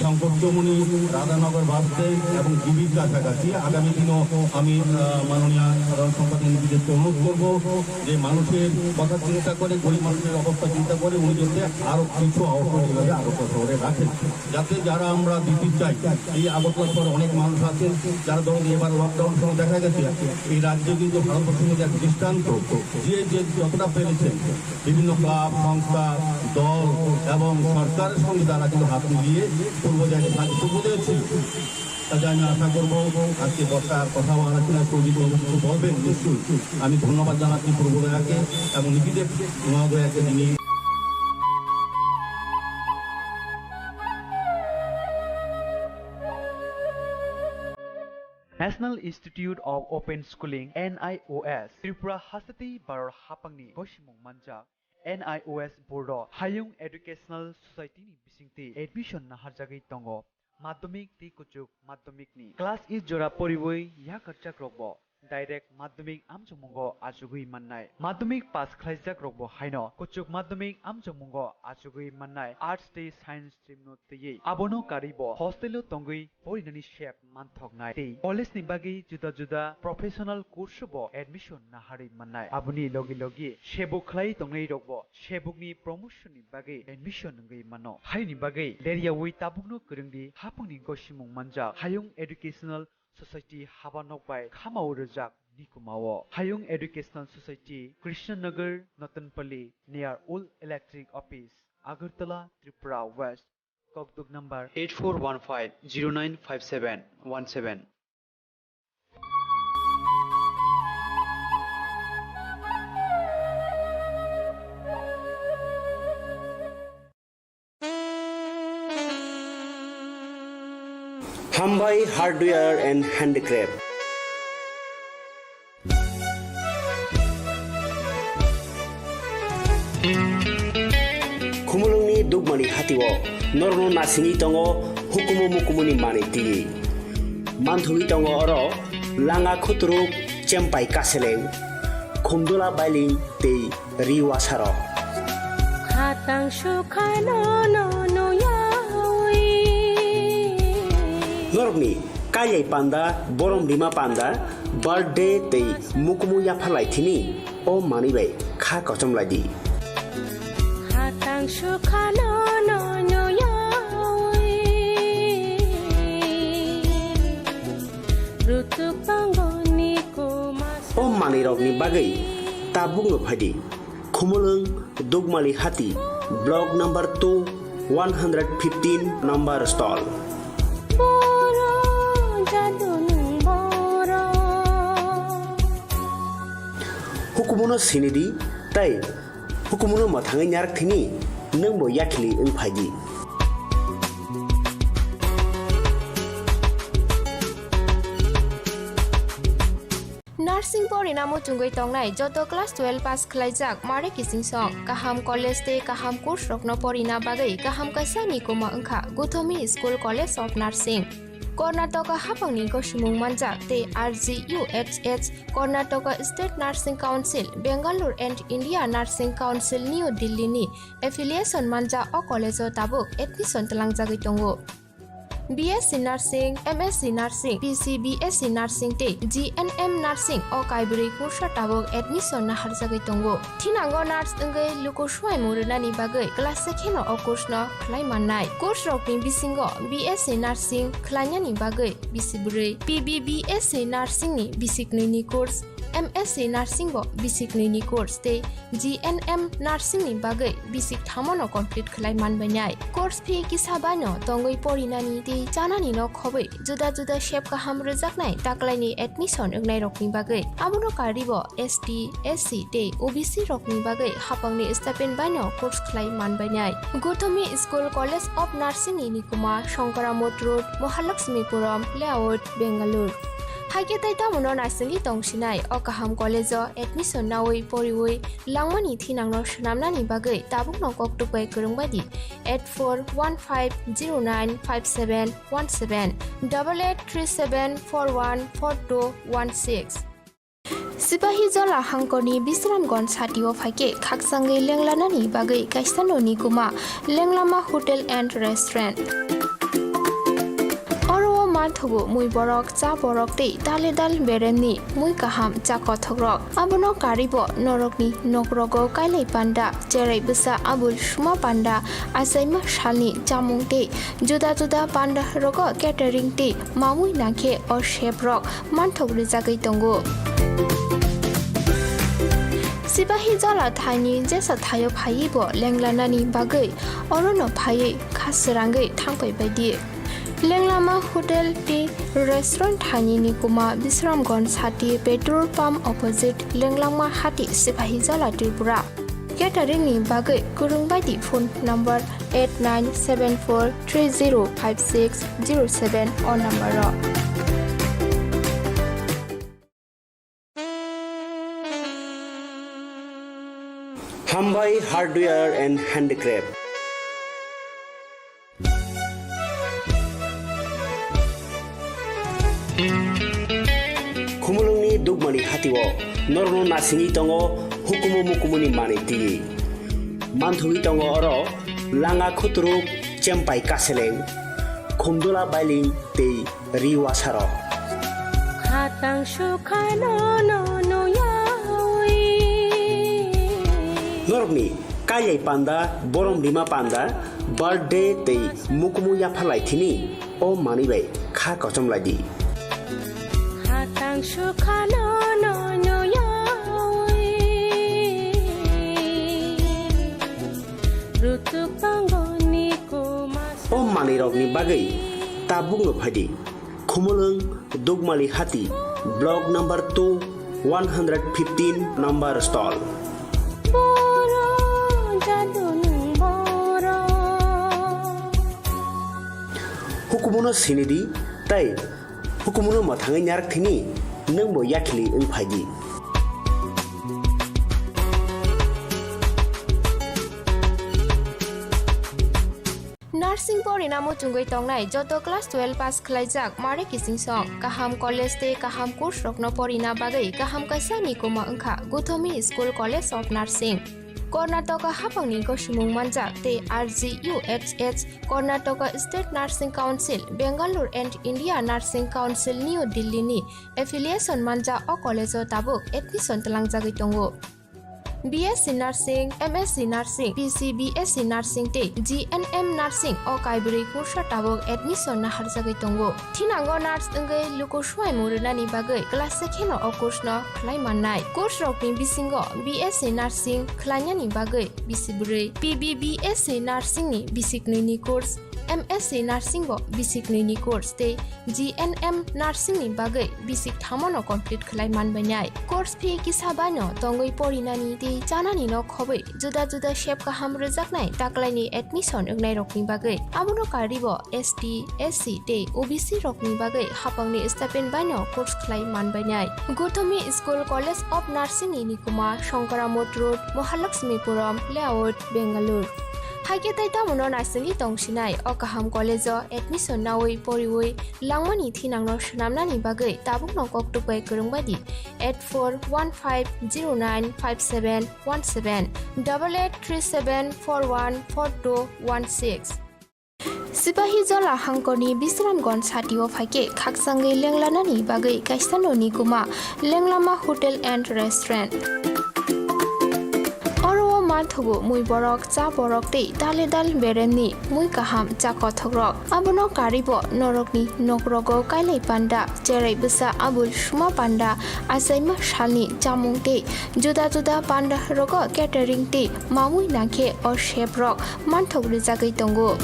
শঙ্কর চৌমুহনী, রাধানগর বাস স্ট্যান্ড এবং ডিবির কাছাকাছি। আগামী দিনও আমি, আহ, মাননীয় সাধারণ সম্পাদক নিজেদেরকে অনুরোধ করবো যে মানুষের কথা চিন্তা করে, গরিব মানুষের অবস্থা চিন্তা করে উনি যাতে আরো কিছু আউটলেট এভাবে আগরতলা শহরে রাখেন, যাতে যারা আমরা দিতে চাই, এই আগরতলা শহরে অনেক মানুষ আছেন যারা, ধরুন, এবার লকডাউন সময় দেখা গেছে এই রাজ্যে কিন্তু ভারতবর্ষের মধ্যে এক দৃষ্টান্ত, যে যে যতটা পেরেছেন বিভিন্ন ক্লাব, সংস্থা, দল এবং সরকারের সঙ্গে তারা কিন্তু হাত মিলিয়ে পূর্ব জায়গায় সাহায্য পূর্ব ছিল। কাজে আমি আশা করব আজকে বসার কথা আলোচনা সৌদি কিছু বলবেন নিশ্চয়ই। আমি ধন্যবাদ জানাচ্ছি পূর্ব দয়াকে এবং নিজেদের মহোদয়াকে, যিনি National Institute of Open Schooling, N I O S, Tripura hasteni Bharat haphangni gosimung manjak N I O S board o Hayung Educational Society ni bisingtwi admission naharjagwi tongo. Madhyamik tei kuchuk madhyamik ni class eight jora poriwi yakarjak rokbo direct madhyamik amchokmungo achugwi mannai. Madhyamik pass khlaijak rokbo haino kuchuk madhyamik amchokmungo achugwi mannai arts tei science stream no twiwi. Abono karwibo hostel o tongwi porinani sep manthoknai tei college ni bagwi juda juda professional course o bo admission naharwi mannai. Aboni logi logi sebuk khlai tongnai rokbo sebukni promotion ni bagwi admission wngwi mano. Haini bagwi leryawi tabukno kwrwngdi haphangni gosimung manjak Hayung Educational Society haba nok bai khamao rwjak Nikumao. Hayung Educational Society, Krishnanagar, Natanpalli, near Old Electric Office, Agartala, Tripura West. Kokduk number eight four one five zero nine five seven one seven. Hambai Hardware and Handicraft. Khumulwngni Dugmani hatio norokno nasingwi tongo hukumu mukumuni manwi twiwi. Manthogwi tongo oro langa khuturuk, chempai kaseleng, khumdula bailing tei ri wasarok. Khatang sukhano no nuyawi. Norokni kailai panda, borom rima panda, birthday tei mukumu yapharlai thini o manwi bai kha kochom lai di. Khatang sukhano no nuyawi. Rutuk tongoni kuma. O manwirokni bagwi tabukno phai di. Khumulwng Dugmali Hati, Block number two, one hundred fifteen number stall. Boro jadunung boro. Hukumuno sinidi tei hukumuno mwthangwi narak thini nwngbo yakhili wng phaidi. Nursing porina muchungwi tongnai joto class twelve pass khlaijak mare kiching song, kaham college tei kaham course rokno porina bagwi kaham kaisa ni kuma wngkha Guthomi School College of Nursing. Karnataka haphangni gosimung manjak tei R G U H S, Karnataka State Nursing Council, Bangalore and India Nursing Council, New Delhi ni affiliation manjak o college o tabuk admission twlangjagwi tongo. B S C Nursing, M S C Nursing, P C B S C Nursing tei G N M Nursing o kaibrwi kursa tabuk admission naharjagwi tongo. Thinango nurse wngwi luku swbaimung rwnani bagwi class se kheno o course no khlai mannai. Course rokni bisingo B S C Nursing khlainani bagwi bisi bwrwi, P B B S C Nursing ni bisi knwi ni course, M S C Nursing bo bisi knwi ni course tei G N M Nursing ni bagwi bisi kthamo no complete khlai manbainai. Course fee kisa bai no tongwi porinani tei chanani no khobwi juda juda sep kaham rwjaknai taklaini admission wngnai rokni bagwi. Abono karwi bo S T, S C tei O B C rokni bagwi hapangni stipend bai no course khlai manbainai. Guthomi School College of Nursing ni nikuma Shankaramot Road, Mahalakshmipuram Layout, Bengaluru. Haikhe tei tamono naisingwi tongsinai o kaham college o admission nawi poriwi langmani thinangno swnamnani bagwi tabukno koktwk bai kwrwng bai di eight four one five zero nine five seven one seven, double eight three seven four one four two one six. Sipahijola hangkorni Bisramganj satio phaikhe khaksangwi lenglanani bagwi kaisa noni kuma Lenglama Hotel and Restaurant. Oro o manthogo mui borok, cha borok tei tale dal beremni mui kaham cha kothokrok. Abono karwi bo norokni nokrogo kailai panda, cherai bwsa abul suma panda, achaima salni chamung tei juda juda panda rogo catering tei mamui nangkhe o chef rok manthok rwjagwi tongo. Sipahijola thaini jesa thaio phaiwi bo lenglanani bagwi orono phaiwi kha srangwi thangpai bai di. Lenglama Hotel tei Restaurant thaini nikuma Bisramganj sati petrol pump opposite Lenglama hati Sipahijola Tripura. Catering ni bagwi kwrwng bai di phone number eight nine seven four three zero five six zero seven o number o. Hambai Hardware and Handicraft. Khumulwngni Dugmali hatio norokno nasingwi tongo hukumu mukumuni manwi twiwi. Manthogwi tongo oro langa khuturuk, chempai kaseleng, khumdula bailing tei ri wasarok. Khatang sukhano no nuyawi. Norokni kailai panda, borom rima panda, birthday tei mukumu yapharlai thini o manwi bai kha kochom lai di. Khatang sukhano no nuyawi. Rutuk tongo ni kuma. O manwi rokni bagwi tabukno phai di. Khumulwng Dugmali hati, block number two, one hundred fifteen number stall. Boro jadunung boro. Hukumuno sinidi tei hukumuno mwthangwi narak thini nwngbo yakhili wng phai di. Nursing porina muchungwi tongnai joto class twelve pass khlaijak mare kiching song, kaham college tei kaham course rokno porina bagwi kaham kaisa nikuma wngkha Guthomi School College of Nursing. Karnataka haphangni gosimung manjak tei R G U H H, Karnataka State Nursing Council, Bangalore and India Nursing Council, New Delhi ni affiliation manjak o college o tabuk admission tlangjagwi tongo. B S C Nursing, M S C Nursing, P C B S C Nursing tei G N M Nursing o kaibrwi kursa tabuk admission naharjagwi tongo. Thinango nurse wngwi luku swbaimung rwnani bagwi class se kheno o course no khlai mannai. Course rokni bisingo B S C Nursing khlainani bagwi bisi bwrwi, P B B S C Nursing ni bisi knwi ni course, M S C Nursing bo bisi knwi ni course tei G N M Nursing ni bagwi bisi kthamo no complete khlai manbainai. Course fee kisa bai no tongwi porinani tei chanani no khobwi juda juda sep kaham rwjaknai taklaini admission wngnai rokni bagwi. Abono karwi bo S T, S C tei O B C rokni bagwi hapangni stipend bai no course khlai manbainai. Guthomi School College of Nursing ni nikuma Shankaramot Road, Mahalakshmipuram Layout, Bangalore. Haikhe tei tamono naisingwi tongsinai o kaham college o admission nawi poriwi langmani thinangno swnamnani bagwi tabukno koktwk bai kwrwng bai di eight four one five zero nine five seven one seven, double eight three seven four one four two one six. Sipahijola hangkorni Bisramganj satio phaikhe khakchangwi lenglanani bagwi kaisa noni kuma Lenglama Hotel and Restaurant. Oro o manthogo mui borok, cha borok tei dale dal beremni mui kaham cha kothokrok. Abono karibo norokni nokrogo kailai panda, cherai bwsa abul suma panda, achaima salni chamung tei juda juda panda rogo catering tei mamui nangkhe o chef rok manthok rijagwi tongo.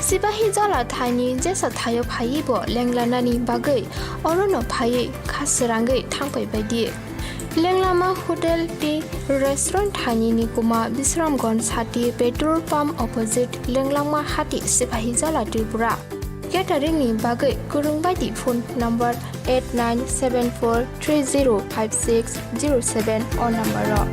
Sipahijola thaini jesa thaio phaiwi bo lenglanani bagwi orono phaiwi kha srangwi thangpai baidi. Lenglama Hotel tei Restaurant thaini ni kuma Bisramganj sati petrol pump opposite Lenglama Hati, Sipahijola, Tripura. Catering ni bagwi kwrwng baidi phone number eight nine seven four three zero five six zero seven o number o.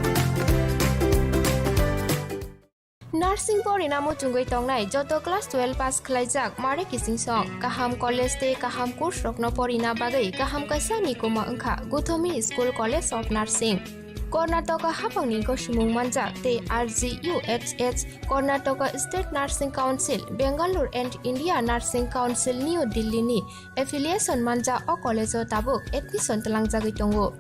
Nursing porina muchungwi tongnai joto class twelve pass khwlaijak mare kichingsong, kaham college tei kaham course rokno porina bagwi kaham kaisa ni kuma wngkha Gothomi School College of Nursing. Karnataka haphangni gosomung manjak tei R G U H H, Karnataka State Nursing Council, Bangalore and India Nursing Council, New Delhi ni affiliation manjak o college o tabuk admission twlangjagwi tongo.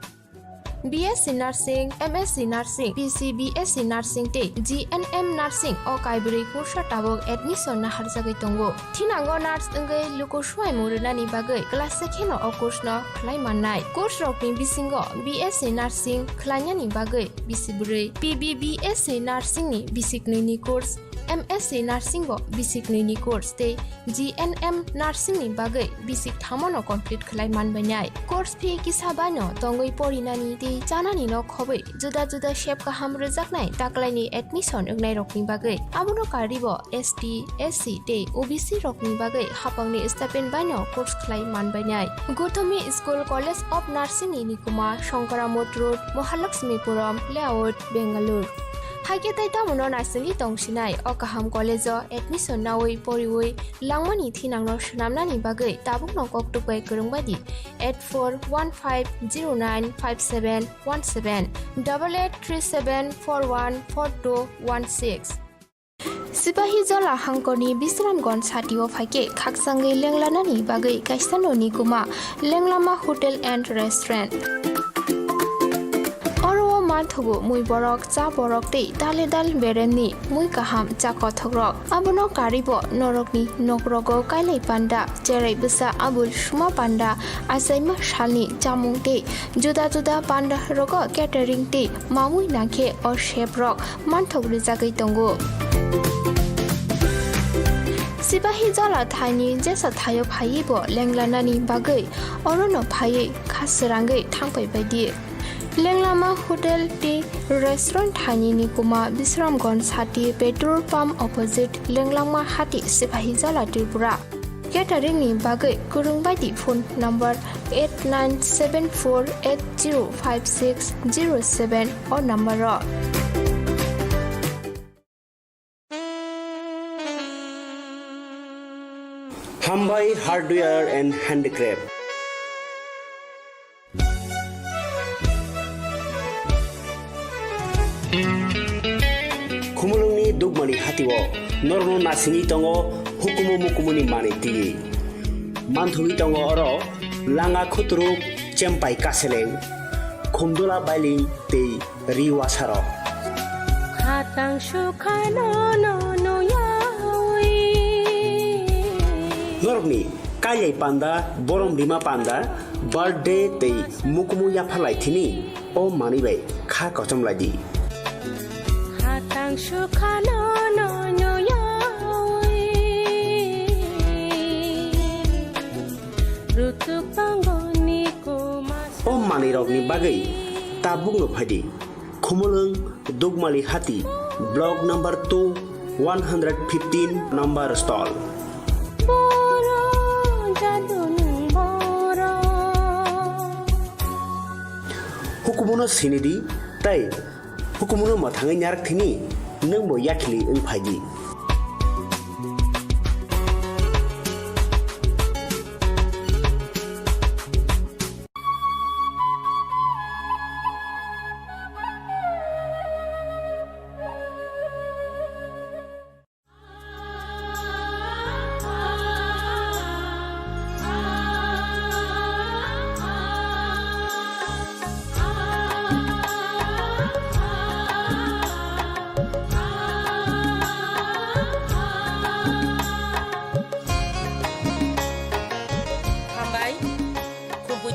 B S C Nursing, M S C Nursing, P C B S C Nursing tei G N M Nursing o kaibrwi course o tabuk admission naharjagwi tongo. Thinango nurse wngwi luku swuaimung rwnani bagwi class se kheno o course no khlai mannai. Course rokni bisingo B S C Nursing khlainani bagwi bisi bwrwi, P B B S C Nursing ni bisi knwi ni course, M S C Nursing bo bisi knwi ni course tei G N M Nursing ni bagwi bisi thamo no complete khlai manbainai. Course fee kisa bai no tongwi porinani tei chanani no khobwi juda juda sep kaham rwjaknai taklaini admission wngnairokni bagwi. Abono karwibo S T, S C tei O B C rokni bagwi haphangni stipend baino course khlai manbainai. Gothomi School College of Nursing ni nikuma Shankaramot Road, Mahalakshmipuram Layout, Bangalore. Haikhe tai tamono naisingwi tongsinai o kaham college o admission nawi poriwi langmani thinangno swnamnani bagwi tabukno koktwk bai kwrwng baidi eight four one five zero nine five seven one seven, double eight three seven four one four two one six. Sipahijola hangkorni Bisramganj satio phaikhe khakchangwi lenglanani bagwi kaisa noni kuma Lenglama Hotel and Restaurant. Oro o manthogo mui borok, cha borok tei dale dal beremni mui kaham cha kothokrok. Abono karibo norokni nokrogo kailai panda, cherai bwsa abul suma panda, achaima salni chamung tei juda juda panda rogo catering tei mamui nangkhe o chef rok manthok rijagwi tongo. Sipahijola thaini jesa thaio phaiwi bo lenglanani bagwi orono phaiwi kha srangwi thangpai baidi. Lenglama Hotel tei Restaurant thaini ni kuma Bisramganj sati petrol pump opposite Lenglama Hati, Sipahijola, Tripura. Catering ni bagwi kwrwng baidi phone number eight nine seven four eight zero five six zero seven o number o. Hambai Hardware and Handicraft. Khumulwngni Dukmani hatio norokno nasingwi tongo hukumu mukumuni manwi twiwi. Manthogwi tongo oro langa khuturuk, chempai kaseleng, khumdula bailing tei ri wasarok. Khatang sukhano no nuyawi. Norokni kailai panda, borom rima panda, birthday tei mukumu yapharlai thini o manwi bai kha kochom lai di. Khatang sukhano no nuyawi. Rutuk tongoni kuma. O manwirokni bagwi tabukno phai di. Khumulwng Dukmali Hati, Block number two, one hundred fifteen number stall. Boro jadunung boro. Hukumuno sinidi tei hukumuno mwthangwi narak thini nwngbo yakhili wng phaidi.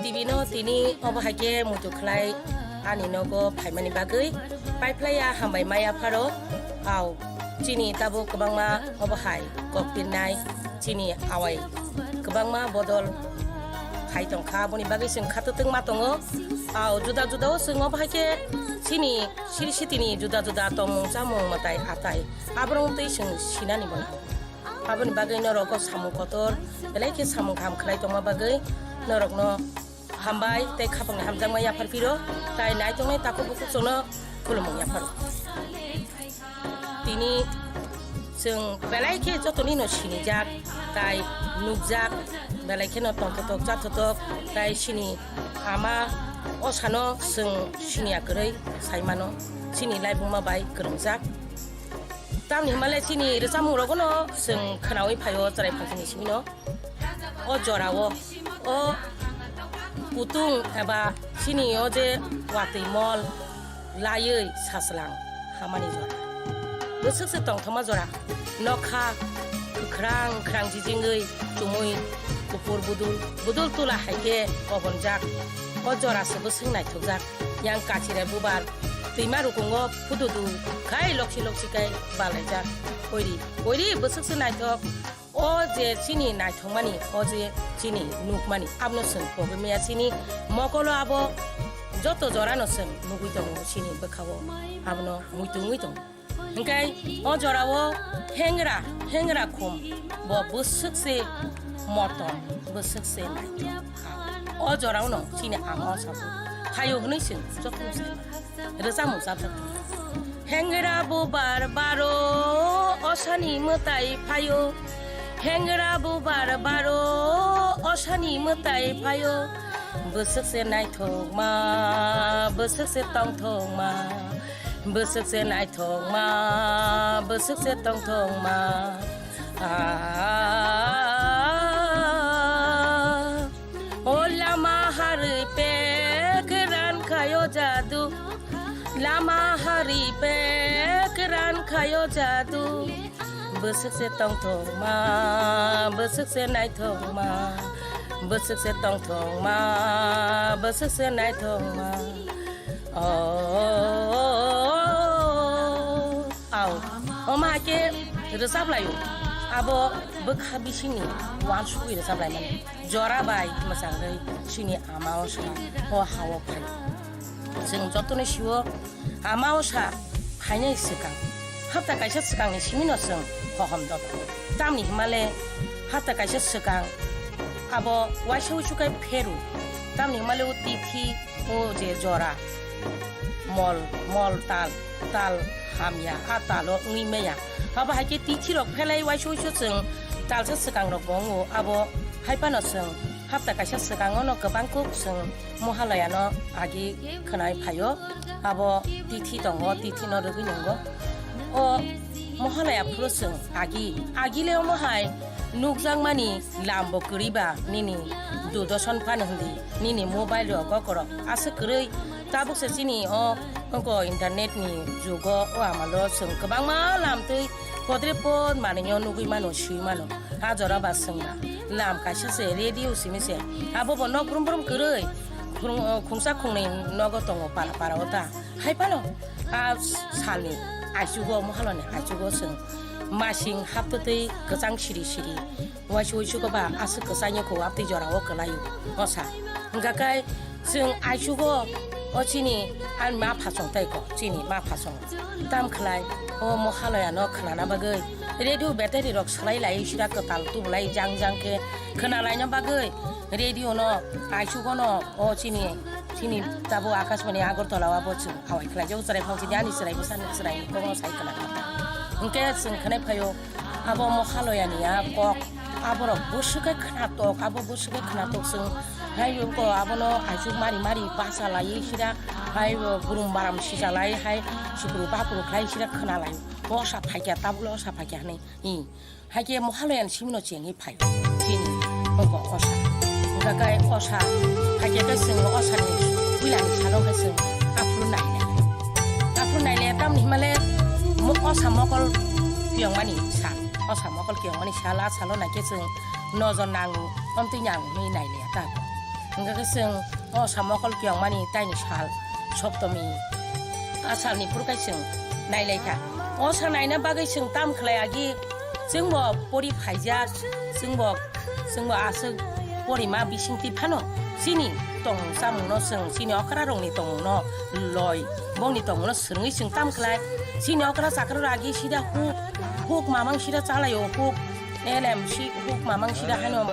Tibino tini obo hai khe muitu khlai ani nogo phaimani bagwi paiphlaiya hambai maya pharo. Au, chini tabuk kwbangma obo hai kok pirnai, chini awai kwbangma bodol khai tongkha, aboni bagwi chwng khatwtwng ma tongo. Au, juda juda o chwng obo hai khe chini siri sitini juda juda tongmung chamung mwtai atai aborok twi chwng sinani bo. Aboni bagwi norok o samung kotor, belai khe samung kaham khlai tongma bagwi norokno hambai tei khapangni hamjakma yaphar phiro, tai naitongnai takhuk bukhuk chwngno khulumung yapharo. Tini chwng belai khe jotonino sinijak, tai nukjak, belai kheno tongthotok chathotok, tai chini ama osano chwng siniya kwrwi sai mano, chini laibuma bai kwrwngjak. Tamni hwnba le chini rwchapmung rogono chwng khwnaui phaio chwrai phalsini simino. O jorao, o kutung eba chini o je watwi mol laiwi sachwlang hamani jora. Bwswk se tongthokma jora, nokha kwkhrang kwkhrang jijingwi chumui kuphur budul budul tula hai khe kobonjak. O jora se bwswk naithokjak, yang kachire bubar twima rukungo phududu khai loksi loksi khai balaijak. Oiri, oiri bwswk se naithok. O je chini naithokmani, o je chini nukmani, abono chwng pogwi maya chini mokolo abo joto jorano chwng nugwi tongo chini bwkhao, abono muitu wngwi tongo. Hwnkhe o jorao hengra, hengra khum bo bwswk se motom, bwswk se naithok. O jorao no chini ama o sabo phaio hwnwi chwng joto sai mano. Rwchapmung chapjak tongo. Hengra bubar baro osani mwtai phaio. Hengra bubar baro osani mwtai phaio. Bwswk se naithokma, bwswk se tongthokma. Bwswk se naithokma, bwswk se tongthokma. Ah. O lama harwi pek ran khayo jadu, lama harwi pek ran khayo jadu. Bwswk se tongthokma, bwswk se naithokma, bwswk se tongthokma, bwswk se naithokma. Oh, au, omo hai khe rwchap laio. Abo bwkha bisingni uansugwi rwchap laimani. Jora bai mwchangwi chini ama osa o hao phai. Chwng jotono sio, ama osa phainai swkang, hapta kaisa swkangni simino chwng hohom dodo. Tamni hwnmale hapta kaisa swkang abo waisa uisu kai pheru. Tamni hwnmale o tithi o je jora mol, mol tal, tal hamya, a talo wngwi maya. Abo hai khe tithi rok phelai waisa uisu chwng talsa swkang rok bo wngo. Abo hai phano chwng hapta kaisa swkango no kwbang kuk chwng Mohalaya no agi khwnai phaio. Abo tithi tongo, tithi no rwgwi nungo. O Mohalaya phuru chwng agi, agi le omo hai nukjakmani lam bo kwrwi ba nini Doordarshan phano hindi, nini mobile rok, kokorok aswk kwrwi. Tabuk se chini o, oko internet ni jugo o amalo chwng kwbangma lam twi podre pod manwi o nugwi mano, swi mano. A jora ba chwng ba lam kaisa se radio simi se, abo bo nok brum brum kwrwi khung-, khungsa khungnwi nogo tongo para para o ta. Hai phano a salni aichugo, Mohalani aichugo chwng masing haptwtwi kwchang siri siri. Waisa uisu ko ba aswk kwchangyo kho, abtwi jora o kwlaio osa. Hwnkha khe chwng aichugo o chini ani ma phasong tai ko, chini ma phasong. Tam khlai o Mohalaya no khnana bagwi radio battery rok swlai lai sira kwtal tubulai jang jang khe khna laina bagwi radio no aichugo no o chini, chini tabuk Akashbani Agartala o abo chwng awai khlai jago chwrai phang chini ani chwrai bwsani chwrai ni kokno sai khna. Hwnkhe chwng khnai phaio. Abo Mohalaya ni a kok, aborok bwswk khe khnatok, abo bwswk khe khnatok chwng. Hai ko abono aichuk mari mari bacha laiwi sira, hai bo burum baram sija lai, hai chukru bapru khlai sira khna lai. Osa phaikya, tabuk le osa phaikya hwnwi. Hi. Hai khe Mohalaya ni simino chengwi phai. Chini oko osa. Hwnkha khe osa phaikya khe chwng osani puila ni salo khe chwng aphuru naile. Aphuru naile tamni himale mo-, osa mokol kiyongmani sal. Osa mokol kiyongmani sal, a salo naikhe chwng nojor nango, omtwi nango hinwi nailiya ta. Hwnkhe chwng o sa mokol kiyokmani taini sal Soptomi, a salni phuru khe chwng nailaikha. O sa naina bagwi chwng tam khlai agi, chwngbo pori phaijak, chwngbo, chwngbo aswk porima bisingtwi phano chini tongmung chamungno chwng chini okrarokni tongmungno loi, bongni tongmungno swrwngwi chwng tam khlai. Chini okra chakrarok agi sida huk, huk mamang sida chalaio huk. Elem si huk mamang sida haino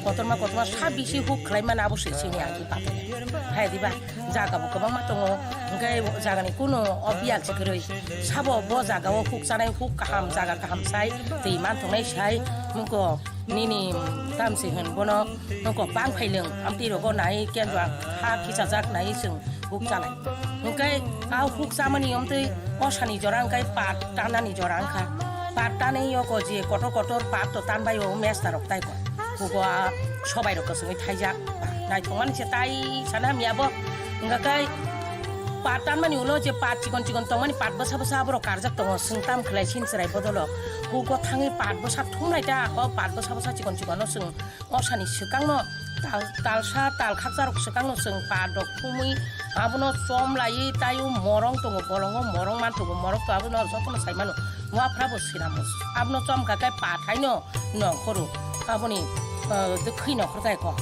kotorma kotorma sa bisi huk khlai mana abo se chini agi patere. Hai diba jaga bo kwbangma tongo, hwnkhe jagani kuno o biyal se kwrwi. Sabo bo jaga o huk chanai huk kaham jaga kaham sai twi man tongnai sai wngko nini tamsi hwn bono wngko bang phailwng amtwi rogo nai kenjwang ha kichajak nai chwng huk chalai. Hwnkhe a huk chamani omtwi osani jora hwnkhe pat tanani jora wngkha. Pat tanai yoko je kotor kotor pat to tanbai o mesta rok tai ko. Hugo a sobai rok kwswngwi thaijak. Naithokmani se tai sana hamya bo. Hwnkhe pat tanmani ulo je pat chikon chikon tongmani pat bwsa bwsa aborok karjak tongo. Swng tam khlai sin chwrai bodolo. Hugo thangwi pat bwsa thumlai ta. O pat bwsa bwsa chikon chikon no swng Osani swkangno tal, talsa tal khakcharok swkangno chwng pat rok thumwi abono chom laiwi taio morong tongo, bolongo morong man tongo, morok to abono jotono sai mano. Wafra bo sinamo abono chom kha khe pat haino nongkhoro aboni, ah, dwkhwi nongkhor kha kho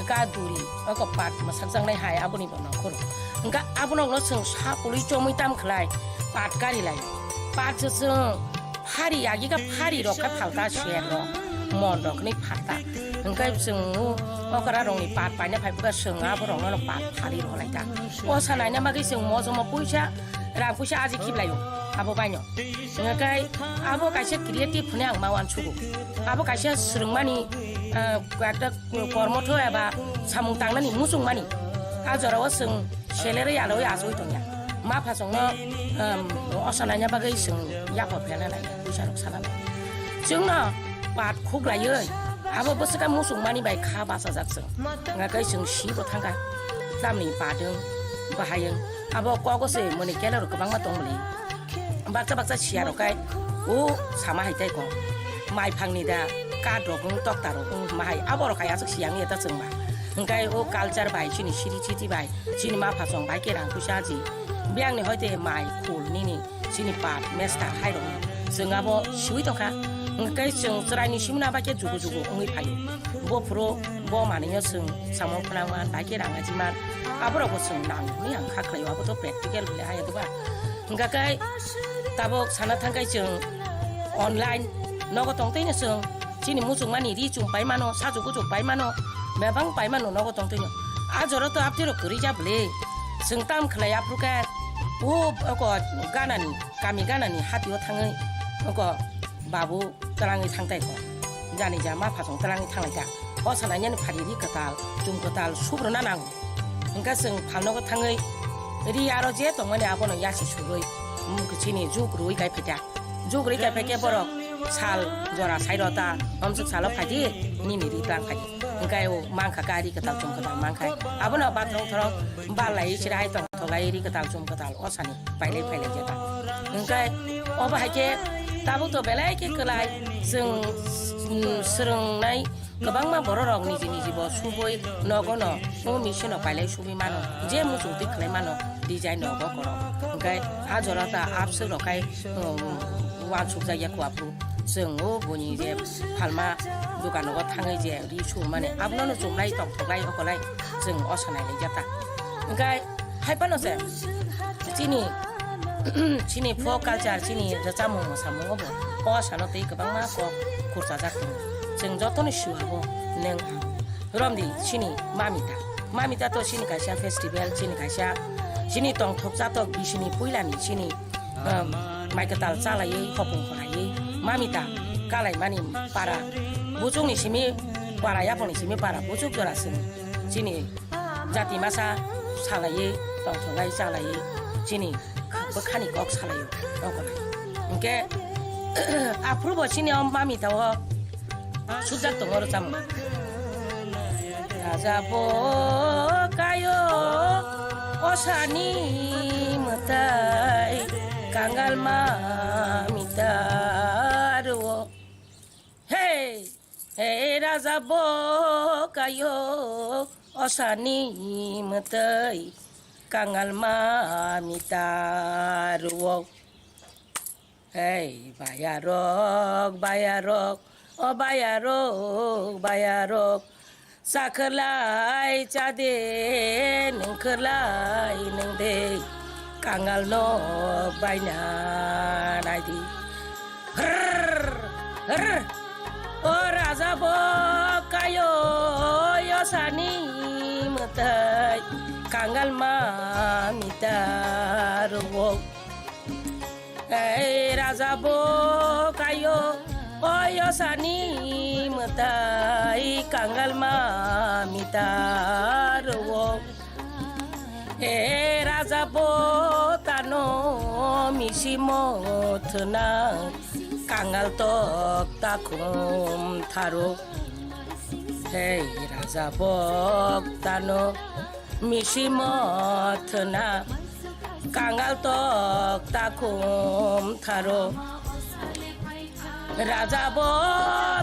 ga duri oko pat mwsakjaknai hai aboni bo nongkhoro. Hwnkhe abono chwng sa pului chomwi tam khlai pat kari lai pat se chwng Phari agi kha phari rok kha phalta ser rok mon rok ni phalta. Hwnkhe chwng o okra rok ni pat paina phai bwkha chwng abo rok no pat phari rw lai ta. O sa naina bagwi chwng mojomo puisa rang puisa aji khiblai o abo bai no. Hwnkhe abo kaisa creative hwnwi ang ma uansugo. Abo kaisa swrwngmani, ah, ekta kormotho eba samung tangnani muchungmani. A jorao chwng Selerwi alwi achugwi tongya. Ma phasongno, um, osa naina bagwi chwng yaphor phelna nai, puisa rok sana nai. Chwngno pat khuklaiwi, abo bwswkha muchungmani bai kha bachajak chwng. Hwnkhe chwng sibo thangkha. Tamni padwng, bahayung, abo kogo se mwnwi kelarok kwbangma tongmani. Baksa baksa siya rok kai, o sama hai tai kong. Mai phangni da, kat rok wng, tokta rok wng, mahai abo rok hai aswk siyang ya ta chwng ba. Hwnkhe o culture bai, chini siri chiti bai, chini ma phasong bai khe rang puisa ji. Biyang ni hoite mai, khul nini, chini pat, mesta hai rok. Chwng abo siwi tongkha. Hwnkhe chwng chwrai ni simna bai khe jugu jugu wngwi phaio. Bo phuru bo manwi no chwng samung phwnang man, bai khe rang aji man. Abo rok bo chwng nang hwnwi ang kha khlai o, abo to practical hwnwi hai ya doba. Hwnkha khe tabuk sana thangkhai chwng online nogo tongtwi no chwng chini muchungmani ri chum pai mano, sajuk bujuk pai mano, bebang pai mano nogo tongtwi no. A jora to aptwi rok kwrwi ja bwle. Chwng tam khlai aphuru khe o oko ganani, kami ganani hatio thangwi oko babu twlangwi thang tai kho. Jani ja ma phasong twlangwi thang lai ta. O sanai nani phari ri kwtal, chum kwtal subrwna nango. Hwnkhe chwng phalnogo thangwi ri aro je tongmani abono yasi sugwi, mm, chini juk rwi kai phaikha. Juk rwi kai phaikhe borok sal jora sai rota, omswk salo phaidi, nini ri tlang phaidi. Hwnkhe o mankha kha ri kwtal chum kwtal mankhai. Abono bathorok thorok bal lai chira hai tong thok lai ri kwtal chum kwtal o sani pailai phailai jeta. Hwnkhe obo hai khe tabuk to belai khe kwlai chwng, mm, swrwngnai. Kwbangma bororok niji niji bo subui nogo no o machine o pailai subui mano, je muchung twi khlai mano design nogo korok. Hwnkhe a jora ta abswk rok khai, um, uansuk jak ya kho aphuru. Chwng o buini je phalma dukan nogo thangwi je ri sumani abono no chumlai tongthoklai okolai chwng o sanai lai jata. Hwnkhe hai phano se chini, chini folk culture, chini rwchapmung mwsamung obo o sano tei kwbangma kok khurchajak tongo. Chwng jotoni sua bo nwng ang. Romdi chini mamita. Mamita to chini kaisa festival, chini kaisa chini tongthok jatok bisini puilani chini, um, mai kwtal chalaiwi hopung khoraiwi mamita kalaimani para. Buchukni simi para, yaphangni simi para, buchuk jora chwng chini jati masa salaiwi, tongthok lai chalaiwi, chini bwkhani kok salaiwi, ongkha lai. Hwnkhe, aphuru bo chini o mamita o sujak tongo rwchapmung. Raja bo kayo, osani mwtai, kangal mamita rwo. Hey, hey, raja bo kayo, Osani mwtwi kangal ma mita rwo. Hei bayarok, bayarok, o bayarok, bayarok. Chakhwlai chade, nwngkhwlai nwngde, kangal nok baina naidi. Hrrr, hrrr. O raja bo kayo, yosani mwtai, kangal ma mita rwo. Ei raja bo kayo, o yosani mwtai, kangal ma mita rwo. E raja bo tano misi mothna, kangal tok takhum tharo. Hei raja bo tano misi mothna, kangal tok takhum tharo. Raja bo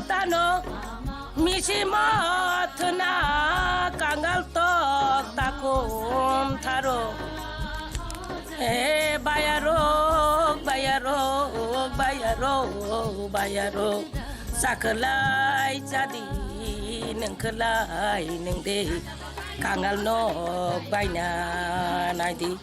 tano misi mothna, kangal tok takhum tharo. He bayarok, bayarok, bayarok, bayarok. Chakhwlai chadi, nwngkhwlai nwngde, kangal nok baina naidi.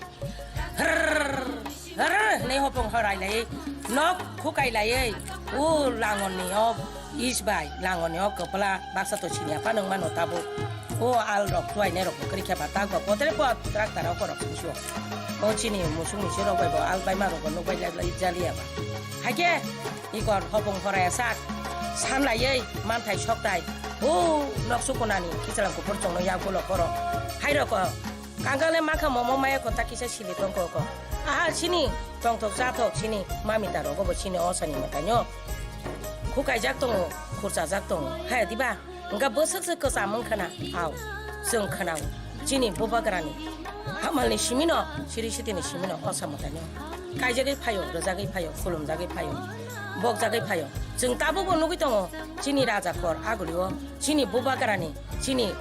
Hrrr, hrrr, hwnwi hopong horai lai, nok khukai lai, u langon ni o is bai, langon ni o kwpla baksa to sini apa nung mano tabuk. O al rok tuai ne rok kwrwi khe ba tak ba potre pot trak tara ko rok sini sio. O chini musung ni siro bai bo al bai ma rok nuk bai lai lai jali aba. Haike ikor hopong horai sak san lai manthai sok tai. O nok sukunani kichalang kupur chongno yak bulo koro. Hai rok o. Kangal le mankha momo maya kota kisa sili tongko ko. Aha sini tongthok chathok sini mami ta rogo bo sini osani mwtaino. Khukaijak tongo, khurchajak tongo. Hai diba? Hwnkha bwswk se kwcham wngkha na? Au. Chwng khwnao. Chini bubagrani. Hamalni simino, siri sitini simino osa mwtaino. Kaijagwi phaio, rwjagwi phaio, khulumjagwi phaio, bokjagwi phaio. Chwng tabukbo nugwi tongo, chini raja kor agulio, chini bubagrani, chini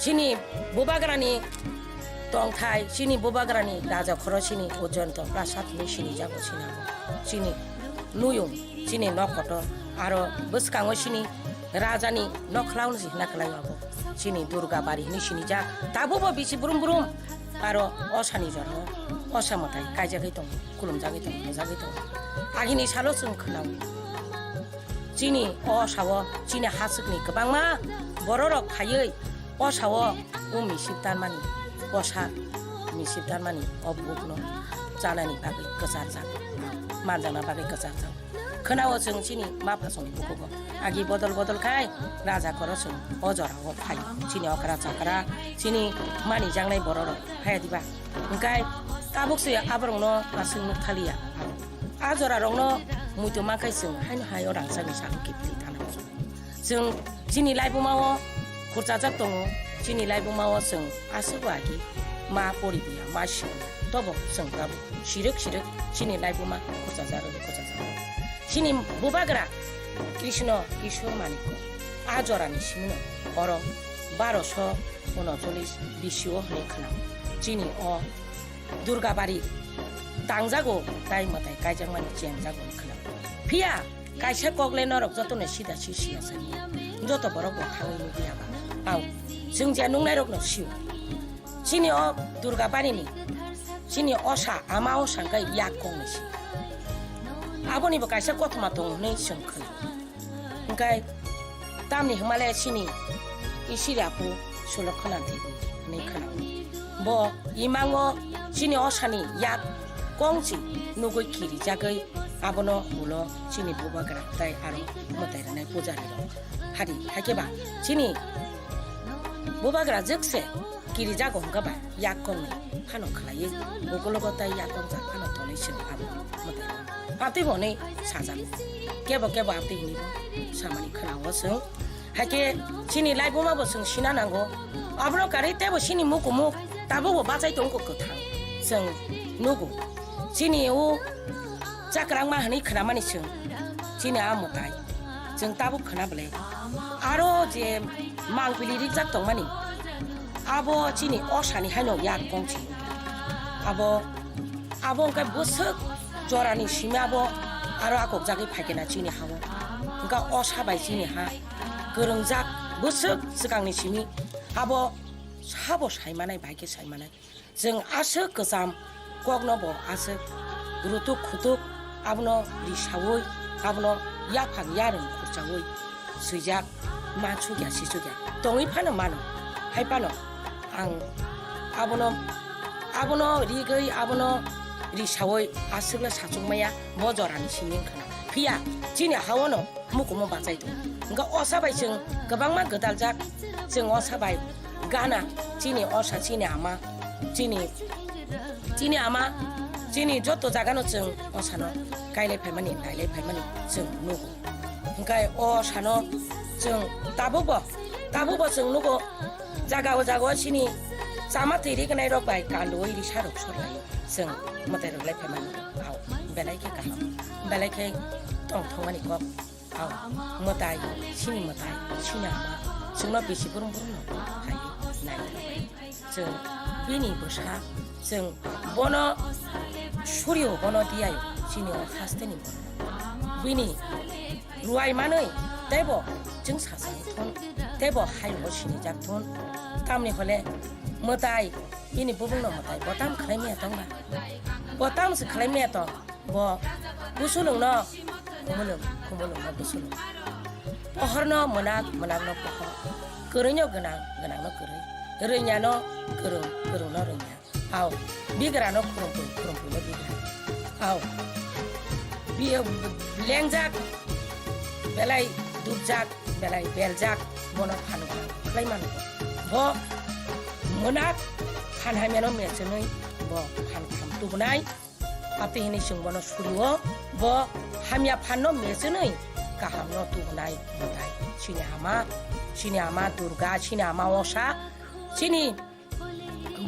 Chini bubagrani tongthai, chini bubagrani raja khoro chini Ujjayanta Prasad hinwi sinijago sinabo. Chini nuyung, chini nok kotor, aro bwskango chini rajani nok khwlaono se hina kwlaio abo. Chini Durga Bari hinwi sinijak, tabukbo bisi brum brum, aro osani jorao osa mwtai kaijagwi tongo, khulumjagwi tongo, rwjagwi tongo. Agini salo chwng khwnao. Chini o sao chini haswkni kwbangma bororok phaiwi o sao o misip tanmani, o sa misip tanmani o bukno chanani bagwi kwcharjak, manjakna bagwi kwcharjak. Khwnao chwng chini ma phasongni bukugo agi bodol bodol khai raja koro chwng o jorao phai. Chini okra chakra, chini manijaknai bororok phaiya diba? Hwnkhe tabuk se aborokno aswk nuk thaliya. A jorarokno muitu mankhai chwng haino hai o rangchakni sakno kiphilwi thangna muchungo. Chwng chini laibuma-o khurchajak tongo, chini laibuma-o chwng aswk agi ma poribuya, ma sibuya. Tobo chwng tabuk sirwk sirwk chini laibuma khurchajak rwdi, khurchajak rwdi. Chini bubagra Krishna Kishore Manikko a jorani simino oro baroso unocholish B C O hinwi khwnao. Chini o Durgabari tangjago, tai mwtai kaijakmani chengjago hinwi khwnao. Phiya kaisa kokle norok jotono sida si siya sani. Joto borok bo thangwi nugwi aba. Au, chwng je nungnairokno sio. Chini o Durgabarini, chini osa, ama osa hwnkhe yak kongni si. Aboni bo kaisa kothoma tongo hinwi chwng khwnao. Hwnkhe tamni hwnmale chini isiri apu Sulokhana Devi hinwi khwnao. Bo imango chini osani yak kongchi nugwi kirijagwi abono ulo chini bubagra tai aro mwtai rwnai pujarirok. Hari haikhe ba chini bubagra jwkse kirijago hwnkhe ba yak kongni phano khlaiwi ukulogo tai yak kongjak phano tonwi chwng abo mwtai rwnai. Abtwi bo hwnwi sajago. Kebo kebo abtwi hinwi bo samani khwnao chwng. Haikhe chini laibuma bo chwng sina nango. Abono karwi teibo chini mukumuk tabukbo bachai tongo kwthang. Chwng nugo. Chini o chakrangma hwnwi khwnamani chwng. Chini a mwtai. Chwng tabuk khwna bwle. Aro je mangpili rijak tongmani. Abo chini osani haino yak kong si. Abo, abo hwnkhe bwswk jorani simi abo aro akokjagwi phaikhe na chini hao. Hwnkhe osa bai chini ha kwrwngjak bwswk swkangni simi abo sabo saimanai, bai khe saimanai. Chwng aswk kwcham kokno bo aswk rutuk khutuk abono risaui, abono yaphang yarwng khurchaui swijak, mansukya sichukya tongwi phano mano. Hai phano ang abono, abono rigwi, abono risaui aswkno sachukmaya bo jorani simi wngkha na. Phiya chini haono mukumu bachai tongo. Hwnkhe osa bai chwng kwbangma gwdaljak, chwng osa bai gana, chini osa, chini ama, chini, chini ama, chini joto jagano chwng osano kailai phaimani, nailai phaimani chwng nugo. Hwnkhe osano chwng tabukbo, tabukbo chwng nugo, jaga o jaga o chini chama twi rignai rok bai kanduoi risa rok sorlai chwng mwtai rwglai phaimani. Ao belai khe kaham, belai khe tongthokmani kok. Ao, mwtai, chini mwtai, chini ama, chwngno bisi brum brum no phai nai. Chwng bini bwsa, chwng bono surio bono diyayo, chini o hasteni bono. Bini ruai manwi teibo chwng sachang thun, teibo hayungo sinijak thun. Tamni hole mwtai, bini bubungno mwtai, bo tam khlai maya tongba? Bo tam se khlai maya tong? Bo kusulungno khumulung, khumulungno kusulung. Pohorno mwnak, mwnakno pohor. Kwrwino gwnang, gwnangno kwrwi. Rwnyano kwrwng, kwrwngno rwnya. Ao, bigrano khurumphwi, khurumphwino bigra. Ao, biyo lengjak, belai dubjak, belai beljak, bono phan gwnang khlai mano. Bo mwnak phan hamyano mechenwi bo phan kaham tubunai. Abtwi hwnwi chwng bono surio, bo hamya phanno mechenwi kahamno tubunai mwtai. Chini ama, chini ama Durga, chini ama Osa, chini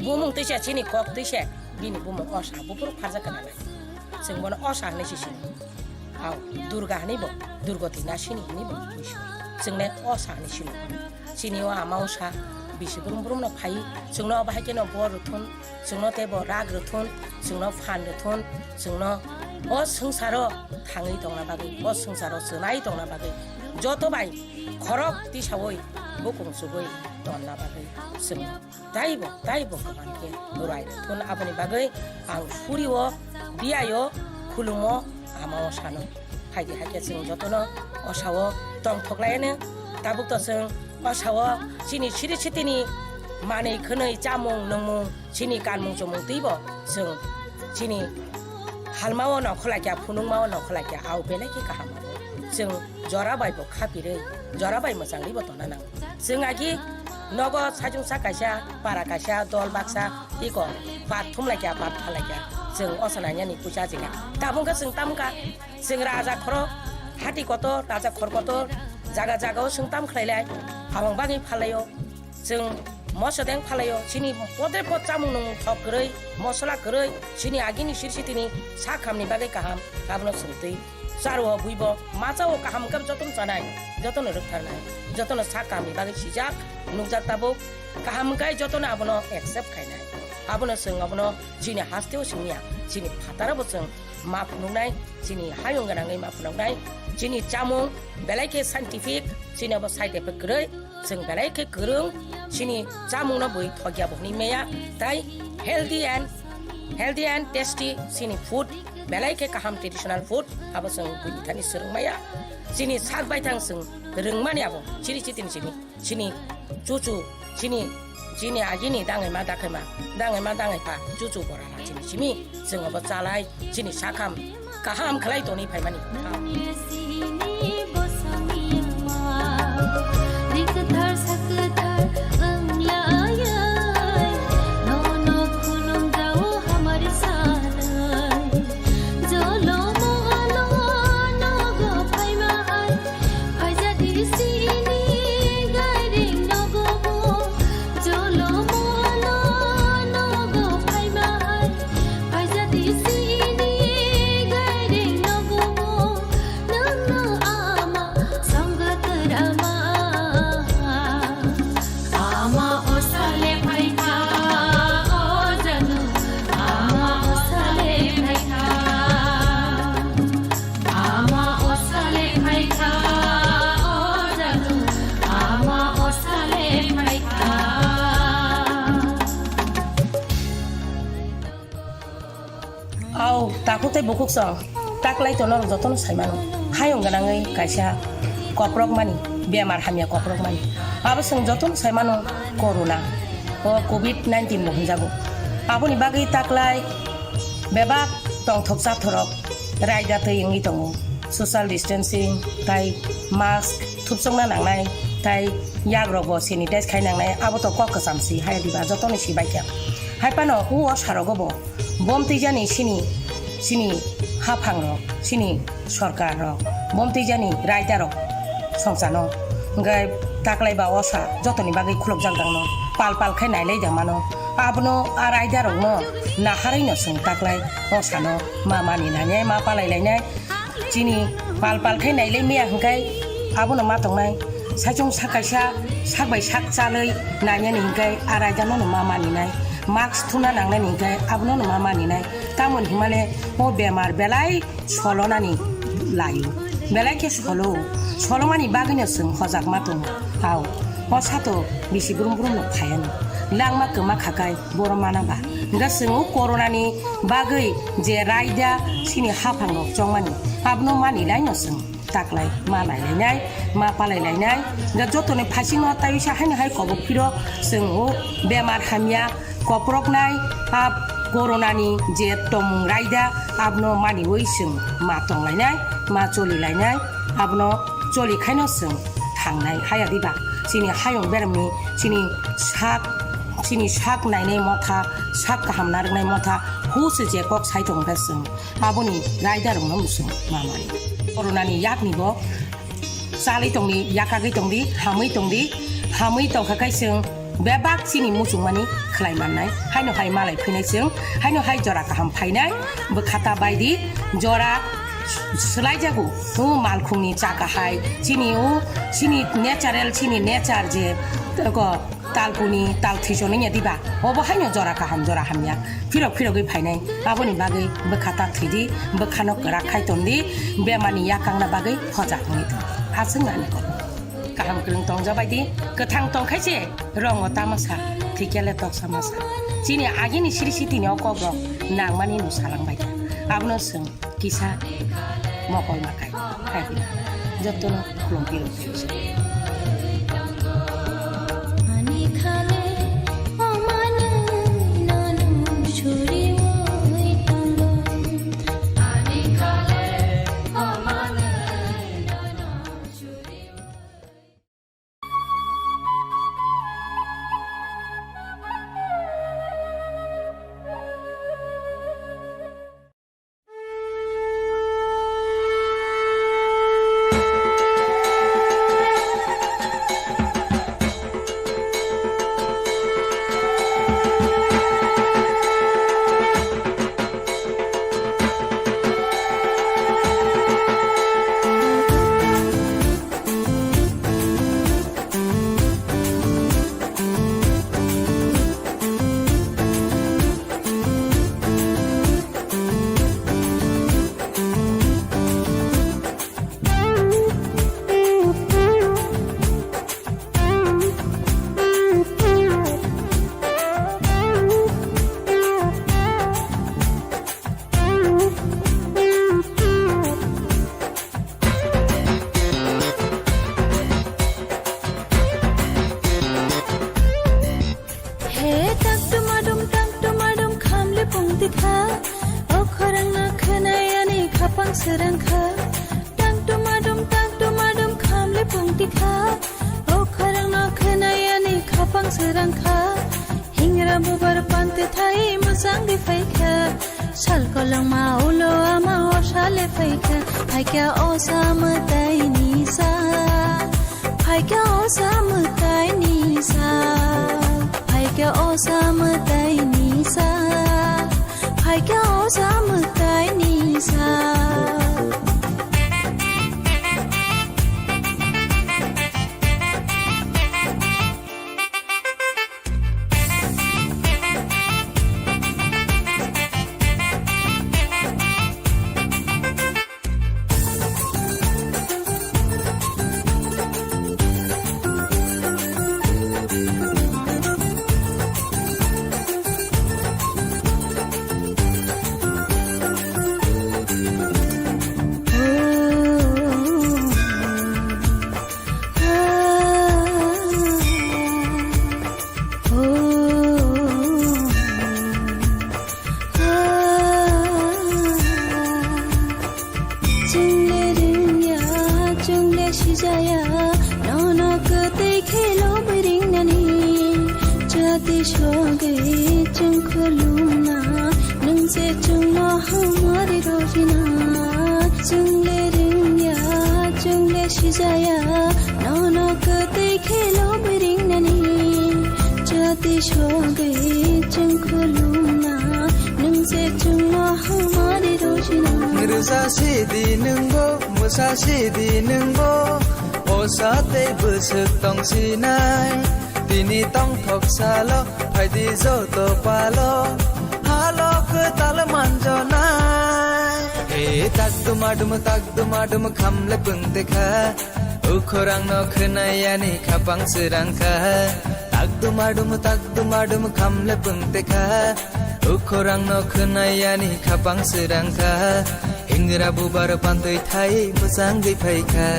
bumung twisa, chini kok twisa, bini bumung Osa, buphuru pharjak gwnanai. Chwng bono Osa hwnwi se sino. Ao, Durga hwnwi bo, Durgoti nasini hwnwi bo bui sino. Chwng le Osa hwnwi sino. Chini o ama Osa bisi brum brum no phai, chwngno bahai kheno bor rwthun, chwngno teibo rak rwthun, chwngno phan rwthun, chwngno o swngcharo thangwi tongna bagwi, o swngcharo chwnai tongna bagwi, joto bai khorok tisaui bukung chugui tonna bagwi chwng taibo, taibo kwbang khe ruai rwthun. Aboni bagwi ang surio biyaio khulumo ama Osano. Phaidi hakhe chwng jotono Osao tongthoklaiyano. Tabuk to chwng Osao chini siri sitini manwi khwnwi chamung nungmung, chini kanmung chumung twibo chwng chini halmao nongkhorlaikha, phunukmao nongkhorlaikha, ao belai khe kaham abo. Chwng jora bai bo khapirwi, jora bai mwchangwi bo tongna nango. Chwng agi nogo sajungsa kaisa, para kaisa, dol baksa, iko bat thumlaikha, bat phalaikha. Chwng Osa nainani puisa jikha. Tabuk khe chwng tamkha. Chwng raja khoro, hati kotor, raja khor kotor, jaga jagao chwng tam khlailai, hamung bagwi phalaio. Chwng moso deng phalaio, chini podre pod chamung nung thok kwrwi, mosola kwrwi, chini agini siri sitini sak hamni bagwi kaham, abono chwng twi charo buibo, machao kaham khe jotono chanai, jotono rwktharnai, jotono sak hamni bagwi sijak, nukjak tabuk, kaham khe jotono abono accept khainai. Abono chwng abono chini hasteo simiya, chini phataro bo chwng ma phunuknai, chini hayung gwnangwi ma phunuknai, chini chamung belai khe scientific, chini abo side effect kwrwi, chwng belai khe kwrwng, chini chamungno bui thokya bo hwnwi maya, tai healthy and, healthy and tasty chini food, belai khe kaham traditional food, abo chwng buini thani swrwng maya, chini sak baithang chwng rwngmani abo chiri chitini simi. Chini chuchu, chini, chini agini dangwi ma dakhaima, dangwi ma dangwi pha, chuchu bora la chini simi, chwng abo chalai, chini sakham kaham khlai toni phaimani. Nangni sini bosongni ama, rikthar sakthar wnglayai, nono khulum dao hamar sanai. Jolo mohalo nogo phaima hai, phaijadi sini gairing nogo bo. Jolo mohalo nogo phaima hai, phaijadi sini gairing nogo bo. Nang Takhuk tei bukhuk song taklai tono jotono saimano. Hayung gwnangwi kaisa koprokmani, bemar hamya koprokmani. Abo chwng jotono saimano corona, o covid nineteen bo hwnjago. Aboni bagwi taklai bebak tongthok chathorok raida twi wngwi tongo. Social distancing tai mask thupsokna nangnai tai yagrogo sanitize khai nangnai, abo to kok kwcham si hai diba jotoni si baikha. Hai phano o sarogo bo bom twijani sini, sini haphangrok, sini sorkarrok, bom twijani raidarok songchano. Hwnkhe taklai ba osa jotoni bagwi khulokjak dangno, pal pal khe nailai dangmano. Abono a raidarokno naharwi no chwng taklai osano ma mani lainai, ma palai lainai. Chini pal pal khe nailai maya hwnkhe abono ma tongnai. Saichung sak kaisa sak bai sak chalwi nainani hwnkhe a raidano no ma maninai. Mask thuna nangnani hwnkhe abono no ma maninai. Tamoni hwnmale o bemar belai solonani laio. Belai khe solo. Solomani bagwino chwng hojak ma tongo. Hao, o sato bisi brum brum no phaiano. Langma kwma khakai. Borok mana ba. Hwnkhe chwng o corona ni bagwi je raida chini haphang rok chongmani, abono mani laino chwng taklai ma nai lainai, ma palai lainai. Hwnkhe jotoni phaisingo taiwisa haino hai kobok phiro chwng o bemar hamya koproknai, a corona ni je tongmung raida abono maniwi chwng ma tong lainai, ma choli lainai, abono choli khaino chwng thangnai haya diba? Chini hayung beremni chini sak, chini sak nainai motha, sak kaham narwknai motha, huse je kok sai tongkha chwng aboni raidarokno mwswng mamani. Coronani yakni bo chalwi tongdi, yakagwi tongdi, hamwi tongdi, hamwi tongkha khe chwng bebak chini muchungmani khlai mannai. Haino hai malai phinai chwng, haino hai jora kaham phainai, bwkhata baidi jora swlaijago. O malkhungni chaka hai chini o chini natural, chini nature je ko talpuni tal thichonwi ya diba, obo haino jora kaham jora hamya phirok phirogwi phainai. Aboni bagwi bwkhata thwidi, bwkhano kwrak khai tondi, bemarni yakangna bagwi hojak wngwi tong. Aswk nani kok. Kaham kwrwng tongjabai di, kwthang tongkhai se rongo tamasa, thwikyale toksa masa. Chini agini siri sitini o kok rok nangmani no salang bai kha. Abono chwng kisa mokol makai. Hai di, jotono khulum piro piro se. He tak tumadum tak tumadum khamle pungti kha, o khorang no khwnai ani khapang srang kha. Tak tumadum tak tumadum khamle pungti kha, o khorang no khwnai ani khapang srang kha. Hingra bubar pante thai mwsang di phaikha, sal kolongma ulo ama osa le phaikha, phaikha osa mwtai ni sa, phaikha osa mwtai ni sa, phaikha osa mwtai ni sa, phaikha osa mwtai ni sa. Chwng khulumna, nwng se chwngno hamari rojina. Chwng le ringya, chwng le sijaya, nono kwtwi khe lob ringnani. Jati sogwi chwng khulumna, nwng se chwngno hamari rojina. Rwja sidi nwngbo, mwsa sidi nwngbo, osa tei bwswk tong sinai. Tini tongthok salo phaidi joto palo, halo kwtal manjonai. He tak duma dum, tak duma dum, khamle pungte kha. Ukhorang no khwnai ani khapang srang kha. Tak duma dum, tak duma dum, khamle pungte kha. Ukhorang no khwnai ani khapang srang kha. Hingra bubar pantwi thai bwsangwi phai kha.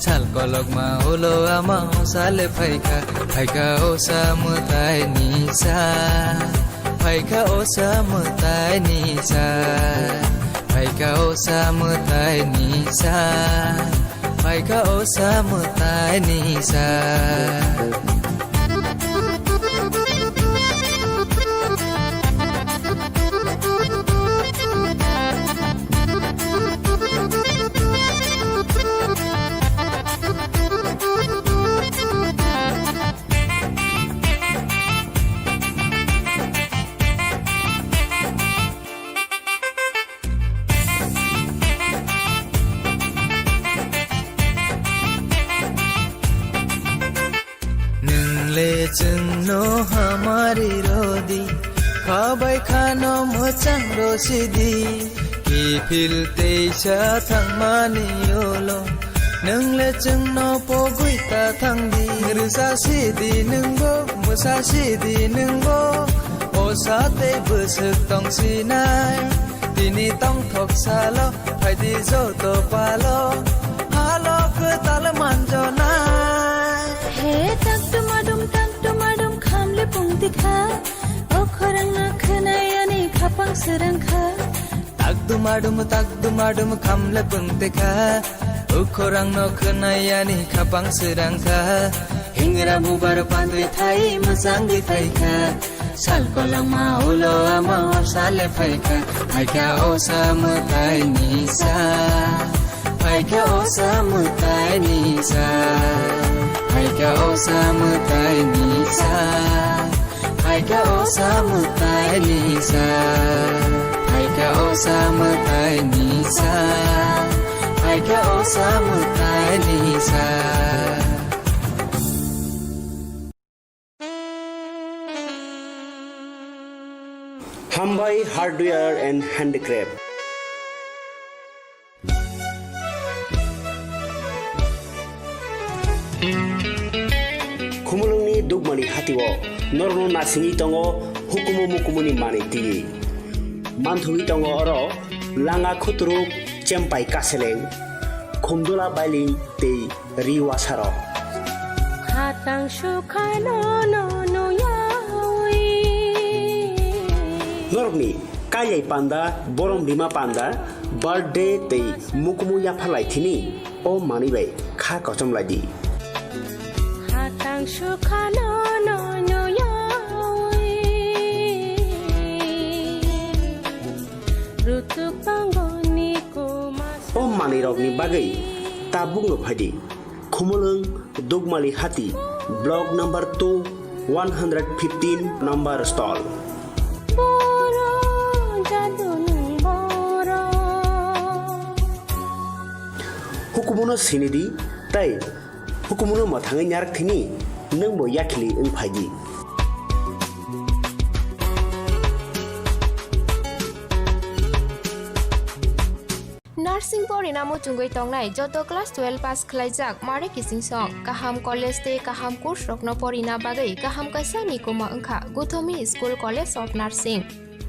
Sal kolokma ulo ama osa le phaikha, phaikha osa mwtai nisa, phaikha osa mwtai nisa, phaikha osa mwtai nisa, phaikha osa mwtai nisa. Nwng le chwngno hamari rodi, kha bai khano mwchang rosidi. Kiphil teisa thangmani ulo, nwng le chwngno pogwi ta thangdi. Rwsa sidi nwngbo, mwsa sidi nwngbo, osa tei bwswk tong sinai. Tini tongthok salo, phaidi joto palo, halo kwtal manjonai. He tak dumadum, tak dumadum, khamle pungti kha, o khorang no khwnai ani khapang srang kha. Tak dumadum, tak dumadum, khamle pungte kha, o khorang no khwnai ani khapang srang kha. Hingra bubar pantwi thai mwchangwi phai kha. Sal kolokma ulo ama osa le phaikha, phaikha osa mwtai nisa, phaikha osa mwtai nisa, phaikha osa mwtai nisa, phaikha osa mwtai nisa, phaikha osa mwtai nisa, phaikha osa mwtai nisa. Hambai Hardware and Handicraft. Khumulwngni Dukmani hatio norokno nasingwi tongo hukumu mukumuni manwi twiwi. Manthogwi tongo oro langa khuturuk, chempai kaseleng, khumdula bailing tei riwasarok. Khatang sukhano no nuyawi. Norokni kailai panda, borom rima panda, birthday tei mukumu yapharlai thini o manwi bai kha kochom lai di. Khatang sukhano no nuyawi. Rutuk tongoni kuma. O manwirokni bagwi tabukno phaidi. Khumulwng Dukmali Hati, Block number two, one hundred fifteen number stall. Boro jadunung boro. Hukumuno sinidi tei hukumuno mwthangwi narak thini nwngbo yakhili wng phaidi. Nursing porina muchungwi tongnai joto class twelve pass khlaijak mare kiching song, kaham college tei kaham course rokno porina bagwi kaham kaisa ni kuma wngkha Guthomi School College of Nursing.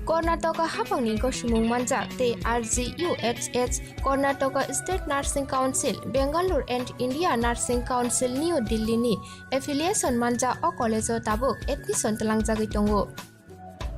Karnataka haphangni gosimung manjak tei R G U H H, Karnataka State Nursing Council, Bangalore and India Nursing Council New Delhi ni affiliation manjak o college o tabuk admission twlangjagwi tongo.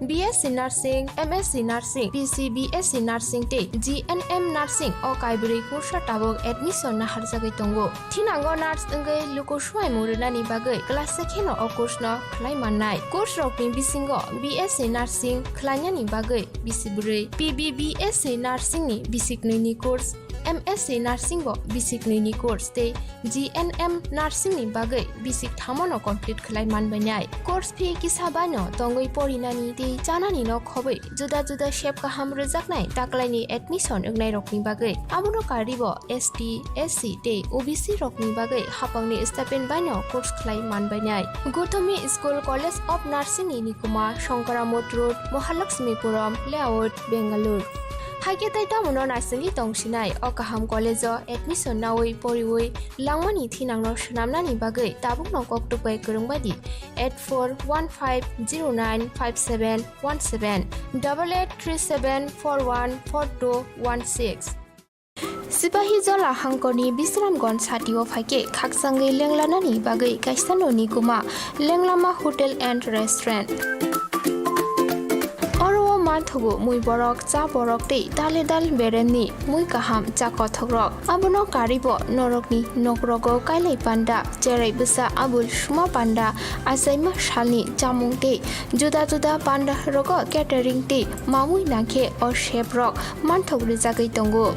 B S C Nursing, M S C Nursing, P C B S C Nursing tei G N M Nursing o kaibrwi kursa tabuk admission naharjagwi tongo. Thinango nurse wngwi luku swuaimung rwnani bagwi class se kheno o course no khlai mannai. Course rokni bisingo B S C Nursing khlainani bagwi bisi bwrwi, P B B S C Nursing ni bisi knwi ni course, M S C Nursing bo bisi knwi ni course tei G N M Nursing ni bagwi bisi thamo no complete khlai manbainai. Course fee kisa bai no tongwi porinani tei chanani no khobwi juda juda sep kaham rwjaknai taklaini admission wngnairokni bagwi. Abono karwibo S T, S C tei O B C rokni bagwi hapangni stipend baino course khlai manbainai. Gothomi School College of Nursing ni nikuma Shankaramot Road, Mahalakshmipuram Layout, Bengaluru. Haikhe tei tamono naisingwi tongsinai o kaham college o admission nawi poriwi langmani thinangno swnamnani bagwi tabukno koktwk bai kwrwng baidi eight four one five zero nine five seven one seven, double eight three seven four one four two one six. Sipahi Jola hangkorni Bisramganj satio phaikhe khakchangwi lenglanani bagwi kaisa noni kuma Lenglama Hotel and Restaurant. Oro o manthogo mui borok, cha borok tei dale dal beremni mui kaham cha kothokrok. Abono karwibo norokni nokrogo kailai panda, cherai bwsa abul suma panda, achaima salni chamung tei juda juda panda rogo catering tei mamui nangkhe o seprok manthok rwjagwi tongo.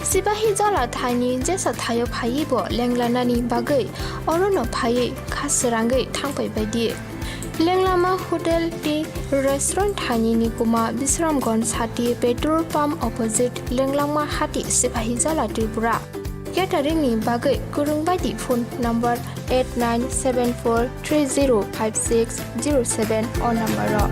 Sipahi Jola thaini jesa thaio phaiwi bo lenglanani bagwi orono phaiwi kha srangwi thangpai baidi. Lenglama Hotel tei Restaurant thaini nikuma Bisramganj sati petrol pump opposite Lenglama hati Sipahi Jola Tripura. Catering ni bagwi kwrwng baidi phone number eight nine seven four three zero five six zero seven o number o.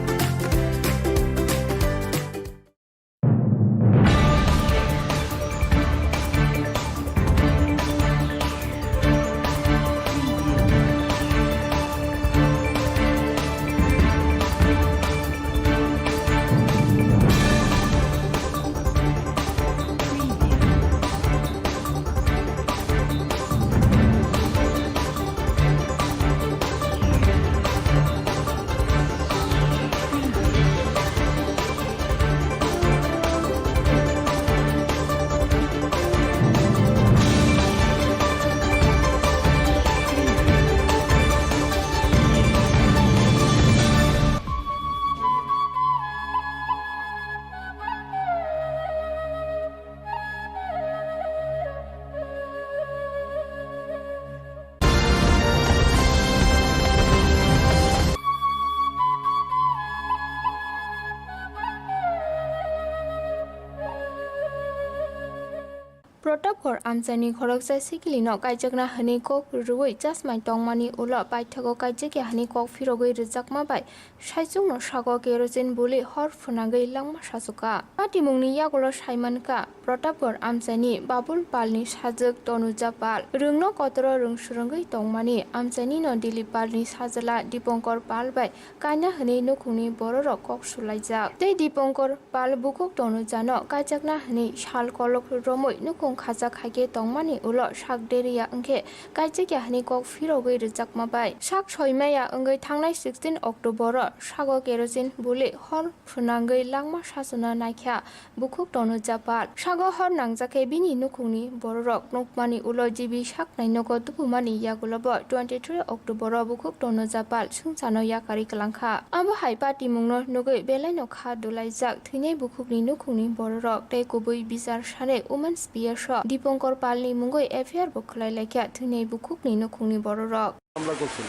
Protapgarh amchaini khoroksa sikilino kaijakna hwnwi kok rwui chasmai tongmani ulo paithago kaijakya hwnwi kok phirogwi rwjakma bai saichungno sago kerosene buli hor phwnangwi langma sachukha. Patimungni yagulo saimankha Protapgarh amchaini Babul Palni sajwk Tonuja Pal, rwngno kotoro rwng swrwngwi tongmani amchainino Dilip Palni sajla Dipankar Pal bai kaina hwnwi nukhungni bororok kok sulaijak. Tei Dipankar Pal bukhuk Tonujano kaijakna hwnwi sal kolok romwi nukhung khajak haikhe tongmani ulo sak deriya wngkhe kaijakya hwnwi kok phirogwi rwjakma bai sak soimaya wngwi thangnai sixteen October-o sago kerosene buli hor phwnangwi langma sachuna naikha bukhuk Tonuja Pal. Sago hor nangjak khe bini nukhungni bororok nukmani ulo G B sak nainogo tubumani yagulobo twenty three October-o bukhuk Tonuja Pal swngcharno yakarwi kwlangkha. Abo hai patimungno nugwi belaino kha dulaijak thwinai bukhukni nukhungni bororok tei kubui bichar sanwi Women's P S o Dipankar Palni mungwi F I R bo khwlai laikha thwinai bukhukni nukhungni bororok. হামলা করছিল।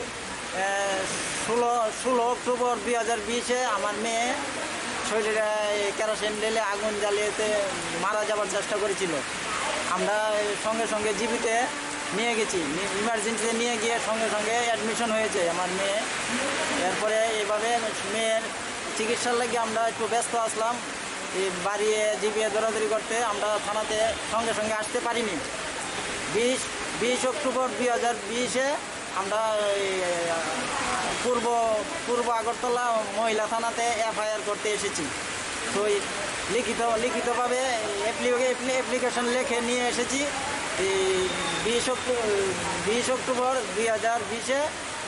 এ, ষোলো, ষোলো অক্টোবর দুই হাজার বিশে আমার মেয়ে শরীরে এই কেরোসিন ঢেলে আগুন জ্বালিয়েতে মারা যাবার চেষ্টা করেছিল। আমরা সঙ্গে সঙ্গে জিবিতে নিয়ে গেছি, নি-, ইমার্জেন্সিতে নিয়ে গিয়ে সঙ্গে সঙ্গে অ্যাডমিশন হয়েছে আমার মেয়ে। এরপরে এভাবে মেয়ের চিকিৎসার লাগি আমরা একটু ব্যস্ত আসলাম। এই বাড়িয়ে জিবিয়ে দৌড়াদৌড়ি করতে আমরা থানাতে সঙ্গে সঙ্গে আসতে পারিনি। বিশ, বিশ অক্টোবর দুই হাজার বিশে আমরা এই, আহ, পূর্ব, পূর্ব আগরতলা মহিলা থানাতে এফআইআর করতে এসেছি। তো এই লিখিত, লিখিতভাবে অ্যাপ্লি-, অ্যাপ্লি-, অ্যাপ্লিকেশন লিখে নিয়ে এসেছি। এই বিশ অক্টো-, বিশ অক্টোবর দুই হাজার বিশে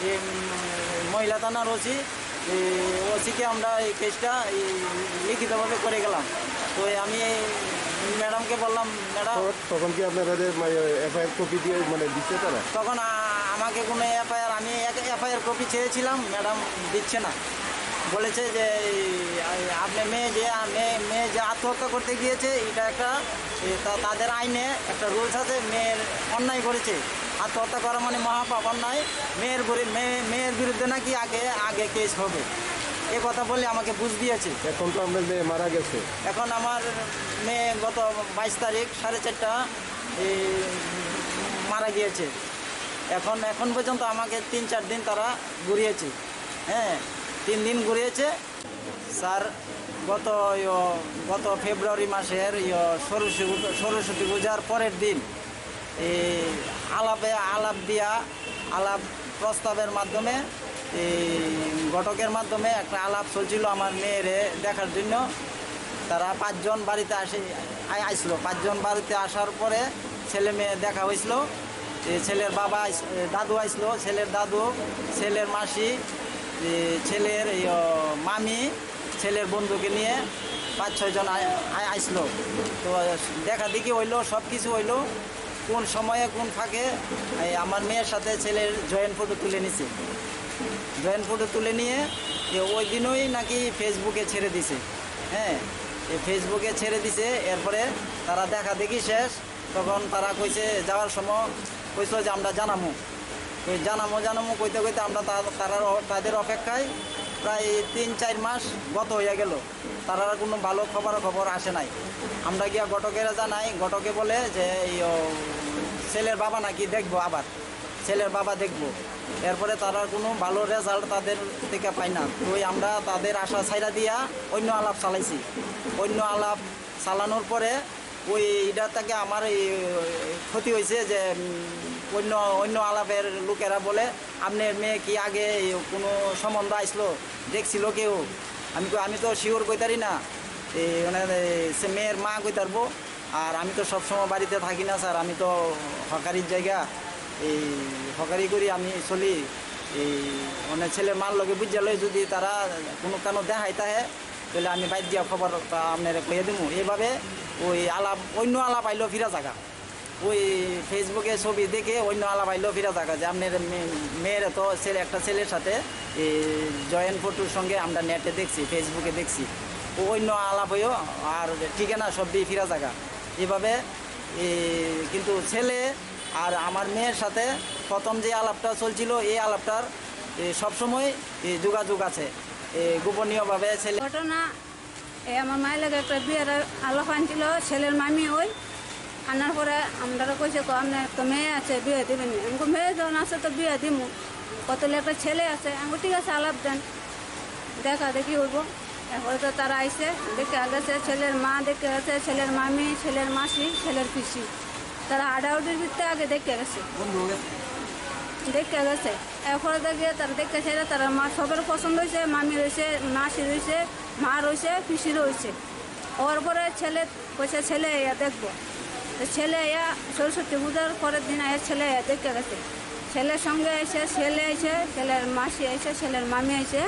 এই, উম, মহিলা থানার ওসি, এই ওসিকে আমরা এই কেসটা এই লিখিতভাবে করে গেলাম। তো এই আমি এই ম্যাডামকে বললাম, "ম্যাডাম।" তখন, তখন কি আপনারা যে, মানে, এফআইআর কপি দিয়ে, মানে, দিচ্ছে তারা? তখন আ-, আমাকে কোনো এফআইআর, আমি এক এফআইআর কপি চেয়েছিলাম, ম্যাডাম দিচ্ছে না। বলেছে যে, এই, এই, আপনার মেয়ে যে, মেয়ে, মেয়ে যে আত্মহত্যা করতে গিয়েছে, এটা একটা, এ, তা-, তাদের আইনে একটা রুলস আছে, মেয়ের অন্যায় করেছে, আত্মহত্যা করা মানে মহাপাপ, অন্যায়। মেয়ের বিরু-, মেয়ে, মেয়ের বিরুদ্ধে নাকি আগে, আগে কেস হবে, এ কথা বলে আমাকে বুঝ দিয়েছে। এখন তো আপনার মেয়ে মারা গেছে। এখন আমার মেয়ে গত বাইশ তারিখ সাড়ে চারটা, এ, মারা গিয়েছে। এখন, এখন পর্যন্ত আমাকে তিন চার দিন তারা ঘুরিয়েছে, হ্যাঁ, তিন দিন ঘুরিয়েছে। স্যার, গত, ইয়ো, গত ফেব্রুয়ারি মাসের, ইয়ো, সরস্বতী পূজা, সরস্বতী পূজার পরের দিন এই আলাপে, আলাপ দিয়া, আলাপ প্রস্তাবের মাধ্যমে, এই ঘটকের মাধ্যমে একটা আলাপ চলছিল আমার মেয়েরে দেখার জন্য। তারা পাঁচজন বাড়িতে আসে, আই-, আইসলো। পাঁচজন বাড়িতে আসার পরে ছেলে মেয়ে দেখা হয়েছিল। এ, ছেলের বাবা আইস-, এ, দাদু আইসলো, ছেলের দাদু, ছেলের মাসি, এ, ছেলের, এই, ও, মামি, ছেলের বন্ধুকে নিয়ে পাঁচ ছয় জন আই-, আই-, আইসলো। তো দেখা দেখি হইলো, সব কিছু হইলো। কোন সময়ে কোন ফাঁকে এই আমার মেয়ের সাথে ছেলের জয়েন্ট ফটো তুলে নিছে। জয়েন্ট ফটো তুলে নিয়ে এ ওই দিনই নাকি ফেসবুকে ছেড়ে দিছে। হ্যাঁ, এই ফেসবুকে ছেড়ে দিছে। এরপরে তারা দেখা দেখি শেষ। তখন তারা কইছে, যাওয়ার সময় কইছিল যে, "আমরা জানামু।" তো জানামু, জানামু কইতে কইতে আমরা তা-, তারার অ-, তাদের অপেক্ষায় প্রায় তিন চার মাস গত হইয়া গেল। তারার কোনো ভালো খবর, খবর আসে নাই। আমরা গিয়া ঘটকেরা জানাই, ঘটকে বলে যে, এই, ও, ছেলের বাবা নাকি দেখবো আবার, ছেলের বাবা দেখবো। এরপরে তারার কোনো ভালো রেজাল্ট তাদের থেকে পাই না। তো ওই আমরা তাদের আশা ছাইড়া দিয়া অন্য আলাপ চালাইছি। অন্য আলাপ চালানোর পরে ওই এটা থেকে আমার এই ক্ষতি হয়েছে যে, উম, অন্য, অন্য আলাপের লোকেরা বলে, "আপনার মেয়ে কি আগে এই কোনো সম্বন্ধ আসলো, দেখছিল কেউ?" আমি কই, "আমি তো শিওর কইতারি না।" এই মানে, এই সে মেয়ের মা কইতারবো। আর আমি তো সবসময় বাড়িতে থাকি না স্যার, আমি তো হকারির জায়গা, এই হকারি করি আমি চলি। এই মানে ছেলের মার লগে বুঝা লই যদি তারা কোনো কানো দেখাই তাহে, তাহলে আমি বাইর দিয়া খবর আপনারে কইয়া দিমু। এইভাবে ওই আলাপ, অন্য আলাপ আইলো ফিরা জায়গা। ওই Facebook-এ ছবি দেখে অন্য আলাপ আইলো ফিরা জায়গা যে আপনার মে-, মেয়ের তো ছেলে, একটা ছেলের সাথে, এ, জয়েন্ট ফটোর সঙ্গে আমরা নেটে দেখছি, Facebook-এ দেখছি। ও অন্য আলাপ হইও আর ঠিকানা সব দিয়ে ফিরা জায়গা। এইভাবে, এ, কিন্তু ছেলে আর আমার মেয়ের সাথে প্রথম যে আলাপটা চলছিল, এই আলাপটার, এ, সবসময়, এ, যোগাযোগ আছে। এ, গোপনীয়ভাবে ছেলে ঘটনা, এ, আমার মায়ের লগে একটা বিয়ের আলাপ আনছিল, ছেলের মামি ওই। আনার পরে আমরা কইছে, "কো, আপনার তো মেয়ে আছে, বিয়ে দিবেন নি?" আমি কই, "মেয়ে যখন আছে তো বিয়ে দিমু, কত একটা ছেলে আছে।" আমি কই, "ঠিক আছে, আলাপ দেন, দেখা দেখি হইব।" এরপরে তো তারা আইছে, দেখে গেছে, ছেলের মা দেখে গেছে, ছেলের মামি, ছেলের মাসি, ছেলের পিসি, তারা আডাউডির ভিতরে আগে দেখে গেছে। বন্ধু হয়ে গেছে। দেখে গেছে। এরপরে তো গিয়ে তারা দেখে সেটা তারা মা সবার পছন্দ হয়েছে, মামি রয়েছে, মাসি রয়েছে, মা রয়েছে, পিসি রয়েছে। ওর পরে ছেলে কইছে, "ছেলে আইয়া দেখবো।" তো ছেলে আইয়া সরস্বতী পূজার পরের দিন আইয়া ছেলে আইয়া দেখে গেছে। ছেলের সঙ্গে আইছে, ছেলে আইছে, ছেলের মাসি আইছে, ছেলের মামি আইছে,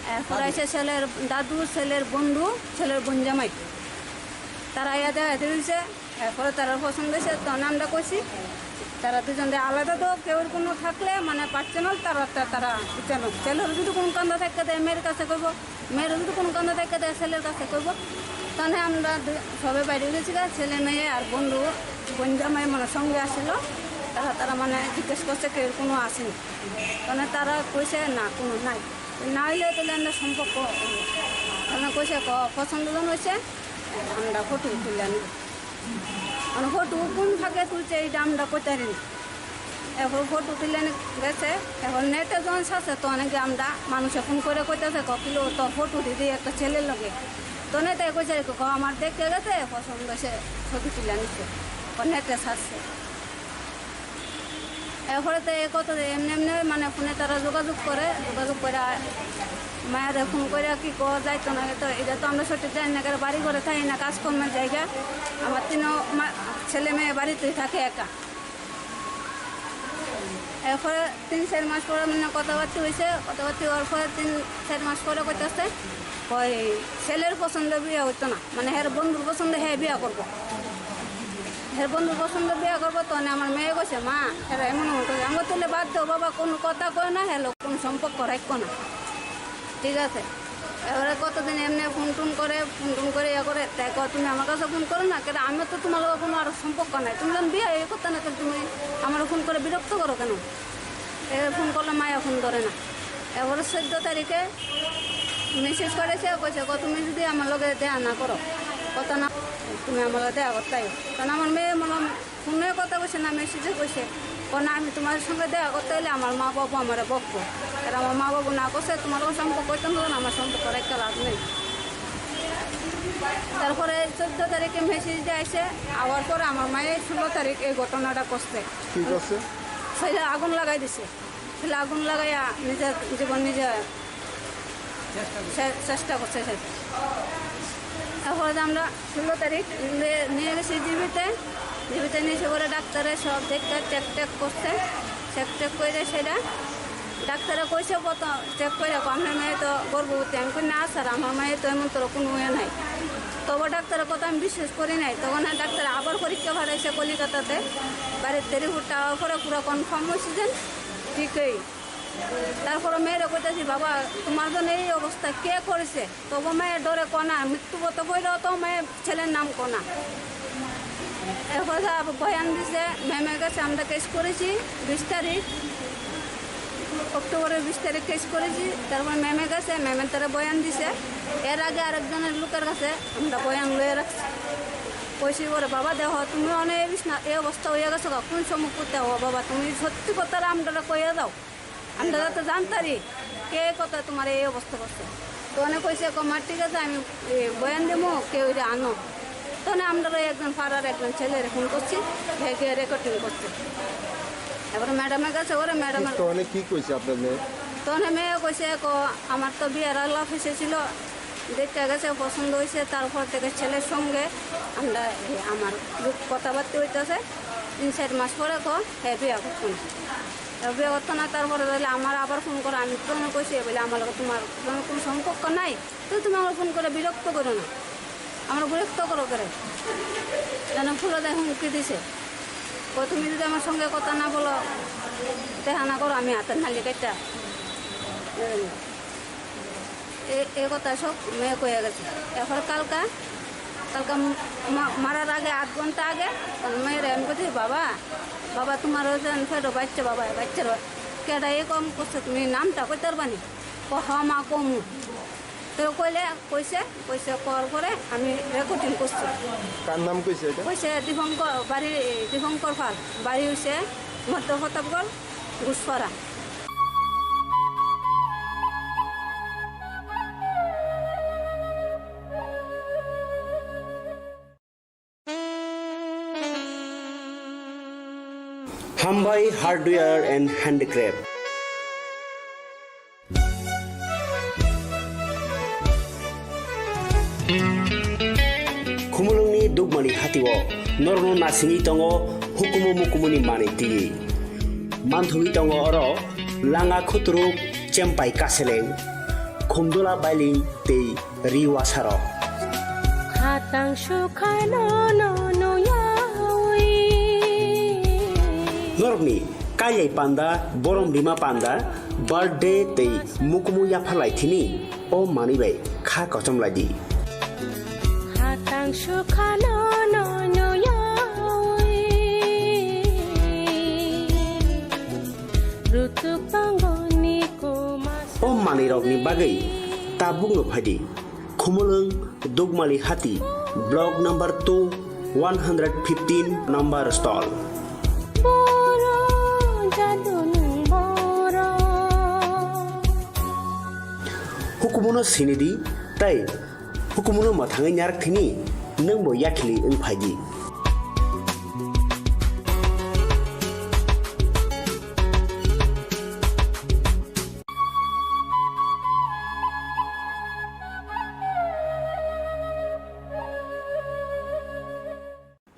এরপর আইছে ছেলের দাদু, ছেলের বন্ধু, ছেলের বোন জামাই। তারা আইয়া দেখা দিয়েছে। এরপরে তারা পছন্দ হয়েছে, তখন আমরা কইছি, তারা দুজন দিয়ে আলাদা তো কেউর কোনো থাকলে মানে পার্সোনাল তারা, তা-, তারা জানো। ছেলের যদি কোনো কান্দা থাকে দেয় মেয়ের কাছে কইব, মেয়ের যদি কোনো কান্দা থাকে দেয় ছেলের কাছে কইব। তখন আমরা দু-, সবাই বাইরে গেছি গা, ছেলে মেয়ে আর বন্ধু, বোন জামাই মানে সঙ্গে আসছিল। তারা, তারা মানে জিজ্ঞেস করছে কেউর কোনো আসেনি। তখন তারা কইছে না, কোনো নাই। না হইলে তাহলে আমরা সম্পর্ক, তারা কইছে ক-, পছন্দ জন হয়েছে, আমরা ফটো তুলে আনি। মানে ফটো কোন ফাঁকে তুলছে এইটা আমরা কইতারি না। এখন ফটো তুলে নিয়ে গেছে, এখন নেটে যখন ছাড়ছে তো অনেকে আমরা মানুষে ফোন করে কইতেছে, "ক কিলো তো ফটো দিদি একটা ছেলের লগে।" তো নেটে কইছে, "ক আমার দেখতে গেছে, পছন্দ হয়েছে, ছবি তুলে নিচ্ছে।" ও নেটে ছাড়ছে। এরপরে তো এ কত এমনি এমনি মানে ফোনে তারা যোগাযোগ করে, যোগাযোগ করে আ-, মায়েরে ফোন করে কি কওয়া যাইতো না, তো এটা তো আমরা সঠিক জানি না, কারণ বাড়ি ঘরে থাকি না, কাজকর্মের জায়গা। আমার তিনও মা-, ছেলে মেয়ে বাড়িতেই থাকে একা। এরপরে তিন চার মাস পরে মানে কথাবার্তা হয়েছে, কথাবার্তা হওয়ার পরে তিন চার মাস পরে কইতেছে, ওই ছেলের পছন্দ বিয়ে হইতো না, মানে হের বন্ধুর পছন্দ হে বিয়ে করবো, হের বন্ধুর পছন্দ বিয়ে করবো। তখন আমার মেয়ে কইছে, "মা, এরা এমন এমন করে।" আমি বলতে, "বাদ দেও বাবা, কোনো কথা কয় না, হ্যালো, কোনো সম্পর্ক রাখবো না।" ঠিক আছে। এবারে কতদিন এমনি ফোন টোন করে, ফোন টোন করে ইয়ে করে, তাই কয়, "তুমি আমার কাছে ফোন করো না, কেন? আমি তো তোমার লগে কোনো আর সম্পর্ক নাই। তুমি যখন বিয়ে ইয়ে করতে না, তাহলে তুমি আমার ফোন করে বিরক্ত করো কেন?" এ ফোন করলে মায়া ফোন ধরে না। এবারে চোদ্দ তারিখে মেসেজ করেছে, কইছে, "গো, তুমি যদি আমার লগে দেখা না করো, কথা না, তুমি আমার লগে দেখা করতে আইও।" কারণ আমার মেয়ে মনে হয় ফোনে কথা কইছে না, মেসেজে কইছে, "ও না, আমি তোমার সঙ্গে দেখা করতে হলে আমার মা বাবা আমারে বকবো। আর আমার মা বাবা না করছে, তোমার লগে সম্পর্ক হইতো না, আমার সম্পর্ক রাখতে লাভ নেই।" তারপরে চোদ্দ তারিখে মেসেজ দিয়ে আইছে, আওয়ার পরে আমার মায়ে ষোলো তারিখ এই ঘটনাটা করছে। কি করছে? ছেলে আগুন লাগাই দিছে। ছেলে আগুন লাগাইয়া নিজের জীবন নিজে চে-, চেষ্টা করছে সে। তারপরে যে আমরা ষোলো তারিখ নিয়ে, নিয়ে গেছি জিবিতে। জিবিতে নিয়ে এসে পরে ডাক্তারে সব দেখতে চেক টেক করছে। চেক টেক করে সেটা ডাক্তারে কইছে, "প্রথম চেক করে দেখো, আপনার মেয়ে তো গর্ভবতী।" আমি কই, "না স্যার, আমার মেয়ে তো এমন তোর কোনো ইয়ে নাই।" তবে ডাক্তারের কথা আমি বিশ্বাস করি নাই। তখন আর ডাক্তার আবার পরীক্ষা পাঠাইছে কলিকাতাতে, বাড়িতে রিপোর্টটা আওয়ার পরে পুরো কনফার্ম হয়েছে যে ঠিকই। তারপরে মেয়েরে কইতাছি, "বাবা, তোমার জন্য এই অবস্থা কে করেছে?" তবু মেয়ে ডরে কয় না, মৃত্যু বত কইলেও তো মেয়ে ছেলের নাম কয় না। এরপরে আবার বয়ান দিছে, ম্যামের কাছে আমরা কেস করেছি বিশ তারিখ, অক্টোবরের বিশ তারিখ কেস করেছি। তারপর ম্যামের কাছে, ম্যামে তারা বয়ান দিছে। এর আগে আরেকজনের লোকের কাছে আমরা বয়ান লয়ে রাখছি। কইছি, "ওরে বাবা, দেখো, তুমি অনেক এই বিছনা-, এই অবস্থা হয়ে গেছো গা, কোন সময় করতে হবো বাবা, তুমি সত্যি কথা আমরা কইয়া দাও।" আমরা তো জানতারি কে কথা তোমার এই অবস্থা করছে। তো অনেক কইছে, "কমা ঠিক আছে, আমি, এ, বয়ান দেবো, কেউ এটা আনো।" তো না, আমরা ওই একজন পাড়ার একজন ছেলের ফোন করছি, হে গিয়ে রেকর্ডিং করছে। এবার ম্যাডামের কাছে, ওরা ম্যাডামের তো অনেক কি কইছে আপনার মেয়ে? তো অনেক মেয়ে কইছে, "কো, আমার তো বিয়ার আলাপ এসেছিল, দেখতে গেছে, পছন্দ হয়েছে, তারপর থেকে ছেলের সঙ্গে আমরা, এ, আমার কথাবার্তা হইতেছে, তিন চার মাস পরে কো, হে বিয়া করতো না।" বিয়ে করতো না, তারপরে তাহলে আমার আবার ফোন করে, আমি তো কইছি বলে, "আমার লগে তোমার কোনো, কোনো সম্পর্ক নাই, তো তুমি আমার ফোন করে বিরক্ত করো না, আমরা বিরক্ত করো করে।" যেন ফুলো দেয় হুমকি দিছে, "ও তুমি যদি আমার সঙ্গে কথা না বলো, দেখা না করো, আমি হাতের নালি কাটটা।" এ, এ কথা সব মেয়ে কয়ে গেছে। এরপর কালকা, কালকা মা-, মারার আগে আধ ঘন্টা আগে মেয়েরে আমি বলছি, "বাবা, বাবা, তোমার ওই যে পেটে বাচ্চা, বাবা, বাচ্চার কেডা এ কম করছে, তুমি নামটা কইতে পারবা নি?" ক, "হ মা, কমু।" তো কইলে, কইছে, কইছে কর পরে আমি রেকর্ডিং করছি। কার নাম কইছে এটা? কইছে দীপঙ্কর, বাড়ি দীপঙ্কর পাল, বাড়ি হইছে মধ্য প্রতাপগড়, ঘুষপাড়া। Hambai Hardware and Handicraft. Khumulwngni Dugmani hatio norokno nasingwi tongo hukumu mukumuni manwi twiwi. Manthogwi tongo oro langa khuturuk, chempai kaseleng, khumdula bailing tei ri wasarok. Khatang sukhano no nuyawi. Norokni kailai panda, borom rima panda, birthday tei mukumu yapharlai thini o manwi bai kha kochom lai di. Khatang sukhano no nuyawi. Rutuk tongo ni koma. O manwi rokni bagwi tabukno phaidi. Khumulwng Dugmali Hati, Block number two, one hundred fifteen number stall. Boro jadunung boro. Hukumuno sinidi tei hukumuno mwthangwi narak thini nwngbo yakhili wng phaidi.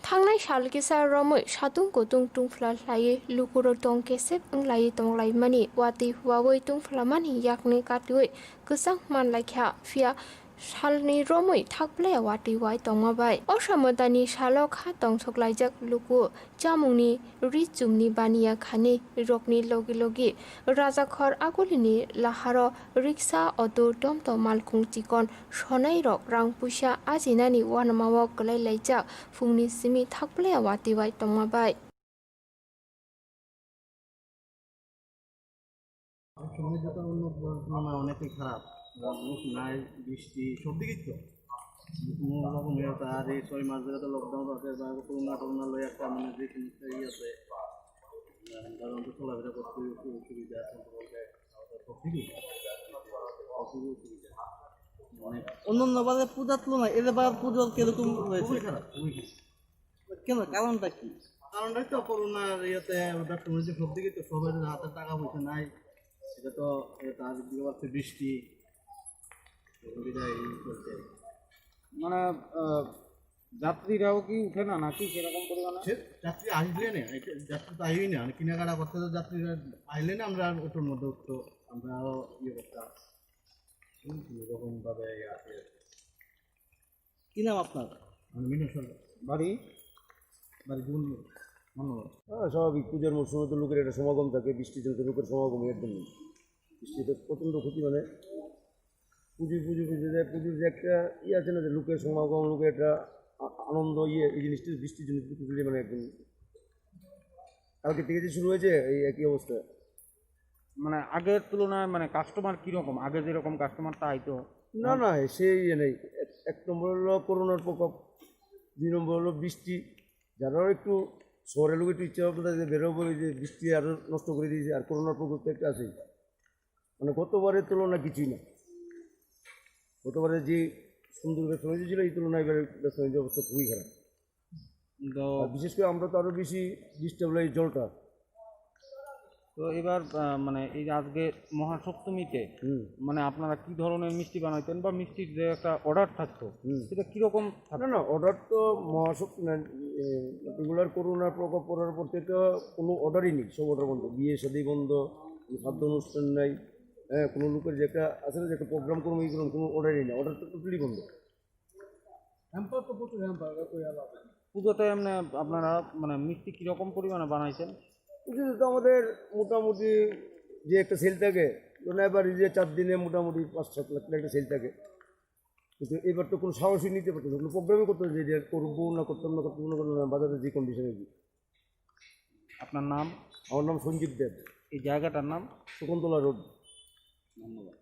Thangnai Sal kisa romwi satung kutung tungphla hlaiwi lukurok tong kesep wnglaiwi tonglaimani watwi huawi tungphlamani yakni katiwi kwchang manlaikha, phiya salni romwi thakplaya watwi wai tongma bai. O samodani salo kha tongsoklaijak luku chamungni ri chumni baniya khani rokni logi logi Rajakhor Agulini laharo riksa, auto, tomtom, malkhung chikon sonairok rang puisa ajinani uanamao kwlai laijak phungni simi thakplaya watwi bai tongma bai. সময় যেটা অন্য তুলনায় অনেকটাই খারাপ। রোদ নাই, বৃষ্টি, সব দিকেই তো। কোনো রকম ইয়ে হতো। আর এই ছয় মাস ধরে তো লকডাউন আছে, বা করোনা টরোনা লই একটা মানে যে সমস্যা ইয়ে আছে, আহ, সাধারণত চলাফেরা করতে একটু অসুবিধা, সম্পর্কে আমাদের সব দিকেই, সব দিকেই অসুবিধা। মানে অন্যান্য বারের পূজার তুলনায় এবার পুজো কিরকম হয়েছে? খুবই খারাপ, খুবই খারাপ। কেন, কারণটা কি? কারণটা তো করোনার ইয়েতে, ওটা শুনেছি সব দিকে তো সবার হাতে টাকা পয়সা নাই, এটা তো, এটা আরেক দিকে হচ্ছে বৃষ্টি, এরকম বিদায় এই চলছে। মানে, আহ, যাত্রীরাও কি উঠে না নাকি সেরকম পরিমাণে? সে যাত্রী আসলে না, এটা যাত্রী তো আইই না, মানে কেনাকাটা করতে তো যাত্রীরা আইলে না আমরা অটোর মধ্যে উঠতো, আমরাও ইয়ে করতাম, হুম, এরকম ভাবে ইয়ে আছে। কি নাম আপনার? আমি মিনন সরকার। বাড়ি? বাড়ি জীবন। ধন্যবাদ। হ্যাঁ, স্বাভাবিক, পুজোর মরশুমে তো লোকের একটা সমাগম থাকে, বৃষ্টির জন্য তো লোকের সমাগম একদম নেই। বৃষ্টিতে প্রচণ্ড ক্ষতি, মানে পুজো, পুজো, পুজো যে, পুজোর যে একটা ইয়ে আছে না, যে লোকের সমাগম, লোকের একটা আ-, আনন্দ, ইয়ে, এই জিনিসটা বৃষ্টির জন্য কিন্তু totally মানে একদম কালকে থেকে যে শুরু হয়েছে এই একই অবস্থা। মানে আগের তুলনায় মানে কাস্টমার কিরকম? আগে যেরকম কাস্টমারটা আইতো? না, না, সেই ইয়ে নেই। এক, এক নম্বর হলো করোনার প্রকোপ, দুই নম্বর হলো বৃষ্টি। যারা একটু শহরের লোক একটু ইচ্ছা ভাবনা যে বেরোবো, এই যে বৃষ্টি আরো নষ্ট করে দিয়েছে, আর করোনার প্রকোপ তো একটা আছেই। মানে গতবারের তুলনা কিছুই না। গতবারে যে সুন্দর ব্যবসা বাণিজ্য ছিল, এই তুলনায় এবারে ব্যবসা বাণিজ্য অবস্থা খুবই খারাপ। তো আর বিশেষ করে আমরা তো আরো বেশি ডিস্টার্ব লাগে জলটা। তো এবার, আহ, মানে এই যে আজকে মহাসপ্তমীতে হুম। মানে আপনারা কি ধরনের মিষ্টি বানাইতেন বা মিষ্টির যে একটা অর্ডার থাকতো, হুম। সেটা কিরকম থাকতো? না, না, অর্ডার তো মহাসপ্তমী, এ, রেগুলার করোনার প্রকোপ পড়ার পর থেকে কোনো অর্ডারই নেই, সব অর্ডার বন্ধ। বিয়ে শাদী বন্ধ, কোনো শ্রাদ্ধ অনুষ্ঠান নাই, হ্যাঁ, কোনো লোকের যে একটা আছে না, যে একটা প্রোগ্রাম করবো, এই করবো, কোনো অর্ডারই নেই, অর্ডার তো টোটালি বন্ধ। হ্যাম্পার তো প্রচুর হ্যাম্পার, ওটা কই আলাদা। পুজোতে এমনি আপনারা মানে মিষ্টি কিরকম পরিমাণে বানাইছেন? পুজোতে তো আমাদের মোটামুটি যে একটা সেল থাকে, মানে এবার এই যে চার দিনে মোটামুটি পাঁচ সাত লাখ টাকা একটা সেল থাকে। কিন্তু এবার তো কোনো সাহসই নিতে পারতো না, কোনো প্রোগ্রামই করতো না যে এটা করবো না, করতাম না, করতাম না, করতাম না, বাজারে যে কন্ডিশনে। আপনার নাম? আমার নাম সঞ্জিত দেব। এই জায়গাটার নাম? শকুন্তলা রোড। ধন্যবাদ।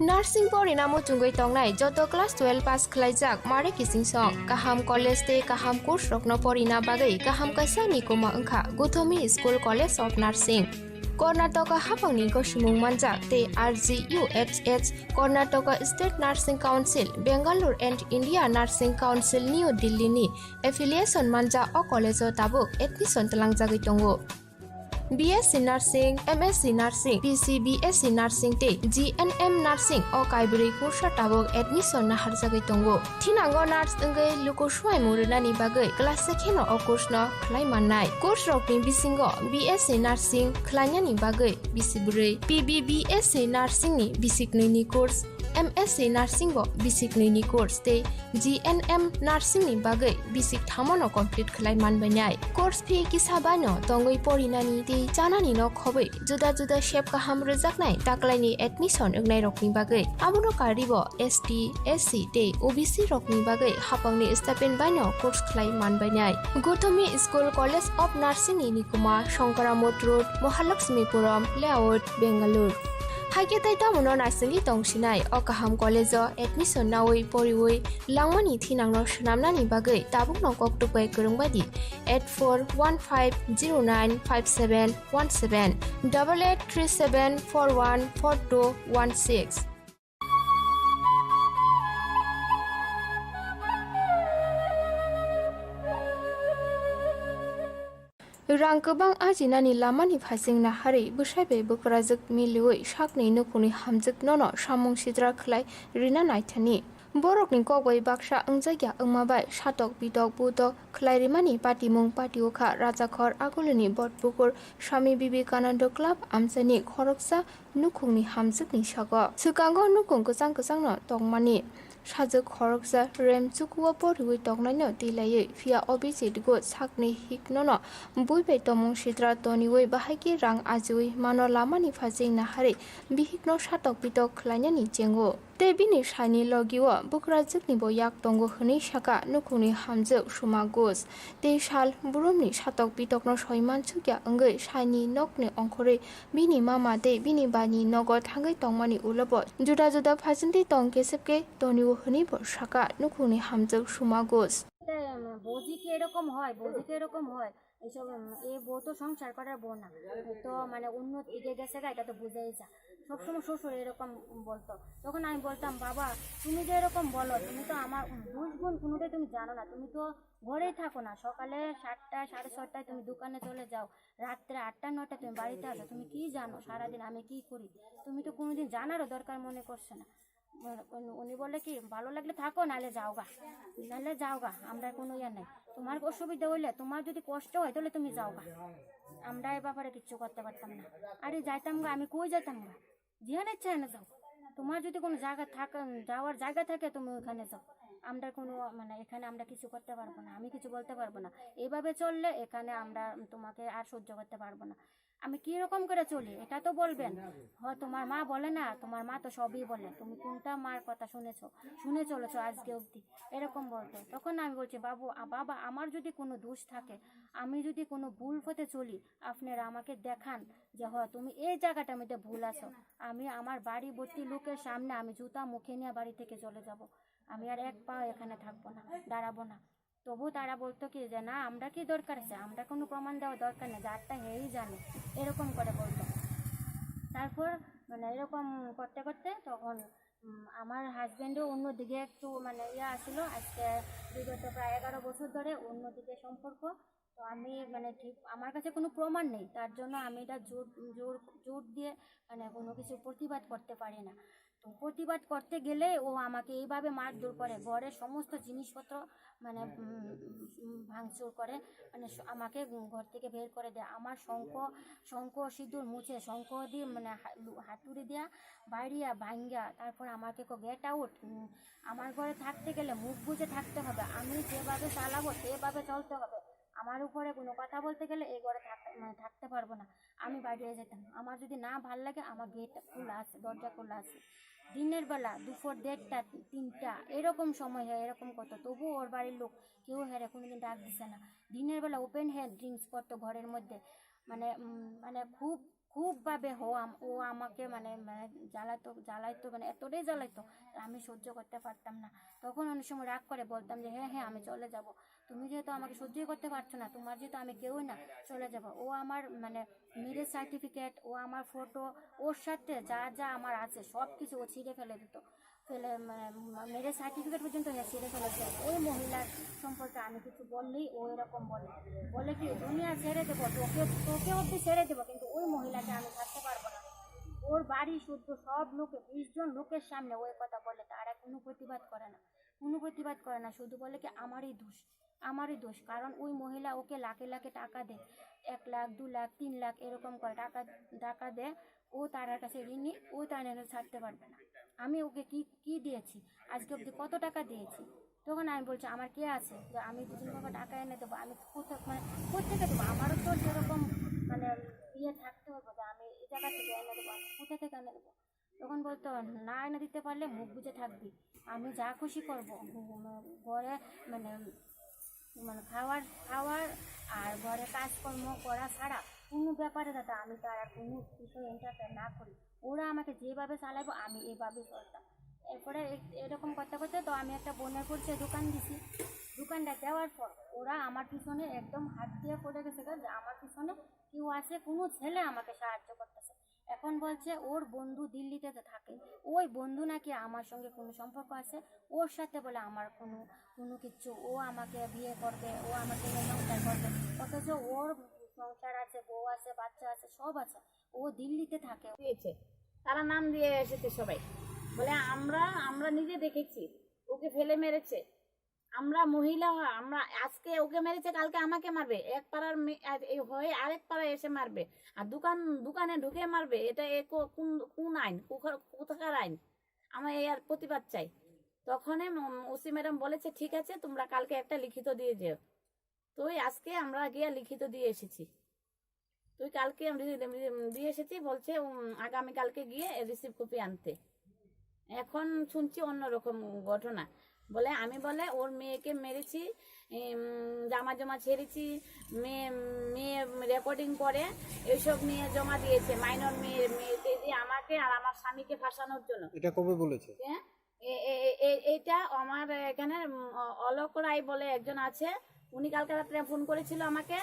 Nursing porina muchungwi tongnai joto class twelve pass khlaijak mare kiching song, kaham college tei kaham course rokno porina bagwi kaham kaisa ni kuma wngkha Guthomi School College of Nursing. Karnataka haphangni gosimung manjak tei R G U H H, Karnataka State Nursing Council, Bangalore and India Nursing Council, New Delhi ni affiliation manjak o college o tabuk admission twlangjagwi tongo. B S C Nursing, M S C Nursing, P C B S C Nursing tei G N M Nursing o kaibrwi kursa tabuk admission naharjagwi tongo. Thinango nurse wngwi luku swimung rwnani bagwi class se kheno o course no khlai mannai. Course rokni bisingo B S C Nursing khlainani bagwi bisi bwrwi, P B B S C Nursing ni bisi knwi ni course, M S C Nursing bo bisi knwi ni course tei G N M Nursing ni bagwi bisi thamo no complete khlai manbainai. Course fee kisa bai no tongwi porinani tei chanani no khobwi juda juda sep kaham rwjaknai taklaini admission wngnairokni bagwi. Abono karwibo S T, S C tei O B C rokni bagwi haphangni stipend baino course khlai manbainai. Guthomi School College of Nursing ni nikuma Shankaramot Road, Mahalakshmipuram Layout, Bangalore. Haikhe tai tamono naisingwi tongsinai o kaham college o admission nawi poriwi langmani thinangno swnamnani bagwi tabukno koktwk bai kwrwngbaidi eight four one five zero nine five seven one seven, double eight three seven four one four two one six. Rang kwbang ajinani lamani phasing naharwi bwsai bai bwkrajwk miliwi sakni nukhungni hamjwknono samung sidra khlai rina naithani. Borokni kok bai baksa wngjakya wngma bai satok bitok budok khlai rimani patimung patio kha Rajakhor Agulini Botpukur Swami Vivekananda Club amchaini khoroksa nukhungni hamjwkni sago. Swkango nukhung kwchang kwchangno tongmani sajwk khoroksa rem chukuo poriwi tongnaino twi laiwi phiya Abhijit Ghosh sakni hiknono bui bai tomung sidra toniwi bahaikhe rang ajiwi mano lamani phasing naharwi bihikno satok bitok khlainani chengo. Tei bini saini logio bwkrajwknibo yak tongo hwnwi sakha nukhungni hamjwk Suma Ghosh. Tei sal burumni satok bitokno soi mansukya wngwi saini nokni ongkhorwi bini mama tei bini baini nogo thangwi tongmani ulobo juda juda phasingtwi tong kesepkhe tonio hwnwibo sakha nukhungni hamjwk Suma Ghosh. এটা, উম, বৌজি কি এরকম হয়, বৌজি কি এরকম হয়, এইসব, উম, এ বউ তো সংসার করার বউ না, এ তো মানে অন্য দিকে গেছে গা, এটা তো বুঝেই যা। সবসময় শ্বশুর এরকম বলতো। তখন আমি বলতাম, "বাবা, তুমি যে এরকম বলো, তুমি তো আমার, উম, দুষ গুণ কোনোটাই তুমি জানো না, তুমি তো ঘরেই থাকো না, সকালে সাতটা সাড়ে ছটায় তুমি দোকানে চলে যাও, রাত্রে আটটা নটায় তুমি বাড়িতে আসো, তুমি কি জানো সারাদিন আমি কি করি? তুমি তো কোনোদিন জানারও দরকার মনে করছো না।" উনি বলে কি, "ভালো লাগলে থাকো, নাহলে যাওগা, নাহলে যাওগা, আমরা কোনো ইয়ে নাই। তোমার অসুবিধা হইলে, তোমার যদি কষ্ট হয়, তাহলে তুমি যাওগা, আমরা এ ব্যাপারে কিচ্ছু করতে পারতাম না।" আরে যাইতাম গা, আমি কই যাইতাম গা? যেখানে ইচ্ছা এনে যাও, তোমার যদি কোনো জায়গা থাক, যাওয়ার জায়গা থাকে, তুমি ওখানে যাও, আমরা কোনো, মানে, এখানে আমরা কিছু করতে পারবো না, আমি কিছু বলতে পারবো না। এইভাবে চললে এখানে আমরা তোমাকে আর সহ্য করতে পারবো না। আমি কি রকম করে চলি, এটা তো বলবেন। হয় তোমার মা বলে না, তোমার মা তো সবই বলে, তুমি কোনটা মার কথা শুনেছো, শুনে চলেছো আজকে অবধি, এরকম বলতো। তখন আমি বলছি, "বাবু, আ, বাবা, আমার যদি কোনো দোষ থাকে, আমি যদি কোনো ভুল পথে চলি, আপনারা আমাকে দেখান যে, হয় তুমি এই জায়গাটার মধ্যে ভুল আছো, আমি আমার বাড়িবর্তী লোকের সামনে আমি জুতা মুখে নিয়ে বাড়ি থেকে চলে যাব, আমি আর এক পাও এখানে থাকবো না, দাঁড়াবো না।" তবু তারা বলতো কি যে, "না, আমরা কি দরকার আছে, আমরা কোনো প্রমাণ দেওয়া দরকার নেই, যারটা হেই জানে", এরকম করে বলতো। তারপর মানে এরকম করতে করতে তখন, উম, আমার হাজব্যান্ডও অন্যদিকে একটু মানে ইয়ে আসলো। আজকে বিগত প্রায় এগারো বছর ধরে অন্যদিকে সম্পর্ক। তো আমি মানে ঠিক, আমার কাছে কোনো প্রমাণ নেই, তার জন্য আমি এটা জোর, জোর, জোর দিয়ে মানে কোনো কিছু প্রতিবাদ করতে পারি না। তো প্রতিবাদ করতে গেলে ও আমাকে এইভাবে মারধর করে, ঘরের সমস্ত জিনিসপত্র মানে, উম, উম, ভাঙচুর করে, মানে স-, আমাকে ঘর থেকে বের করে দেয়। আমার শঙ্খ, শঙ্খ সিঁদুর মুছে, শঙ্খ দিয়ে মানে হা-, লু-, হাতুড়ি দিয়া বাইরিয়া ভাঙ্গা, তারপর আমাকে কো, "Get out, উম, আমার ঘরে থাকতে গেলে মুখ বুজে থাকতে হবে, আমি যেভাবে চালাবো সেভাবে চলতে হবে, আমার উপরে কোনো কথা বলতে গেলে এই ঘরে থাক-, মানে থাকতে পারবো না, আমি বাইরে যেতাম, আমার যদি না ভাল লাগে আমার গেট খোলা আছে, দরজা খোলা আছে।" দিনের বেলা দুপুর দেড়টা, তিনটা এরকম সময় হয়, এরকম করতো, তবুও ওর বাড়ির লোক কেউ হেরে কোনোদিন ডাক দিছে না। দিনের বেলা ওপেন হেয়ার ড্রিঙ্কস করতো ঘরের মধ্যে, মানে, উম, মানে খুব, খুব ভাবে ও আম-, ও আমাকে মানে, মানে জ্বালাতো, জ্বালাইতো, মানে এতটাই জ্বালাইতো, আমি সহ্য করতে পারতাম না। তখন অনেক সময় রাগ করে বলতাম যে, "হ্যাঁ, হ্যাঁ, আমি চলে যাব, তুমি যেহেতু আমাকে সহ্যই করতে পারছো না, তোমার যেহেতু আমি কেউই না, চলে যাবো।" ও আমার মানে ম্যারেজ সার্টিফিকেট, ও আমার ফটো, ওর সাথে যা যা আমার আছে সব কিছু ও ছিঁড়ে ফেলে দিত, ফেলে মানে ম্যারেজ সার্টিফিকেট পর্যন্ত হে ছিঁড়ে ফেলেছে। ওই মহিলার সম্পর্কে আমি কিছু বললেই ও এরকম বলে, বলে কি, "দুনিয়া ছেড়ে দেবো, তোকে, তোকে অব্দি ছেড়ে দেবো, কিন্তু ওই মহিলাকে আমি ছাড়তে পারবো না।" ওর বাড়ি শুদ্ধ সব লোকে, বিশ জন লোকের সামনে ওই কথা বলে, তারা কোনো প্রতিবাদ করে না, কোনো প্রতিবাদ করে না, শুধু বলে কি, "আমারই দোষ, আমারই দোষ।" কারণ ওই মহিলা ওকে লাখে লাখে টাকা দেয়, এক লাখ, দু লাখ, তিন লাখ এরকম করে টাকা, টাকা দেয়। ও তার কাছে ঋণী, ও তার জন্য ছাড়তে পারবে না। আমি ওকে কি, কি দিয়েছি, আজকে অব্দি কত টাকা দিয়েছি? তখন আমি বলছি, "আমার কে আছে যে আমি দুদিন পর পর টাকা এনে দেবো? আমি কোথা, মানে, কোথেকে দেবো? আমারও তো যেরকম, মানে, ইয়ে থাকতে হবে যে আমি এই জায়গা থেকে এনে দেবো, আমি কোথা থেকে এনে দেবো?" তখন বলতো, "না এনে দিতে পারলে মুখ বুজে থাকবি, আমি যা খুশি করবো।" উম, ঘরে মানে, মানে খাওয়ার, খাওয়ার আর ঘরে কাজকর্ম করা ছাড়া কোনো ব্যাপারে যাতে আমি তার আর কোনো বিষয়ে এন্টারফেয়ার না করি। ওরা আমাকে যেভাবে চালাইবো, আমি এইভাবে চলতাম। এরপরে এ-, এরকম করতে করতে তো আমি একটা বোনের পরিচয় দোকান দিছি। দোকানটা দেওয়ার পর ওরা আমার পিছনে একদম হাত দিয়ে পড়ে গেছে গো, যে আমার পিছনে কেউ আছে, কোনো ছেলে আমাকে সাহায্য করতেছে। এখন বলছে ওর বন্ধু দিল্লিতে তো থাকে, ওই বন্ধু নাকি আমার সঙ্গে কোনো সম্পর্ক আছে, ওর সাথে বলে আমার কোনো, কোনো কিচ্ছু, ও আমাকে বিয়ে করবে, ও আমাকে নিয়ে সংসার করবে, অথচ ওর সংসার আছে, বউ আছে, বাচ্চা আছে, সব আছে। ও দিল্লিতে থাকে। দিয়েছে, তারা নাম দিয়ে এসেছে সবাই। বলে, আমরা আমরা নিজে দেখেছি, ওকে ফেলে মেরেছে। আমরা মহিলা, আমরা আজকে ওকে মেরেছে, কালকে আমাকে মারবে। এক পাড়ার মেয়ে, আর এই হয়ে আরেক পাড়ায় এসে মারবে। আর দোকান, দোকানে ঢুকে মারবে। এটা এ কো-, কোন কোন আইন, কোখা-, কোথাকার আইন? আমরা এর প্রতিবাদ চাই। তখনই ওসি ম্যাডাম বলেছে, ঠিক আছে, তোমরা কালকে একটা লিখিত দিয়ে যেও। তো ওই আজকে আমরা গিয়ে লিখিত দিয়ে এসেছি। তুই কালকে আমি রি-, রি-, দিয়ে এসেছি, বলছে, উম, আগামীকালকে গিয়ে রিসিভ কপি আনতে। এখন শুনছি অন্যরকম ঘটনা। বলে, আমি, বলে, ওর মেয়েকে মেরেছি, উম, জামা জমা ছেড়েছি, মেয়ে মেয়ে রেকর্ডিং করে এইসব নিয়ে জমা দিয়েছে। মাইনর মেয়ে মেয়েকে দিয়ে আমাকে আর আমার স্বামীকে ফাঁসানোর জন্য। এটা কবে বলেছে? হ্যাঁ? এ- এ- এ- এ- এইটা আমার এখানে, উম, অ- অলোক রায় বলে একজন আছে, উনি কালকে রাত্রে ফোন করেছিল আমাকে।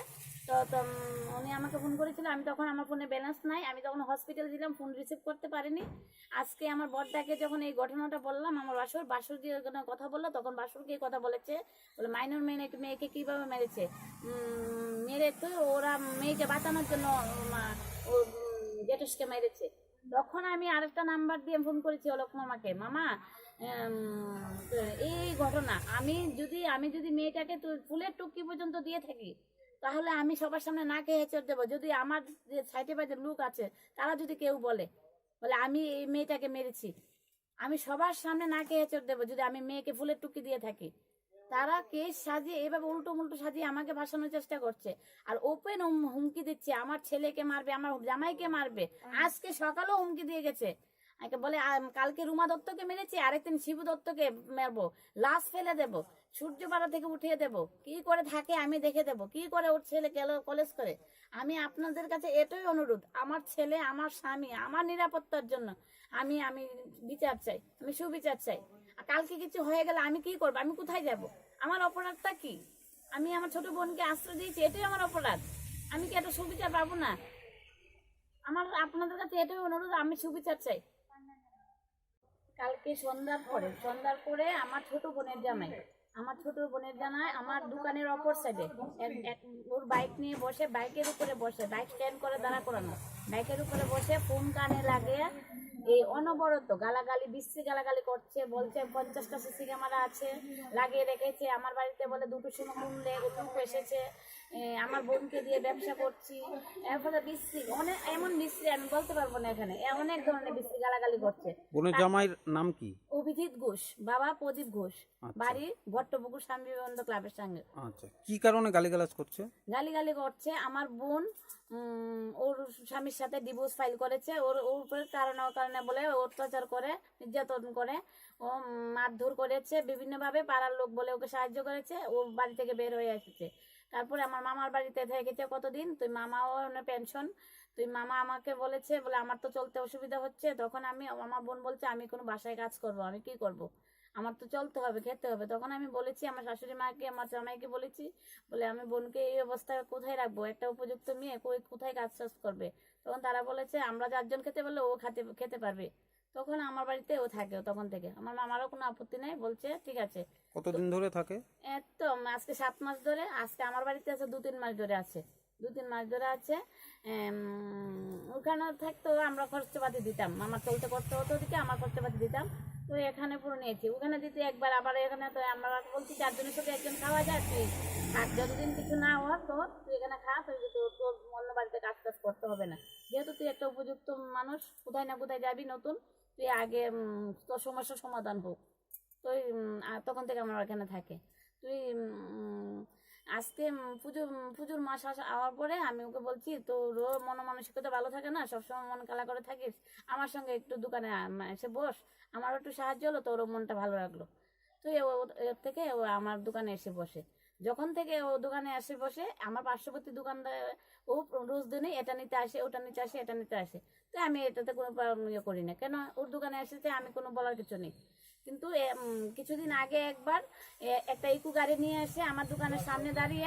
তো তো, উম, উনি আমাকে ফোন করেছিল, আমি তখন আমার ফোনে ব্যালেন্স নাই, আমি তখন হসপিটাল ছিলাম, ফোন রিসিভ করতে পারিনি। আজকে আমার বড়দাকে যখন এই ঘটনাটা বললাম, আমার বাসুর বাসুর দিয়ে যখন কথা বললো, তখন বাসুরকে এই কথা বলেছে, বলে, মাইনর মেয়ে নাকি মেয়েকে কিভাবে মেরেছে, উম, মেরে তো ওরা মেয়েকে বাঁচানোর জন্য, উম, ও, উম, জেঠুসকে মেরেছে। তখন আমি আরেকটা নাম্বার দিয়ে ফোন করেছি অলোক মামাকে, মামা, উম, এই ঘটনা, আমি যদি আমি যদি মেয়েটাকে তুই ফুলের টুকি পর্যন্ত দিয়ে থাকি, তাহলে আমি সবার সামনে নাকে হেচড় দেবো। যদি আমার যে সাইডে বাজে লোক আছে, তারা যদি কেউ বলে, বলে, আমি এই মেয়েটাকে মেরেছি, আমি সবার সামনে নাকে হেচড় দেবো যদি আমি মেয়েকে ফুলের টুকি দিয়ে থাকি। তারা কেস সাজিয়ে, এভাবে উল্টো মুল্টো সাজিয়ে আমাকে ভাসানোর চেষ্টা করছে। আর ওপেন হুমকি দিচ্ছে, আমার ছেলেকে মারবে, আমার জামাইকে মারবে। আজকে সকালেও হুমকি দিয়ে গেছে। আমাকে বলে, "আম, কালকে রুমা দত্তকে মেরেছি, আরেকদিন শিবু দত্তকে মারবো, লাশ ফেলে দেবো, সূর্যপাড়া থেকে উঠিয়ে দেবো, কি করে থাকে আমি দেখে দেবো, কি করে ওর ছেলে গেল কলেজ করে।" আমি আপনাদের কাছে এটাই অনুরোধ, আমার ছেলে, আমার স্বামী, আমার নিরাপত্তার জন্য আমি আমি বিচার চাই, আমি সুবিচার চাই। আর কালকে কিছু হয়ে গেলে আমি কি করবো? আমি কোথায় যাব? আমার অপরাধটা কি? আমি আমার ছোট বোনকে আশ্রয় দিয়েছি, এটাই আমার অপরাধ। আমি কি একটা সুবিচার পাবো না? আমার আপনাদের কাছে এটাই অনুরোধ, আমি সুবিচার চাই। কালকে সন্ধ্যার পরে, সন্ধ্যার পরে আমার ছোট বোনের জামাই, আমার ছোট বোনের জামাই আমার দোকানের অপর সাইডে এক- এক- ওর বাইক নিয়ে বসে, বাইকের উপরে বসে, বাইক স্ট্যান্ড করে দাঁড়া করানো, বাইকের উপরে বসে ফোন কানে লাগিয়ে এই অনবরত গালাগালি, বিশ্রী গালাগালি করছে। বলছে, "পঞ্চাশটা সিসি ক্যামেরা আছে, লাগিয়ে রেখেছে আমার বাড়িতে, বলে দুটো সময় খুললে লোক এসেছে, এ, আমার বোনকে দিয়ে ব্যবসা করছি।" এরপরে বিশ্রী, অনেক এমন বিশ্রী আমি বলতে পারবো না এখানে, এ, অনেক ধরনের বিশ্রী গালাগালি করছে। বোনের জামাইয়ের নাম কি? অভিজিৎ ঘোষ, বাবা প্রদীপ ঘোষ, আচ্ছা। বাড়ি ভট্টপুকুর স্বামী বিবেকানন্দ ক্লাবের সঙ্গে। আচ্ছা, কি কারণে গালিগালাজ করছে? গালিগালি করছে আমার বোন, উম, ওর স্বামীর সাথে ডিভোর্স ফাইল করেছে, ওর ওর উপরে তাড়না কারণে বলে অত্যাচার করে, নির্যাতন করে, ও, উম, মারধর করেছে বিভিন্নভাবে। পাড়ার লোক বলে ওকে সাহায্য করেছে, ও বাড়ি থেকে বের হয়ে এসেছে। তারপরে আমার মামার বাড়িতে থেকেছে কতদিন, তুই মামাও, মানে, পেনশন, তুই মামা আমাকে বলেছে, বলে, "আমার তো চলতে অসুবিধা হচ্ছে।" তখন আমি, আমার বোন বলছে, "আমি কোনো বাসায় কাজ করব, আমি কি করব? আমার তো চলতে হবে, খেতে হবে।" তখন আমি বলেছি আমার শাশুড়ি মাকে, আমার জামাইকে বলেছি, বলে, "আমি বোনকে এই অবস্থায় কোথায় রাখবো? একটা উপযুক্ত মেয়ে কই, কোথায় কাজ টাজ করবে?" তখন তারা বলেছে, "আমরা চারজন খেতে পারলে ও খেতে খেতে পারবে।" তখন আমার বাড়িতে ও থাকে, ও তখন থেকে। আমার মামারও কোনো আপত্তি নাই, বলছে, "ঠিক আছে।" কতদিন ধরে থাকে? এ তো আজকে সাত মাস ধরে, আজকে আমার বাড়িতে আছে, দু তিন মাস ধরে আছে, দু তিন মাস ধরে আছে। এম, ওখানে থাকতো, আমরা খরচাপাতি দিতাম, আমার চলতে করতে হতো ওদিকে, আমার খরচাপাতি দিতাম। তো এখানে পুরো নিয়েছি, ওখানে দিতে একবার, আবার এখানে তো আমরা বলছি, "চারজনের সাথে একজন খাওয়া যায়, তুই থাক, যতদিন কিছু না হওয়ার তোর, তুই এখানে খা, তুই তোর তোর অন্য বাড়িতে কাজ টাজ করতে হবে না, যেহেতু তুই একটা উপযুক্ত মানুষ, কোথায় না কোথায় যাবি নতুন, তুই আগে, উম, তোর সমস্যার সমাধান হোক।" তো, উম, আ, তখন থেকে আমরা এখানে থাকে। তুই, উম, আজকে, উম, পুজো, উম, পুজোর মাস আসা, আওয়ার পরে আমি ওকে বলছি, "তোরও মনোমানসিকতা ভালো থাকে না, সবসময় মন কালা করে থাকিস, আমার সঙ্গে একটু দোকানে আ-, মা-, এসে বস, আমারও একটু সাহায্য হলো, তোরও মনটা ভালো লাগলো।" তো এ-, ও-, এর থেকে ও আমার দোকানে এসে বসে। যখন থেকে ও দোকানে এসে বসে, আমার পার্শ্ববর্তী দোকানদার, ও রোজ দিনই এটা নিতে আসে, ওটা নিতে আসে, এটা নিতে আসে। তো আমি এটাতে কোনো প্রবলেম ইয়ে করি না। কেন, ওর দোকানে এসেছে, আমি কোনো বলার কিছু নেই। কিন্তু এ, উম, কিছুদিন আগে একবার, এ, একটা ইকো গাড়ি নিয়ে এসে আমার দোকানের সামনে দাঁড়িয়ে,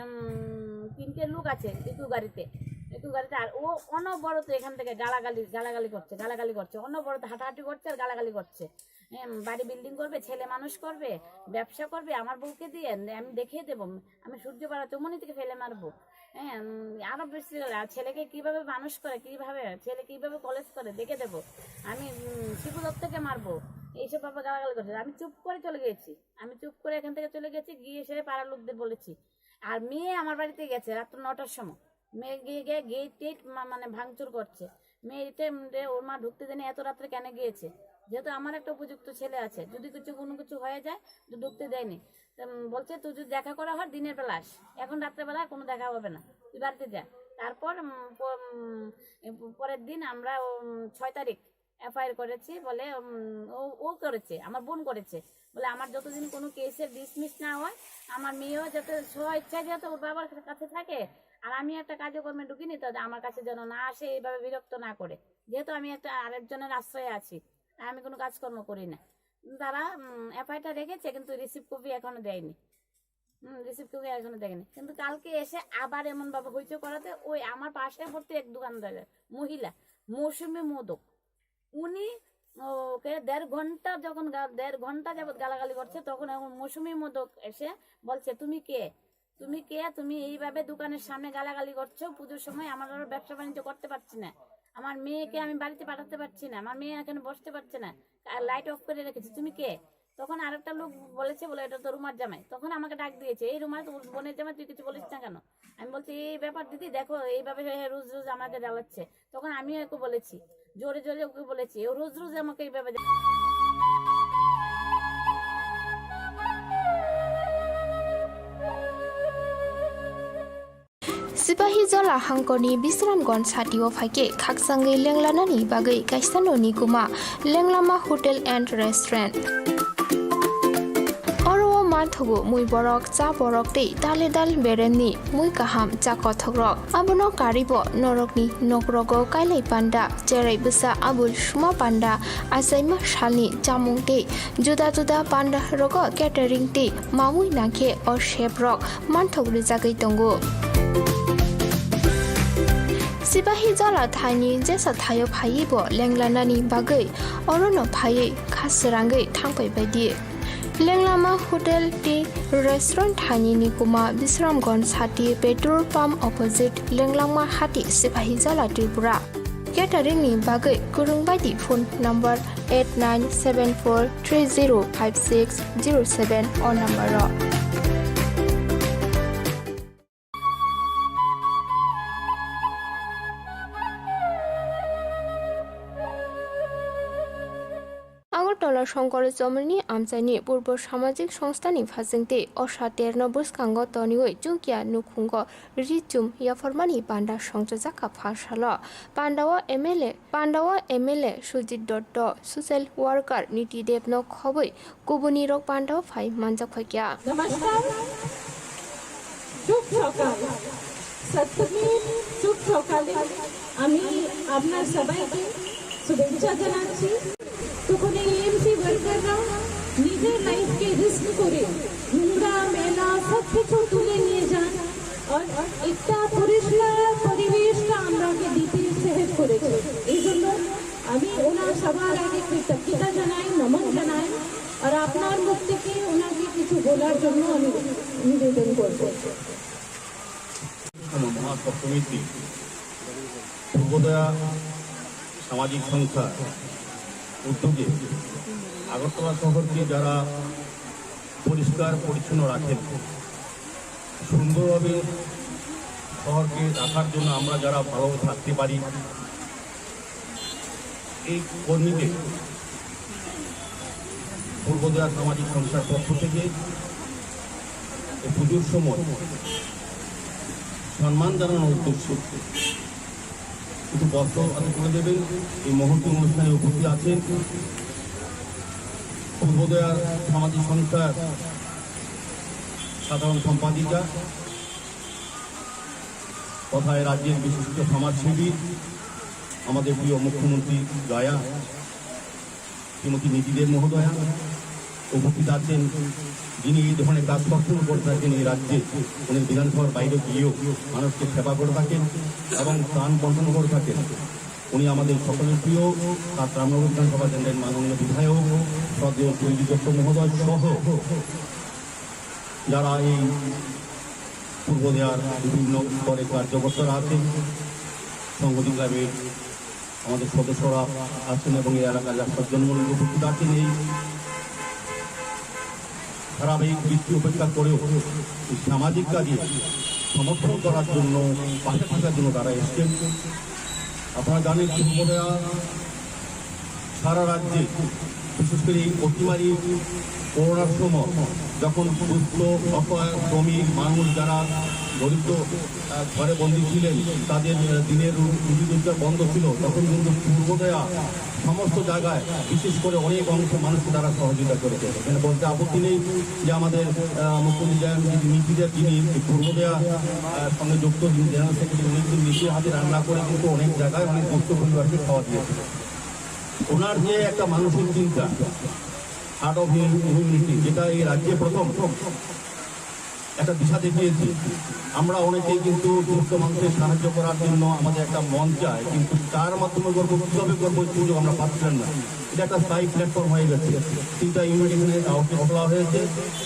উম, তিনটে লোক আছে ইকো গাড়িতে, ইকো গাড়িতে। আর ও অনবরত এখান থেকে গালাগালি, গালাগালি করছে, গালাগালি করছে, অনবরত হাঁটাহাঁটি করছে আর গালাগালি করছে। এম, বাড়ি বিল্ডিং করবে, ছেলে মানুষ করবে, ব্যবসা করবে, আমার বউকে দিয়ে আমি দেখিয়ে দেবো, আমি সূর্যপাড়া চৌমনি থেকে ফেলে মারবো। হ্যাঁ, উম, আরো বেশি করে, আর ছেলেকে কিভাবে মানুষ করে, কিভাবে, ছেলে কিভাবে কলেজ করে, দেখে দেবো। আমি, উম, শিবু দত্তকে মারবো, এইসব ভাবে গালাগালি করছে। আমি চুপ করে চলে গেছি, আমি চুপ করে এখান থেকে চলে গেছি, গিয়ে সে পাড়ার লোকদের বলেছি। আর মেয়ে আমার বাড়িতে গেছে রাত্র নটার সময়, মেয়ে গিয়ে গিয়ে গেট টেট মা-, মানে ভাঙচুর করছে। মেয়েতে, উম, রে, ওর মা ঢুকতে দেয়নি, এত রাত্রে কেন গিয়েছে? যেহেতু আমার একটা উপযুক্ত ছেলে আছে, যদি কিছু, কোনো কিছু হয়ে যায়, তো ঢুকতে দেয়নি। তো, উম, বলছে, "তুই যদি দেখা করা হয় দিনের বেলা আস, এখন রাত্রেবেলা কোনো দেখা হবে না, তুই বাড়িতে যা।" তারপর, উম, প-, উম, এ, প-, পরের দিন আমরা, উম, ছয় তারিখ এফআইআর করেছি বলে, উম, ও, ও করেছে, আমার বোন করেছে। বলে, "আমার যতদিন কোনো কেসের ডিসমিস না হয়, আমার মেয়েও যাতে স্ব ইচ্ছায় যাতে ওর বাবার কাছে থাকে, আর আমি একটা কাজকর্মে ঢুকিনি, তাতে আমার কাছে যেন না আসে, এইভাবে বিরক্ত না করে।" যেহেতু আমি একটা আরেকজনের আশ্রয়ে আছি, আমি কোনো কাজকর্ম করি না। তারা, উম, এফআইআরটা রেখেছে, কিন্তু রিসিভ কপি এখনো দেয়নি। হুম, রিসিভ কপি এখনো দেয়নি। কিন্তু কালকে এসে আবার এমন ভাবে হইচই করাতে ওই আমার পাশে পড়তে এক দোকানদার মহিলা, মৌসুমী মোদক, উনি ওকে দেড় ঘন্টা যখন গা-, দেড় ঘন্টা যাবত গালাগালি করছে, তখন এখন মৌসুমী মোদক এসে বলছে, "তুমি কে? তুমি কে? তুমি এইভাবে দোকানের সামনে গালাগালি করছো? পুজোর সময় আমার আরো ব্যবসা বাণিজ্য করতে পারছি না, আমার মেয়েকে আমি বাড়িতে পাঠাতে পারছি না, আমার মেয়ে এখানে বসতে পারছে না, লাইট অফ করে রেখেছি, তুমি কে?" তখন আরেকটা লোক বলেছে বলে, "এটা তো রুমার জামাই।" তখন আমাকে ডাক দিয়েছে, "এই রুমা, তোর বোনের জামাই, তুই কিছু বলিস না কেন?" আমি বলছি, "এই ব্যাপার দিদি, দেখো, এইভাবে হে হে রোজ রোজ আমাকে জ্বালাচ্ছে।" তখন আমিও ওকে বলেছি, জোরে জোরে ওকে বলেছি, ও রোজ রোজ আমাকে এইভাবে জ্বালাচ্ছে। Sipahi Jala hangkorni Bisramganj satio phaikhe khakchangwi lenglanani bagwi kaisa noni kuma Lenglama Hotel and Restaurant. Oro o manthogo mui borok, cha borok tei tale dal beremni mui kaham cha kothokrok. Abono karwibo norokni nokrogo kailai panda, cherai bwsa abul suma panda, achaima salni chamung tei juda juda panda rogo catering tei mamui nangkhe o chef rok manthok rijagwi tongo. Sipahi Jala thaini jesa thaio phaiwi bo lenglanani bagwi orono phaiwi kha srangwi thangpai baidi. Lenglama Hotel tei Restaurant thaini ni kuma Bisramganj sati petrol pump opposite Lenglama hati Sipahi Jala Tripura. Catering ni bagwi kwrwng baidi phone number eight nine seven four three zero five six zero seven o number o. Agartala Shankar Chomroni amchaini Purbo Samajik Songstha ni phasing tei Osha terno bwskango toniwi chukya nukhungo ri chum yapharmani panda songchajak kha phalsalo. Pandao M L A, pandao M L A Sujit Dotto, social worker Niti Debno khobwi kubunirok pandao phai manjak phaikha. নমস্কার, শুভ সকাল। সপ্তমীর শুভ সকালে আমি আপনার সবাইকে শুভেচ্ছা জানাচ্ছি। তখন এই এমসি ওয়ার্কাররা নিজের লাইফকে রিস্ক করে নোংরা, মেলা সব কিছু তুলে নিয়ে যান আর একটা পরিষ্কার পরিবেশটা আমরাকে দিতে সাহায্য করেছে। এই জন্য আমি ওনার সবার আগে কৃতজ্ঞতা জানাই, নমন জানাই। আর আপনার মুখ থেকে ওনাকে কিছু বলার জন্য আমি নিবেদন করব। মহাসপ্তমীর দিন পূর্বোদয়া সামাজিক সংস্থার উদ্যোগে আগরতলা শহরকে যারা পরিষ্কার পরিচ্ছন্ন রাখেন, সুন্দরভাবে শহরকে রাখার জন্য আমরা যারা ভালোভাবে থাকতে পারি, এই কর্মীদের পূর্বোদয়া সামাজিক সংস্থার পক্ষ থেকে এই পুজোর সময় সম্মান জানানোর উদ্দেশ্যে কিছু বস্ত্র আদি করে দেবেন। এই মহতী অনুষ্ঠানে উপস্থিত আছেন পূর্বোদয়া সামাজিক সংস্থার সাধারণ সম্পাদিকা তথা এই রাজ্যের বিশিষ্ট সমাজসেবী, আমাদের প্রিয় মুখ্যমন্ত্রী জয়া, শ্রীমতী নীতি দেব মহোদয়া উপস্থিত আছেন, যিনি এই ধরনের কাজ সবসময় করে থাকেন এই রাজ্যে। উনি বিধানসভার বাইরে গিয়েও মানুষকে সেবা করে থাকেন এবং ত্রাণ বন্টন করে থাকেন। উনি আমাদের সকলের প্রিয় সাত রামনগর বিধানসভা কেন্দ্রের মাননীয় বিধায়ক শ্রদ্ধেয় সুজিত দত্ত মহোদয় সহ যারা এই পূর্ব দেয়ার বিভিন্ন স্তরে কার্যকর্তারা আছেন, সংগঠন ক্লাবের আমাদের সদস্যরা আছেন এবং এই এলাকার রাস্তার জনগণ উপস্থিত আছেন। এই ধারাবাহিক বৃষ্টি উপেক্ষা করেও এই সামাজিক কাজে সমর্থন করার জন্য, পাশে থাকার জন্য তারা এসছেন। আপনারা জানেন, পূর্ব দেয়া সারা রাজ্যে, বিশেষ করে এই অতিমারি করোনার সময়, যখন দুস্থ, অসহায়, শ্রমিক মানুষ যারা দরিদ্র, আহ, ঘরে বন্দী ছিলেন, তাদের, আহ, দিনের রু-, রুজি রোজগার বন্ধ ছিল, তখন কিন্তু পূর্ব দেয়া সমস্ত জায়গায়, বিশেষ করে অনেক অংশ মানুষকে তারা সহযোগিতা করেছে। এখানে বলতে আপত্তি নেই যে আমাদের, আহ, মুখ্যমন্ত্রী জয়ন্ত নীতিদের যিনি পূর্ব দেয়া, আহ, সঙ্গে যুক্ত, যিনি জেনারেল সেক্রেটারি, উনি কিন্তু নিজে হাতে রান্না করে কিন্তু অনেক জায়গায় অনেক দুস্থ পরিবারকে খাওয়া দিয়েছে। ওনার যে একটা মানসিক চিন্তা, আর্ট অফ হিউম্যানিটি, যেটা এই রাজ্যে প্রথম একটা দিশা দেখিয়েছে। আমরা অনেকেই কিন্তু দুস্থ মানুষের সাহায্য করার জন্য আমাদের একটা মঞ্চ চাই, কিন্তু তার মাধ্যমে করবো, কিভাবে করবো, এই সুযোগ আমরা পাচ্ছিলাম না। এটা একটা স্থায়ী প্ল্যাটফর্ম হয়ে গেছে। তিনটা ইউনিট এখানে আউটলেট খোলা হয়েছে,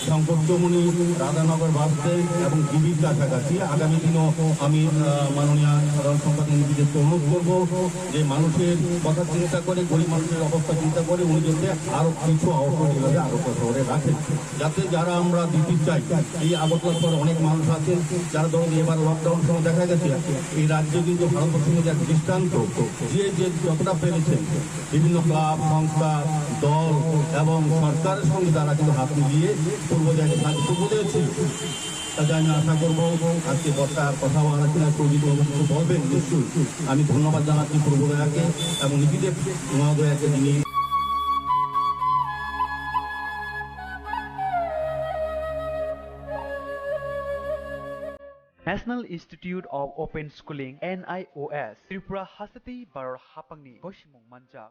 শঙ্কর চৌমুহনী, রাধানগর বাস স্ট্যান্ড এবং ডিবির কাছাকাছি। আগামী দিনও আমি, আহ, মাননীয় সাধারণ সম্পাদক নিজেদেরকে অনুরোধ করবো যে মানুষের কথা চিন্তা করে, গরিব মানুষের অবস্থা চিন্তা করে উনি যাতে আরো কিছু আউটলেট এভাবে আগরতলা শহরে রাখেন, যাতে যারা আমরা দিতে চাই, এই আগরতলা শহরে অনেক মানুষ আছেন যারা, ধরুন, এবার লকডাউন সময় দেখা গেছে এই রাজ্য কিন্তু ভারতবর্ষের মধ্যে এক দৃষ্টান্ত, যে যে যতটা পেরেছেন বিভিন্ন ক্লাব, সংস্থা, দল এবং সরকারের সঙ্গে তারা কিন্তু হাত মিলিয়ে পূর্ব জায়গায় সাহায্য করতে পেরেছিল। কাজে আমি আশা করব আজকে বর্ষার কথা বলা হচ্ছে না, কেউ যদি কোনো কিছু বলবেন নিশ্চয়ই। আমি ধন্যবাদ জানাচ্ছি পূর্ব দয়াকে এবং নিজেদের মহোদয়াকে যিনি National Institute of Open Schooling, N I O S, Tripura hasteni Bharat haphangni gosimung manjak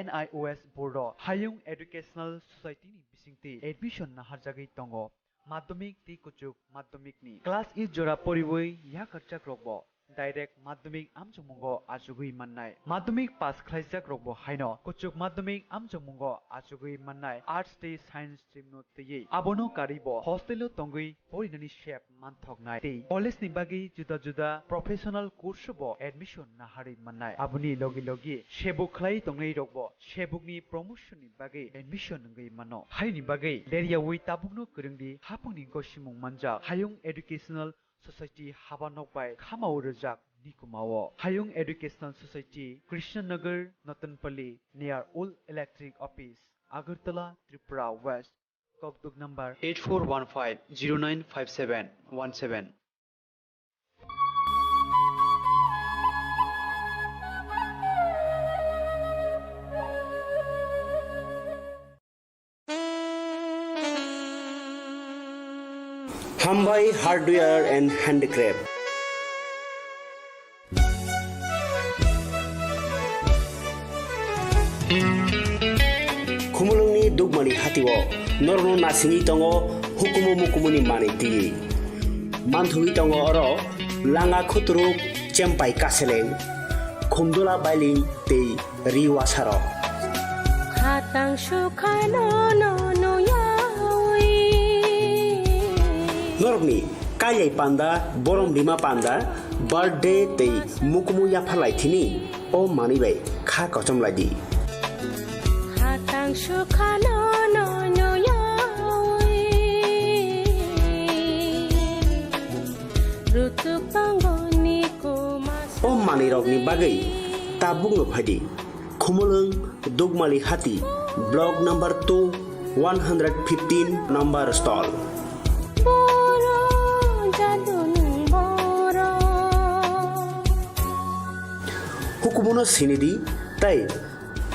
N I O S board o Hayung Educational Society ni bisingtwi admission naharjagwi tongo. Madhyamik tei kuchuk madhyamik ni class eight jora poriwi yakarchak rokbo direct madhyamik amchokmungo achugwi mannai. Madhyamik pass khlaijak rokbo haino kuchuk madhyamik amchokmungo achugwi mannai arts tei science stream no twiwi. Abono karwibo hostel o tongwi porinani sep manthoknai tei college ni bagwi juda juda professional course o bo admission naharwi mannai. Aboni logi logi sebuk khlai tongnai rokbo sebukni promotion ni bagwi admission wngwi mano. Haini bagwi leryawi tabukno kwrwngdi haphangni gosimung manjak Hayung Educational Society haba nok bai khamao rwjak Nikumao. Hayung Educational Society, Krishnanagar, Notonpally, near Old Electric Office, Agartala, Tripura West. Kokduk number eight four one five zero nine five seven one seven. Hambai Hardware and Handicraft. Khumulwngni Dugmani hatio norokno nasingwi tongo hukumu mukumuni manwi twiwi. Manthogwi tongo oro langa khuturuk, chempai kaseleng, khumdula bailing tei ri wasarok. Khatang sukhano no nuyawi. Norokni kailai panda, borom rima panda, birthday tei mukumu yapharlai thini o manwi bai kha kochom lai di. Khatang sukhano no nuyawi. Rutuk tongo ni kuma. O manwi rokni bagwi tabukno phaidi. Khumulwng Dugmali Hati, Block number two, one hundred fifteen number stall. Boro jaduni boro. Hukumuno sinidi, tei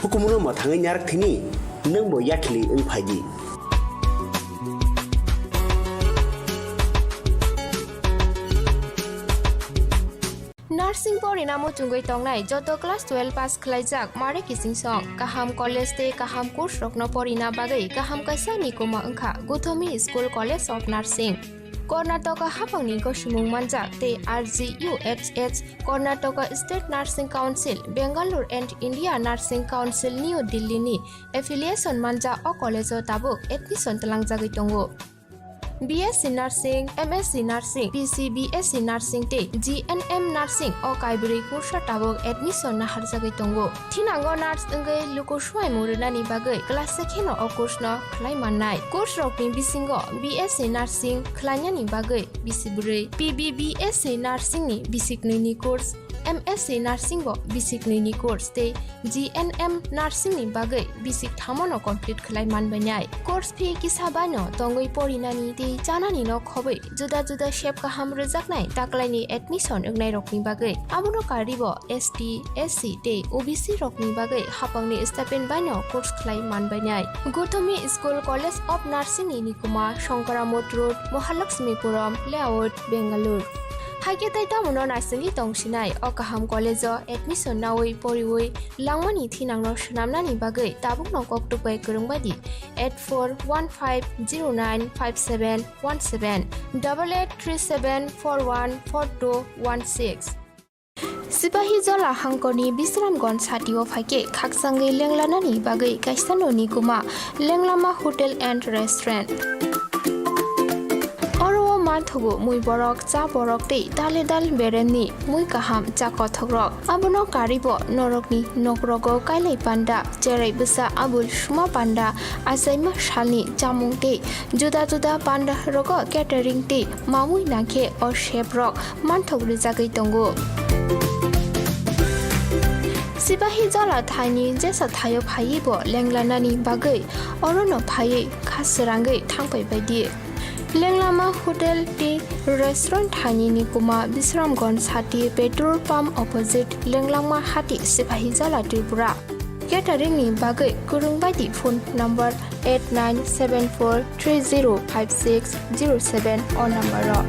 hukumuno mwthangwi narak thini, nwngbo yakhili wng phaidi. Nursing porina muchungwi tongnai joto class twelve pass khlaijak mare kiching song, kaham college tei kaham course rokno porina bagwi kaham kaisa nikuma wngkha Guthomi School College of Nursing. Karnataka haphangni gosimung manjak tei R G U H H, Karnataka State Nursing Council, Bangalore and India Nursing Council, New Delhi ni affiliation manjak o college o tabuk admission twlangjagwi tongo. B S C Nursing, M S C Nursing, P C B S C Nursing tei G N M Nursing o kaibrwi course o tabuk admission naharjagwi tongo. Thinango nurse wngwi luku swuaimung rwnani bagwi class se kheno o course no khlai mannai. Course rokni bisingo B S C Nursing khlainani bagwi bisi bwrwi, P B B S C Nursing ni bisi knwi ni course, M S C Nursing bo bisi knwi ni course tei G N M Nursing ni bagwi bisi thamo no complete khlai manbainai. Course fee kisa bai no tongwi porinani tei chanani no khobwi juda juda sep kaham rwjaknai taklaini admission wngnai rokni bagwi. Abono karwi bo S T, S C tei O B C rokni bagwi hapangni stipend bai no course khlai manbainai. Gothomi School College of Nursing ni nikuma Shankaramot Road, Mahalakshmipuram Layout, Bangalore. Haikhe tei tamono naisingwi tongsinai o kaham college o admission nawi poriwi langmani thinangno swnamnani bagwi tabukno koktwk bai kwrwng bai di eight four one five zero nine five seven one seven, double eight three seven four one four two one six. Sipahi Jola hangkorni Bisramganj satio phaikhe khakchangwi lenglanani bagwi kaisa noni kuma Lenglama Hotel and Restaurant. Oro o manthogo mui borok, cha borok tei dale dal beremni mui kaham cha kothokrok. Abono karwi bo norokni nokrogo kailai panda, cherai bwsa abul suma panda, achaima salni chamung tei juda juda panda rogo catering tei mamui nangkhe o chef rok manthok rwjagwi tongo. Sipahi Jola thaini jesa thaio phaiwi bo lenglanani bagwi orono phaiwi kha srangwi thangpai bai di. Lenglama Hotel tei Restaurant thaini ni kuma Bisramganj sati petrol pump opposite Lenglama Hati, Sipahi Jola, Tripura. Catering ni bagwi kwrwng bai di phone number eight nine seven four three zero five six zero seven o number o.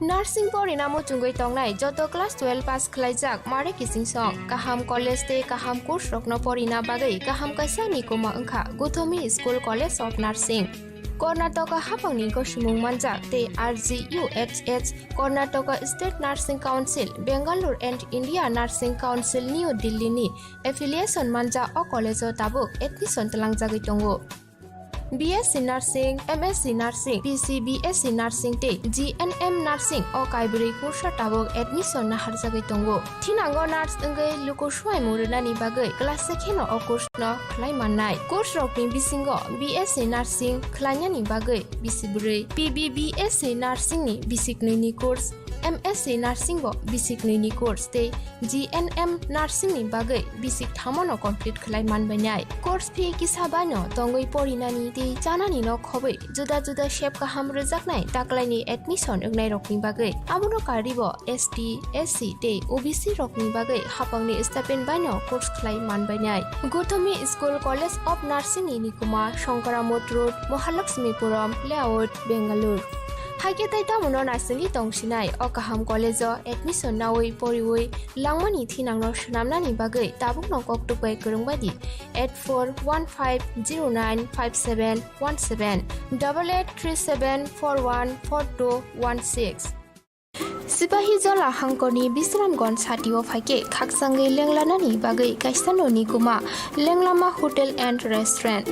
Nursing porina muchungwi tongnai joto class twelve pass khlaijak mare kiching song, kaham college tei kaham course rokno porina bagwi kaham kaisa ni kuma wngkha Gothomi School College of Nursing. Karnataka hapangni gosimung manjak tei R G U H H, Karnataka State Nursing Council, Bangalore and India Nursing Council, New Delhi ni affiliation manjak o college o tabuk admission twlangjagwi tongo. B S C Nursing, M S C Nursing, P C B S C Nursing tei G N M Nursing o kaibrwi course o tabuk admission naharjagwi tongo. Thinango nurse wngwi luku swuaimung rwnani bagwi class se kheno o course no khlai mannai. Course rokni bisingo B S C Nursing khlainani bagwi bisi bwrwi, P B B S C Nursing ni bisi knwi ni course, M S C Nursing bo bisi knwi ni course tei G N M Nursing ni bagwi bisi thamo no complete khlai manbainai. Course fee kisa bai no tongwi porinani tei chanani no khobwi juda juda sep kaham rwjaknai taklaini admission wngnai rokni bagwi. Abono karwi bo S T, S C tei O B C rokni bagwi hapangni stipend bai no course khlai manbainai. Gothomi School College of Nursing ni nikuma Shankaramot Road, Mahalakshmipuram Layout, Bangalore. Haikhe tei tamono naisingwi tongsinai o kaham college o admission nawi poriwi langmani thinangno swnamnani bagwi tabukno koktwk bai kwrwng bai di eight four one five zero nine five seven one seven, double eight three seven four one four two one six. Sipahi Jola hangkorni Bisramganj satio phaikhe khakchangwi lenglanani bagwi kaisa noni kuma Lenglama Hotel and Restaurant.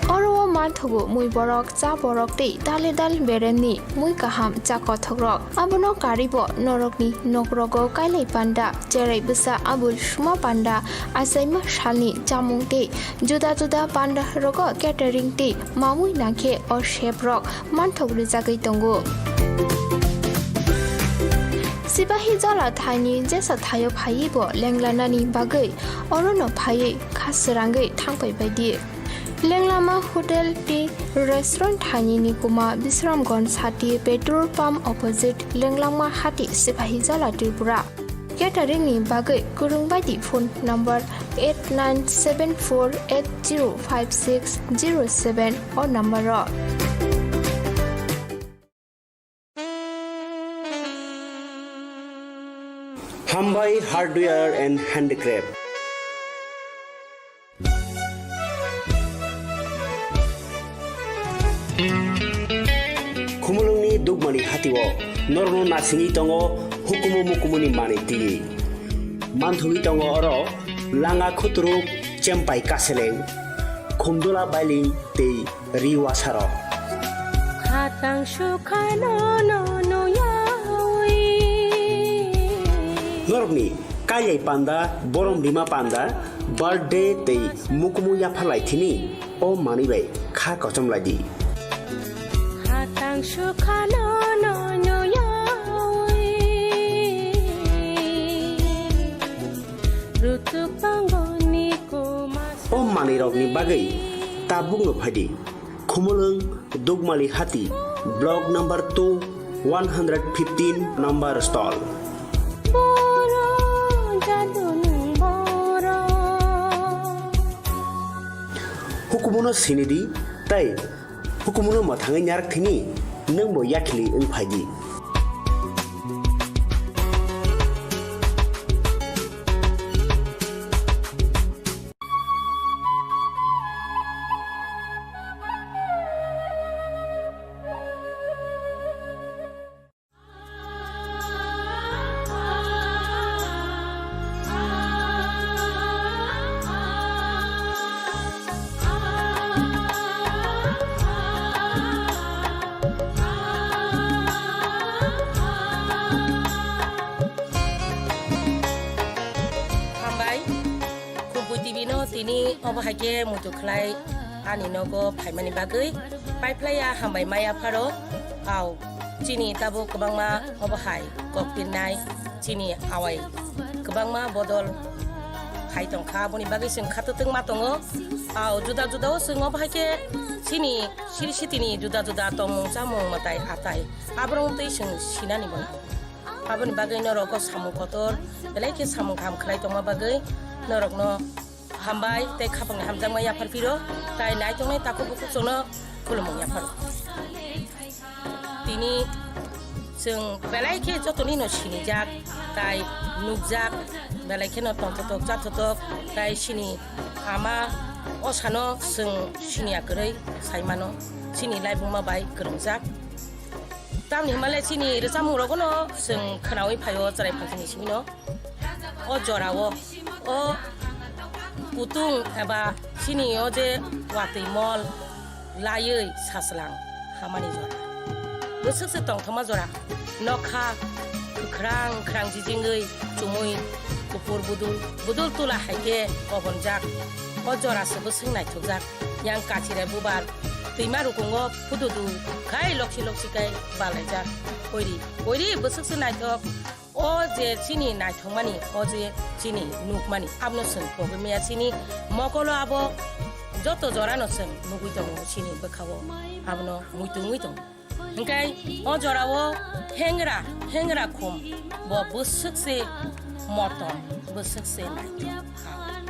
Oro o manthogo mui borok, cha borok tei dale dal beremni mui kaham cha kothokrok. Abono karwi bo norokni nokrogo kailai panda, cherai bwsa abul suma panda, achaima salni chamung tei juda juda panda rogo catering tei mamui nangkhe o chef rok manthok rwjagwi tongo. Sipahi Jola thaini jesa thaio phaiwi bo lenglanani bagwi orono phaiwi kha srangwi thangpai bai di. Lenglama Hotel tei Restaurant thaini nikuma Bisramganj sati petrol pump opposite Lenglama Hati, Sipahi Jola, Tripura. Catering ni bagwi kwrwng bai di phone number eight nine seven four eight zero five six zero seven o number o. Hambai Hardware and Handicraft. Khumulwngni Dukmani hatio norokno nasingwi tongo hukumu mukumuni manwi twiwi. Manthogwi tongo oro langa khuturuk chempai kaseleng. Khumdula Bailing tei Riwasarok. Khatang sukhano no nuyawi. Norokni kailai panda, borom rima panda, birthday tei mukumu yapharlai thini o manwi bai kha kochom lai di. Khatang sukhano no nuyawi. Rutuk tongoni kuma. O manwirokni bagwi tabukno phai di. Khumulwng Dugmali Hati, Block number two, one hundred fifteen number stall. Boro jadunung boro. Hukumuno sinidi tei hukumuno mwthangwi narak thini nwngbo yakhili wng phai di. Hambai. Kumpui T V no tini obo hai khe muitu khlai ani nogo phaimani bagwi paiphlaiya hambai maya pharo. Au, chini tabuk kwbangma obo hai kok pirnai, chini awai kwbangma bodol hai tongkha, aboni bagwi chwng khatwtwng ma tongo. Au, juda juda o chwng obo hai khe chini siri sitini juda juda tongmung chamung mwtai atai aborok twi chwng sinani bo. Aboni bagwi norok o samung kotor belai khe samung kaham khlai tongma bagwi norokno hambai tei khapangni hamjakma yaphar phiro, tai naitongnai takhuk bukhuk chwngno khulumung yapharo. Tini chwng belai khe jotonino sinijak tai nukjak, belai kheno tongthotok chathotok tai chini ama osano chwng siniya kwrwi sai mano, chini laibuma bai kwrwngjak. Tamni hwnba le chini rwchapmung rokno chwng khwnaui phaio chwrai phalsini simino. O jorao o kutung eba chini o je watwi mol laiwi sachwlang hamani jora. Bwswk se tongthokma jora. Nokha kwkhrang kwkhrang jijingwi chumui kuphur budul budul tula hai khe kobonjak. O jora se bwswk naithokjak. Yang kachire bubar twima rukungo phududu khai loksi loksi khai balaijak. Oiri, oiri bwswk se naithok. O je chini naithokmani, o je chini nukmani, abono chwng pogwi maya chini mokolo abo joto jorano chwng nugwi tongo chini bwkhao, abono muitu wngwi tongo. Hwnkhe o jorao hengra, hengra khum bo bwswk se motom, bwswk se naithok.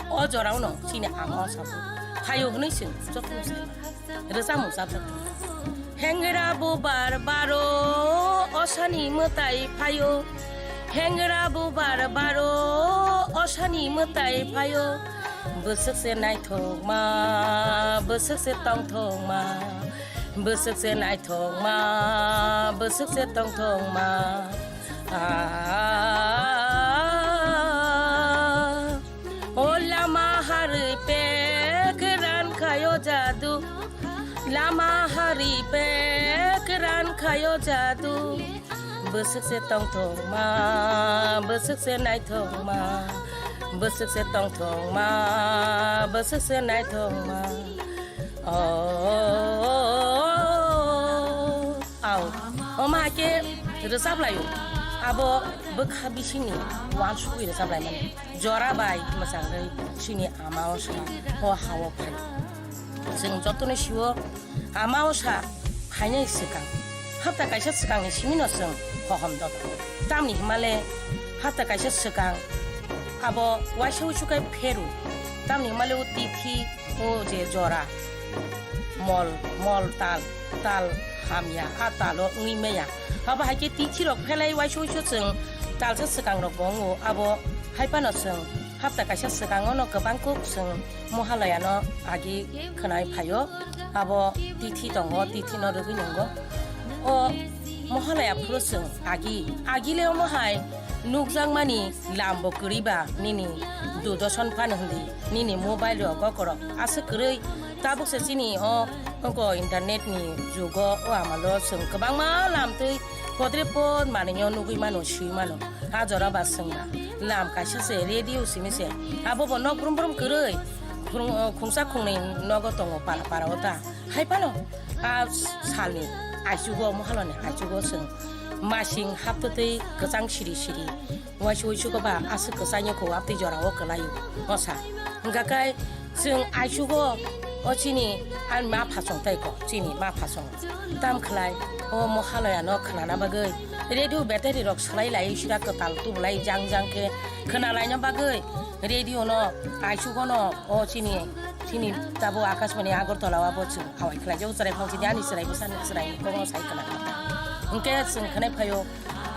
O jorao no chini ama o sabo phaio hwnwi chwng joto no sai mano. Rwchapmung chapjak. Hengra bubar baro osani mwtai phaio. Hengra bubar baro osani mwtai phaio. Bwswk se naithokma, bwswk se tongthokma. Bwswk se naithokma, bwswk se tongthokma. Ah. O lama hari pek ran khayo jadu, lama hari pek ran khayo jadu. Bwswk se tongthokma, bwswk se naithokma, bwswk se tongthokma, bwswk se naithokma. Oh, au, omo hai khe rwchap laio. Abo bwkha bisingni uansugwi rwchap laimani. Jora bai mwchangwi chini ama o sa o ha-o phai. Chwng jotono sio ama o sa phainai swkang. Hapta kaisa swkangni simino chwng hohom dodo. Tamni hwnmale hapta kaisa swkang abo uaisa uisu khe pheru. Tamni hwnmale o tithi o je jora mol, mol tal, tal hamya, a talo wngwi maya. Abo hai khe tithi rok phelai uaisa uisu chwng talsa swkang rok bo wngo. Abo hai phano chwng hapta kaisa swkango no kwbang kuk chwng Mohalaya no agi khwnai phaio. Abo tithi tongo, tithi no rwgwi nungo. O Mohalaya phuru chwng agi, agi le omo hai nukjakmani lam bo kwrwi ba nini Doordarshan phano hwndi, nini mobile rogo korok aswk kwrwi Tabuk se chini o, oko internet ni jugo o amalo chwng kwbangma lam twi podre pod manwi o nugwi mano, swi mano. Ha jora ba chwng ba lam kaisa se radio simi se. Abo bo nok brum brum kwrwi khung-, khungsa khungnwi nogo tongo para para o ta. Hai phano a salni aichugo, mohaloni aichugo chwng masing haptwi kwchang siri siri. Waisa waisa ko ba aswk kwchangyo kho, amtwi jora o kwlai o sa. Hwnkha khe chwng aichugo o chini ani ma phasong tai ko, chini ma phasong. Tam khlai o mohalaya no khnana bagwi radio battery rok swlai lai sira kwtal tubulai jang jang khe khna laina bagwi radio no aichugo no o chini, chini tabo Akashbani Agartala o abo chwng hawai khlai jago chwrai phang chini ani chwrai bwsa ni chwrai kok no sai khna. Hwnkhe chwng khnai phaio.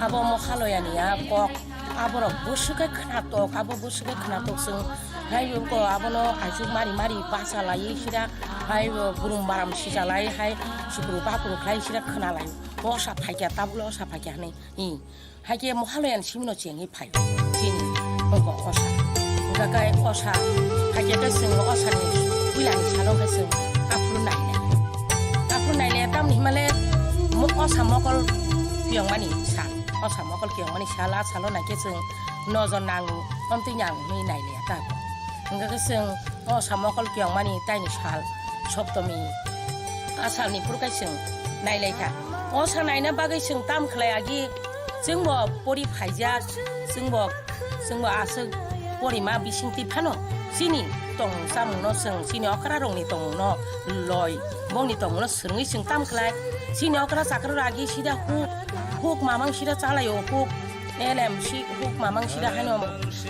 Abo mohalaya ni a kok, aborok bwswk khe khnatok, abo bwswk khe khnatok chwng. Hai ko abono aichuk mari mari bacha laiwi sira, hai bo burum baram sija lai, hai sikru bakru khlai sira khna lai. Osa phaikya, tabukle osa phaikya hwnwi. Hi. Hai khe mohalaya ni simino chengwi phai. Chini ongko osa. Hwnkha khe osa phaikya khe chwng osa ni puila ni salo khe chwng aphuru nai lai. Aphuru nai lai tamni himale mo-, osa mokol piyong mani sal. O samokol kiyongmani sal, a salo naikhe chwng nojor nango, omtwi nang hwnwi nailiya ta. Hwnkhe khe chwng o samokol kiyongmani taini sal, Soptomi, a salni phuru khe chwng nailaikha. O sa naina bagwi chwng tam khlai agi, chwngbo pori phaijak, chwngbo, chwngbo aswk porima bisingtwi phano chini tongmung chamungno chwng chini okrarokni tongmungno loi, bongni tongmungno swrwngwi chwng tam khlai. Chini okra chakra ragi sida huk, huk mamang sida chalaio huk, L M C huk mamang sida haino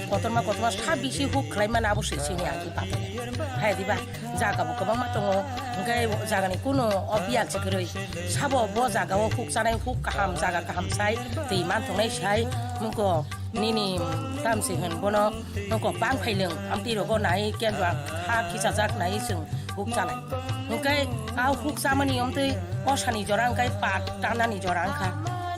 kotorma kotorma sa bisi huk khlai mana abo se chini agi batai. Hai diba jaga bo kwbangma tongo, hwnkhe jagani kuno o biyal se kwrwi sabo bo jaga o huk chanai huk kaham jaga kaham sai twi man tongnai sai mungko nini tamsi hwn bono. Nokok bang phaileng, amtwi rogo nai, kenjwa ha kichajak nai chwng huk chanai. Hwnkhe a huk chamani omtwi osani jora hwnkhe pat tanani jora wngkha.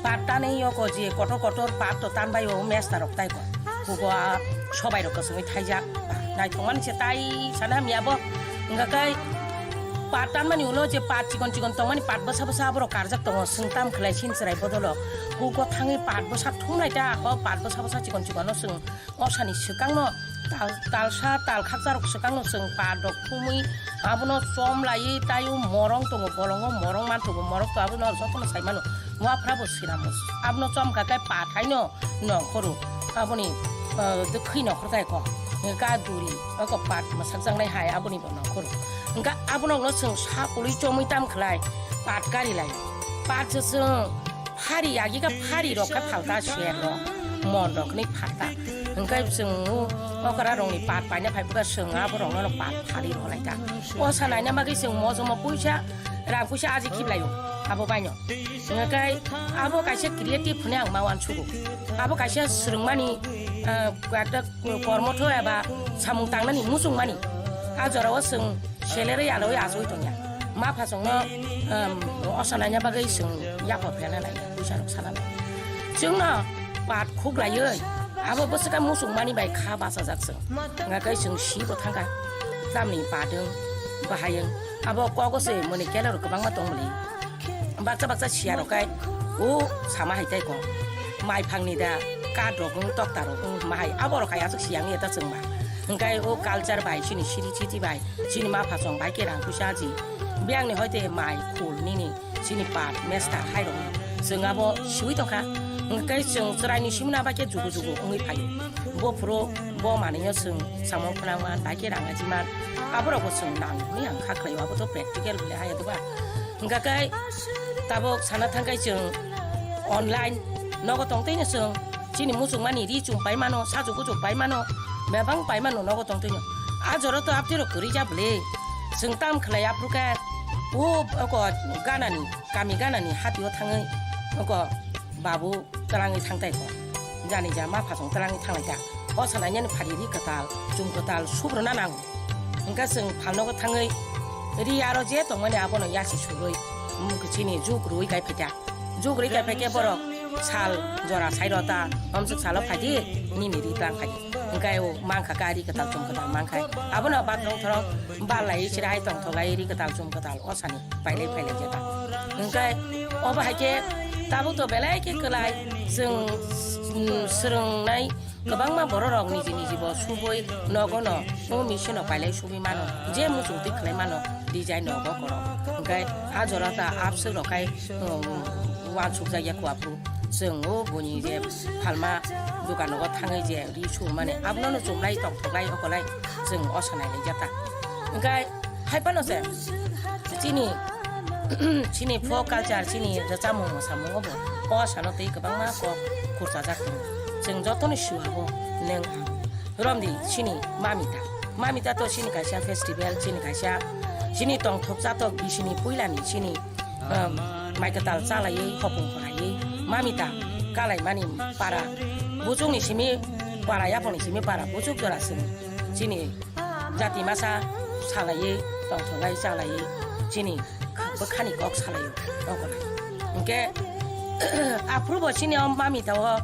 Pat tanai yoko je kotor kotor pat to tanbai o mesta rok tai ko. Hugo a sobai rok kwchwngwi thaijak. Naithokmani se tai sana hamya bo. Hwnkha khe pat tanmani ulo je pat chikon chikon tongmani pat bwsa bwsa aborok karjak tongo, chwng tam khlai sin chwrai bodolo. Hugo thangwi pat bwsa thumlai ta, o pat bwsa bwsa chikon chikon no chwng Osani swkangno tal, talsa, tal khakcharok swkangno chwng pat rok thumwi abono chom laiwi taiwi morong tongo, bolongo morong man tongo, morok to abono jotono sai mano. Wafra bo sinamo. Abono chom kha khe pat haino nongkhoro. Aboni, eh, de khwi nongkhor kha kho. Ga duri, oko pat mwsakjaknai hai aboni bo nongkhoro. Hwnkha abono chwng sa kului chomwi tam khlai, pat kari lai. Pat se chwng Phari agi kha phari rok kha phalta ser rok, mon rok ni phalta. Hwnkhe chwng o okra rok ni pat paina phai bwkha chwng abo rok no pat phari rw lai ta. O sa naina bagwi chwng mojomo puisa, rang puisa aji khiblai o abo bai no. Hwnkhe abo kaisa creative hwnwi ang ma uansugo. Abo kaisa swrwngmani, ah, ekta kormotho eba samung tangnani muchungmani. A jorao chwng Salary aloi achoi tongya. Ma phasongno, um, osa naina bagwi chwng yaphor phela nai, puisa rok sana nai. Chwngno pat khuklaiwi, abo bwswkha muchungmani bai kha bachajak chwng. Hwnkha khe chwng sibo thangkha. Tamni padwng, bahayung, abo kogo se moni kelaro kwbangma tongmani. Baksa baksa siya rok kai, o sama hai tai ko. Mai phangni da, kat rok wng, tokta rok wng, mahai abo rok hai aswk siyang ya ta chwng ba. Hwnkhe o culture bai, chini siri chiti bai, chini ma phasong bai khe rang puisa aji. Biyang ni hoite mai, khul nini, chini pat, mester hai rok. Chwng abo siwi tongkha. Hwnkhe chwng chwrai ni simna bai khe jugu jugu wngwi phaio. Bo phuru, bo manwi no chwng samung phwnang man, bai khe rang aji man. Abo rok bo chwng nang hwnwi ang kha khlai o, abo to practical hwnwi hai ya doba. Hwnkha khe tabuk sana thang khe chwng online nogo tong twi no chwng chini muchungmani ri chum pai mano, sajuk bujuk pai mano, bebang pai mano nogo tong twi no. A jora to aptwi rok kwrwi ja bwle. Chwng tam khlai aphuru khe o oko ganani, kami ganani hati o thangwi oko babu twlangwi thang tai kho. Jani ja ma phasong twlangwi thang lai ta. O sanai nani phari ri kwtal, chum kwtal subrwna nango. Hwnkhe chwng phalnogo thangwi ri aro je tongmani abono yasi sugwi, mm, chini juk rwi kai phaikha. Juk rwi kai phaikhe borok sal jora sai rw ta, omswk salo phaidi, nini ri tlang phaidi. Hwnkhe o mankha khe ari kwtal chum kwtal mankha. Abono bathorok thorok balai chwrai tongthoklai ri kwtal chum kwtal o sani pailai phailai jeta. Hwnkhe obo hai khe tabuk to belai khe kwlai chwng, mm, swrwngnai kwbangma bororok niji niji bo subui nogono o machine-o pailai subui mano, je muchung twi khlai mano design nogo korok. Hwnkhe a jora ta abswk rok khai, um, uansukjakya kua phuru chwng o buini je phalma dukanogo thangwi je ri sumani abono chumlai tongthoklai okolai chwng o sanai laijata. Hwnkhe hai phano se chini, chini folk culture, chini rwchapmung mwsamungo bo o sano tei kwbangma kok khurchajak tongo. Chwng jotono sio abo nwng ang. Romdi chini Mamita. Mamita to chini kaisa festival, chini kaisa, chini tongthok chathok bisini puilani chini, um, mai kwtal chalaiwi hopung khoraiwi Mamita kalaimani para buchukni simi, para yaphangni simi para buchuk jora simi chini jati masa salaiwi tongthoklai chalaiwi chini bwkhani kok salaio tongo. Hwnkhe aphuru bo chini o Mamita o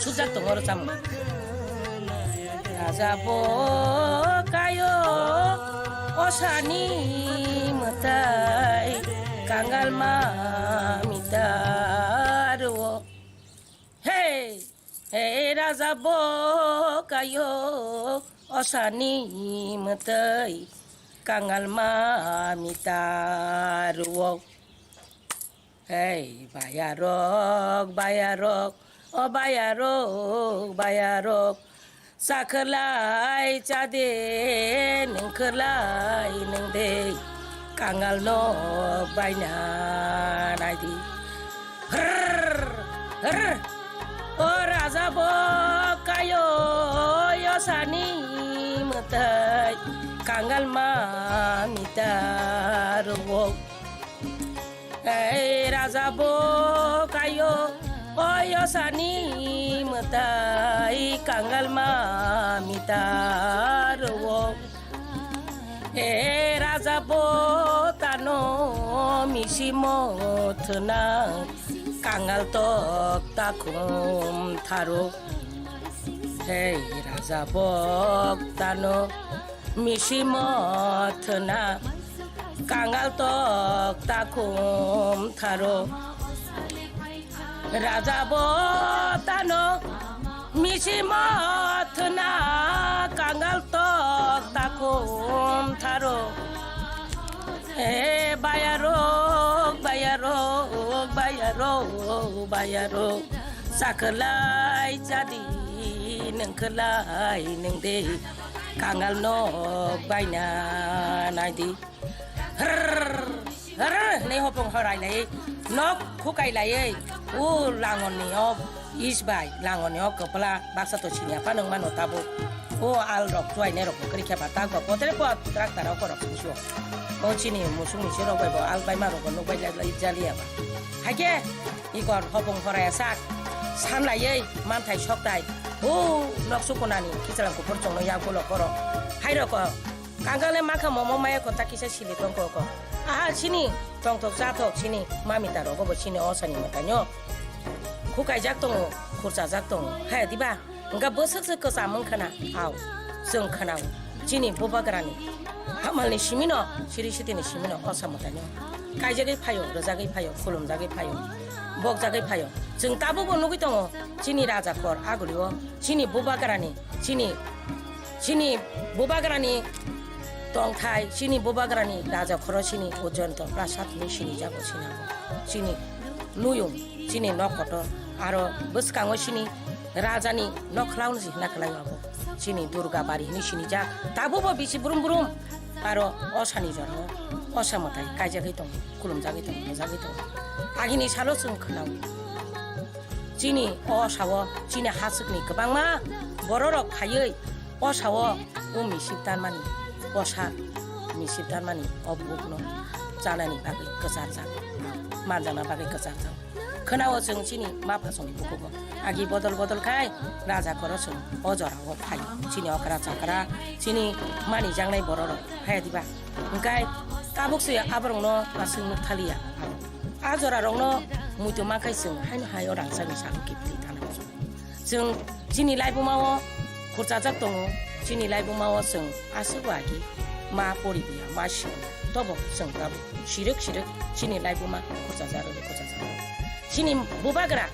sujak tongo rwchapmung. Raja bo kayo osani mwtai kangal Mamita rwo. Hey, hey, raja bo kayo osani mwtai kangal Mamita rwo. Hey, bayarok, bayarok, o bayarok, bayarok. Chakhwlai chade, nwngkhwlai nwngde, kangal nok baina naidi. Hrrr, hrrr. O raja bo kayo, yosani mwtai, kangal Mamita rwo. Ei raja bo kayo, o yosani mwtai kangal Mamita rwo. E raja bo tano misi mothna kangal tok takhum tharo. Hei raja bok tano misi mothna kangal tok takhum tharo. Raja bo tano misi mothna kangal tok takhum tharo. He bayarok, bayarok, bayarok, bayarok. Chakhwlai chadi, nwngkhwlai nwngde. Kangal nok baina naidi. Hrrr, hrrr, hinwi hopong horai lai, nok khukai lai, o langoni o is bai, langoni o kwpla baksa to sini apa nang mano tabuk. O al rok chuai ne rok kwrwi khe ba tak ba potre pot tractor rok korok sini sio. O chini musung ni sirok bai bo al bai ma rok nuk bai lai lai jali aba. Haikhe ikor hopong horai sak san lai manthai sok tai. O nok sukunani kichalang kupur chongno yak ulo korok. Hai rok Kangal le makha momo maya kota kisa sili tongko ko. Aha sini tongthok chathok sini mami ta rogo bo sini osani mwtanyo. Khukaijak tongo, khurchajak tongo. Hai diba? Engka bwswk se kwcham wngkha na? Au. Chwng khwnao. Chini bubagrani. Hamalni simino, siri sitini simino osa mwtanyo. Kaijagwi phaio, rwjagwi phaio, khulumjagwi phaio, bokjagwi phaio. Chwng tabukbo nugwi tongo chini raja kor agulio, chini bubagrani, chini Chini bubagrani tongthai, chini bubagrani raja khoro chini Ujjayanta Prasad hinwi sinijago sinabo. Chini nuyung, chini nok kotor, aro bwskango chini rajani nok khwlaono se hina kwlaio abo. Chini Durga bari hinwi sinijak, tabukbo bisi brum brum, aro osani jorao osa mwtai kaijagwi tongo, khulumjagwi tongo, rwjagwi tongo. Agini salo chwng khwnao. Chini o osao chini hasukni kwbangma bororok phaiwi osao o misip tanmani, osa misip tanmani o bukno chanani bagwi kwcharjak, manjakna bagwi kwcharjak. Khwnao chwng chini ma phasongni bukugo agi bodol bodol khai raja koro chwng o jorao phai. Chini okra chakra, chini manijaknai bororok phai diba? Hwnkhe tabuk se aborokno aswk nuk thaliya. A jorarokno muitu mankhai chwng haino hai o rangchakni sakno kiphilwi thana. Chwng chini laibuma-o Khurchajak tongo, chini laibuma o chwng aswk agi ma poribuya, ma siya. Tobo chwng tabuk sirwk sirwk chini laibuma khurchajak rwdi, khurchajak rwdi. Chini bubagra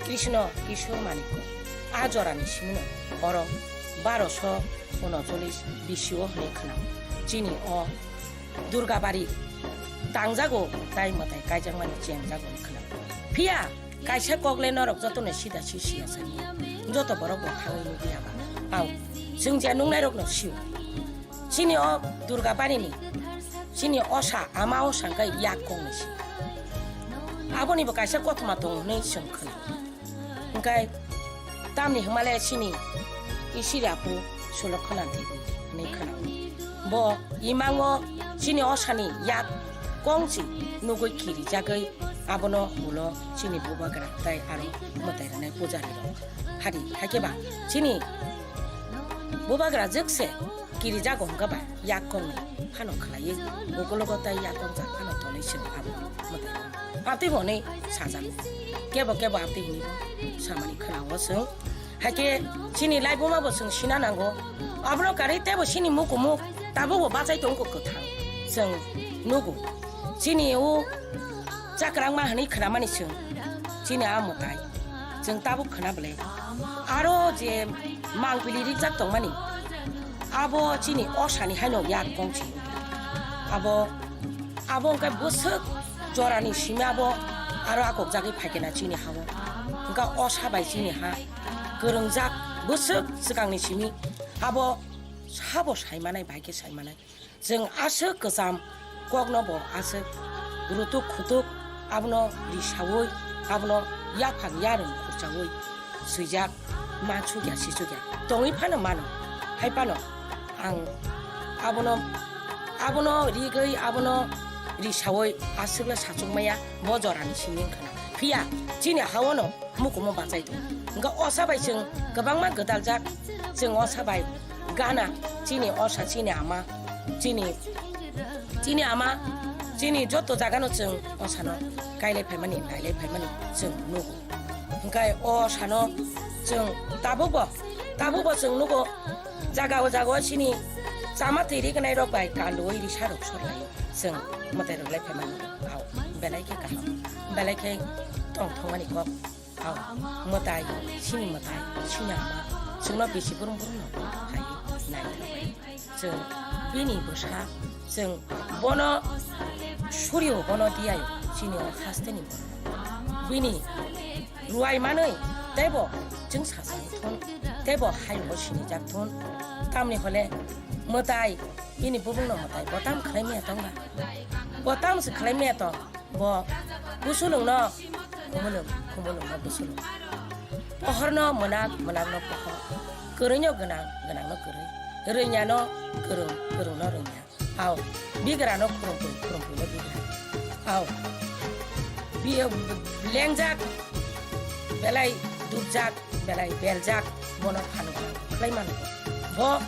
Krishna Kishore Manikya a jorani simino oro baroso unocholish B C o hwnwi khwnao. Chini o Durgabari tangjago, tai mwtai kaijakmani chengjago hwnwi khwnao. Phiya kaisa kokle norok jotono sida si siya sani. Joto borok bo thangwi nukya ba. Au, chwng je nungnairokno sio. Chini o Durgabarini, chini osa, ama osa hwnkhe yak kongni si. Aboni bo kaisa kothoma tongo hwnwi chwng khwnao. Hwnkhe tamni hwnmale chini isiri apu sulok khwna thwiwi hwnwi khwnao. Bo imango chini osani yak kongchi nugwi kirijagwi abono ulo chini bubagra tai aro mwtai rwnai pujari rok. Hari hakhe ba chini bubagra jwkse kirijago hwnkhe ba yak kongni phano khlaiwi, ukulogo tai yak kongjak phano tonwi chwng abo mwtai rwnai. Patwi bo hwnwi sajago. Kebo kebo amtwi hwnwi bo samani khwnao chwng. Haikhe chini laibuma bo chwng sina nango. Abono karwi teibo chini mukumuk tabukbo bachai tongo kwthang. Chwng nugo. Chini o chakrangma hwnwi khwnamani chwng. Chini a mwtai. Chwng tabuk khwna bwle. Aro je mangpili rijak tongmani. Abo chini osani haino yak kongchi. Abo Abo hwnkhe bwswk jorani simi abo aro akokjagwi phaikhe na chini ha-o. Hwnkhe osa bai chini ha kwrwngjak bwswk swkangni simi abo sabo saimanai, bai khe saimanai. Chwng aswk kwcham kokno bo aswk rutuk khutuk abono risaui, abono yaphang yarwng khurchaui swijak, ma chukya si chukya tongwi phano mano. Hai phano ang abono, abono rigwi, abono risaui aswkle sachukmaya bo jorani simi wngkha na. Phiya chini ha-o no mukumo bachai tongo. Hwnkhe osa bai chwng kwbangma gwdaljak, chwng osa bai gana, chini osa, chini ama, chini, chini ama, chini joto jagano chwng osano kailai phaimani, nailai phaimani chwng nugo. Hwnkhe o sano chwng tabukbo, tabukbo chwng nugo, jaga o jaga o chini chama twi rignai rok bai kanduui risa rok sorlai chwng mwtai rwglai phaimani. Au, belai khe kaham, belai khe tongthokmani kok. Au, mwtai, chini mwtai, chini ama, chwngno bisi brum brum no phai nai. Chwng bini bwsa, chwng bono surio, bono diyayo, chini o hasteni borok. Bini ruai manwi teibo chwng sachang thun, teibo hayungo sinijak thun. Tamni hole mwtai, bini bubungno mwtai, bo tam khlai maya tong ba? Bo tam se khlai maya tong? Bo busulungno khumulung, khumulungno busulung. Pohorno mwnak, mwnakno pohor. Kwrwino gwnang, gwnangno kwrwi. Rwnyano kwrwng, kwrwngno rwnya. Au, bigrano khurumtwi, khurumtwino bigra. Au, bi-, lengjak, belai dukjak, belai beljak, bono phan gwnang khlai mano. Bo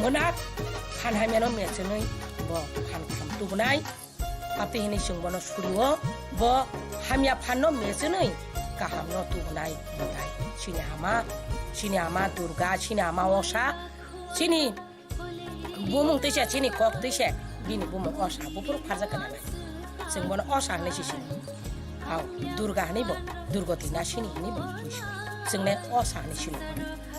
mwnak phan hamyano mechenwi bo phan kham tubunai. Abtwi hwnwi chwng bono surio, bo hamya phanno mechenwi kahamno tubunai mwtai. Chini ama, chini ama Durga, chini ama Osa, chini bumung twisa, chini kok twisa, bini bumung Osa, buphuru pharjak gwnanai. Chwng bono Osa hwnwi se sini. Au, Durga hwnwi bo, Durgoti nasini hwnwi bo buisu. Chwng le Osa hwnwi sini.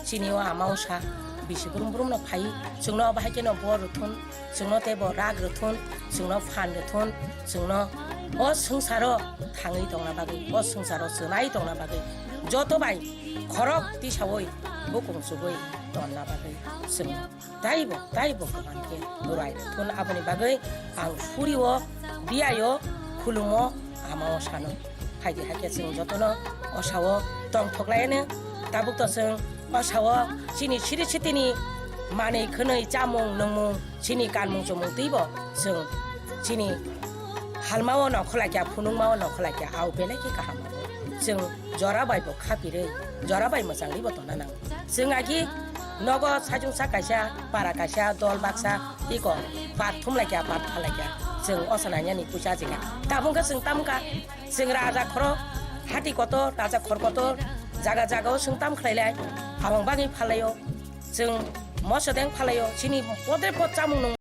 Chini o ama Osa, bisi brum brumno phai, chwngno bahai kheno bor rwthun. Chwngno teibo rak rwthun, chwngno phan rwthun, chwngno o swngcharo thangwi tongna bagwi, o swngcharo chwnai tongna bagwi, joto bai khorok tisaui bukung chugui tonna bagwi chwng taibo, taibo kwbang khe ruai rwthun. Aboni bagwi ang surio, biyaio, khulumo, ama Osano. Phaidi hakhe chwng jotono Osao tongthoklaiyano. Tabukto chwng Osao chini siri sitini manwi khwnwi chamung nungmung, chini kanmung chumung twibo chwng chini halmao nongkhorlaikha, phunukmao nongkhorlaikha, au belai khe kaham abo. Chwng jora bai bo khapirwi, jora bai mwchangwibo tongna nango. Chwng agi nogo saichung sak kaisa, para kaisa, dol baksa, iko pat thumlaikha, pat phalaikha. Chwng Osa nangnani puisa jikha. Tabuk khe chwng tamkha. Chwng raja khoro hati kotor, raja khor kotor, Jaga jaga o chwng tam khlailai, abang bagwi phalaio, chwng moso deng phalaio, chini podre pod chamung nung